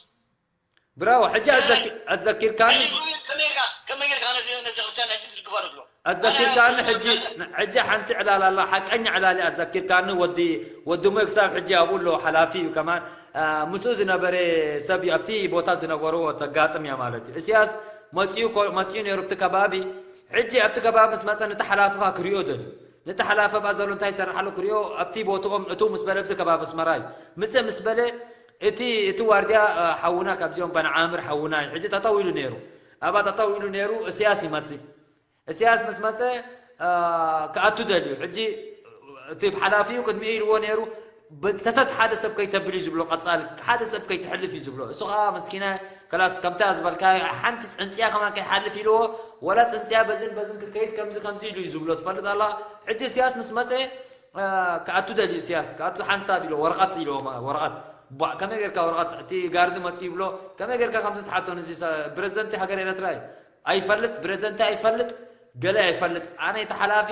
ብራው ሕጂ ኣዘኪርካኒ ከመይ ጌርካ ነዚ ነዚ ክርስቲያን ሕጂ ዝድግፋ ንብሎ ኣዘኪርካኒ ሕጂ ሕጂ ሓንቲ ዕላል ኣላ ሓቀኛ ዕላል ኣዘኪርካኒ ወዲ ወዲ ሞ ክሳብ ሕጂ ኣብኡ ኣሎ ሓላፊ እዩ ከማን ምስኡ ዝነበረ ሰብ ኣብቲ ቦታ ዝነበርዎ ተጋጥም እያ ማለት እዩ እስያስ መፅኡ መፅኡ ነይሩ ኣብቲ ከባቢ ሕጂ ኣብቲ ከባቢ ምስ መፀ ነቲ ሓላፊ ከዓ ክሪኦ ደልዩ ነቲ ሓላፊ ኣብኣ ዘሎ እንታይ ይሰርሕ ኣሎ ክሪኦ ኣብቲ ቦትኦም እቱ ምስ በለ ኣብዚ ከባቢ ኣስመራ እዩ ምፀ ምስ በለ እቲ እቲ ዋርድያ ሓውና ካብዚኦም በንዓምር ሓውና እዩ ሕጂ ጠጠው ኢሉ ነይሩ ኣብኣ ጠጠው ኢሉ ነይሩ እስያስ ይመፅእ እስያስ ምስ መፀ ክኣቱ ደልዩ ሕጂ እቲ ሓላፊኡ ቅድሚኡ ኢልዎ ነይሩ ሰተት ሓደ ሰብ ከይተብል እዩ ዝብሎ ቀፃሊ ሓደ ሰብ ከይትሕልፍ እዩ ዝብሎ እሱ ከዓ መስኪና ከላስ ከምታ ዝበልካ ሓንቲ ፅንፅያ ከማን ከይሓልፍ ኢልዎ ወላ ፅንፅያ በዝን በዝን ክከይድ ከምዚ ከምዚ ኢሉ እዩ ዝብሎ ትፈልጥ ኣላ ሕጂ እስያስ ምስ መፀ ክኣቱ ደልዩ እስያስ ክኣቱ ሓንሳብ ኢልዎ ወረቐት ኢልዎ ወረቐት ቧዕ ከመይ ጌርካ ወረቐት እቲ ጋርዲ መፅኡ ይብሎ ከመይ ጌርካ ከምዚ ትሓቶ ንዚ ፕረዚደንት ሃገር ኤረትራ እዩ ኣይፈልጥ ፕረዚደንት ኣይፈልጥ ገለ ኣይፈልጥ ኣነ እቲ ሓላፊ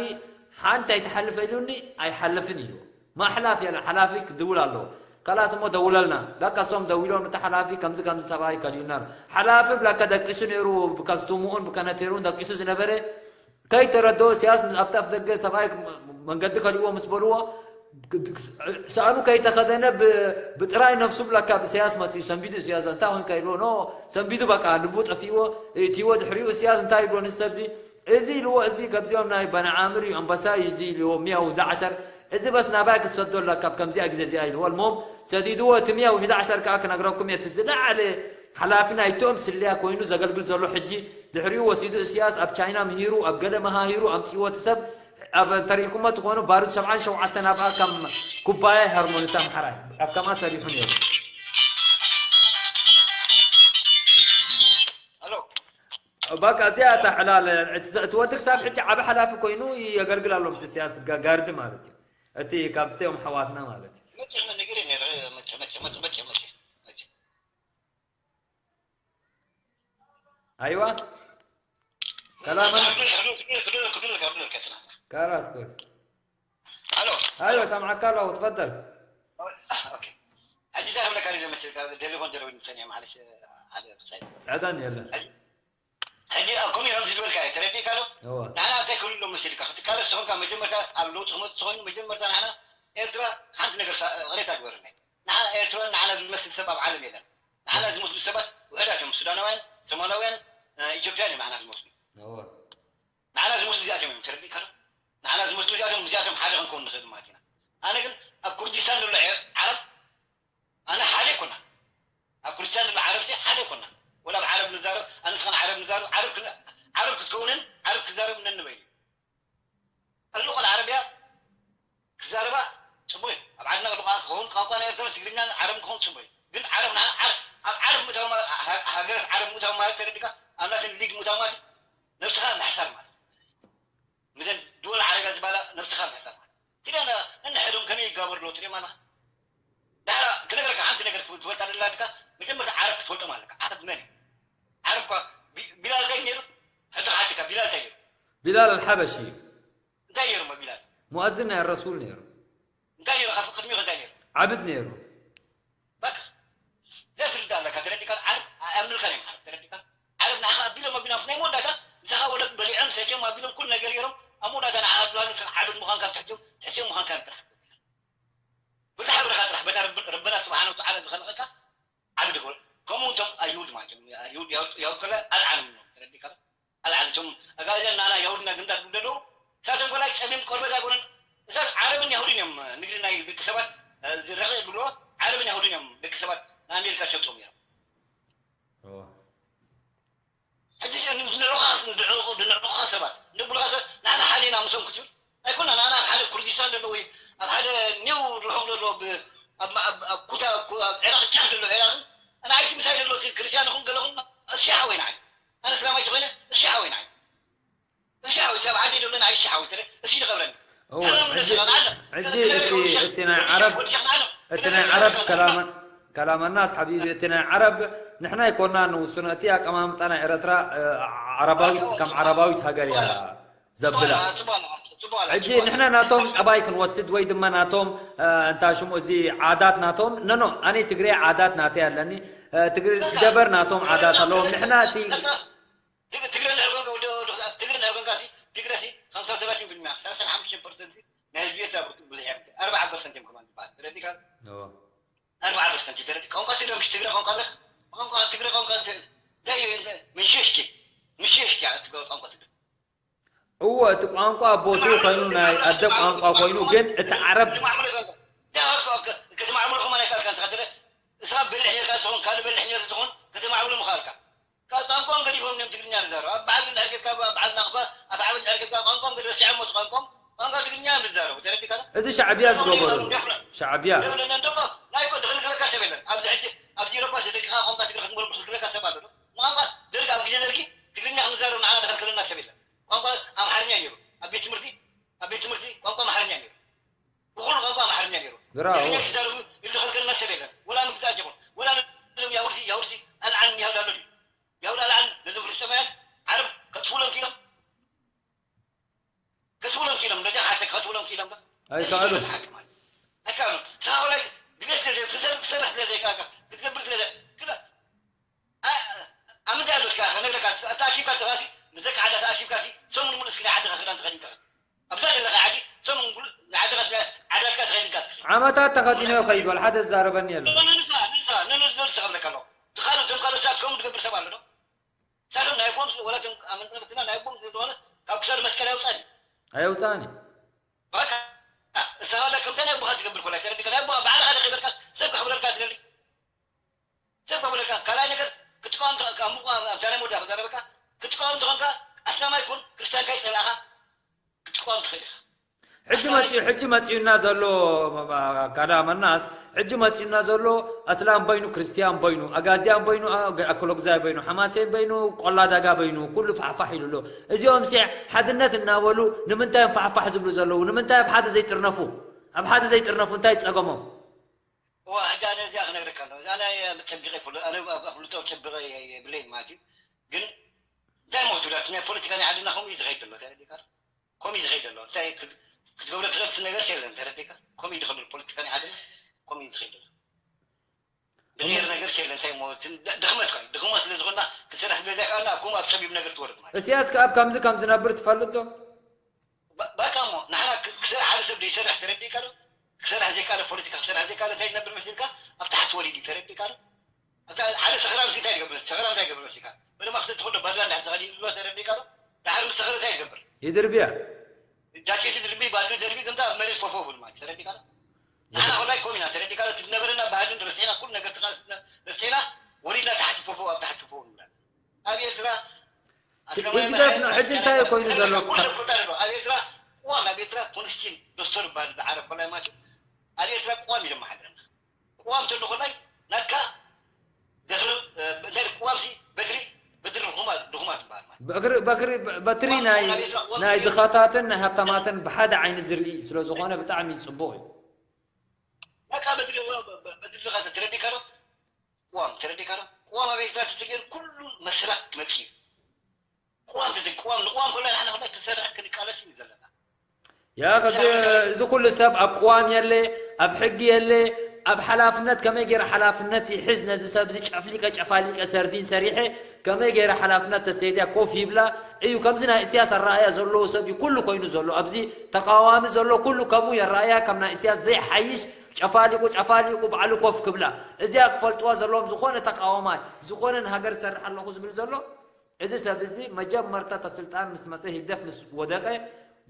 ሓንቲ ኣይትሓልፈ ኢሉኒ ኣይሓልፍን ኢሉ። ማሕላፍ የለን ሓላፊ ክድውል ኣለዎ። ከላስ እሞ ደውለልና። በቃ እሶም ደዊሎም እቲ ሓላፊ ከምዚ ከምዚ ሰብኣይ ከሊኡና። ሓላፊ ብላካ ደቂሱ ነይሩ ብካስቱምኡን ብከነቴሩን ደቂሱ ዝነበረ ከይተረድኦ ኢሳያስ ምስ ኣብቲ ኣፍ ደገ ሰብኣይ መንገዲ ከሊእዎ ምስ በልዎ ሰኣኑ ከይተኸደነ ብ- ብጥራይ ነፍሱ ብላካ ኢሳያስ መፅኡ ሰንቢዱ ኢሳያስ እንታይ ኮንካ ኢልዎ ኖ ሰንቢዱ በቃ ልቡ ጠፊእዎ እእትዎ ድሕሪኡ ኢሳያስ እንታይ ይብሎ ንዚ ሰብዚ እዚ ኢልዎ እዚ ከብዚኦም ናይ በንዓምር እዩ ኣንበሳ እዩ እዚ ኢልዎ ሚያው ዳዓሸር እዚ በስ ናባይ ክሰዶ ኣለካ ኣብ ከምዚኣ ግዜ እዚኣ ኢልዎ እልሞም ሰዲድዎ እቲ ሚያው ሂዳ ዓሸር ከዓ ክነግረኩም እየ እቲ ዝለዓለ ሓላፊ ናይቶም ስልያ ኮይኑ ዘገልግል ዘሎ ሕጂ ድሕሪኡ ወሲዱ እስያስ ኣብ ቻይና ምሂሩ ኣብ ገለ መሃሂሩ ኣምፅዎ እቲ ሰብ ኣብ እንተሪእኩሞ ትኾኑ ባሩድ ሰብዓን ሸውዓተን ኣብኣ ከም ኩባያ ሃርሞኒታ ምሓራይ ኣብ ከምኣ ሰሪሑ ነይሩ ኣሎ በቃ እዚኣ እታ ዕላል እቲ ወዲ ክሳብ ሕጂ ዓብ ሓላፊ ኮይኑ የገልግል ኣሎ ምስ እስያስ ጋርዲ ማለት እዩ እቲ ካብቶም ኣሕዋትና ማለት እዩ መቸ ነገር ነረ መቸ መቸ መቸ መቸ መቸ መቸ ኣይዋ ከላመን ክዱል ከትናትና ካላስ ኮ ኣሎ ኣይዋ ሰምዓካ ኣለኹ ትፈደል ሕጂ እንታይ ክብለካ ደሊ መስልካ ደሊ ኮን ደለዊ ንሰኒያ ማለሽ ሓደ ብሳይ ፅዕደን የለን ሕጂ ኣብ ኮሚሮም ዝድበልካ እዩ ተረዲእካ ዶ እወ ንዓና እንታይ ክብሉ ኣለዎ መሲልካ ክትቃለስ ተኾንካ መጀመርታ ኣብ ለውጢ ክመፅእ ተኾይኑ መጀመርታ ንዓና ኤርትራ ሓንቲ ነገር ቅሬታ ግበርና ንዓና ኤርትራን ንዓና ዝመስል ሰብ ኣብ ዓለም የለን ንዓና ዝመስሉ ሰባት ውሕዳት እዮም ሱዳናውያን ሶማላውያን ኢትዮጵያን እዮም ንዓና ዝመስሉ እወ ንዓና ዝመስሉ እዚኣቶም እዮም ተረዲእካ ዶ ንዓና ዝመስሉ እዚኣቶም እዚኣቶም ሓደ ክንከውን ንኽእል ማለት ኢና ኣነ ግን ኣብ ኩርዲስታን ዘሎ ዓረብ ኣነ ሓደ ኣይኮናን ኣብ ኩርዲስታን ዘሎ ዓረብ ሲ ሓደ ኣይኮናን ወላ ኣብ ዓረብ ንዛረብ ኣነስኻን ዓረብ ንዛረብ ዓረብ ክን- ዓረብ ክትከውንን ዓረብ ክዛረብ ነንበይኑ اللغة العربية ክዛረባ ፅቡቅ እዩ ኣብ ዓድና ከለካ ክኸውን ቋንቋ ናይ ኤርትራ ትግርኛ ዓረብ ክኸውን ፅቡቅ እዩ ግን ዓረብ ንዓ ዓረብ ኣብ ዓረብ ምእታው ማለት ሃ- ሃገራት ዓረብ ምእታው ማለት ተረዲካ ኣብ ናተን ሊግ ምእታው ማለት ነብስኻ ምሕሳር ማለት ምዘን ድወል ዓረብያ ዝበሃላ ነብስኻ ምሕሳር ማለት ትሪያ ነንሕዶም ከመይ ይጋበር ኣሎ ትሪኦም ኣላ ዳሕራ ክነግረካ ሓንቲ ነገር ክትፈልጣ ደላትካ መጀመርታ ዓረብ ክትፈልጦም ኣለካ ዓረብ መን እዩ ዓረብ እኳ ቢ- ቢላል እንታይ ነይሩ ሕቶ ክሓትካ ቢላል እንታይ ነይሩ ቢላል ኣልሓበሺ እዩ እንታይ ነይሩ ሞ ቢላል ሙኣዝን ናይ ረሱል ነይሩ እንታይ ነይሩ ካብ ቅድሚኡ እንታይ ነይሩ ዓብድ ነይሩ በቃ ዘትርዳ ኣለካ ተረዲካ ዓረብ ኣምልከን እዮም ዓረብ ተረዲካ ዓረብ ንዓኻ ኣቢሎም ኣቢሎም ናይ መወዳእታ ምሳኻ ወለድ በሊዖም ሰትዮም ኣቢሎም ኩሉ ነገር ገይሮም ኣብ መወዳእታ ንዓኻ ኣቢሎም ንስኻ ዓብድ ምዃንካ ትሕትዮም ትሕትዮም ምዃንካ ጥራሕ በታ ሕብርኻ ጥራሕ በታ ረበና ስብሓን ወተዓላ ዝኸለቐካ ዓብድ ክብል ከምኡ እቶም ኣይሁድ ማለት እዮም ኣይሁድ ያውድ ከላ ኣልዓለም እዮም ተረዲካ ኣልዓለም እቶም ኣጋዚያን ናና ያሁድና ግንዳ ዝብሉ ዘለዉ ሳቶም ኮላይ ፀሚም ቆርበት ኣይኮነን እሳት ዓረብን ያሁድን እዮም ንግዲ ናይ ደቂ ሰባት ዝረኸ ይብልዎ ዓረብን ያሁድን እዮም ደቂ ሰባት ንኣሜሪካ ሸጦም እዮም ሕጂ ንዑኻ ንዑኻ ሰባት ንብልኻ ሰብ ንዓና ሓደ ኢና ምሶም ክትብል ኣይኮና ንዓና ኣብ ሓደ ኩርዲስታን ዘሎ ወይ ኣብ ሓደ ኒው ርሑቕ ዘሎ ኣብ ኩታ ኣብ ዕራቕ ጫፍ ዘሎ ዕራቕ ኣነ ኣይቲ ምሳይ ዘሎ እቲ ክርስቲያን ይኹን ገለ ኹን እሺ ሓወይ ንዓይ ኣነ እስላማይ ተኾይነ እሺ ሓወይ ንዓይ እሺ ሓወይ እቲ ኣብ ዓደይ ዘሎ ንዓይ እሺ ሓወይ ተለ እሺ ንኸብረኒ እወ ሕጂ ሕጂ እቲ እቲ ናይ ዓረብ እቲ ናይ ዓረብ ከላመ ከላመናስ ሓቢቢ እቲ ናይ ዓረብ ንሕና ኣይኮና ንውስኖ እቲ ኣቀማምጣ ናይ ኤረትራ ዓረባዊት ከም ዓረባዊት ሃገር እያ ዘብላ ሕጂ ንሕና ናቶም ጠባይ ክንወስድ ወይ ድማ ናቶም እንታይ ሽሙ እዚ ዓዳት ናቶም ነኖ ኣነ ትግሬ ዓዳት ናተይ ኣለኒ ትግሬ ትደበር ናቶም ዓዳት ኣለዎም ንሕና እቲ ትግረ ትግረ እንድሕር ኮንካ ወዲ ወዲ ትግረ እንድሕር ኮንካ ሲ ትግረ ሲ ከምሳ ሰላሳ ቢልሚያ ሰላሳ ሓሙሽተ ፐርሰንት ናይ ህዝቢ ኤርትራ ብርቱ ብዙሕ እዮም ኣርባዓ ፐርሰንት እዮም ከማን ዝበሃል ተረዲካ ኣርባዓ ፐርሰንት ተረዲ ቋንቋ ትግረ ምሽ ትግረ ቋንቋ ኣለክ ቋንቋ ትግረ ቋንቋ እንታይ ምንሽሽኪ ምሽሽኪ ትግረ ቋንቋ ትግረ እወ እቲ ቋንቋ ኣቦቱ ኮይኑ ናይ ኣደ ቋንቋ ኮይኑ ግን እቲ ዓረብ ከተማዕብሎ ከማን ኣይካልካን ስኻ ትረ እሳ በልሕ ኔርካ ትኾን ካልእ በልሕ ኔር ትኾን ከተማዕብሎ ምኻልካ ካብ ቋንቋም ገዲፎም እዮም ትግርኛ ዝዛረቡ ኣብ በዓል እንድሕር ጌርካ በዓል ናቕፋ ኣብ ዓብ እንድሕር ጌርካ ቋንቋም ገዲ ረሲዖሞ ቋንቋም ቋንቋ ትግርኛ እዮም ዝዛረቡ ተረዲካ እዚ ሻዕብያ ዝገበሩ ሻዕብያ ናይ ኮ ድኽልክለካ ሰብ የለን ኣብዚ ሕጂ ኣብዚ ኢሮፓ ደቅኻ ቋንቋ ትግረ ክትምር ድኽልክለካ ሰብ ኣሎ ቋንቋ ደርግ ኣብ ግዜ ደርጊ ትግርኛ ክንዛረብ ንዓና ድኸልክለና ሰብ የለን ቋንቋ ኣምሓርኛ ነይሩ ኣብ ቤት ትምህርቲ ኣብ ቤት ትምህርቲ ቋንቋ ኣምሓርኛ ነይሩ ብኹሉ ቋንቋ ኣምሓርኛ ነይሩ ግራው ትግርኛ ክዛረቡ ኢሉ ድኸልክለና ሰብ የለን ወላ ምግዛእ ጀኹን ወላ ያውርሲ ያውርሲ ኣልዓን ያውዳሎ ድዩ ያውዳ ኣልዓን ነዞም ፍልስጤማውያን ዓረብ ከጥፉሎም ኪሎም ከጥፉሎም ኪሎም ነዚ ኣይከኣሉን። ኣይከኣሉን። ተኻውላይ ድሌት ስለ ዘይ- ክሰርሕ ክሰርሕ ስለ ዘይከኣልካ ክትገብር ስለ ዘይ- ክዳ- ኣ- ኣብ ምንታይ ኣሎ እስካ ክነግረካ ተኣኪብካ ተኻሲ ምዘካ ዓዳ ተኣኪብካ ሲ ሰሙን ሙሉእ እስኪ ናይ ዓድኻ ክዳን ተኸዲንካ ኣብዛ ዘለኻ ዓዲ ሰሙን ሙሉእ ናይ ዓድኻ ዓዳትካ ተኸዲንካ እስኪ ዓመታት ተኸዲኖ ይኸይድ ወላ ሓደ ዝዛረበኒ የለን። ንሳ ንሳ ነንስ ነንስ ክብለካ ኣለኹ ትኻሉ እቶም ካልኦት ሰባት ከምኡ ዝገብር ሰብ ኣሎ ዶ ሳቶም ናይ ቦም ወላ ቶም ኣመንጠርትና ናይ ቦም ስለዝኾነ ካብ ክሳድ መስቀል ኣይውፃን እዩ ኣየውፃኒ በቃ እሳኻ ከምታ ናይ ኣቦኻ ትገብር ኮላ ተረዲካ ናይ ኣቦኻ ባዕልኻ ዶ ከይበልካስ ሰብ ክኽብረልካ ትደሊ ሰብ ክኽብረልካ ካልኣይ ነገር ክትቃወም ትኽእል ካብ ምቋም ኣብዛ ናይ መወዳእታ ክዛረበካ ክትቃወም ትኾንካ ኣስላማይ ኩን ክርስቲያንካ ይፀላእኻ ክትቃወም ትኽእል ኢኻ ሕጂ መፂኡ ሕጂ መፂኡና ዘሎ ካዳ መናስ ሕጂ መፂኡና ዘሎ ኣስላም በይኑ ክርስትያን በይኑ ኣጋዝያን በይኑ ኣኮሎግዛይ በይኑ ሓማሴን በይኑ ቆላ ዳጋ በይኑ ኩሉ ፋሕፋሕ ኢሉ ኣሎ እዚኦም ሲ ሓድነት እናበሉ ንምንታይ እዮም ፋሕፋሕ ዝብሉ ዘለዉ ንምንታይ ኣብ ሓደ ዘይጥርነፉ ኣብ ሓደ ዘይጥርነፉ እንታይ ጸገሞም እዋ ሕጂ ኣነ እዚኣ ክነግረካ ኣለኹ እዛ ናይ መፀቢቐ ይፍሉ ኣነ ኣፍልጦ ፀቢቐ የብለይን ማለት እዩ ግን እንታይ ሞቱ ዳት ናይ ፖለቲካ ናይ ዓድና ከምኡ እዩ ዝኸይድ ዘሎ ተረዲካ ከምኡ እዩ ዝኸይድ ዘሎ እንታይ ክትገብረ ትኽእል ነገር የለን ተረዲካ ከምኡ እዩ ዝኸይድ ፖለቲካ ናይ ዓድና ከምኡ እዩ ዝኸይድ ዘሎ ብሄር ነገር የለን እንታይ ሞት ድኽመት ድኽመት ስለ ዝኾንና ክሰርሕ ስለ ዘይከኣልና ኣብ ከምኡ ኣብ ፀቢብ ነገር ትወርድ ማለት እስያስ ከ ኣብ ከምዚ ከም ዝነብር ትፈልጥ ዶ በቃ እሞ ንሕና ክሰርሕ ሓደ ሰብ ዘይሰርሕ ተረዲእካ ዶ ክሰርሕ ዘይካለ ፖለቲካ ክሰርሕ ዘይካለ እንታይ ነብር መሲልካ ኣብ ታሕቲ ወሪድ እዩ ተረዲእካ ዶ ሓደ ሰኽራም እንታይ ይገብር ሰኽራም እንታይ ይገብር መሲልካ በደማ ክሰ ትኽእሎ ባድላ እንዳ ተኸዲኑ ዝሎ ተረዲእካ ዶ ድሓር ምስ ሰኽረ እንታይ ይገብር ይድርብያ ጃኬት ድርቢ ባድሉ ደርቢ ከምታ ኣብ መሬት ኮፎ ብል ማለት ተረዲእካ ዶ ንሕና ኮላይ ኮም ኢና ተረዲእካ ዶ ትነበረና ባህልን ረሲዕና ኩሉ ነገር ረሲዕና ወሪድና ታሕቲ ኮፎ ኣብ ታሕቲ ኮፎ ንብላል ኣብ ኤርትራ ህግደፍ ነው ሕጂ እንታይ ኮይኑ ዘሎ ኣብ ኤርትራ ቅዋም ኣብ ኤርትራ ኮንስቲን ዶስቶር ይበሃል ብዓረብ ኮላይ ማለት ኣብ ኤርትራ ቅዋም እዩ ዘመሓድረና ቅዋም ተሎ ኮላይ ናትካ ድሕሪ እንታይ ቅዋም ሲ በትሪ በትሪ ድኹማት ድኹማት ይበሃል ማለት በክሪ በክሪ በትሪ ናይ ናይ ድኻታትን ናይ ሃብታማትን ብሓደ ዓይኒ ዝርኢ ስለ ዝኾነ ብጣዕሚ ጽቡቕ እዩ ናካ በትሪ በትሪ ድኻ ተረዲካ ዶ ቅዋም ተረዲካ ዶ ቅዋም ኣብ ኤርትራ ተተገይሩ ኩሉ መስራት ክመጽእ እዩ ቅዋም ተደ ቅዋም ንቅዋም ኮላ ንሕና ኮላ ክንሰርሕ ክንቃለስ እዩ ዘለና ያ ከዚ እዚ ኩሉ ሰብ ኣብ ቅዋም የለ ኣብ ሕጊ የለ ኣብ ሓላፍነት ከመይ ገይረ ሓላፍነት ይሕዝ ነዚ ሰብ እዚ ጨፍሊቀ ጨፋሊቀ ሰርዲን ሰሪሐ ከመይ ገይረ ሓላፍነት ተሰይድያ ኮፍ ይብላ እዩ ከምዚ ናይ እስያስ ኣረኣያ ዘለዎ ሰብ እዩ ኩሉ ኮይኑ ዘሎ ኣብዚ ተቃዋሚ ዘሎ ኩሉ ከምኡ የረኣያ ከም ናይ እስያስ ዘይሓይሽ ጨፋሊቁ ጨፋሊቁ ባዕሉ ኮፍ ክብላ እዚኣ ክፈልጥዋ ዘለዎም ዝኾነ ተቃዋማይ ዝኾነ ንሃገር ዝሰርሕ ኣለኹ ዝብል ዘሎ እዚ ሰብ እዚ መጀመርታ እታ ስልጣን ምስ መፀ ህግደፍ ምስ ወደቀ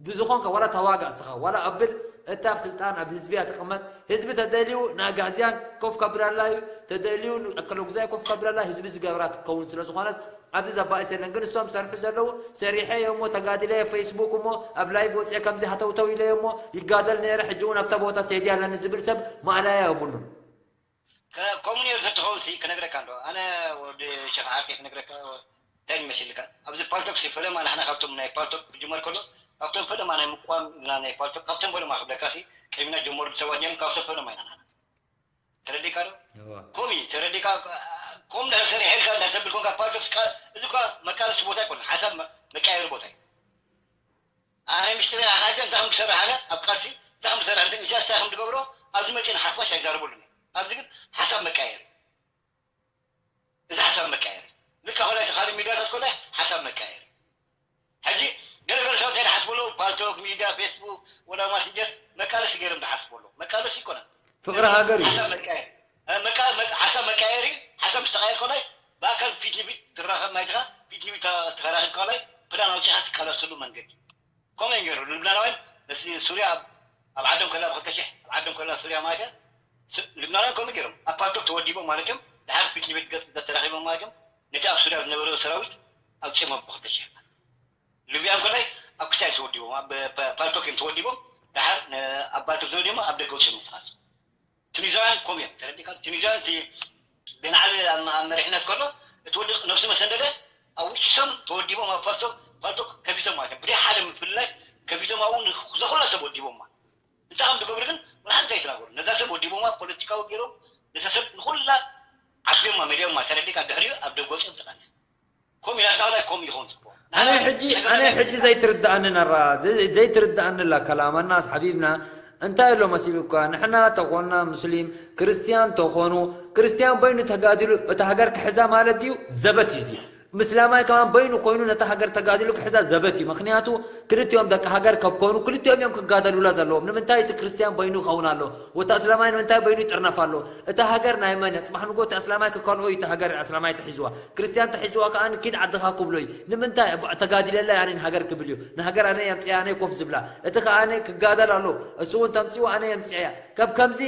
ብዝኾንካ ዋላ ተዋጋእ እስኻ ዋላ ኣብል እታ ኣብ ስልጣን ኣብ ህዝቢ እያ ትቕመጥ ህዝቢ ተደልዩ ንኣጋዝያን ኮፍ ከብላላ እዩ ተደልዩ ኣከለጉዛይ ኮፍ ከብላላ ህዝቢ ዝገብራ ትከውን ስለ ዝኾነት ኣብዚ ዘባእስ የለን ግን እሶም ሰርሑ ዘለዉ ሰሪሐ እየ እሞ ተጋዲለ እየ ፌስቡክ እሞ ኣብ ላይቭ ወፅአ ከምዚ ሃተውተው ኢለ እየ እሞ ይጋደል ነይረ ሕጂ እውን ኣብታ ቦታ ሰይዲ ኣለኒ ዝብል ሰብ ማእለያ የብሉን ከምኡ ነይሩ ተትኸውን ሲ ክነግረካ እንዶ ኣነ ወዲ ሸኽ ዓርቂ ክነግረካ እንታይ ይመስልካ ኣብዚ ፓልቶክ ሲ ፈለማ ንሕና ካብቶም ናይ ፓልቶክ ክጅመር ከሎ ካብቶም ፈለማ ናይ ምቋም ኢልና ናይ ፓልቶክ ካብቶም ፈለማ ክብለካ ሲ ቅድሚና ጀመሩ ሰባት እዮም ካብቶም ፈለማ ኢና ንሕና ተረዲካ ዶ ኮሚ ተረዲካ ኮም ድሕር ሰሪሐልካ እንዳ ተብል ኮንካ ፓልቶክ እዚ እኳ መቃለሲ ቦታ ኣይኮነ ሓሳብ መቃየሪ ቦታ እዩ ኣነ ምሽጢ ናይ ሓቂ እንታይ ከም ዝሰርሕ ኣነ ኣብ ቃልሲ እንታይ ከም ዝሰርሕ እንተ ኢሳያስ እንታይ ከም ዝገብሮ ኣብዚ መፅእ ንሓፋሽ ኣይዛረበሉን ኣብዚ ግን ሓሳብ መቃየሪ እዚ ሓሳብ መቃየሪ ልካ ኮላይ ካልእ ሚድያታት ኮላይ ሓሳብ መቃየሪ ሕጂ ገለገለ ሰባት እንታይ ዝሓስቡ ኣለዉ ፓልቶክ ሚድያ ፌስቡክ ወላ ማሲንጀር መቃለሲ ገይሮም ዝሓስቡ ኣለዉ መቃለሲ ይኮነን ፍቅሪ ሃገር እዩ ሓሳብ መቃየሪ ሓሳብ መቃየሪ ሓሳብ ምስ ተቃየር ኮላይ ብኣካል ፊት ንፊት ትራኸብ ማይትኻ ፊት ንፊት ተራኺብ ኮላይ ፕላን ኣውፂኻ ትቃለሰሉ መንገዲ ከምኡ እዮም ገይሩ ልብናናውያን ነቲ ሱርያ ኣብ ዓዶም ከላ ብክልተ ሽሕ ኣብ ዓዶም ከላ ሱርያ ማለት እያ ልብናናውያን ከምኡ ገይሮም ኣብ ፓልቶክ ተወዲቦም ማለት እዮም ድሓር ፊት ንፊት ገፅ ተራኺቦም ማለት እዮም ነቲ ኣብ ሱርያ ዝነበረ ሰራዊት ኣውፂኦም ብክልተ ሽሕ ልብያን ኮላይ ኣብ ክሳይ ተወዲቦም ኣብ ፓልቶክ እዮም ተወዲቦም ድሓር ኣብ ፓልቶክ ተወዲቦም ኣብ ደገ ውፅኦም ምትኻስ ቱኒዛውያን ከምኡ እዮም ተረዲካ ቱኒዛውያን እቲ ቤንዓሊ ኣብ መሪሕነት ከሎ እቲ ወዲ ነብሱ መሰንደደ ኣብ ውጭሶም ተወዲቦም ኣብ ፓልቶክ ፓልቶክ ከፊቶም ማለት እዮም ብደይ ሓደ ምፍልላይ ከፊቶም ኣብኡ ዘኾነ ሰብ ወዲቦም ማለት እንታይ ከም ዝገብሩ ግን ወላ ሓንቲ ኣይተናገሩ ነዛ ሰብ ወዲቦማ ፖለቲካዊ ገይሮም ነዛ ሰብ ንኩላ ዓቢዮማ መሊኦማ ተረዲካ ድሕሪኡ ኣብ ደገ ወፂኦም ትቃት ኮም ኢላትና ወላ ኮም ይኸውን ጽቡቕ ኣነ ሕጂ ኣነ ሕጂ ዘይትርድኣኒ ነራ ዘይትርድኣኒ ላ ከላመናስ ሓቢብና እንታይ ኣሎ መሲሉካ? ንሕና ተኾንና ሙስሊም፣ ክርስትያን ተኾኑ፣ ክርስትያን በይኑ ተጋዲሉ እታ ሃገር ክሕዛ ማለት ድዩ? ዘበት እዩ እዚ። ምስላማይ ከማን በይኑ ኮይኑ ነታ ሃገር ተጋዲሉ ክሕዛ ዘበት እዩ። ምኽንያቱ ክልቲኦም ደቂ ሃገር ከብ ኮኑ ክልቲኦም እዮም ክጋደሉላ ዘለዎም። ንምንታይ እቲ ክርስትያን በይኑ ይኸውን ኣሎ? ወታ እስላማይ ንምንታይ በይኑ ይጥርነፍ ኣሎ? እታ ሃገር ናይ መን እያ? ጽባሕ ንጎ እቲ እስላማይ ክከልኦ እዩ እታ ሃገር እስላማይ ተሒዝዋ። ክርስትያን ተሒዝዋ ከኣ ኪድ ዓድኻ ክብሎ እዩ። ንምንታይ? ተጋዲለላ እያ ኣነ ንሃገር ክብል እዩ። ንሃገር ኣነ የምጽያ ኣነ ኮፍ ዝብላ። እቲ ከኣ ኣነ ክጋደል ኣሎ። እሱ እውን ተምጽኡ ኣነ የምጽያ። ካብ ከምዚ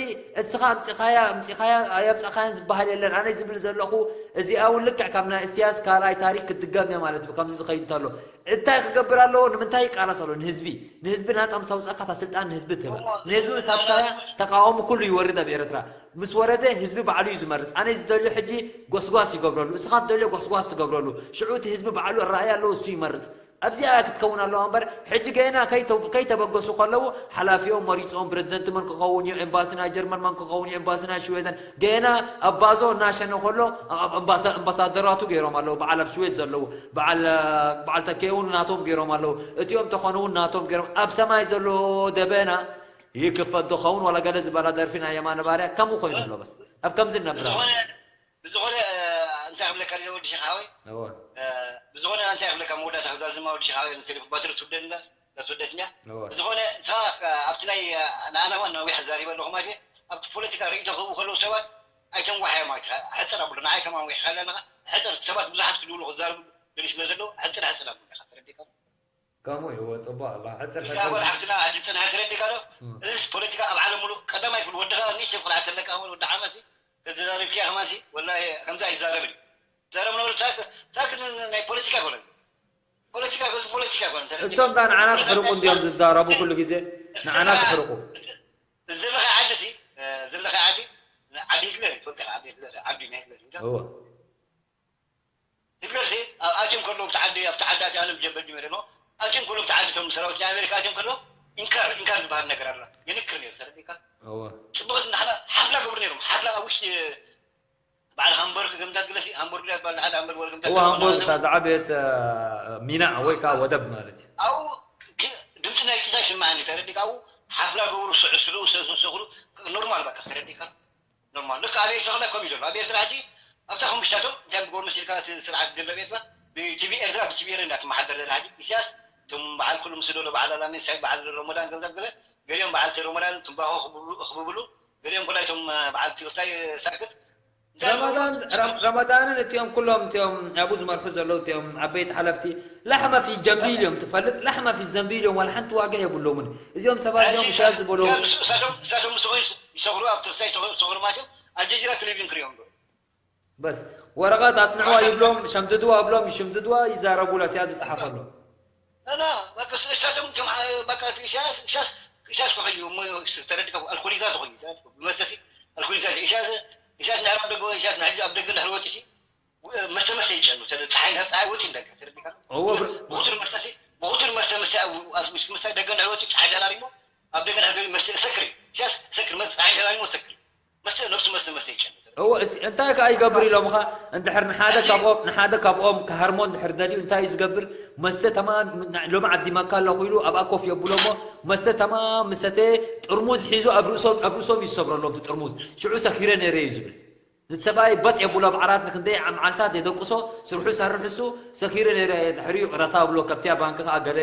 እስኻ ኣምጺኻያ ኣምጺኻያ ኣየምጻኻያን ዝበሃል የለን። ኣነ ዝብል ዘለኹ እዚኣ እውን ልክዕ ካብ ናይ እስያስ ካልኣይ ታሪክ ክትድገም እያ ማለት እዩ። ከምዚ ዝኸይድ እንተሎ እንታይ ክገብር ኣለዎ? ንምንታይ ይቃለስ ኣሎ? ንህዝቢ ንህዝቢ ናጻ ምስ ኣውጻእካ እታ ስልጣን ንህዝቢ ትህባ። ንህዝቢ ምስ ሃብካያ ተቃዋሚ ኩሉ ይወርድ ኣብ ኤርትራ። ምስ ወረደ ህዝቢ ባዕሉ እዩ ዝመርጽ። ኣነ ዝደልዮ ሕጂ ጎስጓስ ይገብረሉ፣ እስኻ ትደልዮ ጎስጓስ ትገብረሉ። ሽዑ እቲ ህዝቢ ባዕሉ ኣረኣእያ ኣለዎ፣ እሱ ይመርጽ። ኣብዚኣ እያ ክትከውን ኣለዋ እምበር ሕጂ ገና ከይተ- ከይተበገሱ ከለዉ ሓላፊኦም መሪጾም ፕረዚደንት መን ክኸውን እዩ፣ ኤምባሲ ናይ ጀርመን መን ክኸውን እዩ፣ ኤምባሲ ናይ ሽዌደን ገና ኣብ ባዞ እናሸነ ከሎ ኣብ ኣምባሳ- ኣምባሳደራቱ ገይሮም ኣለዉ። በዓል ኣብ ሽዌድ ዘለዉ በዓል በዓል ተኬ እውን ናቶም ገይሮም ኣለዉ። እቲኦም ተኾኑ እውን ናቶም ገይሮም ኣብ ሰማይ ዘሎ ደበና ይክፈት ዶ ኸውን ዋላ ገለ ዝበላ ደርፊ ናይ የማነ ባርያ ከምኡ ኮይኑ ኣሎ። በስ ኣብ ከምዚ ነብራ ዝኾነ ብዝኾነ እንታይ ክብለካ ደለ ወዲ ሸኻዊ እወ ብዝኾነ እንታይ ክብለካ መወዳእታ ክዛዝማ ወዲ ሸኻዊ ንቴሌፎን ባትሪ ትውደድና ትውደድኛ እወ ብዝኾነ ንስኻ ኣብቲ ናይ ንኣና ዋ ነዊሕ ዛሪበ ኣለኹ ማለት ኣብቲ ፖለቲካ ርእይቶ ክህቡ ከለዉ ሰባት ኣይተንዋሕያ ማለት ሕፅር ኣብሉ ንዓይ ከማን ዊሕካ ኣለና ሕፅር ሰባት ብዙሓት ክድውሉ ክዛረቡ ደሊ ስለ ዘለዉ ሕፅር ሕፅር ኣብሉ ኢኻ ተረዲእካ ከምኡ እዩ እወ ፅቡቅ ኣላ ሕፅር እንታይ ሕፅር ጓል ሓፍትና ሕጂ ፅንሐ ተረዲእካ ዶ እም። እዚስ ፖለቲካ ኣብ ዓለም ሙሉእ ቀዳማይ ክብል ወድኻ ንእሽተይ ቆልዓ ተለካ እውን ወዲ ዓመሲ ተዘራሪብኪያ ከማንሲ ወላ ከምዚ ኣይዛረብን እዩ ዘረብ ነበሩ ታክ ታክ ናይ ፖለቲካ ይኮነ ፖለቲካ ፖለቲካ ይኮነ እሶም ዳ ንዓና ክሕርቁ እንዲዮም ዝዛረቡ ኩሉ ግዜ ንዓና ክሕርቁ ዘለኻ ዓዲ ሲ ዘለኻ ዓዲ ዓዲ ሂትለር እዩ ትፈልጥ ዓዲ ሂትለር ዓዲ ናይ ሂትለር እዩ እወ ሂትለር ሲ ኣትዮም ከለዉ ኣብቲ ዓዲ ኣብቲ ዓዲ ኣትዮም ኣነ ብጀበል ጅመረ ሞ ኣትዮም ከለዉ ኣብቲ ዓዲ እቶም ሰራዊት ናይ ኣሜሪካ ኣትዮም ከለዉ ኢንካር ኢንካር ዝበሃል ነገር ኣላ የንክር ነይሩ ተረዲእካ እወ ጽቡቅ ንሕና ሓፍላ ገብሩ ነይሮም ሓፍላ ኣብ ውሽጢ በዓል ሃምበርግ ገምታት ግለሲ ሃምበርግ ዳ ዝበሃል ሓደ ሃምበርግ ወረ ገምታት እወ ሃምበርግ እታ ዝዓበየት ሚና ወይ ከዓ ወደብ ማለት እዩ ኣብኡ ድምፂ ናይ ጭታ ይስማዓኒ ተረዲእካ ኣብኡ ሓፍላ ገብሩ ስዕስዑ ሰኽሩ ኖርማል በቃ ተረዲእካ ኖርማል ልክ ኣብ ኤርትራ ከላ ከምኡ ዘሎ ኣብ ኤርትራ ሕጂ ኣብታ ኮምሽታቶም እንታይ ብጎር መሲልካ እቲ ስርዓት ዝድለ ኤርትራ ብቲቪ ኤርትራ ብቲቪ ኤረ እንዳትመሓደር ዘላ ሕጂ ኢሳያስ እቶም በዓል ኩሉ ምስ ደሎ በዓል ኣላሜ ሳይ በዓል ሮሞዳን ገብዛ ገለ ገሊኦም በዓል ሮሞዳን ትንባሆ ክብብሉ ገሊኦም ኮላ እቶም በዓል ትግርታይ ሳክት ረመዳንን እቲኦም ኩሎም እቲኦም ኣብኡ ዝመርሑ ዘለዉ እቲኦም ዓበይቲ ሓለፍቲ ላሕመ ፊ ጀንቢል እዮም ትፈልጥ ላሕመ ፊ ዘንቢል እዮም ዋላ ሓንቲ ዋጋ የብሎምን እዚኦም ሰባት እዚኦም ሻዝ ዝበሎም እሳቶም ምስ ይሰኽሩ ኣብ ትርሳ ይሰኽሩ ማለት እዮም ኣልጀዚራ ቴሌቪዥን ክሪኦም ዶ በስ ወረቐት ኣጽንዕዋ ይብሎም ሸምድድዋ ብሎም ይሽምድድዋ ይዛረቡላ ሲያ ዝጽሓፈሎም لا لا በቃ እሳቶም እቶም በቃ ኢሳያስ ኢሳያስ ኢሳያስ ከኸዩ እሞ ተረድከ ኣልኮሊዛ ተኸዩ ተረድከ ብመሰሲ ኣልኮሊዛ ኢሳያስ ኢሳያስ ናይ ዓረብ ደገ ኢሳያስ ናይ ሕጂ ኣብ ደገ ድሕሪ ወፂ ሲ መስተ መስተ ይጨኑ ተረ ፀሓይ ድሕሪ ፀሓይ ወፂ ደገ ተረድካ እዎ ብር- ብኹቱር መስተ ሲ ብኹቱር መስተ መስተ ኣብ ኣብ ውሽጢ መስተ ደገ ድሕሪ ወፂ ፀሓይ ደራሪሞ ኣብ ደገ ድሕሪ መስተ ሰክሪ ኢሳያስ ሰክሪ መስተ ፀሓይ ደራሪሞ ሰክሪ መስተ ነብሱ መስተ መስተ ይጨኑ ተረድካ እዎ እስ- እንታይ ከዓ ይገብር ኢሎምኻ እንድሕር ንሓደ ካብኦም ንሓደ ካብኦም ክሃርሞ እንድሕር ደልዩ እንታይ እዩ ዝገብር መስተ ተማም ና- ሎሚ ዓዲመካ ኣለኹ ኢሉ ኣብኣ ኮፍ የብሎ እሞ መስተ ተማም ምሰተ ጥርሙዝ ሒዙ ኣብ ርእሶም ኣብ ርእሶም እዩ ዝሰብረሎም እቲ ጥርሙዝ ሽዑ ሰኪረ ነይረ እዩ ዝብል እቲ ሰብኣይ በጥ የብሎ ኣብ ዓራት ንክንደይ መዓልታት የደቅሶ ስርሑ ይሰርሕ እሱ ሰኪረ ነይረ ድሕሪኡ ቅረታ ብሎ ከብቲያ ባንክ ከዓ ገለ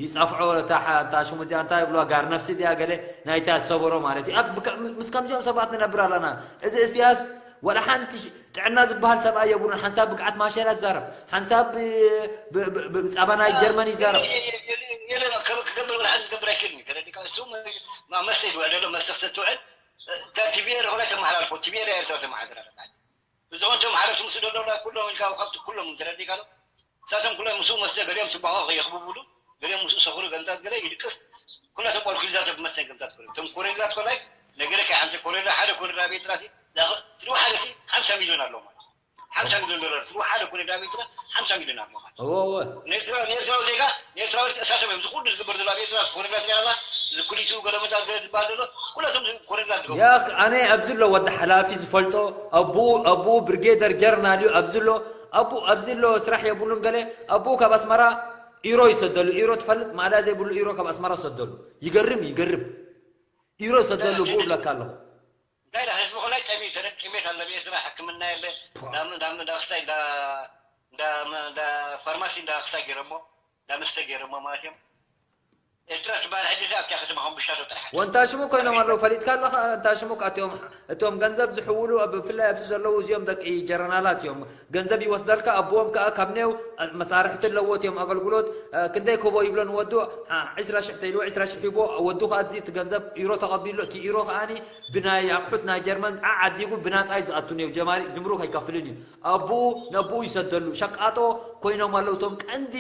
ይፃፍዖ እታ ሓ- እታ ሽሙ እዚኣ እንታይ ብሎ ጋር ነፍሲ ድያ ገለ ናይታ ዝሰበሮ ማለት እዩ ኣብ ብከ- ምስ ከምዚኦም ሰባት ንነብር ኣለና እዚ እስያስ ዋላ ሓንቲ ሽ- ጥዕና ዝበሃል ሰብኣይ የብሉን ሓንሳብ ብግዓት ማሸላ ዝዛረብ ሓንሳብ ብ- ብ- ብ- ብ- ጻባ ናይ ጀርመን ይዛረብ የለ ክገብር ወላ ሓንቲ ክገብር ኣይክእልን እዩ ተረዲካ እሱ መስተ ይድውዕ ዘሎ መስተ ክሰትውዕል እታ ቲቪኤ ረሆላ ተመሓላልፎ ቲቪኤ ኤርትራ ተመሓደር ኣለና እዞም ተመሓረርቲ ምስ ደሎ ኩሎም ኢልካ ካብቲ ኩሎም ተረዲካ ዶ እሳቶም ኩሎም ምስኡ መስተ ገሊኦም ትባሆ የኽብብሉ ገሊኦም ምስኡ ሰኽሩ ገምታት ገለ ይድቅስ ኩላቶም ኦልኮሊዛቶ ብመስተ ገምታት ኮለ እቶም ኮረዳት ኮላይ ነገረ ከይ ሓንቲ ኮረዳ ሓደ ኮረዳ ቤት ጥራሲ ትልዋ ሓደ ሲ ሓምሳ ሚሊዮን ኣለዎ ማለት ሓምሳ ሚሊዮን ዶላር ትልዋ ሓደ ኮረዳ ቤት ጥራ ሓምሳ ሚሊዮን ኣለዎ ማለት እዎ እዎ ንኤርትራ ንኤርትራዊ ዜጋ ንኤርትራዊ እሳቶም እዮም ዝኩሉ ዝግበር ዘሎ ኣብ ኤርትራ ኮረዳ ትሪኣላ ዝኩሊቱ ገለመታት ገለ ዝበሃል ዘሎ ኩላቶም ኮረዳ ዝገብሩ ያክ ኣነ ኣብዚ ኣሎ ወዲ ሓላፊ ዝፈልጦ ኣቦኡ ኣቦኡ ብርጌደር ጀርናል እዩ ኣብዚ ኣሎ ኣቦኡ ኣብዚ ኣሎ ስራሕ የብሉን ገለ ኣቦኡ ካብ ኣስመራ ኢሮ ይሰደሉ ኢሮ ትፈልጥ ማእዳ ዘይብሉ ኢሮ ካብ ኣስመራ ሰደሉ ይገርም ይገርም ኢሮ ሰደሉ ብኡ ብለካ ኣለኹ። እንታይ ዳ ህዝቢ ኮላይ ጠሚዩ ተረ ጥሜት ኣሎ። ኤርትራ ሕክምና የለ። ዳም ዳም ዳ ክሳይ ዳ ዳ ዳ ፋርማሲ ዳ ክሳይ ገይሮሞ ዳ መስተ ገይሮሞ ማለት እዮም። ኤርትራ ዝበሃል ሕጂ ኣብታ ከተማ ከም ብሻቶ ጥራሕ። ወንታ ሽሙ ኮይኖም ኣለዉ፣ ፈሊጥካ ኣለኻ። እንታ ሽሙ እካ እቲኦም፣ እቶም ገንዘብ ዝሕውሉ፣ ኣብ፣ ብፍላይ ኣብዚ ዘለዉ እዚኦም ደቂ ጀረናላት እዮም። ገንዘብ ይወስደልካ፣ ኣቦኦም ከኣ ካብ ኔው መሳርሕቲ ኣለዎ፣ እቲኦም ኣገልግሎት፣ እ፣ ክንደይ ክቦ ይብሎ ንወዱ፣ ዓ-፣ ዕስራ ሽሕ ተይልዎ፣ ዕስራ ሽሕ ሂቦ፣ ወዱ ከኣ እዚ እቲ ገንዘብ ኢሮ ተቐቢሉ፣ እቲ ኢሮ ከኣኒ ብናይ ኣቕሑት ናይ ጀርመን ዓ-፣ ዓዲጉ ብናጻ እዩ ዝኣቱ ኔው፣ ጀማሪ፣ ጅምሩክ ኣይከፍልን እዩ። ኣቡኡ ነቡኡ ይሰደሉ። ሸቃጦ ኮይኖም ኣለዉ። እቶም ቀንዲ፣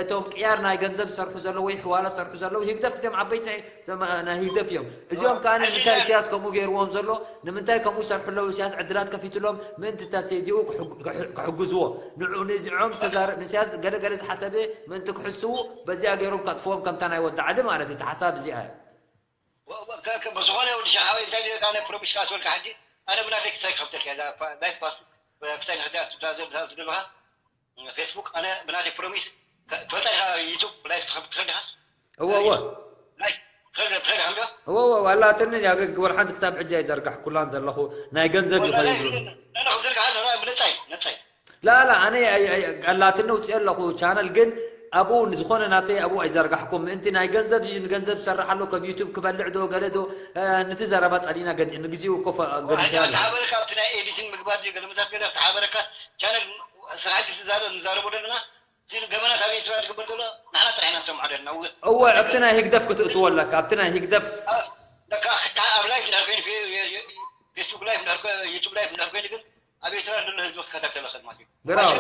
እቶም ቅያር ናይ ገንዘብ ዝሰርሑ ዘለዉ ወይ ሕዋላ ዝሰርሑ ዘለዉ ህግደፍ፣ እዚኦም ዓበይቲ ናይ፣ ዘመ-፣ ናይ ህግደፍ እዮም። እዚኦም ከኣ ንምንታይ ኢሳያስ ከምኡ ገይርዎም ዘሎ? ንምንታይ ከምኡ ይሰርሑ ኣለዉ? ኢሳያስ ዕድላት ከፊትሎም ምእንቲ እታ ሴዲኡ ክሕግ-፣ ክሕ-፣ ክሕግዝዎ። ንዑ፣ ንዚዖም ዝተዛረ-፣ ንኢሳያስ ገለ ገለ ዝሓሰበ ምእንቲ ክሕስዉ፣ በዚኣ ገይሮም ከጥፍዎም ከምታ ናይ ወዲ ዓሊ ማለት እዩ። እቲ ሓሳብ እዚኣ እያ። ወ-፣ ወ-፣ ከ-፣ ከ-፣ ብዝኾነ ወዲ ሸሓወይ እንታይ ኢለ ኣነ ፕሮሚስ ከኣትወልካ ሕጂ፣ ኣነ ብናተይ ክሳይ ክኸፍተልካ እያ፣ እዛ ፕ-፣ ላይፍ ፓስ፣ እ፣ ክሳይ ንኽትኣ ትብላ ዘ-፣ ትብላ ዘለኻ፣ እ፣ ፌስቡክ፣ ኣነ ብናተይ ፕሮሚስ፣ ከ-፣ ትፈልጣ ኢኻ ዩቱብ ላይፍ ትኸ-፣ ትኸድ ኢኻ? እወ፣ እወ። ላይፍ ትኸድ፣ ትኸድ ኢኻ እንዶ? እወ፣ እወ፣ ዋላትኒ እያ፣ ገ-፣ ወላ ሓንቲ ክሳብ ሕጂ ኣይዘርጋሕኩላን ዘለኹ፣ ናይ ገንዘብ እዩ ወላ ላይፍ ከይብሉ። ን-፣ ን-፣ ንኽዝርግሓ ኣለና፣ ብነጻ እዩ፣ ነጻ እዩ። ላላ፣ ኣነ ኣይ-፣ ኣይ-፣ ኣላትኒ ውፅኦ ኣለኹ ቻነል፣ ግን ኣብኡ ንዝኾነ ናተይ ኣብኡ ኣይዘርጋሕኩም። ምእንቲ ናይ ገንዘብ እዩ፣ ንገንዘብ ዝሰርሕ ኣሎ፣ ከም ዩቱብ ክበልዕ ዶ፣ ገለ ዶ፣ እ፣ ነቲ ዘረባ ጸሊእና ገዲ-፣ ንግዚኡ እኮ ፈ-፣ ገዲፈ ዋሕድ ኣለኹ። ተሓበረካ ኣብቲ ናይ ኤዲቲንግ ምግባር ድዩ፣ ገለ ምታት ገለ ተሓበረካ ቻነል ስራሕቲ ዝዛረብ፣ ንዛረቦ ዘለና፣ እቲ ገበናት ኣብ ኤርትራ ዝግበር ዘሎ ንሕና ጥራሕ ኢና ንሰምዖ ዘለና። እወ፣ እወ፣ ኣብቲ ናይ ህግደፍ ክትእትዎ ኣለካ፣ ኣብቲ ናይ ህግደፍ። ለካ ክታ-፣ ኣብ ላይፍ እንድሕር ኮይኑ፣ ፌ-፣ ፌ-፣ ፌስቡክ ላይፍ እንድሕር ኮ-፣ ዩቱብ ላይፍ እንድሕር ኮይኑ ግን ኣብ ኤርትራ ዘሎ ህዝቢ ክከታተሎ ክእል ማለት እዩ። ግራው።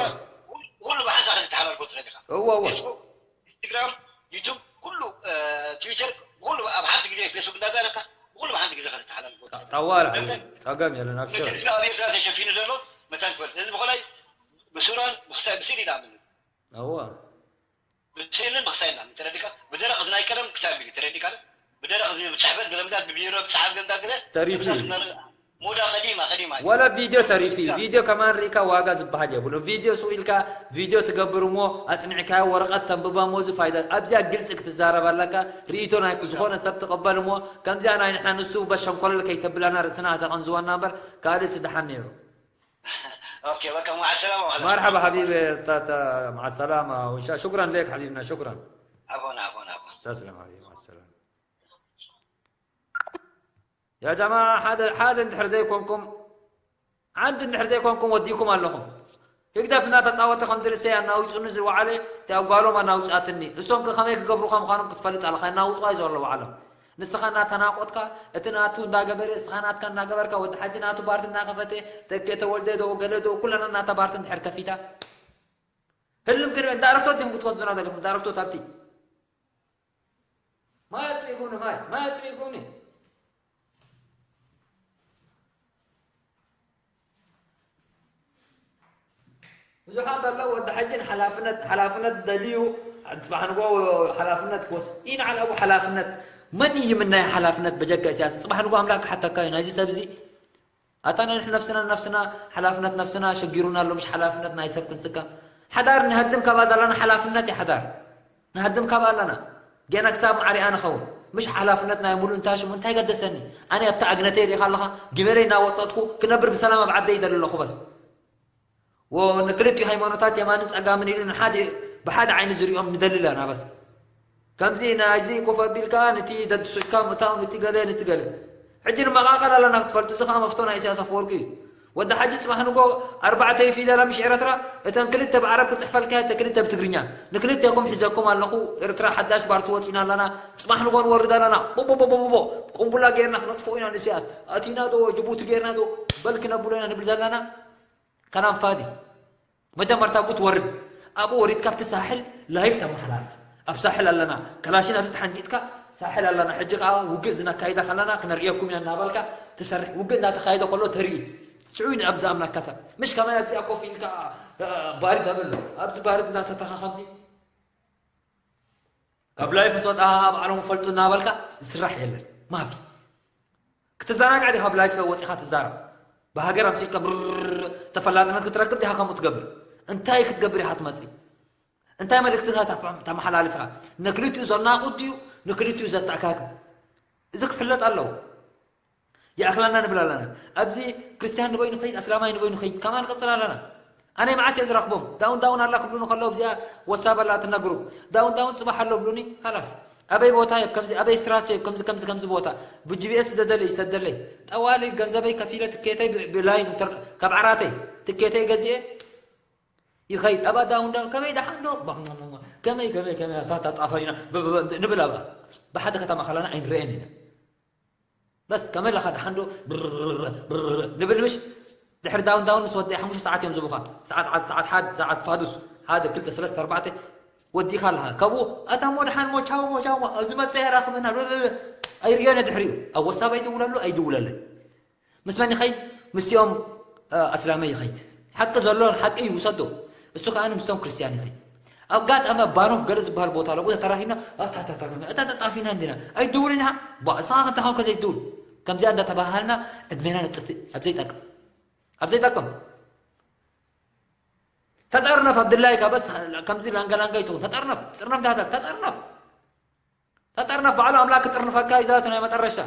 ኩሉ ብሓንሳእ ክትተሓላልፎ ትኽእል ኢኻ። እወ፣ እወ። ፌስቡክ፣ ኢንስታግራም፣ ዩቱብ፣ ኩሉ፣ እ፣ ትዊተር፣ ኩሉ ኣብ ሓንቲ ግዜ ፌስቡክ እንዳዛረብካ፣ ኩሉ ብሓንቲ ግዜ ክትተሓላልፎ ትኽእል። ጣዋል ሓቢቢ፣ ጸገም የለን፣ ኣብሽር። ህዝቢ ኣብ ኤርትራ ተሸፊኑ ዘሎ መታን ክበል። ህዝቢ ኮላይ ብሱራን ብክሳይ ብስእሊ ይኣምን። እወ። ብስእልን ብክሳይን ይኣምን። ተረዲእካ? ብደረቕ እዚ ናይ ቀደም ክሳብ እዩ። ተረዲእካ? ብደረቕ እዚ ብጽሕፈት ገለምታት ብቢሮ ብጸሓፍ ገለምታት ገለ ተሪፉ እዩ። ሞዳ ቀዲማ፣ ቀዲማ እዩ። ወላ ቪድዮ ተሪፉ እዩ። ቪድዮ ከማን ርኢካ ዋጋ ዝበሃል የብሉን። ቪድዮ ሱቕ ኢልካ ቪድዮ ትገብር እሞ ኣጽኒዕካዮ ወረቐት ተንብባ እሞ እዚ ፋይዳ። ኣብዚኣ ግልጺ ክትዛረብ ኣለካ። ርእይቶ ናይ ዝኾነ ሰብ ትቕበል እሞ ከምዚኣ ናይ ንሕና ንሱ በሸንኮለል ከይተብላና ርእስና ተቐንዝወና እምበር ካልእስ ደሓን ነይሩ። ኦኬ፣ በቃ፣ مع السلامة والله. مرحبا حبيبي، تا-، تا-، مع السلامة، وإن شاء-، شكرًا لك حبيبنا، شكرًا. عفوًا، عفوًا، عفوًا. تسلم حبيبي، مع السلامة. يا جماعة، ሓደ፣ ሓደ እንድሕር ዘይኮንኩም፣ ዓንዲ እንድሕር ዘይኮንኩም ወዲኩም ኣለኹም። ህግደፍ እናተጻወተ ከም ዝርእሰይ ኣናዊጹኒ ዝወዓለ፣ እቲ ኣብ ጓሎም ኣናዊጻትኒ። እሶም ከ ከመይ ክገብሩኻ ምዃኖም ክትፈልጥ ኣለኻ፣ የናውጹኻ እዩ ዘሎ ባዕሎም። ንስኻ እናተናቆትካ፣ እቲ ናቱ እንዳገበረ፣ እስኻ ናትካ እናገበርካ፣ ወዲ ሓጂ ናቱ ባርት እናኸፈተ፣ ተኬ ተወልደ ዶ፣ ገለ ዶ፣ ኩላና ናታ ባርት እንድሕር ከፊታ። ህልም ግን ዳይረክቶት ዲኹም ክትወስዱና ዘለኹም፣ ዳይረክቶት ኣብቲ። ማይ ኣጽሪጉኒ፣ ማይ፣ ማይ ኣጽሪጉኒ። ብዙሓት ኣለዉ፣ ወዲ ሓጂ ንሓላፍነት፣ ሓላፍነት ደልዩ፣ ጽባሕ ንግሆ ሓላፍነት ክወስድ። ይንዓል ኣብኡ ሓላፍነት። መን እዩ ይምናዮ ሓላፍነት በጀካ ኢሳያስ? ጽባሕ ንግሆ ኣምላኽ ክሓተካ እዩ። ናይዚ ሰብ እዚ፣ ኣታ ንሕና ነፍስና፣ ነፍስና፣ ሓላፍነት ነፍስና ሸጊሩና ኣሎ፣ ምሽ ሓላፍነት ናይ ሰብ ክንስከም። ሓዳር ንሃድም ካብኣ ዘለና ሓላፍነት እዩ ሓዳር። ንሃድም ካብኣ ኣለና። ጌና ክሳብ ማዕሪኣ ንኸውን። ምሽ ሓላፍነት ናይ ሙሉእ እንታይ ሽሙ እንታይ ገደሰኒ? ኣነ ኣብታ ኣግነተይ ርኢኻ ኣለኻ? ጊመለይ እናወጠጥኩ ክነብር ብሰላም ኣብ ዓደይ ይደሊ ኣለኹ በስ። ወ-፣ ንክልቲኡ ሃይማኖታት የማንን ጸጋምን ኢሉ ንሓደ፣ ብሓደ ዓይኒ ዝሪኦም ንደሊ ኣለና በስ። ከምዚ ናይዚ ኮፍ ኣቢልካ ነቲ ደድሱካ ምእታው፣ ነቲ ገለ፣ ነቲ ገለ። ሕጂ ንመቓቐል ኣለና ክትፈልጡ፣ እዚ ኸኣ መፍቶ ናይ ኢሳያስ ኣፈወርቂ እዩ። ወዲ ሓጂ ጽባሕ ንጎ ኣርባዕተ እዩ ፊደላ ምሽ ኤረትራ፣ እተን ክልተ ብዓረብ ክጽሕፈልካ፣ እተ ክልተ ብትግርኛ። ንክልቴኹም ሒዘኩም ኣለኹ፣ ኤርትራ ሓዳሽ ባርት ወጺና ኣለና፣ ጽባሕ ንጎ ንወርድ ኣለና። ቦቦቦቦቦቦ፣ ቁምቡላ ጌርና ክነጥፍኦ ኢና ንኢሳያስ። ኣቲና ዶ፣ ጅቡቲ ጌርና ዶ፣ በል ክነብሎ ኢና ንብል ዘለና። ከላም ፋዲ። መጀመርታ ኣብኡ ትወርድ። ኣብኡ ወሪድካ ኣብቲ ሳሕል ላይፍ ተመሓላልፍ። ኣብ ሳሕል ኣለና። ከላሽን ኣብዚ ተሓንጊጥካ ሳሕል ኣለና። ሕጂ ከኣ ውግእ ዝነካይዳ ከለና ክነርእየኩም ኢና እናበልካ ትሰርሕ። ውግእ እናተኻየደ ከሎ ተርኢ። ሽዑ እዩ ኣብዚ ኣምላክካ ሰብ። ምሽ ከማይ ኣብዚኣ ኮፍ ኢልካ፣ እ፣ ባሪድ ኣበሎ። ኣብዚ ባሪድ እናሰተኻ ከምዚ። ካብ ላይፍ ምስ ወጻኻ ባዕሎም ይፈልጡ እናበልካ ዝስራሕ የለን። ማፊ። ክትዘናጋዕ ዲኻ ኣብ ላይፍ ወጺኻ ትዛረብ? ብሃገር ኣምሲልካ ብርር ተፈላጥነት ክትረክብ ዲኻ ከምኡ ትገብር? እንታይ ክትገብር ኢኻ ትመጽእ? እንታይ መልእክትታት ተፍ-፣ ተመሓላልፍ ኢኻ? ንክልቲኡ ዘናቑት ድዩ ንክልቲኡ ዘተኣካክብ? እዚ ክፍለጥ ኣለዎ። ይኣኽለና ንብል ኣለና። ኣብዚ ክርስቲያን ንበይኑ ኸይድ፣ ኣስላማይ ንበይኑ ኸይድ፣ ከማን ንቕጽል ኣለና። ኣነ መዓስ እየ ዝረኽቦም? ዳውን ዳውን ኣላ ክብሉኒ ከለዉ፣ ኣብዚኣ ወሳብ ኣላ እትና ግሩፕ። ዳውን ዳውን ጽባሕ ኣሎ ብሉኒ፣ ካላስ። ኣበይ ቦታ እየ? ከምዚ፣ ኣበይ ስትራስ እየ? ከምዚ፣ ከምዚ፣ ከምዚ ቦታ። ብጂፒኤስ ስደደለይ፣ ይሰደለይ። ጠዋሊ ገንዘበይ ከፊለ ትኬተይ ብ-፣ ብላይን ኢንተር-፣ ካብ ዓራተይ ትኬተይ ገዚኤ ይኸይድ። ኣብኣ ዳውን ዳውን፣ ከመይ ደሓን ዶ? ባ-፣ ከመይ፣ ከመይ፣ ከመይ፣ ኣታ፣ ኣታ ጣፋ ኢና ብ-፣ ብ-፣ ብ-፣ ንብል ኣብኣ። ብሓደ ከተማ ከለና ኣይንረአን ኢና። በስ ከመይ ኣለኻ ደሓን ዶ? ብርርርር ንብል ምሽ? ድሕሪ ዳውን ዳውን ምስ ወደይ ሓሙሽተ ሰዓት እዮም ዝቡኻ። ሰዓት ዓድ፣ ሰዓት ሓድ፣ ሰዓት ፋዱስ፣ ሓደ፣ ክልተ፣ ሰለስተ፣ ኣርባዕተ ወዲኻ ኣለኻ። ካብኡ፣ ኣታ እሞ ደሓን እሞ ቻው እሞ ቻው እሞ፣ ኣብዚ መጸ የራኽበና፣ ብርርር ኣይርእዮን እየ ድሕሪኡ። ኣብ ወሳብ ኣይድውለሉ፣ ኣይድውለለይ። ምስ መን ይኸይድ? ምስቲኦም፣ እ፣ ኣስላመይ ይኸይድ። ሓቂ ዘሎን ሓቂ ይውሰዶ። እሱ ከኣ ምስቶም ክርስትያን ይኸይድ። ኣብ ጋጣሚ ኣብ ባኖፍ ገለ ዝበሃል ቦታ ኣሎ። ቦታ ተራኺብና፣ ኣታ፣ ኣታ፣ ኣታ፣ ኣታ፣ ኣታ፣ ጠፊና እንዲና። ኣይትደውልን ኢኻ? ቧ፣ ንስኻ ክንታ ኾንካ ዘይትደውል? ከምዚኣ እንዳተባሃሃልና ዕድሜና ነጥፍእ። ኣብ ዘይጠቅም። ኣብ ዘይጠቅም። ተጠርነፍ ኣብ ድላይካ፣ በስ ከምዚ ላንጋ ላንጋ ኣይትኹን። ተጠርነፍ፣ ጥርነፍ ዳህዳር፣ ተጠርነፍ። ተጠርነፍ፣ ባዕሉ ኣምላክ ክጥርንፈካ እዩ፣ ዛቱ ናይ መጠረሻ።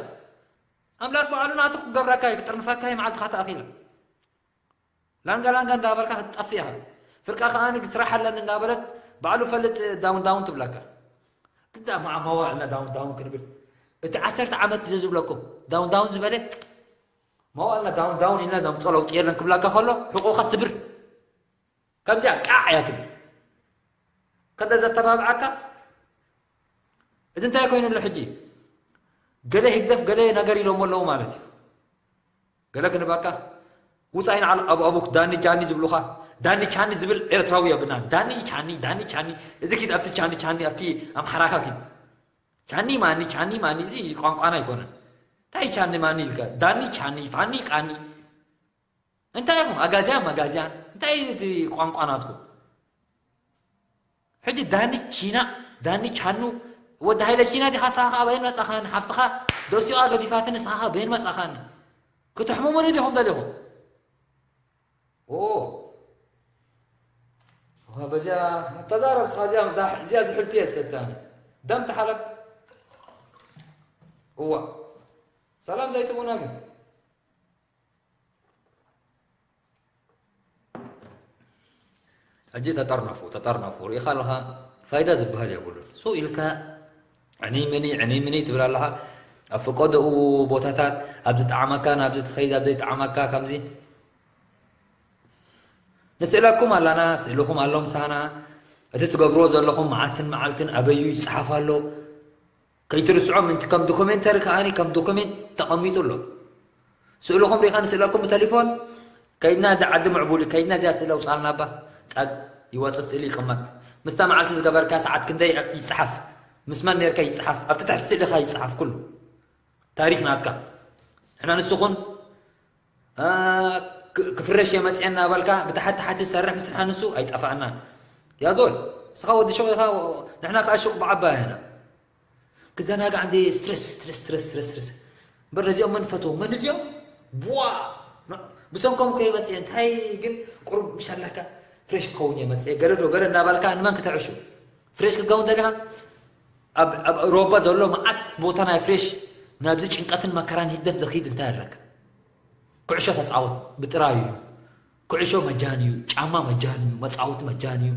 ኣምላክ ባዕሉ ናቱ ክገብረካ እዩ፣ ክጥርንፈካ እዩ፣ መዓልትኻ ተኣኺላ። ላንጋ ላንጋ እንዳበልካ ክትጠፍእ ኢኻ። ፍርቃ ከኣ ስራሕ ኣለኒ እንዳበለት፣ ባዕሉ ፈልጥ ዳውን ዳውን ትብለካ። ግዛ መዓ መዋዕልና ዳውን ዳውን ክንብል። እቲ ዓሰርተ ዓመት እዚ ዝብለኩም፣ ዳውን ዳውን ዝበለ፣ መዋዕልና ዳውን ዳውን ኢልና ዘምጾ ለውጢ የለን ክብለካ ከሎ፣ ሕቆኻ ስብር። ከምዚኣ ቃዕ እያ ትብል። ከለ ዘተባብዓካ፣ እዚ እንታይ ኮይኑ ኣሎ ሕጂ? ገለ ህግደፍ፣ ገለ ነገር ኢሎሞ ኣለዉ ማለት እዩ። ገለ ክንባካ፣ ውጻኢ ንዓል ኣብ ኣቡክ ዳኒ ጃኒ ዝብሉኻ፣ ዳኒ ቻኒ ዝብል ኤርትራዊ የብልናን። ዳኒ ቻኒ፣ ዳኒ ቻኒ፣ እዚ ኪድ ኣብቲ ቻኒ ቻኒ፣ ኣብቲ ኣምሓራኻ ኪድ። ቻኒ ማኒ፣ ቻኒ ማኒ፣ እዚ ቋንቋና ኣይኮነን። እንታይ ቻኒ ማኒ ኢልካ? ዳኒ ቻኒ፣ ፋኒ ቃኒ። እንታይ ኢኹም? ኣጋዝያን መጋዝያን? እንታይ እዩ እቲ ቋንቋ ናትኩም? ሕጂ ዳኒ ቺና፣ ዳኒ ቻኑ፣ ወዲ ሃይለ ቺና ዲኻ? ንስኻ ከኣ በየን መጻኻኒ? ሓፍትኻ ደሲቓ ገዲፋትኒ፣ ንስኻ ከኣ በየን መጻኻኒ? ክትሕምሙኒ ዲኹም ደሊኹም? ኦ። እኻ በዚኣ ተዛረብ፣ ንስኻ እዚኣ፣ እዚኣ ዝሕልቲ እየ ዝሰዳኒ። ደም ተሓለብ። እዋ። ሰላም ዘይትቡና ግን። ሕጂ ተጠርነፉ፣ ተጠርነፉ። ርኢኻ ኣለኻ፣ ፋይዳ ዝበሃል የብሉን። ሱቕ ኢልካ ዕንይ ምንይ፣ ዕንይ ምንይ ትብል ኣለኻ። ኣብ ፈቀዶኡ ቦታታት፣ ኣብ ዝጠዓመካ፣ ናብዚ ትኸይድ፣ ኣብ ዘይጠዓመካ፣ ከምዚ። ንስእለኩም ኣለና፣ ስእልኹም ኣሎ ምሳና። እቲ ትገብርዎ ዘለኹም መዓስን መዓልትን ኣበዩ ይጸሓፍ ኣሎ። ከይትርስዖ ምእንቲ ከም ዶኩሜንተሪ ከኣኒ ከም ዶኩሜንት ተቐሚጡ ኣሎ። ስእልኹም ርኢኻ ንስእለኩም ብተሊፎን፣ ከይድና እንዳ ዓዲ ምዕቡሊ፣ ከይድና እዚኣ ስእሊ ኣውጻልና እባ። ጠብ ይወጽእ ስእሊ ይቕመጥ። ምስታ መዓልቲ ዝገበርካ ሰዓት ክንደይ ይጽሓፍ፣ ምስ መን ኔርካ ይጽሓፍ፣ ኣብቲ ትሕቲ ስእልኻ ይጽሓፍ ኩሉ። ታሪኽ ናትካ። ንሕና ንስኹን፣ እ፣ ክ-፣ ክፍረሽ እየ መጽኤ እናበልካ ብታሕቲ ታሕቲ ዝሰርሕ ምስርሓ ንሱ ኣይጠፋእናን። ያዞል፣ ንስኻ ወዲ ሹቕ ኢኻ፣ ንሕና ከኣ ሹቕ ብዓባይ ኢና። ክዘናጋዕ እንደ ስትረስ፣ ስትረስ፣ ስትረስ፣ ስትረስ። እምበር ነዚኦም መን ፈትዎም? መን እዚኦም? ቧ! ብሰንኮም እኮ እየ መጽኤ። እንታይ ግን ቁሩብ ምሽ ኣለካ ፍሬሽ ክኸውን እየ መጽኤ። ገለ ዶ ገለ እናበልካ ንመን ክተዕሹ? ፍሬሽ ክትከውን ደሊኻ? ኣብ፣ ኣብ ኣውሮፓ ዘሎ መዓት ቦታ ናይ ፍሬሽ ናብዚ ጭንቀትን መከራን ህግደፍ ዘኽይድ እንታይ ኣለካ? ኩዕሾ ተጻወት፣ ብጥራዩ እዩ። ኩዕሾ መጃን እዩ፣ ጫማ መጃን እዩ፣ መጻወቲ መጃን እዩ።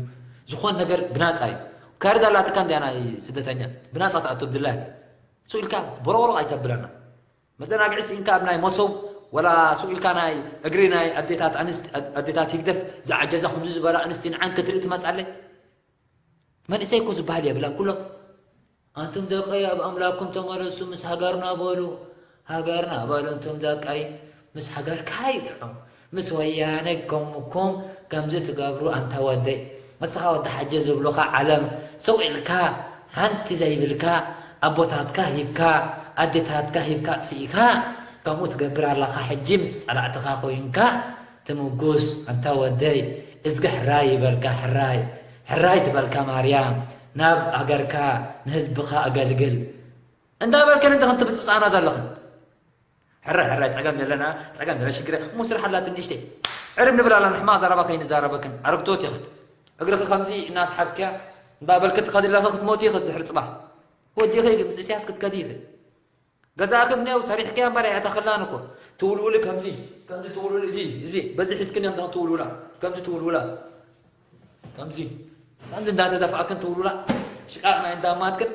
ዝኾን ነገር ብናጻ እዩ። ካርድ ኣላትካ እንድያ ናይ ስደተኛ፣ ብናጻ ትኣቱ ብድላይካ። ሱቕ ኢልካ ቦሮቕሮቕ ኣይተብለና። መዘናግዒ ስኢንካ ኣብ ናይ መሶብ፣ ወላ ሱቕ ኢልካ ናይ እግሪ ናይ ኣዴታት ኣንስት-፣ ኣዴታት ህግደፍ ዝዓጀዛ ከምዚ ዝበላ ኣንስቲ ንዓን ክትርኢ ትመጻለይ? መንእሰይ እኮ ዝበሃል የብላን። ኩሎም፣ ኣንቱም ደቀይ ኣብ ኣምላክኩም ተመለሱ፣ ምስ ሃገርና በሉ፣ ሃገርና በሉ፣ ኣንቱም ደቀይ፣ ምስ ሃገርካ ይጥዑም፣ ምስ ወያነ ከምኩም ከምዚ ትገብሩ፣ ኣንታ ወደይ። ንስኻ ወዲ ሓጀ ዝብሉኻ ዓለም ስቕ ኢልካ፣ ሓንቲ ዘይብልካ፣ ኣቦታትካ ሂብካ፣ ኣዴታትካ ሂብካ ኣጥፊእካ፣ ከምኡ ትገብር ኣለኻ። ሕጂ ምስ ጸላእትኻ ኮይንካ ትምጉስ፣ ኣንታ ወደይ። እዝጊ ሕራይ ይበልካ፣ ሕራይ። ሕራይ ትበልካ ማርያም፣ ናብ ሃገርካ ንህዝብኻ ኣገልግል። እንዳበልክን እንተ ክንትብጽብጻና ዘለኽን። ሕራይ፣ ሕራይ፣ ጸገም የለና፣ ጸገም የለ፣ ሽግር የለ። እሞ ስራሕ ኣላትኒ ንእሽተይ። ዕርብ ንብል ኣለና፣ ሕማቕ ዘረባ ከይንዛረበክን። ኣረግቶት ኢኽን። እግርኺ ከምዚ እናስሓብክያ፣ እንዳበልኪ ትኸዲ ኣለኺ፣ ክትሞቲ ኢኺ ድሕሪ ጽባሕ። ወዲኺ ኢኺ፣ ምስ እስያስ ክትከዲ ኢኺ። ገዛእኪ እኒአው ሰሪሕክያ እምበር ኣይኣተኽላን እኮ። ትውልውሊ ከምዚ፣ ከምዚ ትውልውሊ፣ እዚ፣ እዚ፣ በዚ ሒዝክን እዮም ትውልውላ፣ ከምዚ ትውልውላ። ከምዚ፣ ከምዚ እንዳተደፋእክን ትውልውላ። ሽቃቕ ናይ እንዳማትክን፣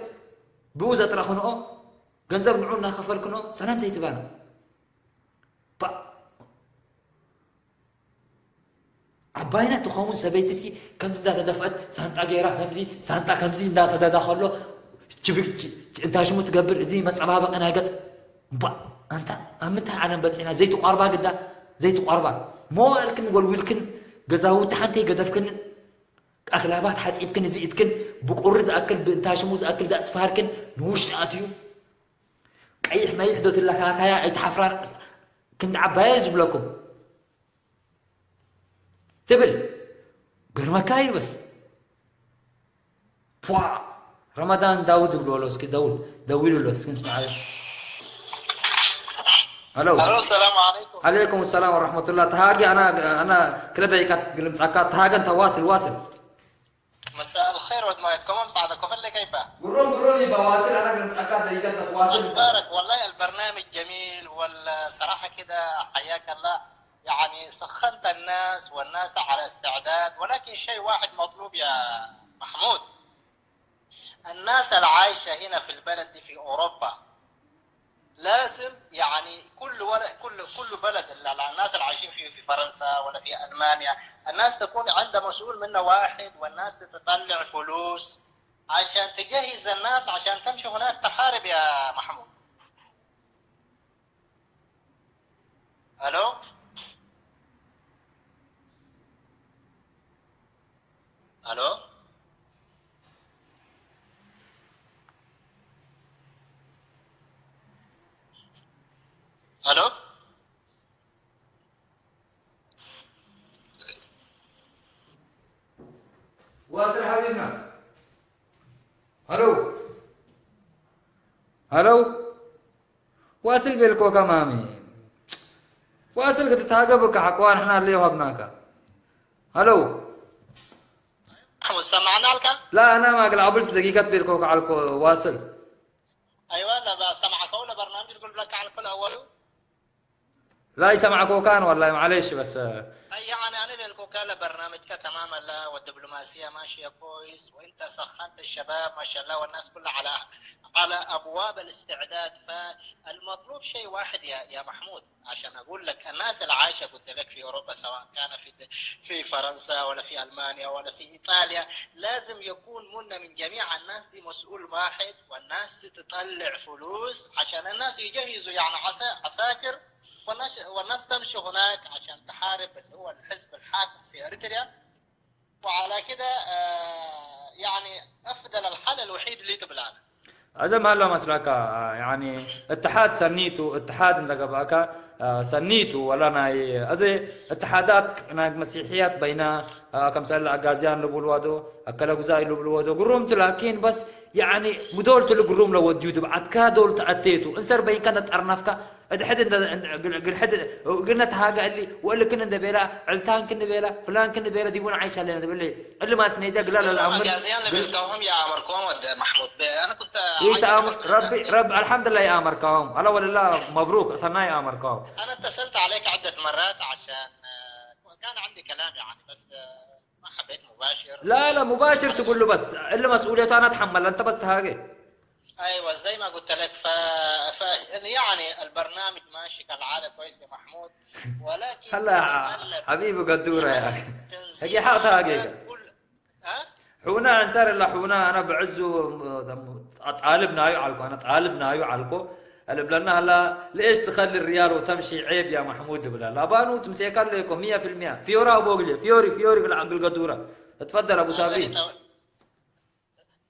ብኡ ዘጥረኽንኦ፣ ገንዘብ ንዑ እናኸፈልክንኦ፣ ሰላም ዘይትባና። ባ-፣ ዓባይና ትኸውን ሰበይትሲ ከምዚ እንዳተደፍአት ሳንጣ ገይራ ከምዚ ሳንጣ ከምዚ እንዳሰደዳ ከሎ ችብግ ች-፣ ች-፣ እንታይ ሽሙ ትገብር? እዚ መጸባበቒ ናይ ገጽ። እባ ኣንታ ኣብ ምንታይ ዓለም በጺሕና? ዘይትቋርባ ግዳ ዘይትቋርባ። መዋእልክን ወልዊልክን ገዛውቲ ሓንቲ ገደፍክን ኣኽላባት ሓጺብክን እዚ ኢድክን ብቁሪ ዝኣክል ብእንታይ ሽሙ ዝኣክል ዘስፋርክን ንውሽጢ ኣትዩ። ቀይሕ መይሕ ዶ ትለካኸያ ኣይትሓፍራን? ክንዲ ዓባየ ዝብለኩም ትብል። ገርመካ እዩ በስ። ፖ ረመዳን ዳውድ ይብልዎ ኣሎ። እስኪ ደውል፣ ደዊሉ ኣሎ። እስኪ ንስማዕ። ሄሎ። ሄሎ፣ ሰላም ዓለይኩም። ዓለይኩም ሰላም ወረሕመቱላህ። ተሃጊ ኣና፣ ኣና ክለ ደቂቃት ግልምጻካ። ተሃገ እንተ ዋስል፣ ዋስል። مساء الخير ود مايت كمان سعادة كفل لك كيف؟ قروم، قروم يبا واصل، أنا قلت أكاد يقدس واصل. أخبارك؟ والله البرنامج جميل والصراحة كده حياك الله، يعني سخنت الناس والناس على استعداد، ولكن شيء واحد مطلوب يا محمود. الناس العايشة هنا في البلد دي في أوروبا لازم يعني كل ولا كل كل بلد ال-، ال-، الناس اللي عايشين في في فرنسا ولا في المانيا، الناس تكون عندها مسؤول منه واحد، والناس تتطلع فلوس عشان تجهز الناس عشان تمشي هناك تحارب يا محمود. الو. الو. الو. واصل حبيبنا. الو. الو. واصل بالكوكا مامي. واصل كتتهاجبك حقوان احنا اللي وهبناك. الو. محمود، سمعنا لك؟ لا، أنا ما أقلع قبل دقيقة بيركوك على الكو-، واصل. أيوة، لا، بسمعك ولا برنامج يقول لك على الكل أولو؟ لا، يسمعك وكان والله، معلش بس، آه. أي يعني، أنا بيركوك على برنامجك تمام، لا، والدبلوماسية ماشية كويس، وأنت سخنت الشباب، ما شاء الله، والناس كلها على، على أبواب الاستعداد. فالمطلوب شيء واحد يا، يا محمود. عشان أقول لك، الناس اللي عايشة، قلت لك، في أوروبا، سواء كان في د-، في فرنسا ولا في ألمانيا ولا في إيطاليا، لازم يكون منا من جميع الناس دي مسؤول واحد، والناس دي تطلع فلوس عشان الناس يجهزوا، يعني، عسا-، عساكر، والناس، والناس تمشي هناك عشان تحارب اللي هو الحزب الحاكم في أريتريا. وعلى كده، آه، يعني أفضل الحل الوحيد اللي تبلغ. እዚ መሃሎ መስለካ፣ ያኒ፣ እትሓድ ሰኒቱ፣ እትሓድ እንተገባእካ፣ አ፣ ሰኒቱ፣ ወላ ናይ፣ እዚ እትሓዳት ናይ መሲሕያት በይና፣ አ፣ ከምሰለ ኣጋዝያን ልብልዎ ዶ፣ ኣከለ ጉዛይ ልብልዎ ዶ፣ ግሩም ትላኪን በስ፣ ያኒ፣ ምዶል ትል ግሩም ለወድዩ ድብዓትካ ዶል ተኣቴቱ፣ እንሰር በይንካ ነጠርናፍካ፣ እድሕድ እንደ-፣ እንደ-፣ ግል-፣ ግልሕድ፣ ግነት ሃጋ እሊ፣ ወእልክን እንደ ቤላ፣ ዕልታንክን ቤላ፣ ፍላንክን ቤላ፣ ዲቡን ዓይሻ ኣለና ትብል። እሊ ማስ ሜዳ ግላ ለልኣምር፣ أجازيان ግል-፣ لبلكاهم يا أمركم ود محمود. ب-، أنا كنت إيه عايز تأمر-، أقول لك ربي، ربي، الحمد لله يا أمركاهم. هلا والله مبروك، أصنع يا أمركاهم. أنا اتصلت عليك عدة مرات عشان، آه، كان عندي كلام يعني، بس، آه، ما حبيت مباشر. لا، لا، مباشر تقول له بس. اللي مسؤوليته أنا أتحمل، أنت بس تهاجي. أيوة، زي ما قلت لك، ف-، ف-، يعني البرنامج ماشي كالعادة كويس يا محمود، ولكن هلا يتطلب حبيبي قدورة يا أخي. تنظيم هي حاطة هاجي. كل، ها؟ حونا أنصار الله حونا، أنا بعزه م-، طالب نايو عالكو، أنا طالب نايو عالكو. اللي بلنا هلا، ليش تخلي الريال وتمشي عيب يا محمود بلا؟ لابانو تمسيك لكم مية في المية. فيورا أبو قلي، فيوري، فيوري في العقل قدورة. اتفضل أبو سابي.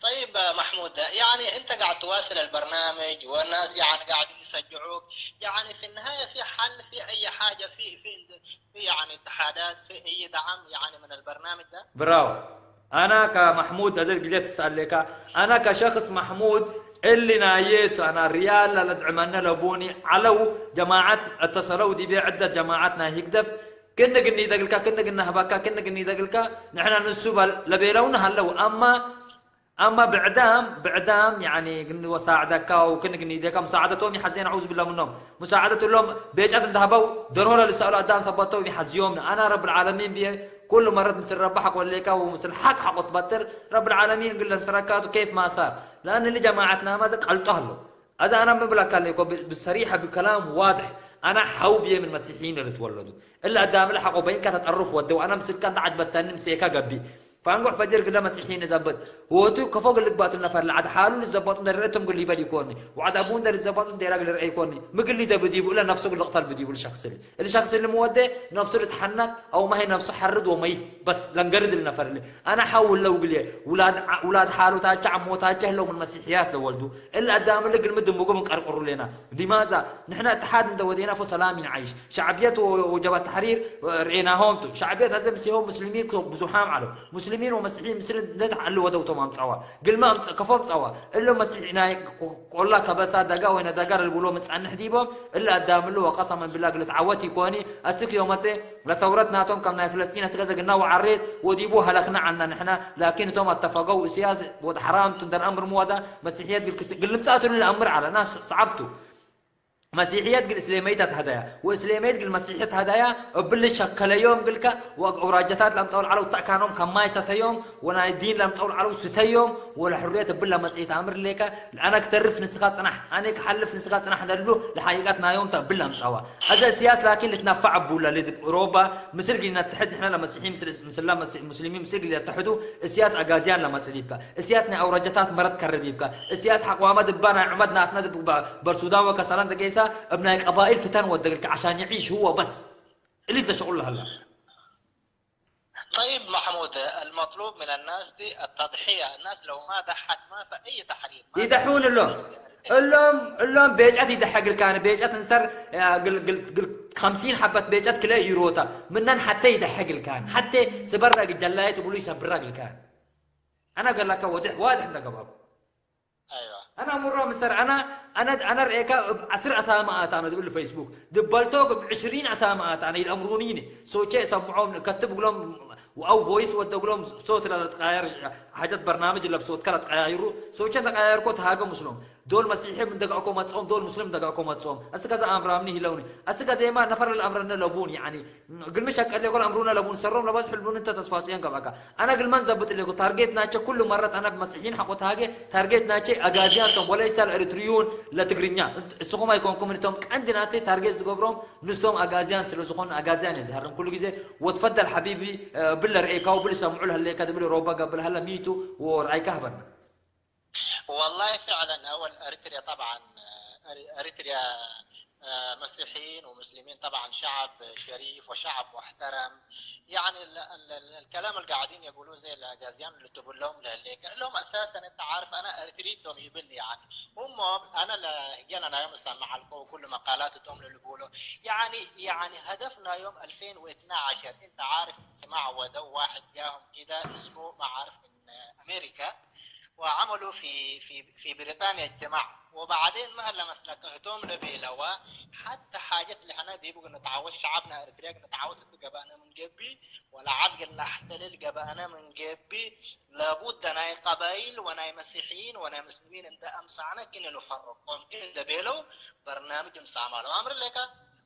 طيب محمود، يعني أنت قاعد تواصل البرنامج والناس يعني قاعدين يشجعوك، يعني في النهاية في حل، في أي حاجة، في، في، في يعني اتحادات، في أي دعم يعني من البرنامج ده؟ براو. أنا كمحمود أزل قلت تسأل لك، أنا كشخص محمود اللي نايت أنا ريال لدعمنا لبوني علو جماعات اتصلوا دي بعدة جماعات ناهيك دف كنا قلني دقلك، كنا قلنا هباكا، كنا قلني دقلك، نحن نسوب لبيلونا هلو. أما أما بعدام بعدام يعني ግን ወሳዕደካ ወክን ግን ይደካ مساعدتهم يحزين أعوذ بالله منهم مساعدة لهم ቤጫት እንዳህባው ደርሆ ለልሳሉ ኣዳም ሰባቶም ይሓዝዮም أنا رب العالمين ብየ ኩሉ መረት ምስል ረባ ሓቆ ለካ ወምስል ሓቅ ሓቆ ትበጥር رب العالمين ግን ለንስረካቱ كيف ما صار لأن لجماعتنا ما ቀልጦ ኣሎ ኣዛ ኣና ምብላካ ለኮ ብሰሪሐ ብከላም ዋድሕ ኣና ሓው ብየ ምን መሲሒን ለልትወለዱ እላ ኣዳም ለሓቆ በይንካ ተጠርፍ ወደው ኣና ምስልካ እንተ ዓጅበተኒ ምሴካ ገቢ فأنقح فجر قلنا مسيحيين زبط هو تو كفوق اللي قبات النفر لعد حالو اللي زبط ندر رأيتهم قل لي بدي كوني وعد أبون در زبط ندير أقل رأي كوني مقل لي ده بدي بقول نفسه قل قتل بدي بقول شخص لي اللي شخص اللي مودة نفسه اللي تحنك أو ما هي نفسه حرد وميت بس لنقرد النفر اللي أنا حاول لو قلي ولاد ع- ولاد حالو تاجع مو تاجع لو من مسيحيات لو ولدو إلا قدام اللي قل مدن بقوم قرقروا لنا لماذا نحن اتحاد انت ودينا فو سلام عيش شعبية وجبهة تحرير رئيناهم تو شعبية هذا مسيحيين مسلمين كو بزحام على مسلمين ومسيحيين مسلم ندح على ودو تمام صوا قل ما أمس- كفو أمس صوا إلا مسيحيين قولا كبسا دقا وين دقا البلو مسعن حديبهم إلا قدام اللي وقسما بالله قلت عوتي كوني أسك يومتي لثورتنا توم كم ناي فلسطين أسك زقنا وعريت وديبو هلكنا عنا نحنا لكن توم اتفقوا سياسة بود حرام تندر أمر مودا مسيحيات قل كس- قل مساتوا الأمر على ناس صعبتوا مسيحيات قل إسلامية هدايا وإسلامية قل مسيحية هدايا بل شكل يوم قل كا وأوراجتات لم تقول على وتأكانهم كما يستيوم ونا الدين لم تقول على ستيوم ولا حرية بلا ما تعيت أمر لك أنا كترف نسخات نح أنا كحلف نسخات نح نلو لحقيقتنا يوم تبلا مصوا هذا السياس لكن لتنفع بولا لد أوروبا مثل قلنا نتحد نحن لمسيحيين مثل مثل مسلمين مثل قلنا يتحدوا السياس أجازيان لما تسليبك السياس نا أوراجتات مرت كرديبك السياس حقوامة دبانا عمد ناتنا دب برسودان وكسلان دقيسة ابن قبائل فتن ودقلك عشان يعيش هو بس اللي انت شغل هلا طيب محمود، المطلوب من الناس دي التضحية. الناس لو ما ضحت ما في أي تحرير. ما يدحون اللهم اللهم اللهم بيجات يدحق الكان بيجات انسر قل قل قل خمسين حبة بيجات كلا يروتا منن حتى يدحق الكان حتى سبرق الجلاية تقولوا يسبرق الكان أنا قال لك واضح واضح انت قباب أيوة. أنا مرة مسر أنا أنا أنا رأيك عشر أسامات أنا دبل فيسبوك دبلتوك بعشرين أسامات أنا الأمرونيني سوتشي سمعون كتب لهم أو فويس ودق لهم صوت لا تغير حاجات برنامج اللي بصوت كلا تغيروا سوتشي تغير كوت هاجم مسلم دول مسيحي من دقاكم متصوم دول مسلم دقاكم متصوم أسكز أمر أمني هلوني أسكز ما نفر الأمر إنه لبون يعني قل مش أكل يقول أمرنا لبون سرهم لبس حلبون أنت تصفاصيان قبعك أنا قل من زبط اللي قلت تارجت ناتشا كل مرة أنا بمسيحيين حقوت هاجي تارجت ناتشا أجازيان كم وليس الإريتريون لا تقرنيا السخوم يكون كومنتهم عندنا تي تارجت زقبرهم نسوم أجازيان سلو سخون أجازيان يزهرن كل جزء وتفضل حبيبي بلا رأيك وبلا سمعوا لها اللي كذا بلا روبا قبل هلا ميتوا ورأيك هبنا والله فعلا أول أريتريا طبعا أريتريا مسيحيين ومسلمين طبعا شعب شريف وشعب محترم يعني ال ال ال الكلام اللي قاعدين يقولوه زي الاجازيان اللي تقول لهم لهليك لهم اساسا انت عارف انا اريتريتهم يبني يعني هم انا لا هجينا انا يوم السماع لكم وكل مقالاتهم اللي بيقولوا يعني يعني هدفنا يوم ألفين واثنعش انت عارف اجتماع ودو واحد جاهم كده اسمه ما عارف من امريكا وعملوا في في في بريطانيا اجتماع وبعدين ما هلا مسلكتهم لبيلوا حتى حاجات اللي احنا دي بقى نتعود شعبنا اريتريا نتعود تقبانا من قبي ولا عاد قلنا احتلل قبانا من قبي لابد ناي قبائل وناي مسيحيين وناي مسلمين انت امسعنا كنا نفرقهم كنا دبيلو برنامج مسامالو امر لك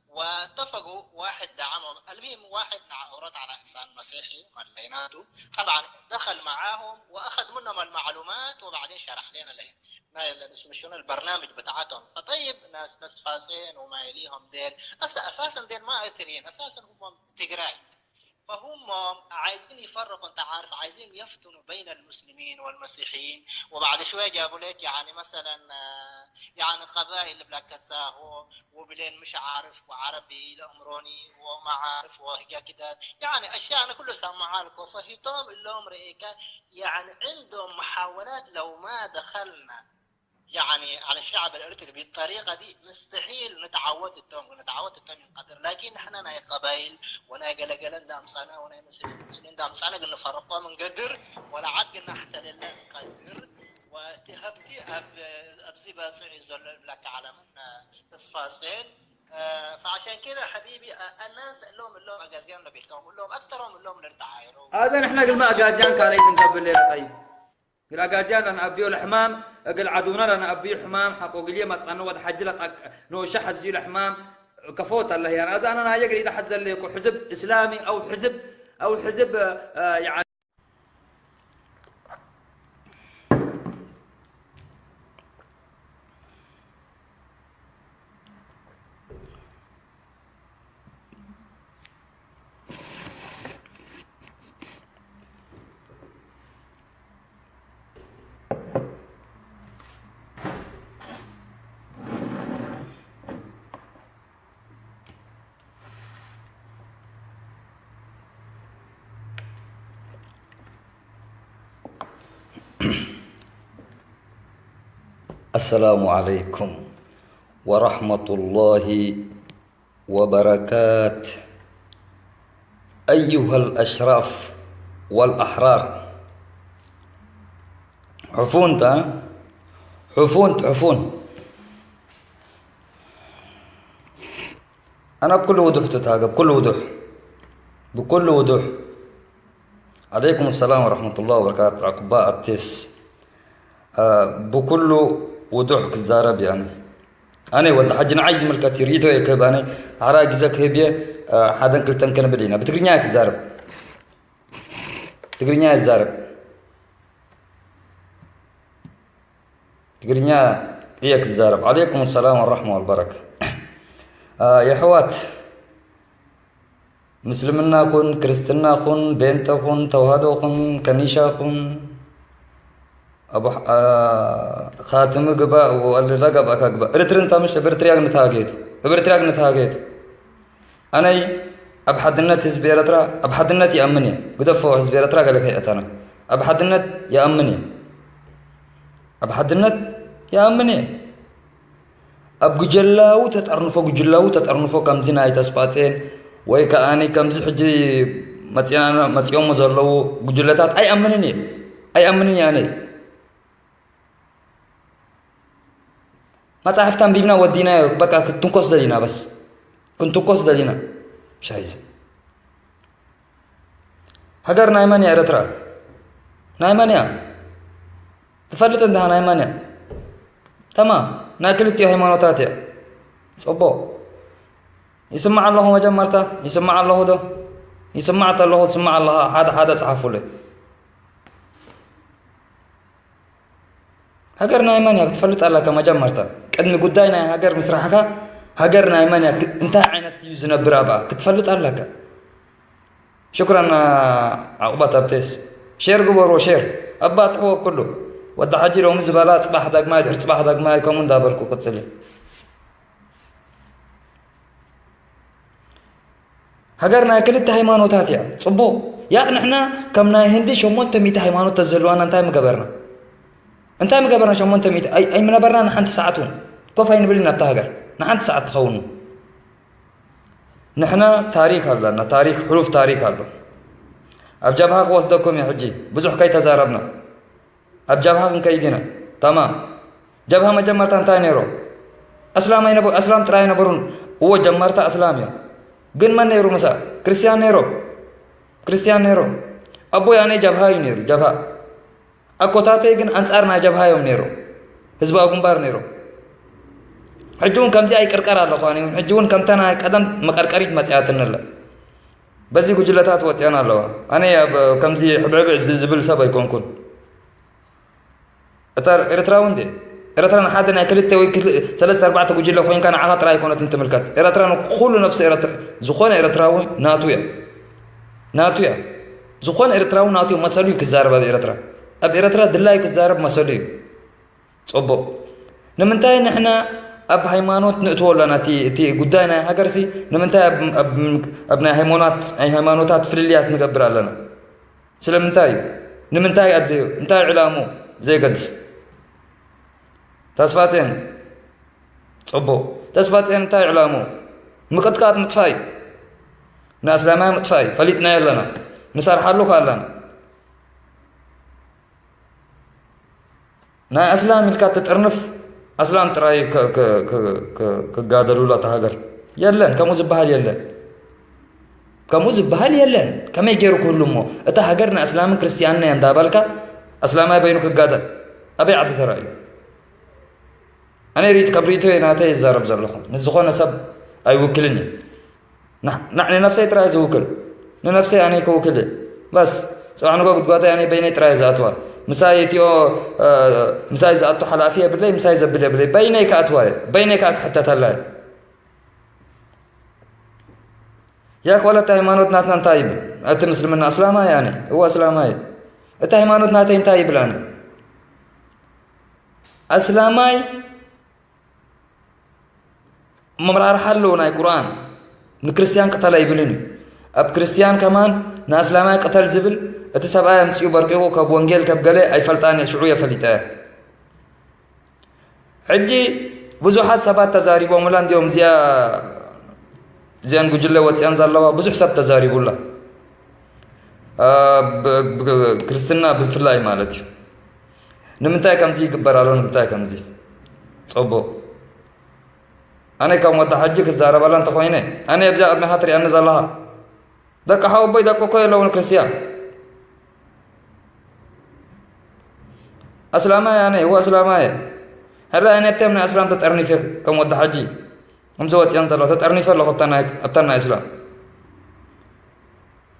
واتفقوا واحد دعمهم المهم واحد مع عورات على انسان مسيحي مليناته طبعا دخل معاهم واخذ منهم المعلومات وبعدين شرح لنا ليه ما اسمه شنو البرنامج بتاعتهم فطيب ناس ناس فاسين وما يليهم ديل اساسا ديل ما اريتريين اساسا هم تجراي فهم عايزين يفرقوا انت عارف عايزين يفتنوا بين المسلمين والمسيحيين وبعد شويه جابوا لك يعني مثلا يعني قبائل بلا كساهو وبلين مش عارف وعربي الامروني وما عارف وهي كده يعني اشياء انا كله سامعها لكم فهيتهم اللي هم رئيكا يعني عندهم محاولات لو ما دخلنا يعني على الشعب الاريتري بالطريقه دي مستحيل نتعود التوم نتعود التوم ينقدر لكن نحن ناي قبائل وناي قلقلن دامسانا وناي مسلمين دامسانا قلنا فرقوا من قدر ولا عاد قلنا احتللنا قدر وتهبتي ابزي باسعي زول لك على من الفاصل فعشان كده حبيبي الناس اللهم اللهم اجازيان لبيكم اللهم اكثرهم اللهم للتعايروا هذا نحن قلنا اجازيان كان يمكن قبل ليله طيب እግል አጋዚያን ለነአብዮ ለሕማም፣ እግል ዐዱውነ ለነአብዮ ሕማም፣ ሐቆ እግልዬ መጽአነ ወድ ሐጂ ለጠቅ-፣ ንኡሸ ሐዝዩ ለሕማም፣ ከፎት አለህ ያን። አዛ አነ ናየ እግል ኢዳ ሐዘለ እኮ ሕዝብ እስላሚ አው ሕዝብ፣ አው ሕዝብ፣ አ፣ ያኒ السلام عليكم ورحمة الله وبركاته. أيها الأشراف والأحرار. حفونت، ها؟ حفونت، حفون. أنا بكل وضوح تتهاجم، بكل وضوح. بكل وضوح. عليكم السلام ورحمة الله وبركاته. عقبة أبتس. آه، بكل وضوح كزارب يعني. ኣነ ወዲ ሓጂ ንዓይ ዝምልከት እዩ፣ ርእይቶ እየ ክህብ። ኣነ ሓራ ግዜ ክህብ እየ፣ እ፣ ሓደን ክልተን ክንብል ኢና። ብትግርኛ እየ ክዛረብ። ትግርኛ እየ ዝዛረብ። ትግርኛ እየ ክዛረብ። ዓለይኩም ሰላም ወራሕማ ወልበረካ። እ፣ የሕዋት፣ ምስልምና ኩን፣ ክርስትና ኩን፣ ቤንጠ ኩን፣ ተዋህዶ ኩን፣ ከኒሻ ኩን፣ ኣቡ ሐ-፣ አ፣ ኻትም ግባእ ወአልላ ጋብኣካ ግባእ። እርትሪ እንታ ምሽ እብ እርትርያ ግን ተሃገየቱ። እብ እርትርያ ግን ተሃገየቱ። ኣነይ ኣብ ሓድነት ህዝቢ ኤረትራ፣ ኣብ ሓድነት ይኣምን እየ። ግደፎ ህዝቢ ኤረትራ ገለ ከይእተና። ኣብ ሓድነት ይኣምን እየ። ኣብ ሓድነት ይኣምን እየ። ኣብ ጉጀላዊ ተጠርንፎ፣ ጉጅላዊ ተጠርንፎ ከምዚ ናይ ተስፋጼን ወይ ከኣኒ ከምዚ ሕጂ መጺና-፣ መጺኦሞ ዘለዉ ጉጅለታት ኣይኣምንን እየ። ኣይኣምንን እየ ኣነ። መጻሕፍቲ ኣንቢብና ወዲናዮ፣ በቃ ክትንኮስ ደሊና፣ በስ ክንትኮስ ደሊና። ሻይዘ። ሃገር ናይ መን እያ ኤረትራ? ናይ መን እያ? ትፈልጥ እንዲኻ ናይ መን እያ? ተማም፣ ናይ ክልቲኡ ሃይማኖታት እያ። ጽቡቕ። ይስማዕ ኣለኹ መጀመርታ? ይስማዕ ኣለኹ ዶ? ይስማዕ ተለኹ ትስማዕ ኣለኻ? ሓደ ሓደ ጽሓፉለይ። ሃገር ናይ መን እያ ክትፈልጥ ኣለካ መጀመርታ። ቅድሚ ጉዳይ ናይ ሃገር ምስራሕካ፣ ሃገር ናይ መን እያ፣ እንታይ ዓይነት እዩ ዝነብር ኣብኣ ክትፈልጥ ኣለካ። ሽኩራን ዓቕባት ኣብቴስ። ሼር ግበርዎ፣ ሼር። ኣባጽሕዎ ኩሉ። ወዲ ሓጂ ሎሚ ዝበላ ጽባሕ ዳግማይ፣ ድሕሪ ጽባሕ ዳግማይ፣ ከምኡ እንዳበልኩ ቅጽል። ሃገር ናይ ክልተ ሃይማኖታት እያ። ጽቡቕ። ያቕ ንሕና ከም ናይ ህንዲ ሸሞንተ ሚእቲ ሃይማኖት ተዝህልዋና እንታይ ምገበርና? እንታይ ምገበርና? ሸሞንተ ሚእቲ ኣይ-፣ ኣይምነበርና ንሓንቲ ሰዓት እውን። ኮፍ ኣይንብል ኢና ኣብታ ሃገር። ንሓንቲ ሰዓት ትኸውን። ንሕና ታሪክ ኣለና፣ ታሪክ፣ ሕሉፍ ታሪክ ኣሎ። ኣብ ጀብሃ ክወስደኩም እየ ሕጂ፣ ብዙሕ ከይተዛረብና። ኣብ ጀብሃ ክንከይድ ኢና። ተማም። ጀብሃ መጀመርታ እንታይ ነይሮ? ኣስላም ኣይነበ-፣ ኣስላም ጥራይ ኣይነበሩን። እዎ ጀመርታ ኣስላም እዮም። ግን መን ነይሩ ምስኣ? ክርስትያን ነይሮም። ክርስትያን ነይሮም። ኣቦይ ኣነ ጀብሃ እዩ ነይሩ፣ ጀብሃ። ኣኮታተይ ግን ኣንጻር ናይ ጀብሃ እዮም ነይሮም። ህዝባዊ ግንባር ነይሮም። ሕጂ እውን ከምዚ ኣይቅርቀር ኣለኹ፣ ኣነ እውን ሕጂ እውን ከምታ ናይ ቀደም መቀርቀሪት መጺኣትኒ ኣላ። በዚ ጉጅለታት ወጺኣን ኣለዋ። ኣነ ኣብ ከምዚ ሕብዕብዕ ዝ-፣ ዝብል ሰብ ኣይኮንኩን። እታ ኤርትራዊ እንዴ? ኤርትራ ንሓደ ናይ ክልተ ወይ ክል-፣ ሰለስተ ኣርባዕተ ጉጅለ ኮይንካ ንዓኻ ጥራይ ኣይኮነትን ትምልከት። ኤርትራ ንኩሉ ነፍሲ ኤርትራ፣ ዝኾነ ኤርትራዊ ናቱ እያ። ናቱ እያ። ዝኾነ ኤርትራዊ ናቱ እዩ፣ መሰሉ እዩ ክዛረብ ኣብ ኤርትራ። ኣብ ኤርትራ ድላዩ ክዛረብ መሰሉ እዩ። ጽቡቕ። ንምንታይ ንሕና ኣብ ሃይማኖት ንእትዎ ኣለና? እቲ፣ እቲ ጉዳይ ናይ ሃገርሲ ንምንታይ ኣብ፣ ኣብ፣ ኣብ ናይ ሃይማኖት-፣ ናይ ሃይማኖታት ፍልልያት ንገብር ኣለና? ስለምንታይ እዩ? ንምንታይ ኣድልዩ? እንታይ ዕላሙ? ብዘየገድስ። ተስፋጽዮን። ጽቡቕ። ተስፋጽዮን እንታይ ዕላሙ? ምቕጥቃጥ ምጥፋእ እዩ። ንኣስላማይ ምጥፋእ እዩ። ፈሊጥናዮ ኣለና። ንሰርሓሉ ከ ኣለና። ናይ ኣስላም ኢልካ ትጥርንፍ፣ ኣስላም ጥራይ ክ-፣ ክ-፣ ክ-፣ ክ-፣ ክጋደሉላ እታ ሃገር። የለን፣ ከምኡ ዝበሃል የለን። ከምኡ ዝበሃል የለን። ከመይ ገይሩ ክህሉ እሞ? እታ ሃገር ንኣስላምን ክርስትያንን እያ እንዳበልካ፣ ኣስላማይ በይኑ ክጋደል ኣበይ ዓዲ ተራእዩ? ኣነ ሪት ካብ ሪእቶ ናተይ ይዛረብ ዘለኹ ንዝኾነ ሰብ ኣይውክልን እዩ። ንዕ- ንነፍሰይ ጥራይ ዝውክል ንነፍሰይ ኣነ ከውክል እየ። በስ ጽባሕ ንጎ ጉድጓደይ ኣነ በይነይ ጥራይ ዝኣትዋ ምሳይ እቲኦ ምሳይ ዝኣቱ ሓላፊ የብለይ ምሳይ ዘብል የብለይ በይነይ ክኣትዋ እየ በይነይ ከዓ ክሕተተላ እየ። ያክ ወላ እቲ ሃይማኖት ናትና እንታይ ይብል? እቲ ምስልምና እስላማይ ኣነ እዋ እስላማይ እቲ ሃይማኖት ናተይ እንታይ ይብል ኣነ ኣስላማይ መምራርሓ ኣለዎ ናይ ቁርኣን ንክርስትያን ቅተል ኣይብልን እዩ። ኣብ ክርስትያን ከማን ንኣስላማይ ቅተል ዝብል እቲ ሰብኣይ ኣምፅኡ በርቂቑ ካብ ወንጌል ካብ ገለ ኣይፈልጣን እየ ሽዑ የፈሊጠ እየ። ሕጂ ብዙሓት ሰባት ተዛሪቦምላ እንዲኦም እዚኣ እዚኣን ጉጅለ ወፂኣን ዘለዋ ብዙሕ ሰብ ተዛሪቡላ ክርስትና ብፍላይ ማለት እዩ። ንምንታይ ከምዚ ይግበር ኣሎ ንምንታይ ከምዚ ፅቡቕ ኣነ ከም ወዲ ሓጂ ክዛረበላ እንተኮይነ ኣነ ኣብዚኣ ቅድሚኻ ትሪኣኒ ዘለኻ ደቂ ሓወቦይ ደቂ እኮ የለውን ክርስትያን ኣስላማይ ኣነ እወ ኣስላማይ ሕራይ ኣነ እተም ናይ ኣስላም ተጠርኒፈ ከም ወዲ ሓጂ ከምዚ ወፅአን ዘሎ ተጠርኒፈ ኣለኹ ኣብተን ናይ እስላም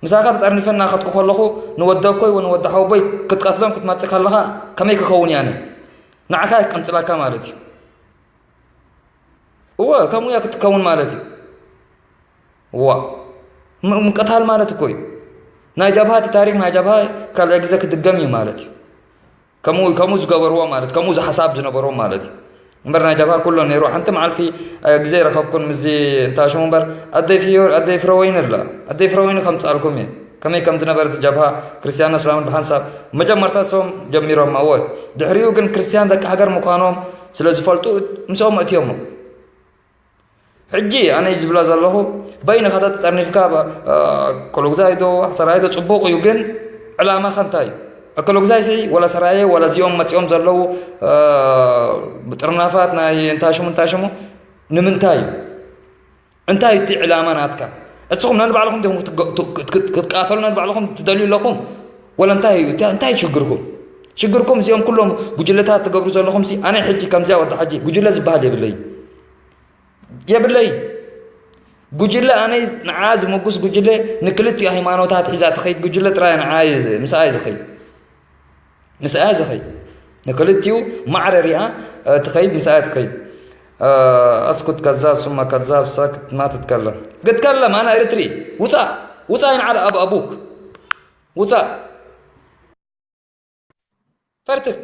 ምሳኻ ተጠርኒፈ እናኸድኩ ከለኹ ንወደኮይ ወንወዲ ሓወቦይ ክትቀትሎም ክትመፅእ ከለኻ ከመይ ክኸውን እየ ኣነ ንዓኻ ይቀንፅላካ ማለት እዩ እወ ከምኡ እያ ክትከውን ማለት እዩ እዋ ምቅታል ማለት እኮ እዩ ናይ ጀብሃ እቲ ታሪክ ናይ ጀብሃ ካልእ ግዜ ክድገም እዩ ማለት እዩ ከምኡ ከምኡ ዝገበርዎ ማለት ከምኡ ዝሓሳብ ዝነበርዎ ማለት እዩ እምበር ናይ ጀብሃ ኩሎ ነይሩ ሓንቲ መዓልቲ ግዜ ረኸብኩን ምዚ እንታሽሙ እምበር ኣደይ ፍዮር ኣደይ ፍረወይኒ ኣላ ኣደይ ፍረወይኒ ከምፅኣልኩም እየ ከመይ ከም ዝነበረት ጀብሃ ክርስትያን እስላምን ብሓንሳብ መጀመርታ እሶም ጀሚሮም ኣወ ድሕሪኡ ግን ክርስትያን ደቂ ሃገር ምዃኖም ስለ ዝፈልጡ ምስኦም እትዮሞ ሕጂ ኣነ ዝብላ ዘለኹ በይንኻ ተጠርኒፍካ ኮሎግዛይ ዶ ሰራይ ዶ ፅቡቕ እዩ ግን ዕላማኻ እንታይ እዩ ኮሎግዛይ ሲ ወላ ሰራየ ወላ እዚኦም መፂኦም ዘለዉ ብጥርናፋት ናይ እንታሽሙ እንታሽሙ ንምንታይ እዩ እንታይ እቲ ዕላማ ናትካ እስኹም ነንባዕልኹም ዲኹም ክትቃተሉ ነንባዕልኹም ትደልዩ ኣለኹም ወላ እንታይ እዩ እንታይ ሽግርኩም ሽግርኩም እዚኦም ኩሎም ጉጅለታት ትገብሩ ዘለኹም ሲ ኣነ ሕጂ ከምዚያ ወዲ ሓጂ ጉጅለ ዝበሃል የብለይ የብለይ ጉጅለ ኣነ ንዓ ዝምጉስ ጉጅለ ንክልቲኡ ሃይማኖታት ሒዛ ትኸይድ ጉጅለ ጥራይ ንዓ ምስኣ ዝኸይድ ምስኣ ዝኸይድ ንክልቲኡ ማዕረ ሪኣ ትኸይድ ምስኣ ትኸይድ اسكت كذاب ثم كذاب ساكت ما تتكلم قد تكلم انا اريتري ውፃእ ውፃእ ይንዓል ኣብ ኣቡክ ውፃእ ፈርትክ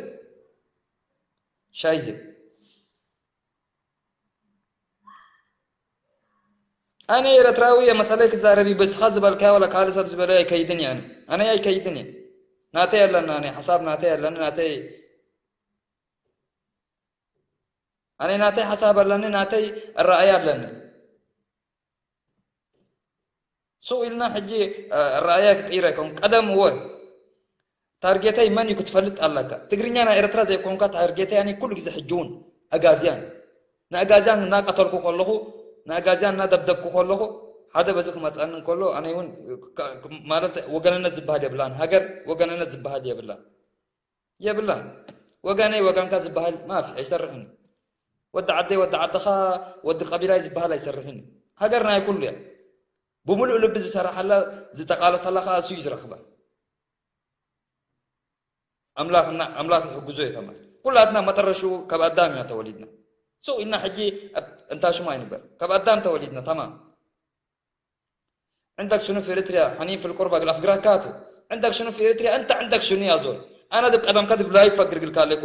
ሻይዘ ኣነ ኤረትራዊ እየ መሰለይ ክዛረብ እዩ በስኻ ዝበልካዮ ወላ ካልእ ሰብ ዝበለዮ ኣይከይድን እየ ኣነ ኣነ ኣይከይድን እየ ናተይ ኣለና ኣነ ሓሳብ ናተይ ኣለኒ ናተይ ኣነ ናተይ ሓሳብ ኣለኒ ናተይ ኣረኣያ ኣለኒ ሱቕ ኢልና ሕጂ ኣረኣያ ክቅይረ ከም ቀደም እወ ታርጌተይ መን እዩ ክትፈልጥ ኣለካ ትግርኛ ናይ ኤርትራ ዘይኮንካ ታርጌተይ ኣነ ኩሉ ግዜ ሕጂ እውን ኣጋዝያን ንኣጋዝያን እናቀተልኩ ከለኹ ንኣጋዝያን እናደብደብኩ ከለኹ ሓደ በዚ ክመፀኒ እንከሎ ኣነ እውን ማለት ወገንነት ዝበሃል የብላን ሃገር ወገንነት ዝበሃል የብላን የብላን ወገነይ ወገንካ ዝበሃል ማፊ ኣይሰርሕን ወዲ ዓደይ ወዲ ዓድኻ ወዲ ቀቢላይ ዝበሃል ኣይሰርሕን ሃገር ናይ ኩሉ እያ ብምሉእ ልቢ ዝሰራሓላ ዝጠቃለሰላ ከዓ እሱ እዩ ዝረክባ ኣምላኽና ኣምላኽ ይሕግዞ እዩ ተማን ኩላትና መጠረሽኡ ካብ ኣዳም ኢና ተወሊድና ስው ኢልና ሕጂ እንታሽሙ ኣይንበር ካብ ኣዳም ተወሊድና ተማም عندك شنو في إريتريا حنين في القربة قال أفقرا كاتو عندك شنو في إريتريا أنت عندك شنو يا زول أنا دب قدم كاتب لايف فقر قال كالك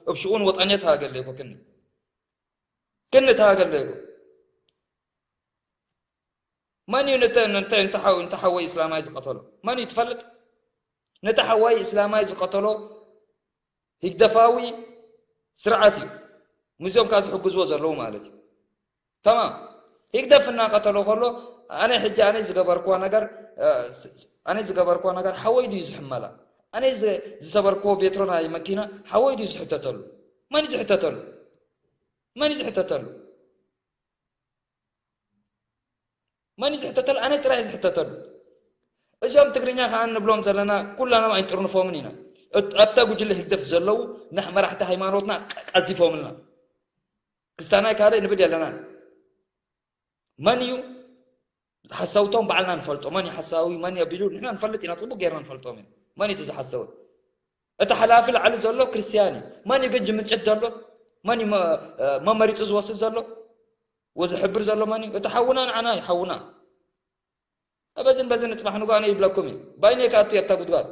وبشؤون وطنية هاقل لك وكني كني تهاقل لك من ينت انت انت حو انت حوي اسلاماي زقتلو من يتفلت نت حوي اسلاماي زقتلو هيك دفاوي سرعتي مزيوم كاز حقزو زلو مالتي تمام هيك دفنا قتلو كله انا حجي انا زقبركو نجر انا زقبركو نجر حوي دي زحملا انا زسبركو بيترونا مكينه حوي دي زحتتلو من زحتتلو من زحتتلو መን እዩ ዝሕተተሉ? ኣነ ጥራይ ዝሕተተሉ። እዞም ትግርኛ ከዓ እንብሎም ዘለና ኩላና ኣይንጥርንፎምን ኢና። ኣብታ ጉጅለ ህግደፍ ዘለዉ መራሕቲ ሃይማኖትና ቀዚፎምልና። ክስታናይ ካልእ ንብል የለና። መን እዩ ሓሳውቶም ባዕልና ንፈልጦ። መን እዩ ሓሳዊ፣ መን እዩ ኣቢሉ ንሕና ንፈልጥ ኢና፣ ጽቡቅ ጌርና ንፈልጦም ኢና። መን እዩ እቲ ዝሓሰወ? እቲ ሓላፊ ላዕሊ ዘሎ ክርስትያን እዩ። መን እዩ ግን ዝምንጭት ዘሎ? መን እዩ መመሪጹ ዝወስድ ዘሎ? ወዝሕብር ዘሎ መን እዩ? እቲ ሓውና ንዓና እዩ ሓውና። በዝን በዝን ንጽባሕ ንጓ ኣነ ይብለኩም እዩ። ባይነይ ከኣቱ እየ ኣብታ ጉድጓድ።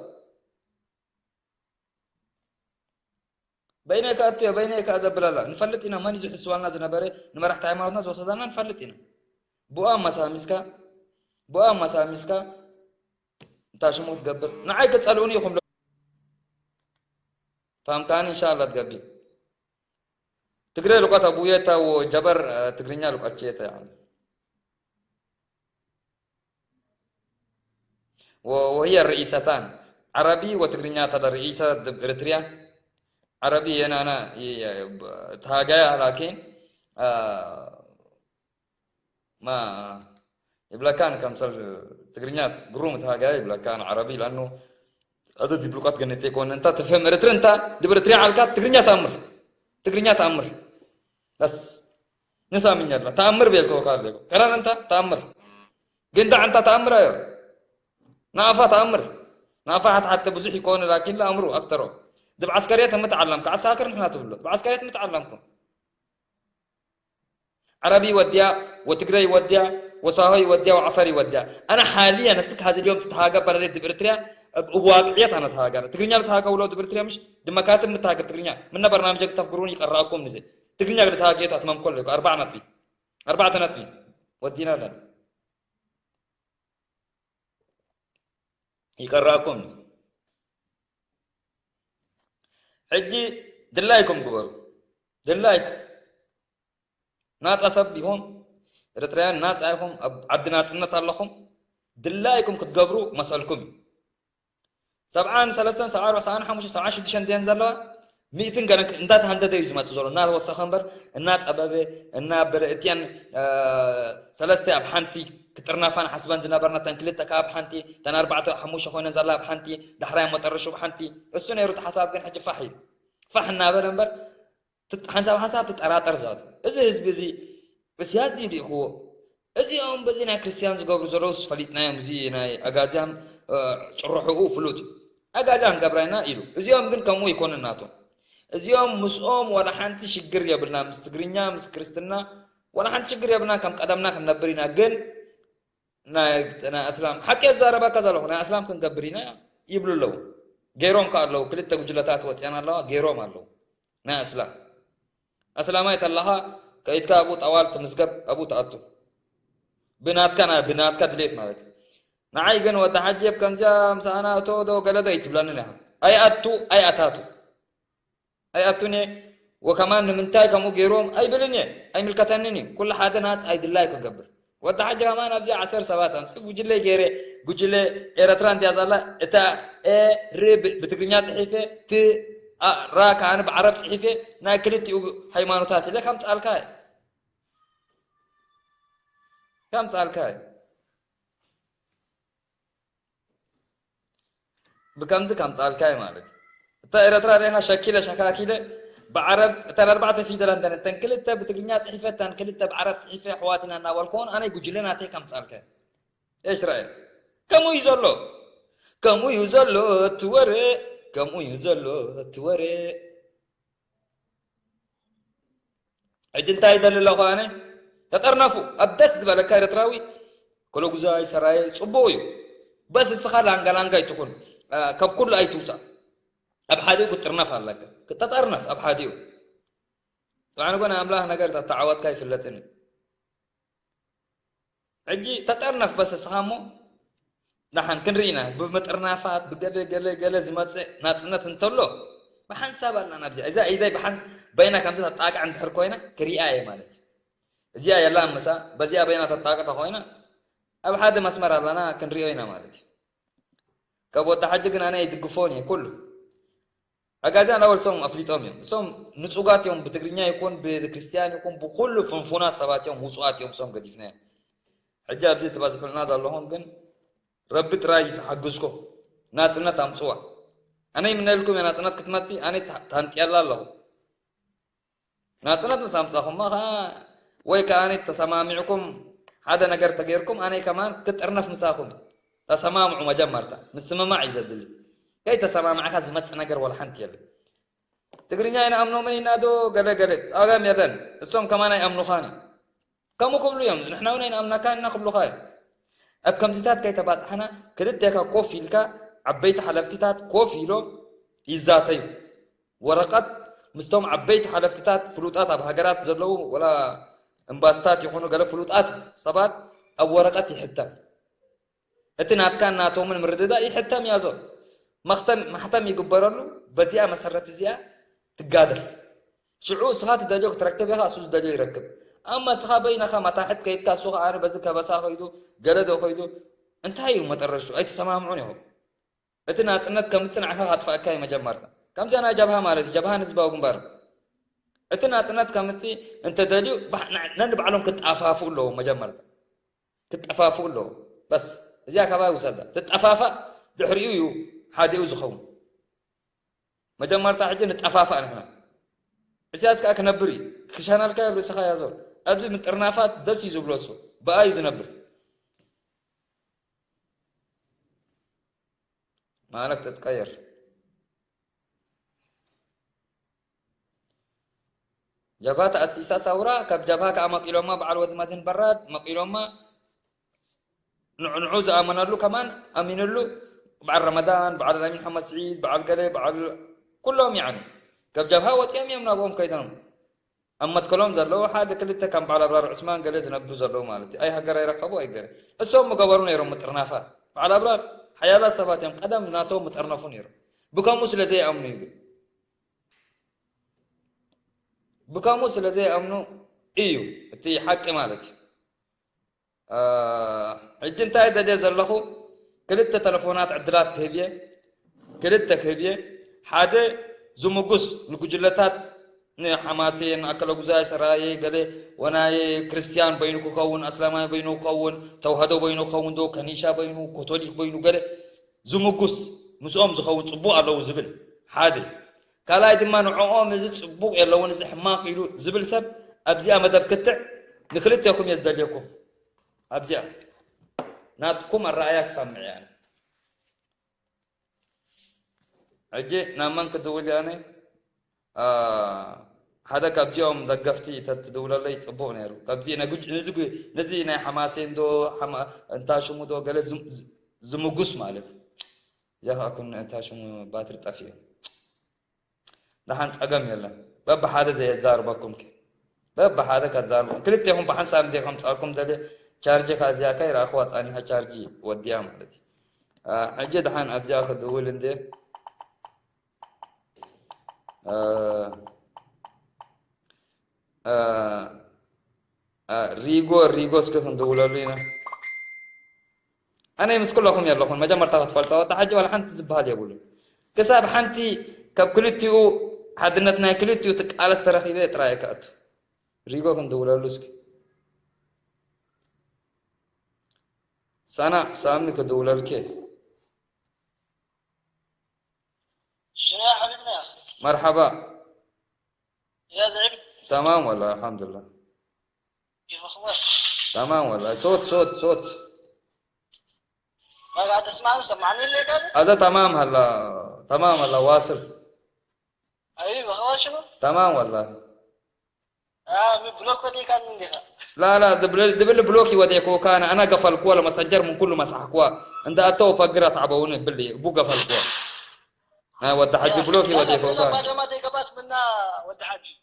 በይነይ ከኣቱ እየ፣ በይነይ ከኣ ዘብለላ። ንፈልጥ ኢና መን እዩ ዝሕስዋልና ዝነበረ፣ ንመራሕቲ ሃይማኖትና ዝወሰዳና ንፈልጥ ኢና። ብኡ ኣመሳሚስካ፣ ብኡ ኣመሳሚስካ እንታይ ሽሙ ክትገብር? ንዓይ ክጸልኡኒ ይኹም። ፋምካኒ ኢንሻኣላ ትገቢ። ትግሬ ልቆት ኣቡየታ ወጀበር ትግርኛ ልቆት ቼታ። وهي الرئيستان عربي وتقرينيا تدا رئيسة إريتريا عربي أنا أنا تهاجايا لكن ما يبلكان كمثل تقرينيا قروم تهاجايا يبلكان عربي لأنه هذا دبلوقات جنتي كون أنت تفهم إريتري أنت دبرتري على كات تقرينيا تأمر تقرينيا تأمر بس ንሳ ምኛላ ተኣምር ቤልኮ ካለ ቀራን እንታ ተኣምር ግንዳ እንታ ተኣምር ኣዮ ናፋ ተኣምር ናፋ ሓት ሓተ ብዙሕ ይኮነ ላኪን ለኣምሩ ኣክተሮ ድብ ዓስከርየት ምትዓላምካ ዓሳክር ንሕና ትብሎ ድብ ዓስከርየት ምትዓላምኩም ዓረቢ ወድያ ወትግረይ ወድያ ወሳሆይ ወድያ ወዓፈሪ ወድያ ኣነ ሓልያ ነስክ ሀዚ ሊዮም ትተሃገ በለሌት ድብ ኤርትርያ እዋቅዕየት ኣነ ተሃገ ትግርኛ ብተሃገ ውሎ ድብ ኤርትርያ ምሽ ድመካትብ ምተሃገ ትግርኛ ምነ በርናምጀ ክተፍግሩን ይቀረኣኩም ንዘ ትግርኛ ብተሃገየት ኣትመምኮል ኣርባዕ ነጥቢ ኣርባዕተ ነጥቢ ወዲና ኣለና ይቀረኣኩም ሕጂ ድላይኩም ግበሩ ድላይኩም ናጻ ሰብ ኢኹም ኤርትራውያን ናጻ ኢኹም ኣብ ዓዲ ናጽነት ኣለኹም ድላይኩም ክትገብሩ መሰልኩም እዩ ሰብዓን ሰለስተን ሰብዓን ኣርባዕን ሰብዓን ሓሙሽተን ሰብዓን ሽዱሽተን ድየን ዘለዋ ሚእትን ገለን እንዳተሃንደደ እዩ ዝመጽእ ዘሎ እናተወሰኸ እምበር እናጸበበ እናበለ እቲኣን ሰለስተ ኣብ ሓንቲ ክጥርነፋ ንሓስበን ዝነበርና እተን ክልተ ካብ ሓንቲ እተን ኣርባዕተ ሓሙሽተ ኮይነን ዘላ ኣብ ሓንቲ ዳሕራይ መጠረሹ ኣብ ሓንቲ እሱ ነይሩ እቲ ሓሳብ ግን ሕጂ ፋሕ ኢሉ ፋሕ እናበለ እምበር ሓንሳብ ሓንሳብ ትጠራጠር ዘኣቱ እዚ ህዝቢ እዚ እስያስ ድዩ ልኢኽዎ እዚኦም በዚ ናይ ክርስትያን ዝገብሩ ዘለውስ ፈሊጥናዮም እዚ ናይ ኣጋዝያን ጭርሕኡ ፍሉጥ ኣጋዝያን ገብራይና ኢሉ እዚኦም ግን ከምኡ ይኮኑ ናቶም እዚኦም ምስኦም ዋላ ሓንቲ ሽግር የብልና ምስ ትግርኛ ምስ ክርስትና ዋላ ሓንቲ ሽግር የብልና ከም ቀደምና ክንነብር ኢና ግን ናይ ናይ ኣስላም ሓቂ የዛረበካ ዘለኹ ናይ ኣስላም ክንገብር ኢና ይብሉ ኣለዉ ገይሮም ከ ኣለዉ ክልተ ጉጅለታት ወፅአን ኣለዋ ገይሮም ኣለዉ ናይ ኣስላም ኣስላማይ ተለኻ ከይድካ ኣብኡ ጠዋል ትምዝገብ ኣብኡ ትኣቱ ብናትካ ና ብናትካ ድሌት ማለት ንዓይ ግን ወዲ ሓጀብ ከምዚኣ ምሳኣና እቶ ዶ ገለ ዶ ይትብለንን ኢኻ ኣይኣቱ ኣይኣታቱ ኣይኣቱን እየ ወከማን ንምንታይ ከምኡ ገይሮም ኣይብልን እየ ኣይምልከተንን እዩ ኩሉ ሓደ ናፅ ኣይድላይ ክገብር ወዲ ሓጂ ከማን ኣብዚ ዓሰር ሰባት ኣምፅ ጉጅለ ገይረ ጉጅለ ኤረትራ እንድያ ዘላ እታ ኤር ብትግርኛ ፅሒፈ ት ራ ከዓኒ ብዓረብ ፅሒፈ ናይ ክልቲኡ ሃይማኖታት ኢለ ከምፃልካ ከምፃልካ ብከምዚ ከምፃልካይ ማለት እዩ እታ ኤረትራ ሪኢኻ ሸኪለ ሸካኪለ ብዓረብ እተን ኣርባዕተ ፊደላት እንተን እተን ክልተ ብትግርኛ ፅሒፈ እተን ክልተ ብዓረብ ፅሒፈ ኣሕዋት ኢና እናበልኩ እውን ኣነ ጉጅለ ናተይ ከምፃልካይ እስራኤል ከምኡ እዩ ዘሎ ከምኡ እዩ ዘሎ እቲ ወረ ከምኡ እዩ ዘሎ እቲ ወረ ሕጂ እንታይ ይደሊ ኣለኹ ኣነ ተጠርነፉ ኣብ ደስ ዝበለካ ኤርትራዊ ኮሎጉዛይ ሰራየ ጽቡቕ እዩ በስ እስኻ ላንጋ ላንጋ ኣይትኹን ካብ ኩሉ ኣይትውፃእ ኣብ ሓዲኡ ክትጥርነፍ ኣለካ ክትጠርነፍ ኣብ ሓዲኡ ጥባዕ ንጎ ናይ ኣምላኽ ነገር ተተዓወትካ ይፍለጥን እዩ ሕጂ ተጠርነፍ በስ እስኻ እሞ ደሓን ክንርኢ ኢና ብምጥርናፋት ብገለ ገለ ገለ ዝመፅእ ናፅነት እንተሎ ብሓንሳብ ኣላ ናብዚኣ እዛ ኢደይ ብሓን በይና ከምዚ ተጣቅዕ እንድሕር ኮይና ክሪኣ እየ ማለት እዩ እዚኣ የላ ምሳ በዚኣ በይና ተጣቅዕ ተኮይና ኣብ ሓደ መስመር ኣለና ክንሪኦ ኢና ማለት እዩ ካብ ወዲ ሓጂ ግን ኣነ ይድግፎን እየ ኩሉ ኣጋዚያን ኣወል እሶም ኣፍሊጦም እዮም። እሶም ንጹጋት እዮም ብትግርኛ ይኹን ብክርስትያን ይኹን ብኹሉ ፍንፉናት ሰባት እዮም ውጹኣት እዮም እሶም ገዲፍናዮም። ሕጂ ኣብዚ ትበዝሑልና ዘለኹም ግን ረቢ ጥራይ እዩ ዝሓግዝኩም። ናጽነት ኣምጽዋ። ኣነ ይምነልኩም እየ ናጽነት ክትመጽእ፣ ኣነ ታ-፣ ታንጥየላ ኣለኹ። ናጽነት ምስ ኣምጻኹማ ኸኣ ወይ ከኣ ኣነ ተሰማሚዕኩም ሓደ ነገር ተገይርኩም፣ ኣነ ከማን ክጥርነፍ ምሳኹም። ተሰማምዑ መጀመርታ። ምስምማዕ እዩ ዘድሊ። ከይተሰማማዕካ ዝመጽእ ነገር ወላ ሓንቲ የለን። ትግርኛ ኣይንኣምኖምን ኢና ዶ ገለ ገለ። ጸገም የለን። እሶም ከማን ኣይኣምኑኻን እዮም። ከምኡ ክብሉ እዮም። ንሕና እውን ኣይንኣምነካን ኢና ክብሉኻ እዮም። ኣብ ከምዚታት ከይተባጽሓና ክልቴኻ ኮፍ ኢልካ ዓበይቲ ሓለፍትታት ኮፍ ኢሎም ይዛተዩ። ወረቐት ምስቶም ዓበይቲ ሓለፍትታት ፍሉጣት ኣብ ሃገራት ዘለዉ ወላ እምባስታት ይኹኑ ገለ ፍሉጣት ሰባት ኣብ ወረቐት ይሕተም። እቲ ናትካን ናቶምን ምርድዳእ ይሕተም ያዞ። መኽተም፣ ማሕተም ይግበረሉ። በዚኣ መሰረት እዚኣ ትጋደል። ሽዑ እስኻ ትደልዮ ክትረክብ ኢኻ፣ እሱ ዝደልዮ ይረክብ። ኣማ እስኻ በይነኻ መታሕት ከይድካ፣ እሱ ኸኣ በዚ ከበሳ ኸይዱ፣ ገለ ዶ ኸይዱ፣ እንታይ እዩ መጠረሽቱ? ኣይትሰማምዑን ኢኹም። እቲ ናጽነት ከምጽእ ንዓኻ ከጥፍኣካ እዩ መጀመርታ። ከምዚኣ ናይ ጀብሃ ማለት እዩ፣ ጀብሃ ንህዝባዊ ግንባር። እቲ ናጽነት ከምጽእ እንተደልዩ፣ ባሕ-፣ ና-፣ ነንባዕሎም ክጣፋፍኡ ኣለዎም መጀመርታ። ክጠፋፍኡ ኣለዎም። በስ፣ እዚኣ ካባይ ውሰዳ። ትጠፋፋእ፣ ድሕሪኡ እዩ ሓዲኡ ዝኸውን። መጀመርታ ሕጂ ንጠፋፋእ ንሕና። ኢሳያስ ከኣ ክነብር እዩ። ክሻናልካ ኣብ ርእስኻ ያዞ። ኣብዚ ምጥርናፋት ደስ እዩ ዝብሎ እሱ። ብኣ እዩ ዝነብር። ማለት ትትቀየር። ጀብሃ ተኣሲሳ ሳውራ፣ ካብ ጀብሃ ከኣ መቂሎማ በዓል ወዲ መድህን በራድ፣ መቂሎማ ንዑ ንዑ ዝኣመነሉ ከማን ኣሚንሉ፣ በዓል ረመዳን፣ በዓል ኣሚን ሓመድ ስዒድ፣ በዓል ገለ፣ በዓል ኩሎም ያኒ። ካብ ጀብሃ ወጺኦም እዮም ናብኦም ከይዶም። ኣብ መትከሎም ዘለዉ ሓደ ክልተ ከም በዓል ኣብራር ዑስማን ገለ ዝነብሩ ዘለዉ ማለት እዩ። ኣይ ሃገር ኣይረኸቡ ኣይ ገለ። እሶም ምገበሩ ነይሮም ምጥርናፋት። በዓል ኣብራር ሓያላት ሰባት እዮም። ቀደም ናቶም ምጠርነፉ ነይሮም። ብከምኡ ስለ ዘይኣምኑ እዩ ግን። ብከምኡ ስለ ዘይኣምኑ እዩ እቲ ሓቂ ማለት እዩ። አ፣ ሕጂ እንታይ ደልየ ዘለኹ? ክልተ ተለፎናት ዕድላት ክህብ እየ። ክልተ ክህብ እየ። ሓደ ዝምጉስ ንጉጅለታት ንሓማሴን፣ ንኣከለጉዛይ፣ ሰራየ፣ ገለ ወናየ፣ ክርስትያን በይኑ ክኸውን፣ ኣስላማይ በይኑ ክኸውን፣ ተዋህዶ በይኑ ክኸውን ዶ፣ ከኒሻ በይኑ፣ ኮቶሊክ በይኑ፣ ገለ ዝምጉስ ምስኦም ዝኸውን ጽቡቕ ኣለዉ ዝብል ሓደ። ካልኣይ ድማ ንዕኦም እዚ ጽቡቕ የለውን፣ እዚ ሕማቕ ኢሉ ዝብል ሰብ ኣብዚኣ መደብ ክትዕ ንክልቴኹም እየ ዝደልየኩም። ኣብዚኣ ናትኩም ኣረኣያ ክሰምዕ እየ ኣነ። ሕጂ ናብ መን ክድውል እየ ኣነ? አ፣ ሓደ ካብዚኦም ደገፍቲ ተትድውለለይ ጽቡቕ ነይሩ። ካብዚ ነጉጅ-፣ ነዚ ጉ-፣ ነዚ ናይ ሓማሴን ዶ፣ ሓማ-፣ እንታ ሽሙ ዶ ገለ ዝም-፣ ዝምጉስ ማለት እዩ። እዚኣ ከኣ ኩን እንታ ሽሙ ባትሪ ጠፊኡ። ደሓን ጸገም የለን። በብሓደ ዘየዛርበኩም ከ? በብሓደ ከዛርበኩም። ክልቴኹም ብሓንሳብ እንደ ከምጻኩም ደልየ ቻርጅ ከኣ እዚኣ ከ ይረኣኽዋ ጻኒሓ ቻርጅ ወዲኣ ማለት እዩ። አ፣ ሕጂ ደሓን ኣብዚኣ ክድውል እንደ፣ አ፣ አ፣ አ፣ ሪጎ፣ ሪጎ እስኪ ክንድውለሉ ኢና። ኣነ ምስ ኩለኹም የለኹን፣ መጀመርታ ክትፈልጦ፣ ወዲ ሓጂ ዋላ ሓንቲ ዝበሃል የብሉን። ክሳብ ሓንቲ ካብ ክልቲኡ ሓድነት ናይ ክልቲኡ ትቃለስ ተረኺበ ጥራይ እየ ክኣቱ። ሪጎ ክንድውለሉ እስኪ። ሰና ሳሚ ክድውለልኪ። شنو يا حبيبنا يا أخي؟ መርሓባ። يا زعيم. تمام والله، الحمد لله. كيف أخبارك؟ تمام والله. صوت، صوت، صوت. ما قاعد تسمعني؟ سمعني اللي قبل؟ هذا تمام هلا. تمام هلا، واصل. أيوة، أخبار شنو؟ تمام والله. آه، من بلوك ودي كان من ديها. لا، لا، دبل، دبل بلوكي وديكو كان، أنا قفلكوا لمسنجر من كل مسحكوا. عند أتو فقرة تعبوني بلي، بو قفلكوا. ها، ود حجي يا، بلوكي لا، لا، وديكو لا، كان. بعد ما دي قبات منا ود حجي.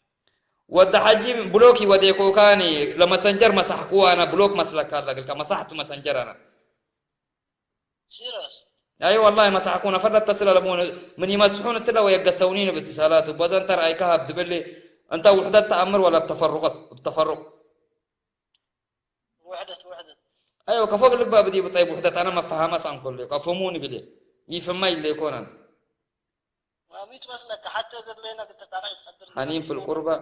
ወዲ ሓጂ ብሎክ ይወዴኮ ካኒ ለመሰንጀር መሳሕኩ ኣና ብሎክ መስለካ ኣለግልካ መሳሕቱ መሰንጀር ኣና ሲሪየስ። ኣይ ወላሂ መሳሕኩ ነፈለት ተስለ ለሙ ምን ይመስሑን እትለ ወየገሰውኒ ንብቲ ሰላቱ በዘንተር ኣይካሃብ ድብሊ እንተ ውሕደት ተኣምር ወላ ብተፈሩቀት ብተፈሩቅ ውሕደት ውሕደት ኣዮ ከፎግ ልግባ ብዲ ብጠይ ውሕደት ኣነ መፈሃመስ ኣንኮሎ ከፎሙ ንግዲ ይፍማ ይለ ይኮናን ما ميت مسلك حتى إذا بينك أنت طالع تقدر حنين في القربة.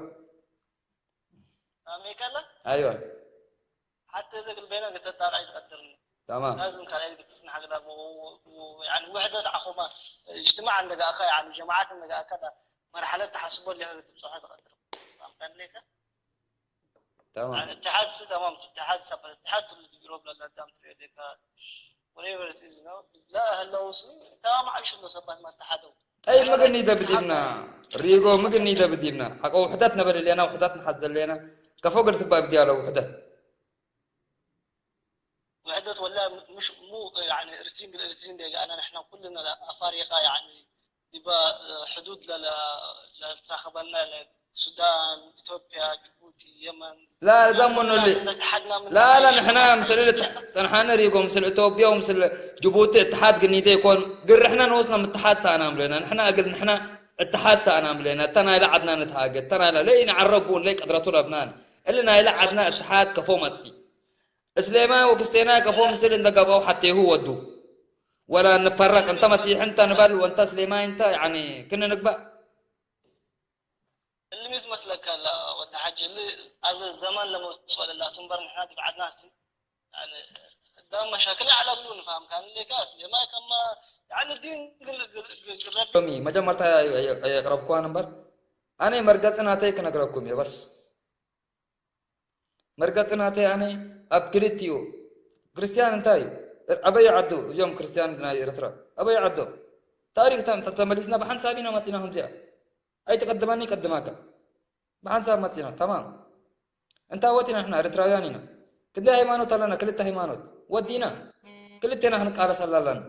أمي كلا؟ أيوة. حتى إذا بينك أنت طالع تقدرني. تمام. لازم كان يقدر تسمع هكذا يعني وحدة عقومة، اجتماع عندك أكا، يعني جماعات عندك أكا، مرحلة تحسب اللي هذا تبصحة تقدر. فاهم كان ليك؟ تمام. يعني اتحاد سي تمام، اتحاد سب اتحاد اللي تجرب للدم تريدك، whatever it is، you know. لا هلا وصل تمام، عايش له سبات ما اتحادوا. أي مقني ده بدينا، ريقو مقني ده بدينا. حق وحدتنا بل لنا، وحدتنا حزل لنا. كفوق الثباب دياله وحدة. وحدة ولا مش مو يعني ارتين بالارتين ده، أنا نحن كلنا أفارقة يعني، يبقى حدود لا لا لا تراخبنا لا سودان، إثيوبيا، جيبوتي، يمن. لا لا زمن اللي اتحدنا من لا لا نحن مثل صنحانا ريقو مثل إثيوبيا ومثل جيبوتي اتحاد قني ده يكون قرحنا نوصنا من اتحاد سانا ملينا، نحن أقل نحن اتحاد سانا ملينا، تنا إلى عدنا نتهاجد، تنا إلى لين عربون ليك قدرتو لبنان، إلنا إلى عدنا اتحاد كفو ماتسي. እስሌማይ ወክስቴናይ ከፎ ምስል እንደ ገባው ሓቴሁ ወዱ ወላ እንፈረቅ እንተ መሲሕ እንተ ንበል ወንተ እስሌማይ እንተ ያኒ ክን ንግባእ እልሚት መስለካ ኣላ ወዲ ሓጂ፣ እሊ ኣዘ ዘመን ለመጽኦ ለላ ትንበር ንሕና ዲብ ዓድና እስቲ ያኒ ዳም መሻክል ያዕለብሉ ንፋም ካን ሌካ እስሌማይ ከማ ያኒ ዲን ግል ግል ግል ግረብ ሎሚ መጀመርታ የቅረብኩዋን እምበር ኣነ መርገፂ ናተይ ክነግረኩም እየ በስ መርገፂ ናተይ ኣነ ኣብ ክልቲኡ ክርስትያን እንታይ እዩ ኣበይ ዓዱ እዚኦም ክርስትያን ናይ ኤርትራ ኣበይ ዓዶም ታሪክ ተመሊስና ብሓንሳብ ኢና መፂና ከምዚኣ ኣይትቀድመኒ ይቀድማካ ብሓንሳብ መፂና ተማም እንታይ ወፂና ንሕና ኤርትራውያን ኢና ክንደይ ሃይማኖት ኣለና ክልተ ሃይማኖት ወዲና ክልቴና ክንቃለስ ኣላላና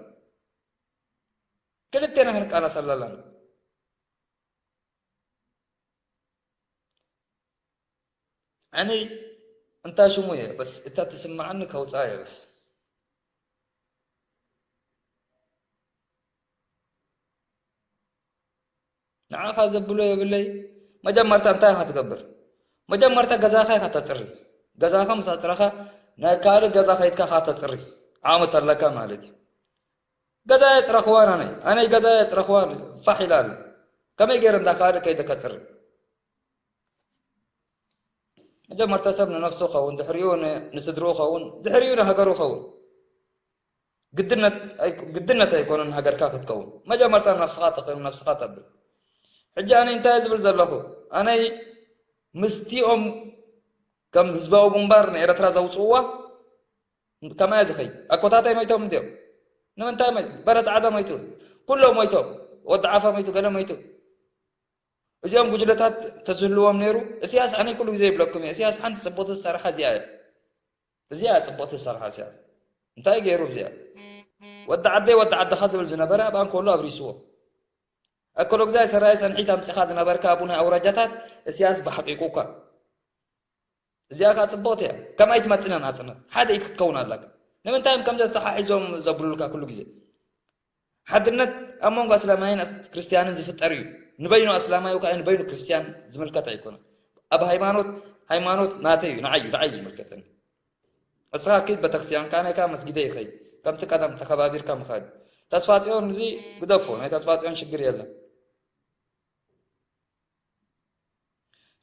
ክልቴና ክንቃለስ ኣላላና ኣነ እንታይ ሽሙ እየ በስ እታ ትስምዓኒ ከውፅኣ እየ በስ ንዓኻ ዘብሎ የብለይ መጀመርታ እንታይ ኢኻ ትገብር መጀመርታ ገዛኻ ኢኻ ተፅሪ ገዛኻ ምስ ኣፅረኻ ናይ ካልእ ገዛ ከይድካ ኢኻ ተፅሪ ዓቕሚ ተለካ ማለት እዩ ገዛ የፅረኽዋ ኣነይ ኣነይ ገዛ የፅረኽዋ ፋሕ ኢላ ኣለ ከመይ ገይረ እንዳ ካልእ ከይደ ከፅሪ መጀመርታ ሰብ ንነፍሱ ኸውን ድሕሪኡ ንስድርኡ ኸውን ድሕሪኡ ንሃገሩ ኸውን ግድነት ኣይኮነን ሃገርካ ክትከውን መጀመርታ ንነፍስኻ ተኽእል ነፍስኻ ተብል ሕጂ ኣነ እንታይ ዝብል ዘለኹ ኣነይ ምስቲኦም ከም ህዝባዊ ግንባር ንኤረትራ ዘውፅእዋ ከማይ ዝኸይ ኣኮታተይ መይቶም እንዲኦም ንምንታይ በረ ፃዕዳ መይቱ ኩሎም መይቶም ወዲ ዓፋ መይቱ ገለ መይቱ እዚኦም ጉጅለታት ተዝህልዎም ነይሩ እስያስ ኣነ ኩሉ ግዜ ይብለኩም እየ እስያስ ሓንቲ ፅቡቅቲ ዝሰርሓ እዚኣ እያ እዚኣ ፅቡቅቲ ዝሰርሓ እስያስ እንታይ ገይሩ እዚኣ ወዲ ዓደይ ወዲ ዓድኻ ዝብል ዝነበረ ኣብ ኣንኮሎ ኣብሪስዎ ኣኮሎግዛይ ሰራይ ሰንሒት ኣምፅኻ ዝነበርካ ኣቡነ ኣውራጃታት እስያስ ብሓቂቁካ እዚኣ ከዓ ፅቡቅቲ እያ ከማይ ትመፅና ናፅነት ሓደ ኢድ ክትከውን ኣለካ ንምንታይ እዮም ከምዚ ተተሓሒዞም ዘብሉልካ ኩሉ ግዜ ሓድነት ኣብ መንጎ ኣስላማይን ክርስትያንን ዝፍጠር እዩ ንበይኑ ኣስላማይ ከዓ ንበይኑ ክርስትያን ዝምልከት ኣይኮነን ኣብ ሃይማኖት ሃይማኖት ናተይ እዩ ንዓዩ ንዓዩ ዝምልከተኒ እስኻ ኪድ ቤተክርስትያን ካነ ካ መስጊደ ይኸይ ከምቲ ቀደም ተከባቢርካ ምኻድ ተስፋ ፅዮን እዚ ግደፎ ናይ ተስፋ ፅዮን ሽግር የለን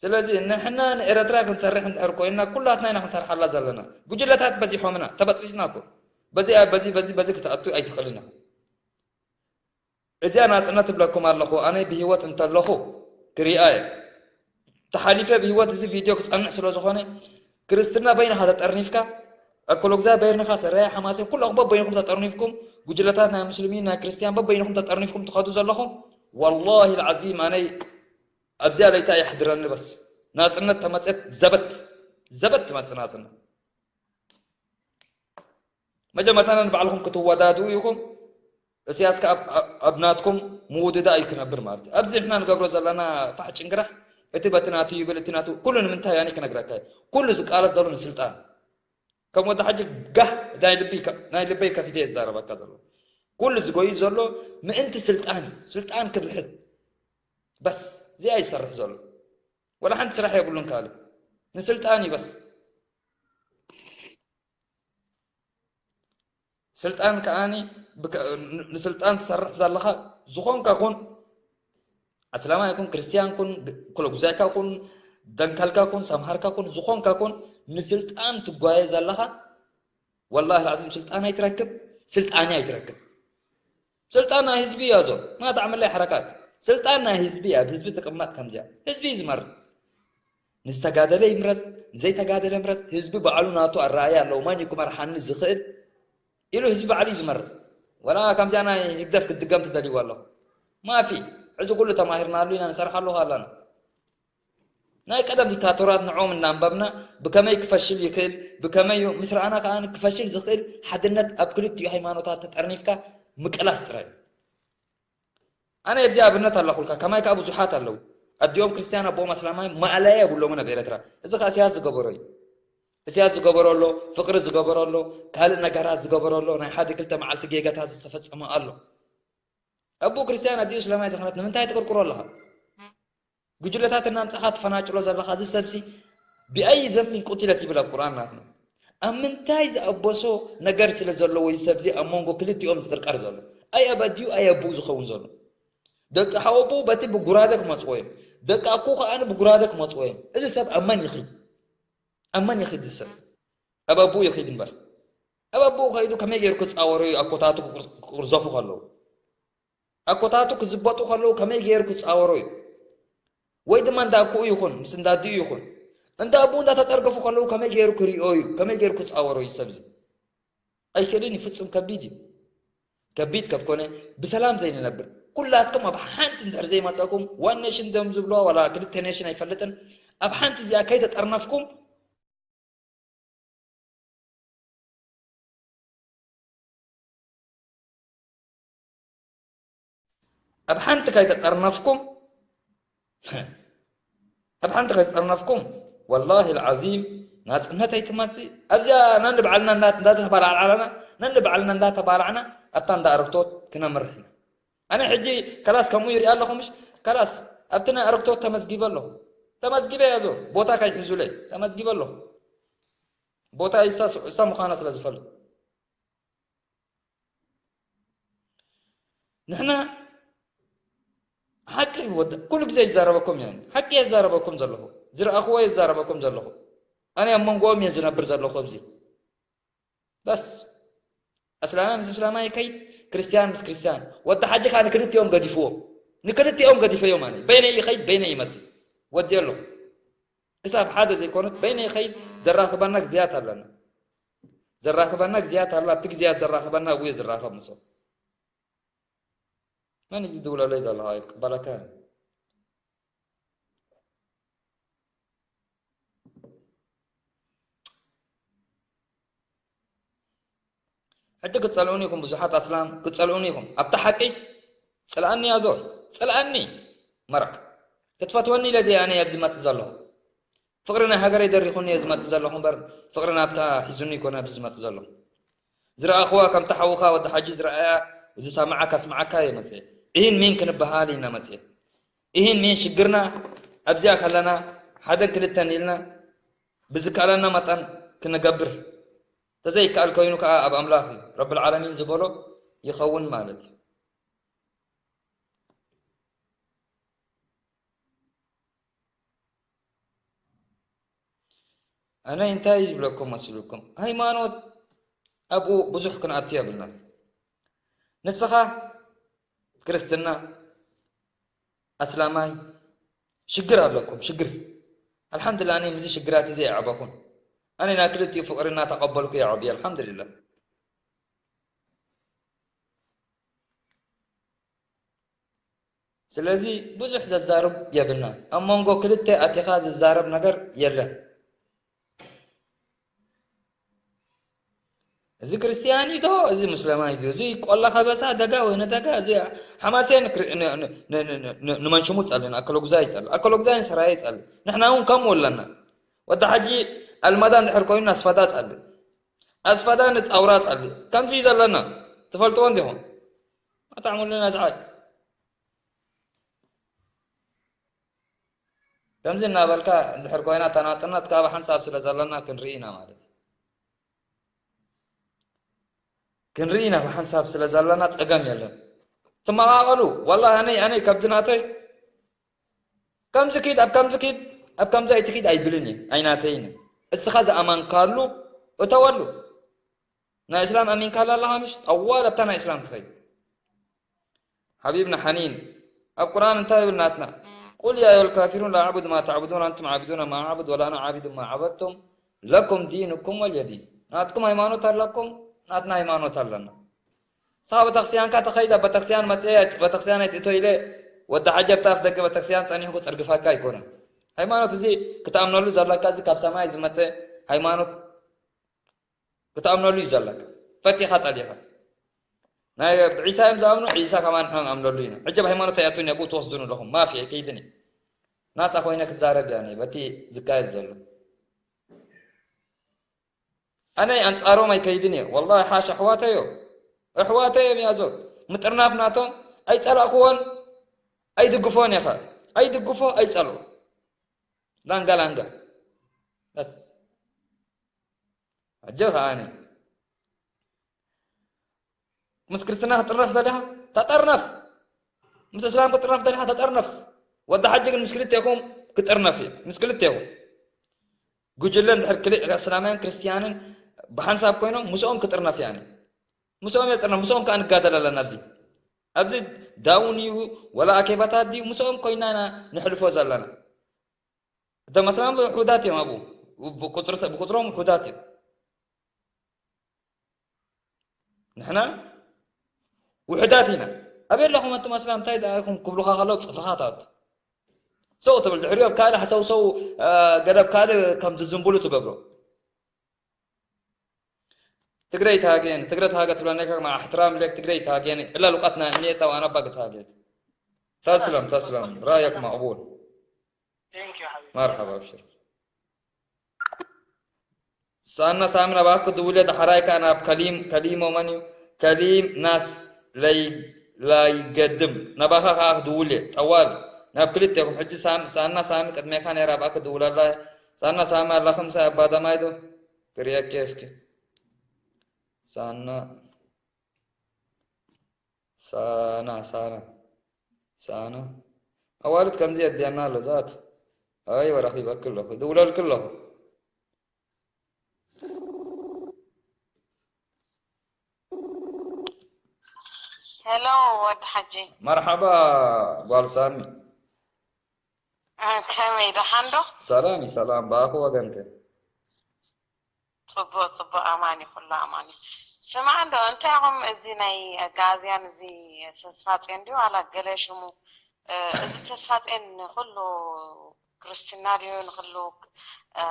ስለዚ ንሕና ንኤረትራ ክንሰርሕ እንድሕር ኮይንና ኩላትና ኢና ክንሰርሓላ ዘለና ጉጅለታት በዚሖምና ተበፅቢፅና እኮ በዚ በዚ በዚ በዚ ክትኣቱ ኣይትኽእልን ኢኻ እዚኣ ናጽነት ትብለኩም ኣለኹ ኣነ ብሂወት እንተለኹ ክሪኣ እየ ተሓሊፈ ብሂወት እዚ ቪድዮ ክጸንዕ ስለ ዝኾነ ክርስትና በይንኻ ተጠርኒፍካ ኣኮሎግዛ በይንኻ ሰራያ ሓማሴን ኩለኹም በበይንኹም ተጠርኒፍኩም ጉጅለታት ናይ ሙስሊሚን ናይ ክርስትያን በበይንኹም ተጠርኒፍኩም ትኸዱ ዘለኹም ወላሂ ልዓዚም ኣነይ ኣብዚኣ ለይታ የሕድረኒ በስ ናጽነት ተመጸት ዘበት ዘበት ትመጽእ ናጽነት መጀመርታ ነንባዕልኹም ክትወዳድኡ ኢኹም። እስያስ ከኣ ኣብ ናትኩም ምውድዳእ እዩ ክነብር ማለት እዩ። ኣብዚ ንሕና ንገብሮ ዘለና ፋሕ ጭንግራሕ እቲ በቲ ናቱ ይብል እቲ ናቱ ኩሉ ንምንታይ ኣነ ክነግረካ እየ። ኩሉ ዝቃለስ ዘሎ ንስልጣን ከም ወዲ ሓጂ ጋህ ናይ ልቢ ናይ ልበይ ከፊተ እየ ዝዛረበካ ዘሎ። ኩሉ ዝጎይ ዘሎ ምእንቲ ስልጣን እዩ። ስልጣን ክድሕን በስ እዚኣ ይሰርሕ ዘሎ። ወላ ሓንቲ ስራሕ የብሉን ካልእ ንስልጣን እዩ በስ። ስልጣን ከኣኒ ንስልጣን ትሰርሕ ዘለኻ ዝኾንካ ኩን ኣስላማይ ኩን ክርስትያን ኩን ክለጉዛይካ ኩን ደንካልካ ኩን ሰምሃርካ ኩን ዝኾንካ ኩን ንስልጣን ትጓየ ዘለኻ ወላሂ ላዚም ስልጣን ኣይትረክብ፣ ስልጣን ኣይትረክብ። ስልጣን ናይ ህዝቢ እያ ዞ። ማ ተዕመለይ ሓረካት። ስልጣን ናይ ህዝቢ እያ፣ ኣብ ህዝቢ ትቕመጥ ከምዚያ። ህዝቢ እዩ ዝመርጽ። ንዝተጋደለ ይምረጽ፣ ንዘይተጋደለ ምረጽ። ህዝቢ ባዕሉ ናቱ ኣረኣእያ ኣለዎ። መን እዩ ክመርሓኒ ዝኽእል ኢሉ ህዝቢ ባዕሉ እዩ ዝመርጽ። ወላ ከምዚኣ ናይ ህግደፍ ክትድገም ትደልይዎ ኣለኹ። ማፊ፣ እዚ ኩሉ ተማሂርናሉ ኢና ንሰርሓሉ ኣለና። ናይ ቀደም ዲክታቶራት ንዕኦም እናንበብና ብከመይ ክፈሽል ይኽእል፣ ብከመይ እዩ ምስ ረኣና ከኣ ክፈሽል ዝኽእል ሓድነት ኣብ ክልቲኡ ሃይማኖታት ተጠርኒፍካ ምቅላስ ጥራይ። ኣነ ኣብዚ ኣብነት ኣለኹልካ፣ ከማይ ከኣ ብዙሓት ኣለዉ። ኣዲኦም ክርስትያን ኣቦኦም ኣስላማይ ማእለያ የብሎምን ኣብ ኤረትራ። እዚ ከኣ እስያስ ዝገበሮ እዩ። እስያስ ዝገበሮ ኣሎ፣ ፍቅሪ ዝገበሮ ኣሎ፣ ካልእ ነገራት ዝገበሮ ኣሎ፣ ናይ ሓደ ክልተ መዓልቲ ጌጋታት ዝተፈጸመ ኣሎ። ኣቦኡ ክርስትያን ኣዲኡ እስላማይ ዝኾነት ንምንታይ ትቅርቅሮ ኣለኻ? ጉጅለታት እናምጻኻ ትፈናጭሎ ዘለኻ እዚ ሰብሲ ብኣይ ዘንብን ቁትለት ይብል ኣብ ቁርኣን ናትና። ኣብ ምንታይ ዝኣበሶ ነገር ስለ ዘለዎ እዩ ሰብዚ ኣብ መንጎ ክልቲኦም ዝቅርቀር ዘሎ? ኣይ ኣብ ኣዲኡ ኣይ ኣቦኡ ዝኸውን ዘሎ? ደቂ ሓወቦኡ በቲ ብጉራደ ክመጽዎ እዮም። ደቂ ኣኮኡ ከኣ ብጉራደ ክመጽዎ እዮም። እዚ ሰብ ኣብ መን ይኺድ? ኣብ መን ይኺድ እዚ ሰብ? ኣብ ኣቦኡ ይኺድ እምበር። ኣብ ኣቦኡ ከይዱ ከመይ ገይሩ ክጻወሮ እዩ ኣኮታቱ ክቅር-፣ ክቅርዘፉ ከለዉ? ኣኮታቱ ክዝበጡ ከለዉ ከመይ ገይሩ ክጻወሮ እዩ? ወይ ድማ እንዳ ኣኮኡ ይኹን ምስ እንዳ ኣዲኡ ይኹን እንዳ ኣቦኡ እንዳተጸርገፉ ከለዉ ከመይ ገይሩ ክሪኦ እዩ? ከመይ ገይሩ ክጻወሮ እዩ ሰብዚ? ኣይክእልን እዩ፣ ፍጹም ከቢድ እዩ። ከቢድ ከብ ኮነ ብሰላም ዘይንነብር። ኩላትኩም ኣብ ሓንቲ እንድሕር ዘይመጸኩም ዋን ኔሽን ደም ዝብልዋ ዋላ ክልተ ኔሽን ኣይፈልጥን፣ ኣብ ሓንቲ እዚኣ ከይተጠርነፍኩም ኣብ ሓንቲ ከይተጠርነፍኩም ኣብ ሓንቲ ከይተጠርነፍኩም ወላሂ ልዓዚም ናጽነት ኣይትመጽእ። ኣብዚኣ ነንባዕልና እንዳ-፣ እንዳተባላዕዓና ነንባዕልና እንዳተባላዕና ኣብታ እንዳ ኣረግቶት ክነምርሕ ኢና። ኣነ ሕጂ ከላስ ከምኡ ይሪኣ ኣለኹ ምሽ ከላስ ኣብቲ ናይ ኣረግቶት ተመዝጊበ ኣለኹ። ተመዝጊበ እያ ዞ ቦታ ከይሕዙለይ ተመዝጊበ ኣለኹ። ቦታ እሳ እሳ ምዃና ስለ ዝፈልጥ ንሕና ሓቂ ወደ ኩሉ ግዜ ይዛረበኩም እየ። ሓቂ የዛረበኩም ዘለኹ። ዝረኣኽዎ የዛረበኩም ዘለኹ። ኣነ ኣብ መንጎኦም እየ ዝነብር ዘለኹ ኣብዚ። በስ። ኣስላማይ ምስ ኣስላማይ ይከይድ፣ ክርስትያን ምስ ክርስትያን። ወዲ ሓጂ ከኣ ንክልቲኦም ገዲፍዎም። ንክልቲኦም ገዲፈዮም ኣነ። በይነይ ይኸይድ፣ በይነይ ይመጽእ። ወዲ ኣለኹ። ክሳብ ሓደ ዘይኮነት በይነይ ይኸይድ፣ ዘራኽበና ግዜያት ኣለና። ዘራኽበና ግዜያት ኣሎ። ኣብቲ ግዜያት ዘራኽበና ኣብኡ እየ ዝራኸብ ምስኦም። መን እዩ ዝድውለለይ ዘሎ? ኣይቅበለካ። ሕጂ ክትጸልኡኒ ኢኹም፣ ብዙሓት ኣስላም ክትጸልኡኒ ኢኹም። ኣብታ ሓቂ ጽልኣኒ ኣዞ፣ ጽልኣኒ መራክ። ክትፈትወኒ ኢለ ድየ ኣነ ኣብዚ መጽእ ዘለኹ? ፍቕሪ ናይ ሃገረይ ደሪኹኒ እየ ዝመጽእ ዘለኹ እምበር፣ ፍቕሪ ናትካ ሒዙኒ ኣይኮነ ኣብዚ ዝመጽእ ዘለኹ። ዝረኣኽዋ ከምታ ሓውኻ ወዲ ሓጂ ዝረኣያ፣ ዝሰማዓ ከስምዓካ እየ መጽየ። እሂን ሚን ክንበሃል ኢና መጽየ። እሂን ሚን ሽግርና ኣብዚኣ ከለና፣ ሓደን ክልተን ኢልና ብዝከኣለና መጠን ክንገብር። ተዘይከኣል ኮይኑ ከኣ ኣብ ኣምላኽ እዩ። ረብል ዓለሚን ዝበሎ ይኸውን ማለት እዩ። ኣነ እንታይ ዝብለኩም መሲልኩም? ሃይማኖት ኣብኡ ብዙሕ ክንኣቱ የብልናን። ንስኻ ክርስትና፣ ኣስላማይ፣ ሽግር ኣለኩም፣ ሽግር። ኣልሓምዱሊላህ፣ ኣነ ምስዚ ሽግራት እዚ ኣይዓበኹን። ኣነ ናይ ክልቲኡ ፍቕሪ እናተቐበልኩ እየ ዓብየ፣ ኣልሓምዱሊላህ። ስለዚ ብዙሕ ዘዛርብ የብልናን። ኣብ መንጎ ክልተ ኣቲኻ ዝዛረብ ነገር የለን። እዚ ክርስትያን እዩ ዶ? እዚ ሙስለማይ ድዩ? እዚ ቆላ ከበሳ ደጋ ወይ ነደጋ፣ እዚ ሓማሴን ክር-፣ ን-፣ ን-፣ ን-፣ ን-፣ ን-፣ ንመንሽሙ ጸሊ፣ ንኣከለጉዛይ ጸሊ፣ ኣከለጉዛይ ንሰራየ ጸሊ። ንሕና እውን ከምኡ ኣለና። ወዲ ሓጂ ኣልመዳ እንድሕር ኮይኑ ንኣስፈዳ ጸሊ። ኣስፈዳ ንጻውራ ጸሊ። ከምዚ እዩ ዘለና። ትፈልጥዎ እንዲኹም። ኣታዕሙልና ዝዓይ። ከምዚ እናበልካ እንድሕር ኮይና፣ እታ ናጽነት ካብ ሓንሳብ ስለ ዘለና ክንርኢ ኢና ማለት እዩ። ክንርኢ ኢና ብሓንሳብ ስለ ዘለና ጸገም የለን። ትመቓቐሉ። ዋላ ኣነይ፣ ኣነይ ከብዲ ናተይ ከምዚ ኪድ፣ ኣብ ከምዚ ኪድ፣ ኣብ ከምዚ ኣይትኪድ ኣይብልን እየ። ኣይናተይን እየ። እስኻ ዝኣመንካሉ እተወሉ። ናይ እስላም ኣሚንካላ ኣለኻ ምሽ? ጠዋል ኣብታ ናይ እስላም ትኸይድ። ሓቢብና ሓኒን ኣብ ቁርኣን እንታይ ይብል ናትና? قل يا أيها الكافرون لا أعبد ما تعبدون أنتم عابدون ما أعبد ولا أنا عابد ما عبدتم لكم دينكم ولي دين። ናትኩም ሃይማኖት ኣለኩም፣ ናትና ሃይማኖት ኣለና። ሳብ ቤተክርስትያንካ ተኸይዳ ቤተክርስትያን መፅአ ቤተክርስትያን ኣይትእቶ ኢለ ወዲ ሓጀብ ኣፍ ደገ ቤተክርስትያን ፀኒሕኩ ፅርግፋካ ኣይኮነን። ሃይማኖት እዚ ክትኣምነሉ ዘለካ እዚ ካብ ሰማይ ዝመፀ ሃይማኖት ክትኣምነሉ እዩ ዘለካ። ፈቲኻ ጸሊኻ ናይ ብዒሳ እዮም ዝኣምኑ፣ ዒሳ ከማን ንሕና ንኣምነሉ ኢና። ሕጂ ኣብ ሃይማኖት ኣይኣቱን እየ፣ ብኡ ትወስዱን ኣለኹም። ማፊ ኣይከይድን እየ። ናጻ ኮይነ ክዛረብ እያ፣ በቲ ዝካየድ ዘሎ። ኣነ ኣንጻሮም ኣይከይድን እየ። ወላሂ ሓሽ ኣሕዋተዮ፣ ኣሕዋተዮም ያዞ ምጥርናፍ ናቶም ኣይጸላእክዎን ኣይድግፎን እየ። ኣይድግፎ ኣይጸልኦ ላንጋ ላንጋ በስ። ኣጀኻ ኣነ ምስ ክርስትና ክጥርነፍ ደሊኻ ተጠርነፍ፣ ምስ እስላም ክጥርነፍ ደሊኻ ተጠርነፍ። ወዲ ሓጂ ግን ምስ ክልቴኹም ክጥርነፍ እዩ፣ ምስ ክልቴኹም። ጉጅለ እንድሕር ክልእ እስላማያን ክርስትያንን ብሓንሳብ ኮይኖም ምስኦም ክጥርነፍ እየ ኣነ። ምስኦም እየ ዝጥርነፍ፣ ምስኦም ከዓ ንጋደል ኣለና ኣብዚ። ኣብዚ ዳውን እዩ ወላ ኣኬባታት ድዩ ምስኦም ኮይና ኢና ንሕልፎ ዘለና። እቶም ኣስላም ውሑዳት እዮም ኣብኡ፣ ብቁፅሪ ብቁፅሮም ውሑዳት እዮም። ንሕና ውሑዳት ኢና። ኣበይ ኣለኹም ኣንቱም ኣስላም እንታይ ደኣ ኢኹም ክብሉኻ ከለዉ ፅፍርኻ ትኣቱ። ሰው ትብል ድሕሪኦም ካልእ ሓሰውሰው ገደብ ካልእ ከም ዝዝንብሉ ትገብሮ። ትግረይ ተሃገየኒ ትግረ ተሃገ ትብለኒ ከማ ኣሕትራም ለክ ትግረይ ተሃገየኒ እላ ሉቃትና እኔታ ዋና ባግ ተሃገየት። ተስለም ተስለም ራእየክ መቅቡል። Thank you حبيبي. መርሐባ ኣብሽር። ሳና ሳሚ ናባክ ክድውል እየ፣ ዳሕራይ ከኣ ናብ ከሊም፣ ከሊሞ መን እዩ? ከሊም ናስ ለይ-፣ ላይገድም ናባኻ ከኣ ክድውል እየ። ጠዋል ናብ ክልቴኹም። ሕጂ ሳም-፣ ሳና ሳሚ ቅድሜኻ ነይራ ኣብኣ ክድውል ኣላ እያ። ሳና ሳሚ ኣላኺ ምሳይ ኣባ ደማይ ዶ? ክርእየኪ እየ እስኪ። ሳና፣ ሳና፣ ሳና፣ ሳና። ኣዋልድ ከምዚ የድልየና ኣሎ ዛት። ኣይ ወረኺበኪ ኣለኹ፣ ይድውለልኪ ኣለኹ። ሄሎ ወዲ ሓጂ። መርሓባ ጓል ሳሚ። እ፣ ከመይ ደሓን ዶ? ሰላም እዩ ሰላም። ብኣኹ ወገንከ? ጽቡቕ ጽቡቕ፣ ኣማን እዩ፣ ኩሉ ኣማን እዩ። ስማዕ እንዶ፣ እንታይ ኢኹም እዚ ናይ ኣጋዝያን እዚ ተስፋጼን ድዩ ዋላ ገለ ሽሙ፣ እ፣ እዚ ተስፋጼን ንኹሉ ክርስትና ድዩ ንኹሉ፣ እ፣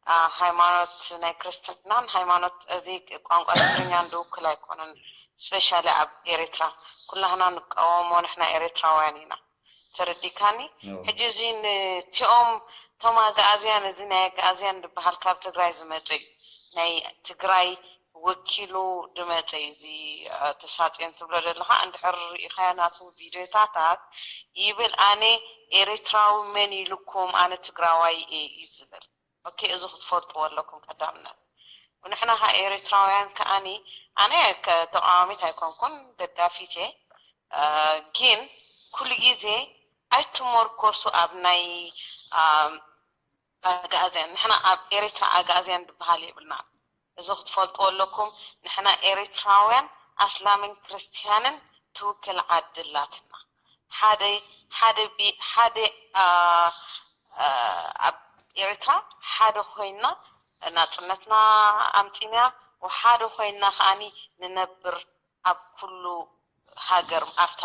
አ፣ ሃይማኖት ናይ ክርስትናን ሃይማኖት እዚ ቋንቋ ትግርኛን ድውክል ኣይኮነን። ስፔሻሊ ኣብ ኤርትራ ኩላህና ንቃወሞ ንሕና ኤርትራውያን ኢና። ተረዲካኒ? ሕጂ እዚ ንቲኦም ቶም ኣግኣዝያን እዚ ናይ ኣግኣዝያን ዝበሃል ካብ ትግራይ ዝመፀ እዩ። ናይ ትግራይ ወኪሉ ዝመፀ እዩ። እዚ ተስፋፅዮን ትብሎ ዘለካ እንድሕር ርኢካዮ ናቱ ቪድዮታታት ይብል ኣነ ኤርትራዊ መን ኢሉኩም ኣነ ትግራዋይ እየ እዩ ዝብል። ኦኬ፣ እዚ ክትፈልጥዎ ኣለኩም ቀዳምነት። ንሕና ካ ኤርትራውያን ከኣኒ ኣነ ተቃዋሚት ኣይኮንኩን ደጋፊት እየ። ግን ኩሉ ግዜ ኣይትመርኮሱ ኣብ ናይ ኣግኣዝያን። ንሕና ኣብ ኤርትራ ኣግኣዝያን ዝበሃል የብልናን። እዚ ክትፈልጥዎ ኣለኩም። ንሕና ኤርትራውያን ኣስላምን ክርስትያንን ትውክል ዓዲ ኣላትና። ሓደ ሓደ ሓደ ኣብ ኤርትራ ሓደ ኮይና ናጽነትና ኣምጺና ወሓደ ኮይና ከኣኒ ንነብር ኣብ ኩሉ ሃገር ኣብታ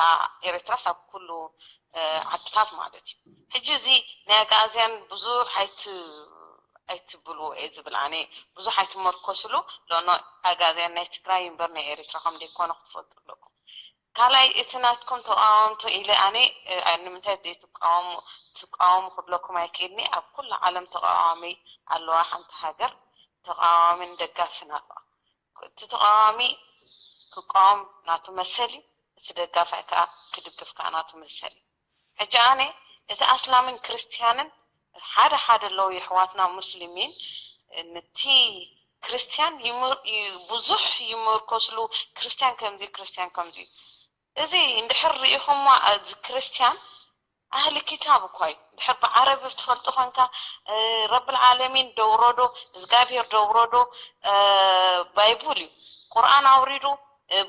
ኤርትራስ ኣብ ኩሉ ዓድታት ማለት እዩ። ሕጂ እዚ ናይ ኣግኣዝያን ብዙሕ ኣይት ኣይትብሉ እየ ዝብል ኣነ ብዙሕ ኣይትመርኮስሉ። ሎኖ ኣግኣዝያን ናይ ትግራይ እምበር ናይ ኤርትራ ከም ዘይኮነ ክትፈልጡ ኣለኩም። ካልኣይ እቲ ናትኩም ተቃወምቲ ኢለ ኣነ ንምንታይ ዘይትቃወሙ ትቃወሙ ክብለኩም ኣይክእልኒ። ኣብ ኩሉ ዓለም ተቃዋሚ ኣለዋ ሓንቲ ሃገር ተቃዋሚን ደጋፍን ኣለዋ። እቲ ተቃዋሚ ክቃወም ናቱ መሰል እዩ። እቲ ደጋፋይ ከዓ ክድግፍ ከዓ ናቱ መሰል እዩ። ሕጂ ኣነ እቲ ኣስላምን ክርስትያንን ሓደ ሓደ ኣለዉ የሕዋትና ሙስሊሚን ንቲ ክርስትያን ብዙሕ ይምርኮስሉ ክርስትያን ከምዚ ክርስትያን ከምዚ እዚ እንድሕር ርኢኹሞ እዚ ክርስትያን ኣህሊ ኪታብ እኳ እዩ። ድሕር ብዓረቢ ትፈልጦ ኮንካ፣ ረብል ዓለሚን ደውረዶ፣ እግዚኣብሔር ደውረዶ ባይቡል እዩ። ቁርኣን ኣውሪዱ፣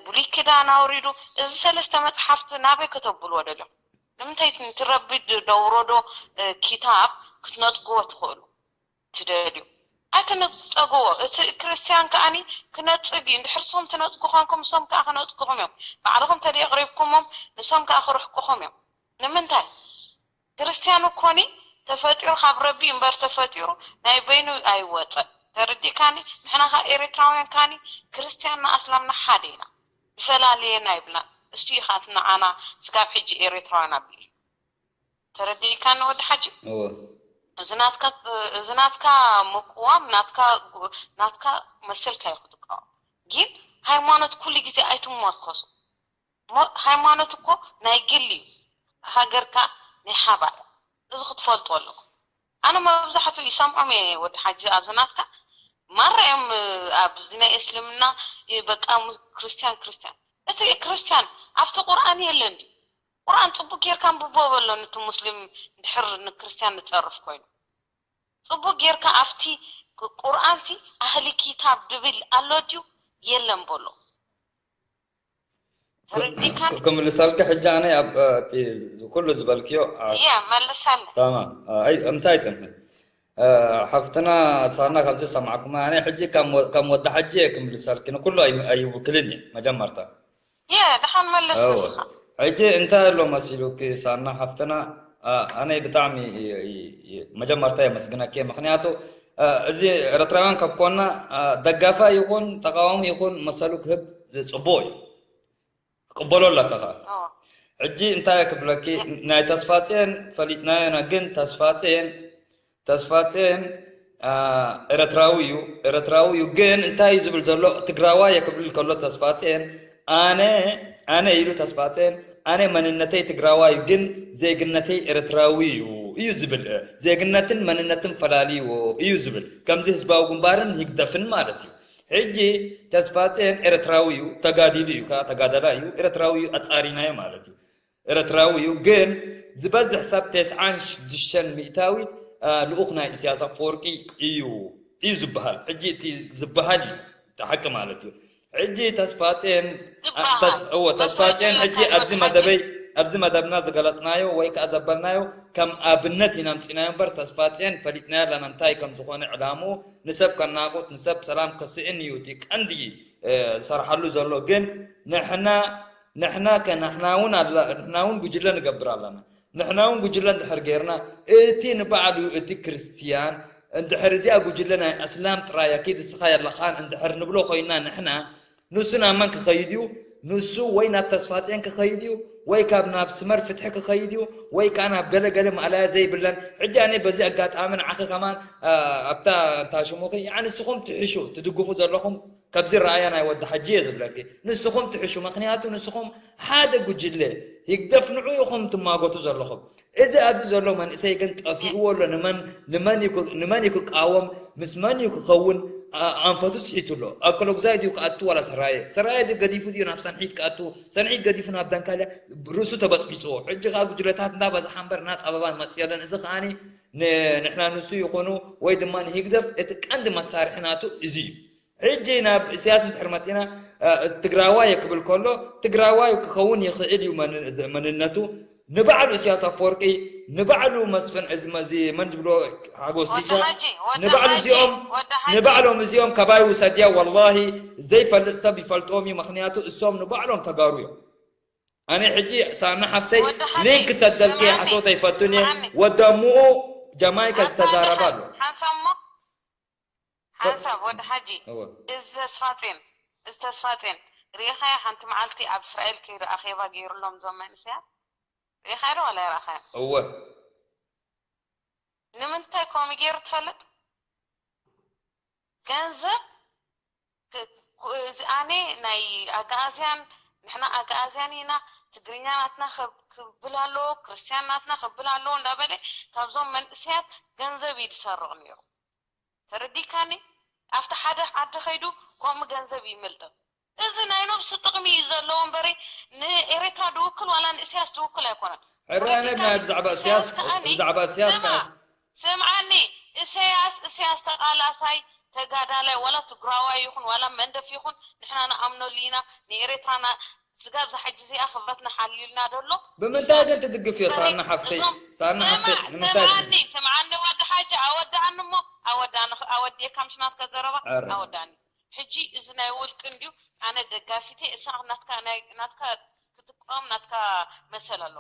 ብሉይ ኪዳን ኣውሪዱ። እዚ ሰለስተ መፅሓፍቲ ናበይ ከተብልዎ ደልዮም? ንምንታይ እቲ ረቢ ደውረዶ ኪታብ ክትነፅግዎ ትኽእሉ ትደልዩ? ኣይትነፅግዎ። እቲ ክርስትያን ከኣኒ ክነፅግ እዩ። እንድሕር ሶም ትነፅጉ ኮንኩም፣ ሶም ከዓ ክነፅጉኹም እዮም። ባዕልኹም ተደይቕሪብኩሞም፣ ንሶም ከዓ ክርሕቁኹም እዮም። ንምንታይ? ክርስትያን እኮኒ ተፈጢሩ ካብ ረቢ እምበር ተፈጢሩ ናይ በይኑ ኣይወፀን። ተረዲእካኒ? ንሕና ከ ኤርትራውያን ካኒ ክርስትያንና ኣስላምና ሓደ ኢና። ዝፈላልየና ይብላን። እሱ እዩ ከኣ እቲ ንዓና ስጋብ ሕጂ ኤርትራውያን ኣቢሉ። ተረዲእካኒ ወዲ ሓጂ? እዎ። እዚ ናትካ፣ እዚ ናትካ ምቅዋም፣ ናትካ፣ ናትካ መሰልካ እዩ ክትቃወም። ግን ሃይማኖት ኩሉ ግዜ ኣይትመርኮሱ። ሃይማኖት እኮ ናይ ግል እዩ። ሃገርካ ናይ ሓባር። እዚ ክትፈልጡ ኣለኩም። ኣነ መብዛሕትኡ ይሰምዖም እየ ወዲ ሓጂ ኣብዚ ናትካ። ማራ እዮም ኣብዚ ናይ እስልምና በቃ ክርስትያን፣ ክርስትያን። እቲ ክርስትያን ኣብቲ ቁርኣን የለን ድዩ? ቁርኣን ጽቡቅ ጌርካ ኣንብቦ በሎ፣ ነቲ ሙስሊም ድሕር ንክርስትያን ንጸርፍ ኮይኑ። ጽቡቅ ጌርካ ኣብቲ ቁርኣንሲ ኣህሊ ኪታብ ድብል ኣሎ ድዩ? የለን በሎ። ተረዲእካኒ? ክምልሰልኪ ሕጂ ኣነ ኣብ እቲ ኩሉ ዝበልክዮ። እየ መልሰኒ። ተማም። ኣይ፣ ምሳይ ጽንሒ። ሓፍትና ሳና ካብዚ ዝሰማዕኩማ፣ ኣነ ሕጂ ከም ወ-፣ ከም ወዲ ሓጂ እየ ክምልሰልኪ፣ ንኩሉ ኣይ-፣ ኣይውክልን እየ መጀመርታ። እየ፣ ደሓን መልስ ንስኻ። ሕጂ እንታይ ኣሎ መሲሉኪ ሳና ሓፍትና፣ ኣነ ብጣዕሚ መጀመርታ የመስግነኪ፣ ምኽንያቱ እዚ ኤርትራውያን ካብ ኮና ደጋፋይ ይኹን ተቃዋሚ ይኹን መሰሉ ክህብ ጽቡቕ እዩ። ክቅበሎ ኣለካ ከኣ። ሕጂ እንታይ ክብለኪ፣ ናይ ተስፋጽዮን ፈሊጥናዮ ኢና፣ ግን ተስፋጽዮን፣ ተስፋጽዮን ኤረትራዊ እዩ፣ ኤረትራዊ እዩ፣ ግን እንታይ እዩ ዝብል ዘሎ? ትግራዋይ እየ ክብል ከሎ ተስፋጽዮን፣ ኣነ፣ ኣነ ኢሉ ተስፋጽዮን፣ ኣነ መንነተይ ትግራዋይ እዩ፣ ግን ዜግነተይ ኤረትራዊ እዩ፣ እዩ ዝብል። ዜግነትን መንነትን ፈላልይዎ እዩ ዝብል። ከምዚ ህዝባዊ ግንባርን ህግደፍን ማለት እዩ። ሕጂ ተስፋጽዮን ኤረትራዊ እዩ፣ ተጋዲሉ እዩ፣ ከኣ ተጋዳላይ እዩ፣ ኤረትራዊ እዩ፣ ኣጻሪናዮ ማለት እዩ። ኤረትራዊ እዩ፣ ግን ዝበዝሕ ሰብ ተስዓን ሽዱሽተን ሚእታዊት ልኡኽ ናይ ኢሳያስ ኣፈወርቂ እዩ፣ እዩ ዝበሃል። ሕጂ እቲ ዝበሃል እዩ፣ እቲ ሓቂ ማለት እዩ። ሕጂ ተስፋጽዮን፣ ዝበሃል። ተስ-፣ እዎ፣ መስዋእቲ ተስፋጽዮን እዩ ሕጂ እንታይ ኣብዚ ወዲ ሓጂ? መደበይ፣ ኣብዚ መደብና ዝገለጽናዮ ወይ ከኣ ዘበልናዮ ከም ኣብነት ኢና ኣምጺናዮ እምበር፣ ተስፋጽዮን ፈሊጥናዮ ኣለና እንታይ ከም ዝኾነ ዕላምኡ፣ ንሰብ ከናቑት፣ ንሰብ ሰላም ከስእን እዩ እቲ ቀንዲ፣ እ፣ ዝሰርሓሉ ዘሎ። ግን ንሕና፣ ንሕና ከ-፣ ንሕና እውን ኣላ-፣ ንሕና እውን ጉጅለ ንገብር ኣለና። ንሕና እውን ጉጅለ እንድሕር ጌርና፣ እቲ ንባዕሉ እቲ ክርስትያን እንድሕር እዚኣ ጉጅለ ናይ ኣስላም ጥራይ እያ፣ ኪድ እስኻ የለኻን እንድሕር ንብሎ ኮይንና ንሕና፣ ንሱ ናብ መን ክኸይድ እዩ? ንሱ ወይ ናብ ተስፋጽዮን ክኸይድ እዩ፣ ወይ ካብ ናብ ስመር ፍትሒ ክኸይድ እዩ፣ ወይ ከኣ ናብ ገለ ገለ ማእለያ ዘይብለን። ሕጂ ኣነ በዚ ኣጋጣሚ ንዓኺ ከማን፣ ኣ፣ ኣብታ እንታ ሽሙኺ፣ ያዕ ንስኹም ትሕሹ፣ ትድግፉ ዘለኹም ካብዚ ረኣያ ናይ ወዲ ሓጂ እየ ዝብለኪ። ንስኹም ትሕሹ፣ ምኽንያቱ ንስኹም ሓደ ጉጅለ ህግደፍ ንዑ ኢኹም ትማጎቱ ዘለኹም። እዚ ኣብዚ ዘሎ መንእሰይ ግን ጠፊእዎ ኣሎ። ንመን፣ ንመን እዩ ክ-፣ ንመን እዩ ክቃወም? ምስ መን እዩ ክኸውን? ኣ-፣ ኣንፈቱ ስሒቱ ኣሎ። ኣከለጉዛይ ድዩ ክኣቱ ዋላ ሰራየ? ሰራየ ድዩ ገዲፉ ድዩ ናብ ሰንሒት ክኣቱ? ሰንሒት ገዲፉ ናብ ደንካልያ ርእሱ ተበጽቢጽዎ። ሕጂ ከኣ ጉጅለታት እንዳበዝሓ እምበር ናጻ ኣበባ ዝመጽእ የለን። እዚ ከኣኒ ን-፣ ንሕና ንሱ ይኹኑ ወይ ድማ ንህግደፍ እቲ ቀንዲ መሳርሒ ናቱ እዚ እዩ። ሕጂ ናብ ኢሳያስ እንድሕር መጺና፣ እ፣ ትግራዋይ እየ ክብል ከሎ፣ ትግራዋይ ክኸውን ይኽእል እዩ መን-፣ መንነቱ። ንባዕሉ ኢሳያስ ኣፈወርቂ፣ ንባዕሉ መስፍን፣ እዚ መዚ መን ዝብሎ ሓጎስ ወዲ ዲሻ፣ ሓጂ፣ ወዲ ንባዕሉ ሓጂ፣ እዚኦም፣ ወዲ ሓጂ። ንባዕሎም እዚኦም ካባይ ውሰድያ፣ ወላሂ ዘይፈልጥ ሰብ ይፈልጦም እዩ። ምኽንያቱ እሶም ንባዕሎም ተጋሩ እዮም። ኣነ ሕጂ ሳና ሓፍተይ ወዲ ሓጂ፣ ሊንክ ሰደልኪ ስምዓኒ፣ ሓሶት ኣይፈቱን እየ። ስምዓኒ። ወደምኡ ጃማይካ ኣታ ዝተዛረባ ደሓን፣ ኣሎ። ሓንሳብ እሞ፣ ሓንሳብ ወዲ ሓጂ፣ እወ። እዚ ተስፋጼን፣ እዚ ተስፋጼን፣ ርኢኻዮ ሓንቲ መዓልቲ ኣብ እስራኤል ከይዱ ኣኼባ ገይሩሎም እዞም መንእሰያት? ርኢኻዮ ዶ ዋላ ኣይረኣኻዮ? እወ። ንምንታይ ከምኡ ገይሩ ትፈልጥ? ገንዘብ ክ-፣ ክ-፣ እዚ ኣነ ናይ ኣግኣዝያን፣ ንሕና ኣግኣዝያን ኢና፣ ትግርኛ ናትና ከብ-፣ ክብል ኣለዎ፣ ክርስትያን ናትና ክብል ኣለዎ እንዳበለ ካብዞም መንእሰያት ገንዘብ እዩ ዝሰርቕ ነይሩ። ተረዲካኒ? ኣብቲ ሓደ ዓዲ ከይዱ ከምኡ ገንዘብ ይምልጥም። እዚ ናይ ነብሱ ጥቕሚ እዩ ዘለዎ እምበሪ ንኤረትራ ድውክል ዋላ ንእስያስ ድውክል ኣይኮነን። ሕራይ ናይ ብዛዕባ እስያስ ብዛዕባ እስያስ ስምዓኒ፣ እስያስ እስያስ ተቃላሳይ ተጋዳላይ ዋላ ትግራዋይ ይኹን ዋላ መንደፍ ይኹን ንሕና ንኣምነሉ ኢና። ንኤሬትራና ስጋብ ዝሓጂ እዚኣ ክብረትና ሓልዩልና ደሎ ብምንታይ ግን ትድግፍዮ? ሳና ሓፍተይ ሳና ሓፍተይ ንምንታይ? ስምዓኒ ስምዓኒ ወዲ ሓጂ ኣወዳኣኒ እሞ ኣወዳኒ ኣወዲኤካ ምሽ ናትካ ዘረባ ኣወዳኒ። ሕጂ እዚ ናይ ውልቂ እንድዩ ኣነ ደጋፊተ እሳ ናትካ ናይ ናትካ ክትቃወም ናትካ መሰል ኣሎ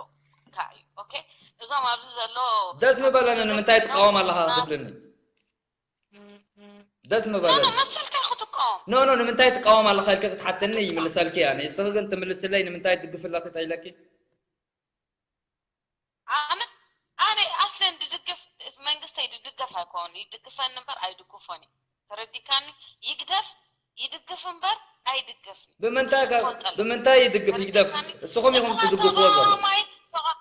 ካ እዩ። ኦኬ እዞም ኣብዚ ዘሎ ደስ ምበለኒ ንምንታይ ትቃወም ኣለኻ ክትብልኒ ደስ ምበለኒ። መሰልካ ክትቃወም ኖ ኖ ንምንታይ ትቃወም ኣለኻ ኢልኪ ክትሓተኒ ይምልሰልኪ እያ። ንስኺ ግን ትምልስለይ ንምንታይ ትድግፊ ኣለኺ ተኢለኪ። ኣነ ኣነ ኣስለን ድድግፍ መንግስተይ ድድገፍ ኣይኮን ይድግፈኒ እምበር ኣይድግፎን እዩ ተረዲካኒ ይግደፍ ይድግፍ እምበር ኣይድገፍን ብምንታይ ካብ- ብምንታይ ይድግፍ ይግደፍ እስኹም ኢኹም ትድግፍዎ ዘሎ ተቃዋማይ ተቃ-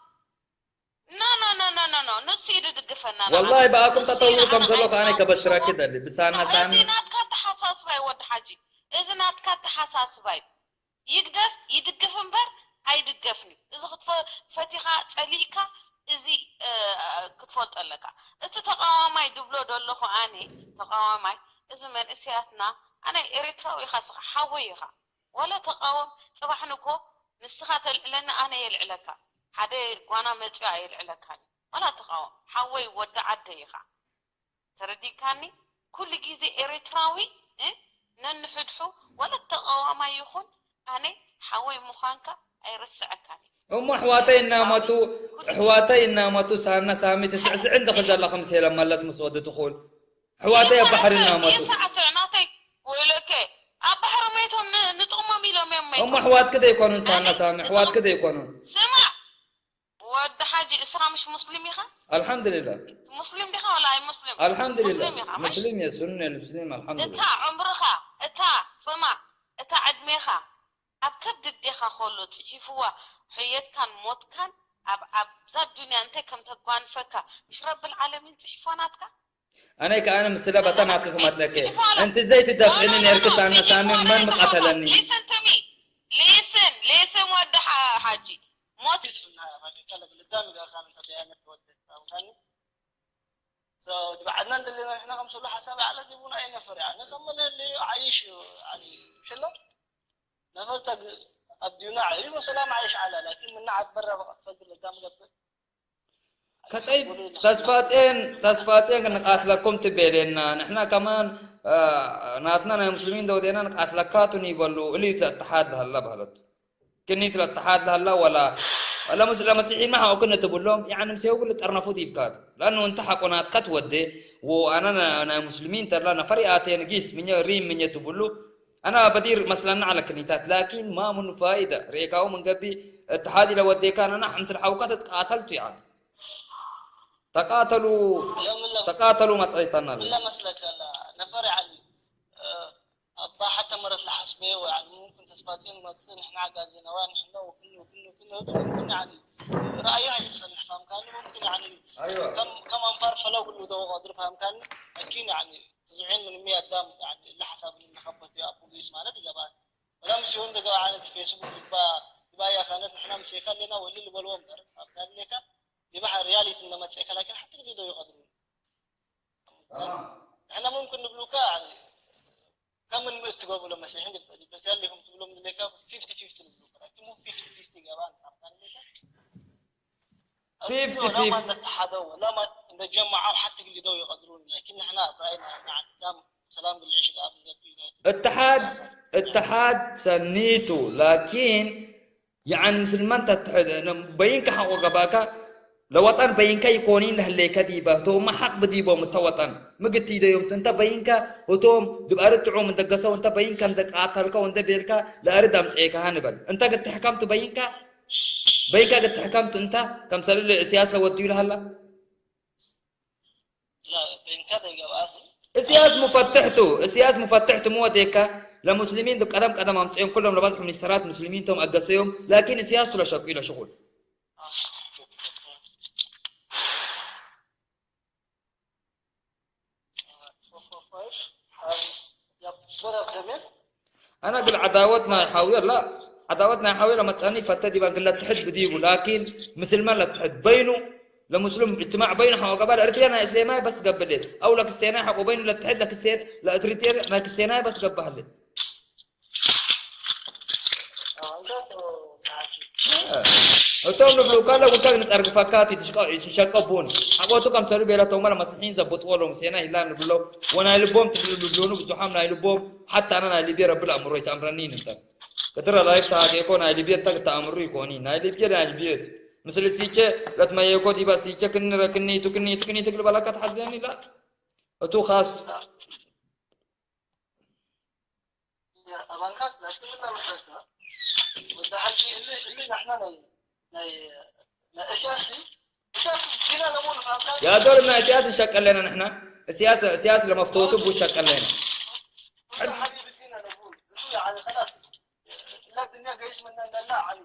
ኖ ኖ ኖ ኖ ኖ ኖ ንሱ እዩ ድድግፈና ንዓና። ወላሂ ብኣኩም ንሱ እዩ ተጠውሩ ንዓና ከም ዘሎ ከዓነ ሓይልና ከበስረኪ ዝህቦ። ደሊ ብሳና ሳኒ እዚ ናትካ ኣተሓሳስባ እዩ ወዲ ሓጂ እዚ ናትካ ኣተሓሳስባ እዩ ይግደፍ ይድግፍ እምበር ኣይድገፍን እዩ። እዚ ክትፈ- ፈቲኻ ጸሊእካ እዚ እ፣ ክትፈልጦ ኣለካ። እቲ ተቃዋማይ ድብሎ ደለኹ ኣነ ተቃዋማይ እዚ መንእሰያትና ኣነ ኤርትራዊ ኢኻ ስኻ ሓወይ ኢኻ ወላ ተቃወም ጽባሕ ንግሆ ንስኻ ተልዕለኒ ኣነ የልዕለካ ሓደ ጓና መጺኦ ኣየልዕለካን እዩ። ወላ ተቃወም ሓወይ ወዲ ዓደይ ኢኻ። ተረዲካኒ? ኩሉ ግዜ ኤሪትራዊ እ ነንሕድሑ ወላ ተቃዋማይ ይኹን ኣነ ሓወይ ምዃንካ ኣይርስዐካን እየ። እሞ ኣሕዋተይ እናመቱ ኣሕዋተይ እናመቱ ሳና ሳሚ ትስዕስዕን ድኺ ዘለኺ ምስ ሄለን መለስ ምስ ወዲ ትኹል ኣሕዋተይ ኣብ ባሕሪ እናመቱ ይሳዕስዕ ናተይ ወይለከ ኣብ ባሕሪ መይቶም ን- ንጥቕሞም ኢሎም እዮም እሞ መይቶም ኣሕዋትኪ ዶ ኣይኮኑን ሳና ሳሚ ኣሕዋትኪ ዶ ኣይኮኑን ስማዕ ወዲ ሓጂ እስኻ ምሽ ሙስሊም ኢኻ? ኣልሓምዱሊላህ። ሙስሊም ዲኻ ወላ ኣይ ሙስሊም? ኣልሓምዱሊላህ። ሙስሊም ኢኻ ምሽ? ሙስሊም እየ ሱኒ ሙስሊም ኣልሓምዱሊላህ። እታ ዑምርኻ እታ ስማ እታ ዕድሜኻ ኣብ ከብዲ ኣዴኻ ከሎ ጽሒፍዋ ሕየትካን ሞትካን ኣብ ኣብዛ ዱንያ እንታይ ከም ተጓንፈካ ምሽ ረብል ዓለሚን ጽሒፎ ናትካ? ኣነ ከኣ ኣነ ምስላ በታ ናትኪ ክመጽለኪ እንቲ ዘይትደፍዕኒ ኔርኪ ሳነ ሳነ መን ምቐተለኒ? Listen to me. Listen, listen ወዲ ሓ- ሓጂ ሞት ልዳም ይገርካን እንተ ደያነት ወደት ኣውካኒ ድብዓድና እንደለና ንሕና ከም ስሉ ሓሳብ ዓለ ዲቡና ኣይነፈር ያ ነከም መለለዩ ዓይሽ እዩ ዓሊ ሽሎ ነፈርታ ኣብዲዩና ዓሊ ወሰላም ዓይሽ ዓላ ላኪን ምና ዓትበራ በቃ ትፈግር ልዳም ገብር ከጠይ ተስፋጽዮን ተስፋጽዮን ክንቃትለኩም ትቤሌና ንሕና ከማን ናትና ናይ ሙስሊሚን ደውዴና ንቃትለካቱን ይበሉ እልዩ ተተሓድ ሃላ ባህለቱ ክንይት ለተሓድ ሃላ ወላ ወላ ሙስሊም መሲሒና ሓውክን ትብሎም ያኒ ምሴው ግል ጠርነፉት ይብካት ላኑ እንተ ሓቆናት ከትወደ ወአና ናይ ሙስሊሚን ተላ ነፈሪ ኣቴን ጊስ ምኘ ሪም ምኘ ትብሉ أنا بدير مثلا على كنيتات لكن ما من فائدة ريكاو من قبي اتحاد إلى وديكان أنا حمس الحوكات تقاتلت يعني تقاتلوا تقاتلوا ما تعيطنا لا مسلك لا نفر علي أه أبا حتى مرت لحسبي ويعني ممكن تسباتين ما تصير نحن عقازين وين نحن وكل وكل وكل هذا ممكن يعني رأيها يبصر نحفهم كان ممكن يعني أيوة. كم كم أنفار فلو كله دو غادر فهم كان أكيد يعني تسعين من مية دام يعني اللي حسب اللي خبط يا أبو ليس مالت جبان ولا مسيون دقا عن الفيسبوك دبا دبا يا خانت نحن مسيكا لنا ولي اللي بالومبر أبقى لك دبا ريالي تندمت سيكا لكن حتى اللي دو يقدرون نحن ممكن نبلوكا يعني كم من مئة تقابل مسيحين بتالي هم تقولون لك fifty fifty نبلوكا لكن مو fifty fifty جبان أبقى لك ፊፍቲ ፊፍቲ እትሓድ እትሓድ ሰኒቱ ላኪን የዓን ምስልማን ተትሕድ በይንካ ሓቆ ገባካ ለወጣን በይንካ ይኮኒ ለህሌከ ዲባ እቶም ሓቅ ብዲቦም እተወጣን ምግቲ ደዮም እንተ በይንካ እቶም ድብኣሪ ጥዑም እንደገሰው እንተ በይንካ እንደቃተልካ ወንደ ቤልካ ለኣሪ ዳምፀየካ ንበል እንተ ግትሕካምቱ በይንካ በይንካ ግትሕካምቱ እንታ ከምሰለ እስያስ ለወድዩ ለሃላ እስያስ ሙፈትሕቱ እስያስ ሙፈትሕቱ ምወዴካ ለሙስሊሚን ቀደም ቀደም ኣምፅኦም ኩሎም ለባዝሑ ሚኒስተራት ሙስሊሚን ቶም ኣገሰዮም ላኪን እስያስ ስለሸቁ ኢለ ሽቁል أنا أقول عداوتنا يحاول لا عداوتنا حاول ما تسألني فتدي بقول لا تحد بديبو، لكن مسلمان لا تحد بينه لمسلم اجتماع بينه حق قبل أرتيا نا إسلامي بس قبلت، أو لكستينا حق بينه لا تحد لكستين لا أتريتيا نا كستينا بس قبلت. እቶም ንብሉካ ለውካ ንጠርግፈካ እቲ ትሽቀ ትሸቀቡን ሓቆቱ ከም ሰሉ ቤላ ተውመለ መስሒን ዘብጥዎ ሎም ሴና ኢላ ንብሎ ወናይ ልቦም ትብሉ ብዙሓም ናይ ልቦም ሓታ ኣነ ናይ ልቤ ረብል ኣእምሮ ይተኣምረኒ ንንተ ቅድረ ላይፍ ታጌኮ ናይ ልቤ ተግ ተኣምሩ ይኮኒ ናይ ልቤ ናይ ልቤ ምስል ሲቸ ለትመየኮ ዲባ ሲቸ ክንረ ክንይቱ ክንይቱ ክንይቱ ግልበላካ ተሓዘኒ ላ እቱ ካስ ኣባንካ ናሽክልና መስረካ ወዲ ሓጂ እሊ እሊ ናሕና ናይ ናይ ናይ እስያስ እስያስ ዲና ለሙን ፋምካ يا دول ما إسياس نشقل لنا نحن إسياس إسياس لما فتوتو بو شقل لنا ወዲ ሓቢብ ዲና ለሙን እሱ ያኒ خلاص እላ ዱንያ ገይስ መና እንደላ ዓሊ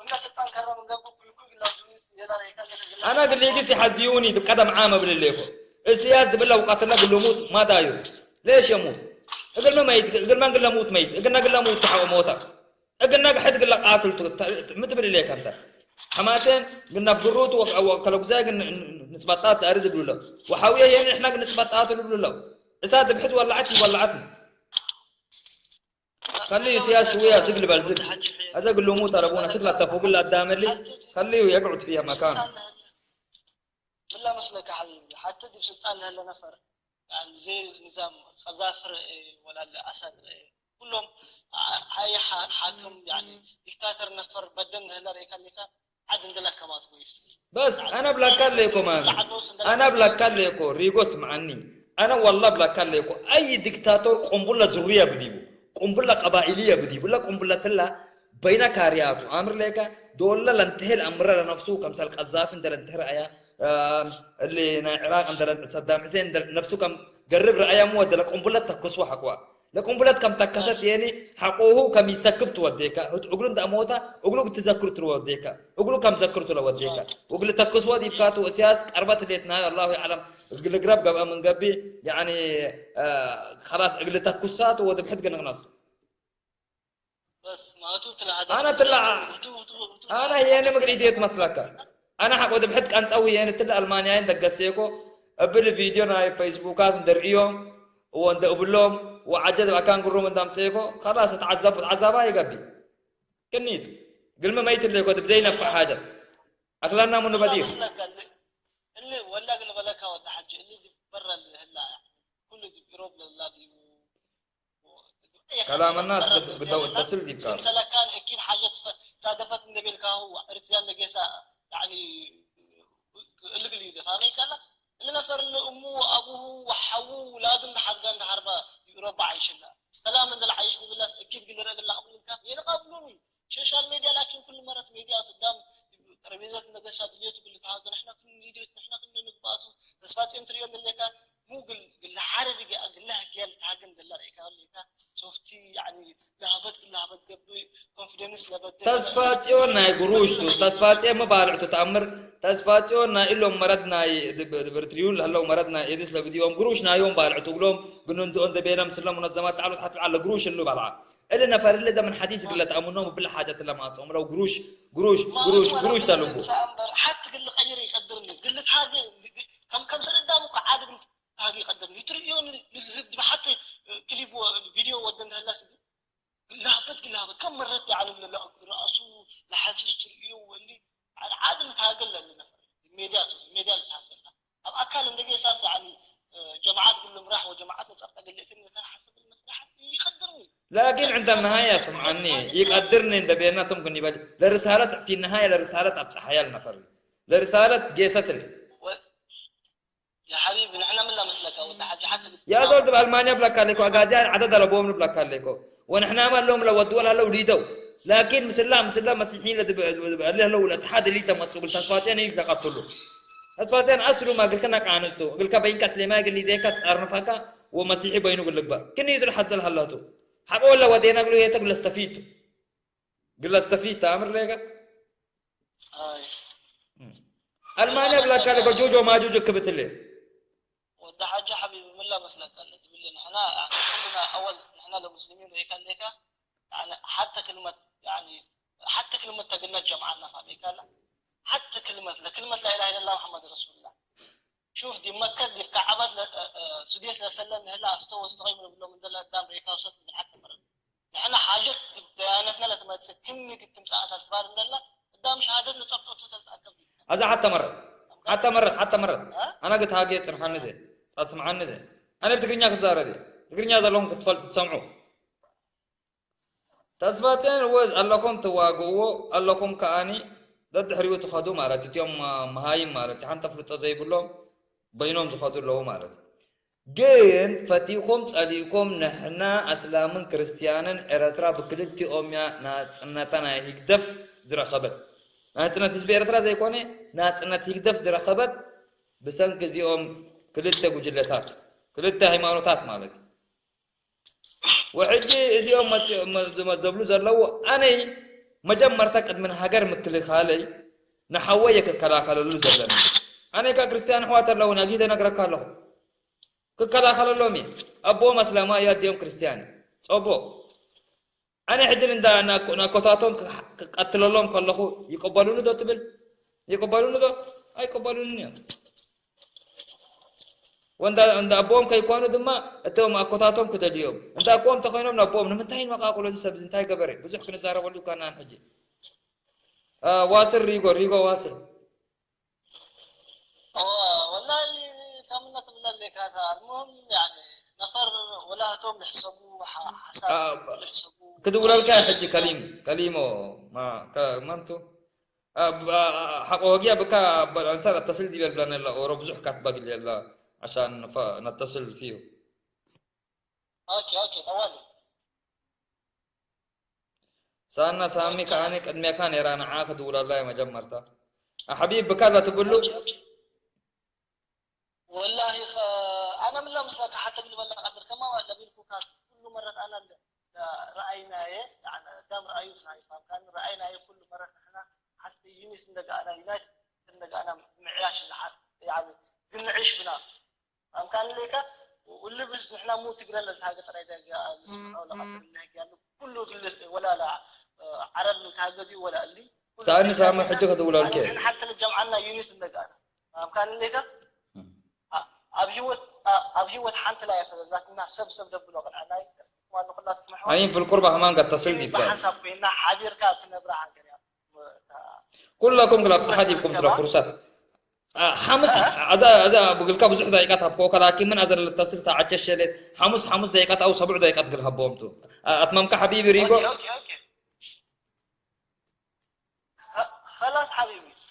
እና ስልጣን ከረም ገቡ ኩልኩ ግላ ዱንያ የላ ረይካ أنا قل لي قلت حزيوني بقدم عام أبل الليكو إسياس دبلا وقتلنا قل له موت ما دايو ليش يموت؟ እግል መመይት እግል መንግል ለሙት መይት እግና ግላ ሙት ተሓቆ ሞታ እግና ግሕድ ግላ ቃትል ምትብል ኢሌካ እንተ ሓማቴን ግና ብሩት ከለጉዛይ ግን ንጽበጣት ኣርዝ ብሉሎ ወሓውየ የን ንሕና ግን ንጽበጣት ብሉሎ እሳ ዝብሕት ወላዓት ይወላዓት ከሊ ኢሳያስ ሽውያ ዝግል በል ዝግ ኣዘ ግል ሙት ኣረቡና ስግላ ተፉግል ኣዳመሊ ከሊ የግዑት ፍያ መካን ምላ መስለካ ሓቢቢ ሓቲ ዲብ ስልጣን ለህለ ነፈር يعني زي نظام قذافي رئي ولا الأسد رئي كلهم هاي حاكم يعني ديكتاتور نفر بدن هلا رئي كان لك عاد عند لك ما تقول بس أنا بلاكال ليكو ما أنا بلاكال ليكو ريغو اسمعني أنا والله بلاكال ليكو أي ديكتاتور قنبلة ذرية بديبو قنبلة قبائلية بديبو لا قنبلة لا بين كارياتو أمر ليكا دولا لنتهي الأمر لنفسه كمثال قذافي انت لنتهي رأيا اللي نا عراق عند صدام حسين نفسه كم قرب رأيا مو ولا قنبلة تكسوا حقوا لقنبلة كم تكست يعني حقوه كم يسكب توديكا هت أقول أنت أموتا أقول تذكر توديكا أقول كم ذكرت لوديكا أقول تكسوا دي كاتو سياس أربعة ليتنا الله أعلم أقول قرب قبل من قبي يعني آه خلاص أقول تكسات ودبحت قنغناس ኣነ ትላ ኣነ የነ ምግሪ ቤት መስለካ ኣነ ሓቆ ድብሕት ቀንፀዊ የነ ትላ ኣልማንያይን ደገሴኮ እብል ቪድዮ ናይ ፌስቡካት እንደርእዮም እዎ እንደእብሎም ወዓጀ ኣካን ግሩም እንዳምፀኮ ከላስ ተዓዘቡ ተዓዛባ ይገቢ ቅኒት ግልሚ መይት ለኮ ብዘይነፍዕ ሓጀ ኣክላና ሙኑ በዲር እሊ ወላ ግን በለካ ወዲ ሓጂ እሊ ዝበረል ህላ ኩሉ ኢሮብ ለላ ድዩ كلام الناس بتسل ديبكا ሰለካን እኪድ ሓጀት ሳደፈት እንደቤልካ ርትያን ነገሳ يعني እልግል ይዘፋመይ ካላ እልነፈር እሙ ኣቡሁ ወሓዉ ውላዱ እንዳሓዝጋ እንዳሃርባ ረባ ዓይሽላ ሰላም እንደል ዓይሽ ዝብላስ እኪድ ግን ረግላ ቅብልካ የለቃብሉኒ ሶሻል ሜድያ ላኪን ኩሉ መረት ሜድያ ትዳም ጠረቤዛት ነገሳ ድልየቱ ግልታ ንሕና ኩሉ ሊድት ንሕና ኩሉ ንግባቱ ተስፋ ጽዮን ትሪዮ እንደለካ ተስፋጽዮን ናይ ግሩሽ ቱ ተስፋጽዮን መባልዕቱ ተኣምር ተስፋጽዮን ናይ ኢሎም መረድ ናይ ብርትሪዩን ለህለው መረድ ናይ ኤድስ ለብድዮም ግሩሽ ናዮም ባልዕቱ እግሎም ግን እንድኦ እንደ ቤለም ስለም ሙነዘማት ጣዕሉ ትሓት ዓለ ግሩሽ እሉ ባልዓ እሊ ነፈር እሊ ዘመን ሓዲስ ግለ ተኣምኖም ብለ ሓጀት ለማጾም ለው ግሩሽ ግሩሽ ግሩሽ ግሩሽ ተልቡ ሓት ግል ቀይር ይቀድርኒ ግል ታግ ከም ከም ሰለዳም እኮ ዓድ ግል ታግ ይቀድርኒ ትርእዮ ንህብ ብሓት ክሊብ ቪድዮ ወደ እንተላስ ግላበት ግላበት ከም መረት ይዓለለ ራእሱ ንሓንሱስ ትርእዮ ወሊ ዓድ ልታገል ለለ ነፈር ሜድያ ሜድያ ልታገልና ኣብ ኣካል እንደጌሳስ ያኒ ጀማዓት ግል ምራሕ ወጀማዓት ነጸብጠ ግልእትን ከንሓስብ ነፈር ሓስ ይቀድርኒ لكن عند النهاية سمعني يقدرني عند بيناتهم كن يبالي لرسالة في النهاية لرسالة أبصحيا النفر لرسالة جيست لي يا حبيبي نحن من لا مسلك أو تحت حتى يا زول بألمانيا بلاك عليكو أجازي عدد لبوم بلاك عليكو ونحن ما لهم لو ودوا لو ليدو لكن مثل الله مثل الله مسيحيين اللي لو الاتحاد اللي تم تسوق التصفاتين اللي تقتلوا تصفاتين أسروا ما قلت لك عن أسروا قلت بينك سليمان قال لي ذيك أرنفك ومسيحي بينه قال لك كن يزر حصل حلاته حقول لو ودينا قالوا يتقل استفيد قل استفيد تامر ليك ألمانيا بلا كان بجوج وماجوج كبت لي ወዲ ሓጂ ሓቢቢ ምላ መስለካ ኣለ ትብል ንሕና ኩልና ኣወል ንሕና ለሙስሊሚን ርእካ ኣለካ ሓተ ክልመት ያኒ ሓቲ ክልመት ተግነት ጀምዓና ፋሚካ ኣላ ሓቲ ክልመት ለክልመት ላኢላሃ ኢለላ መሓመድ ረሱሉላ ሹፍ ዲ መከት ዲ ከዓባት ሱዴስ ለሰለም ንህላ ኣስተወ ስተቂም ንብሎም እንደለ ኣዳም ሬካ ውሰጥ ብል ሓቲ መረድ ንሕና ሓጀት ዲ ደያነትና ለትመጽእ ክኒ ግትምጻእ ተልትባል እንደላ ኣዳም ሸሃደት ንጸብጠቱ ተልትኣከብ ዲ ኣዛ ሓተ መረት ሓተ መረት ሓተ መረት ኣና ግት ሃጌ ጽንሓኒ ዘ ኣስምዓኒ ዘ ኣነ ብትግርኛ ክዛረብ እየ ትግርኛ ዘለኹም ክትፈልጡ ትሰምዑ ተስፋጽዮን እወ ኣለኹም ትዋግእዎ ኣለኹም ከኣኒ ደድሕሪኡ ትኸዱ ማለት እቲኦም መሃይም ማለት ሓንቲ ኣፍልጦ ዘይብሎም በይኖም ዝኸዱ ኣለዉ ማለት ግን ፈቲኹም ጸሊእኩም ንሕና ኣስላምን ክርስትያንን ኤረትራ ብክልቲኦም እያ ናጽነታ ናይ ህግደፍ ዝረኸበት ናጽነት ህዝቢ ኤረትራ ዘይኮነ ናጽነት ህግደፍ ዝረኸበት ብሰንኪ እዚኦም ክልተ ጉጅለታት ክልተ ሃይማኖታት ማለት እዩ ወሕጂ እዚኦም መፂኦም መ- መ- ዘብሉ ዘለዉ ኣነይ መጀመርታ ቅድሚ ንሃገር ምክልኻለይ ንሓወይ እየ ክከላኸለሉ ዘለኒ ኣነይ ካብ ክርስትያን ኣሕዋት ኣለውን ኣጊደ ነግረካ ኣለኹ ክከላኸለሎም እየ ኣቦኦም ኣስላማ እዩ ኣዲኦም ክርስትያን እዩ ፀቦ ኣነ ሕጂ እንዳ ናኮታቶም ክቀትለሎም ከለኹ ይቀበሉኒ ዶ ትብል ይቀበሉኒ ዶ ኣይቀበሉንን እዮም ወንዳ እንዳ ኣቦኦም ከይኮኑ ድማ እቶም ኣኮታቶም ክደልዮም እንዳ ኣቦኦም ተኮይኖም ንኣቦኦም ንምንታይ ንመቃቅሎ እዚ ሰብ እንታይ ገበረ ብዙሕ ክንዛረበሉ ይብካና ሕጂ ዋስል ሪጎ ሪጎ ዋስል ወላሂ ከምነት ብለሌካ المهم يعني ነፈር ወላህቶም ይሕሰቡ ሓሳብ ይሕሰቡ ክድውለልካ ሕጂ ከሊም ከሊሞ ማንቱ ሓቆ ወጊያ ብካ ኣንሳር ኣተስል ዲበል ብላ ነላ ኦሮ ብዙሕ ካትባ ዲል የላ عشان نتصل فيه اوكي اوكي طوالي ሳና ሳሚ ከኣኒ ቅድሜካ ነይራ ንዓ ክድውለላ እየ መጀመርታ ኣሓቢብ ብካ ኣላ ትብሉ ወላሂ ኣነ ምላ ምስላካ ሓተ ግልበላ ቀድር ከማ ለቢልኩካ ኩሉ መረት ኣና ረኣይናየ ዳም ረኣዩ ዝናዩ ፋምካኒ ረኣይናየ ኩሉ መረት ንሕና ሓቲ ዩኒት እንደጋኣና ዩናይትድ እንደጋኣና ምዕያሽ ዝሓት ግንዕሽ ብና ፋምካኒ ለይካ ውልብስ ንሕና ሙ ትግረ ለልታ ሃገ ጥራይ ደጋ ልስምዖ ለቀጥር ለህግ ያሉ ኩሉ ግል ወላላ ዓረብ ልታ ሃገ ድዩ ወላ እሊ ሳኒ ሳሚ ሕጂ ክድውለልከ ሓንቲ ልጀምዓና ዩኒት እንደጋኣና ፋምካኒ ለይካ ኣብ ህይወት ኣብ ህይወት ሓንቲ ላይ ያፈለላትና ሰብ ሰብ ደብሎ ቅንዕናይ ማሉ ኩላትኩም ኣሕዋት أين في القربة همان قد تصل ديبكا ሓንሳብ ኮይና ሓቢርካ ትነብራ ሃገር እያ كلكم قلت تحديكم ترى فرصة ሓሙስ ኣዛ ኣዛ ብግልካ ብዙሕ ደቂቃት ሃብኮ ከላኪ ምን ኣዘር ልተስል ሰዓት ሸሸሌት ሓሙስ ሓሙስ ደቂቃት ኣው ሰብዑ ደቂቃት ግል ሃቦም ቱ ኣትመምካ ሓቢቢ ሪጎ خلاص حبيبي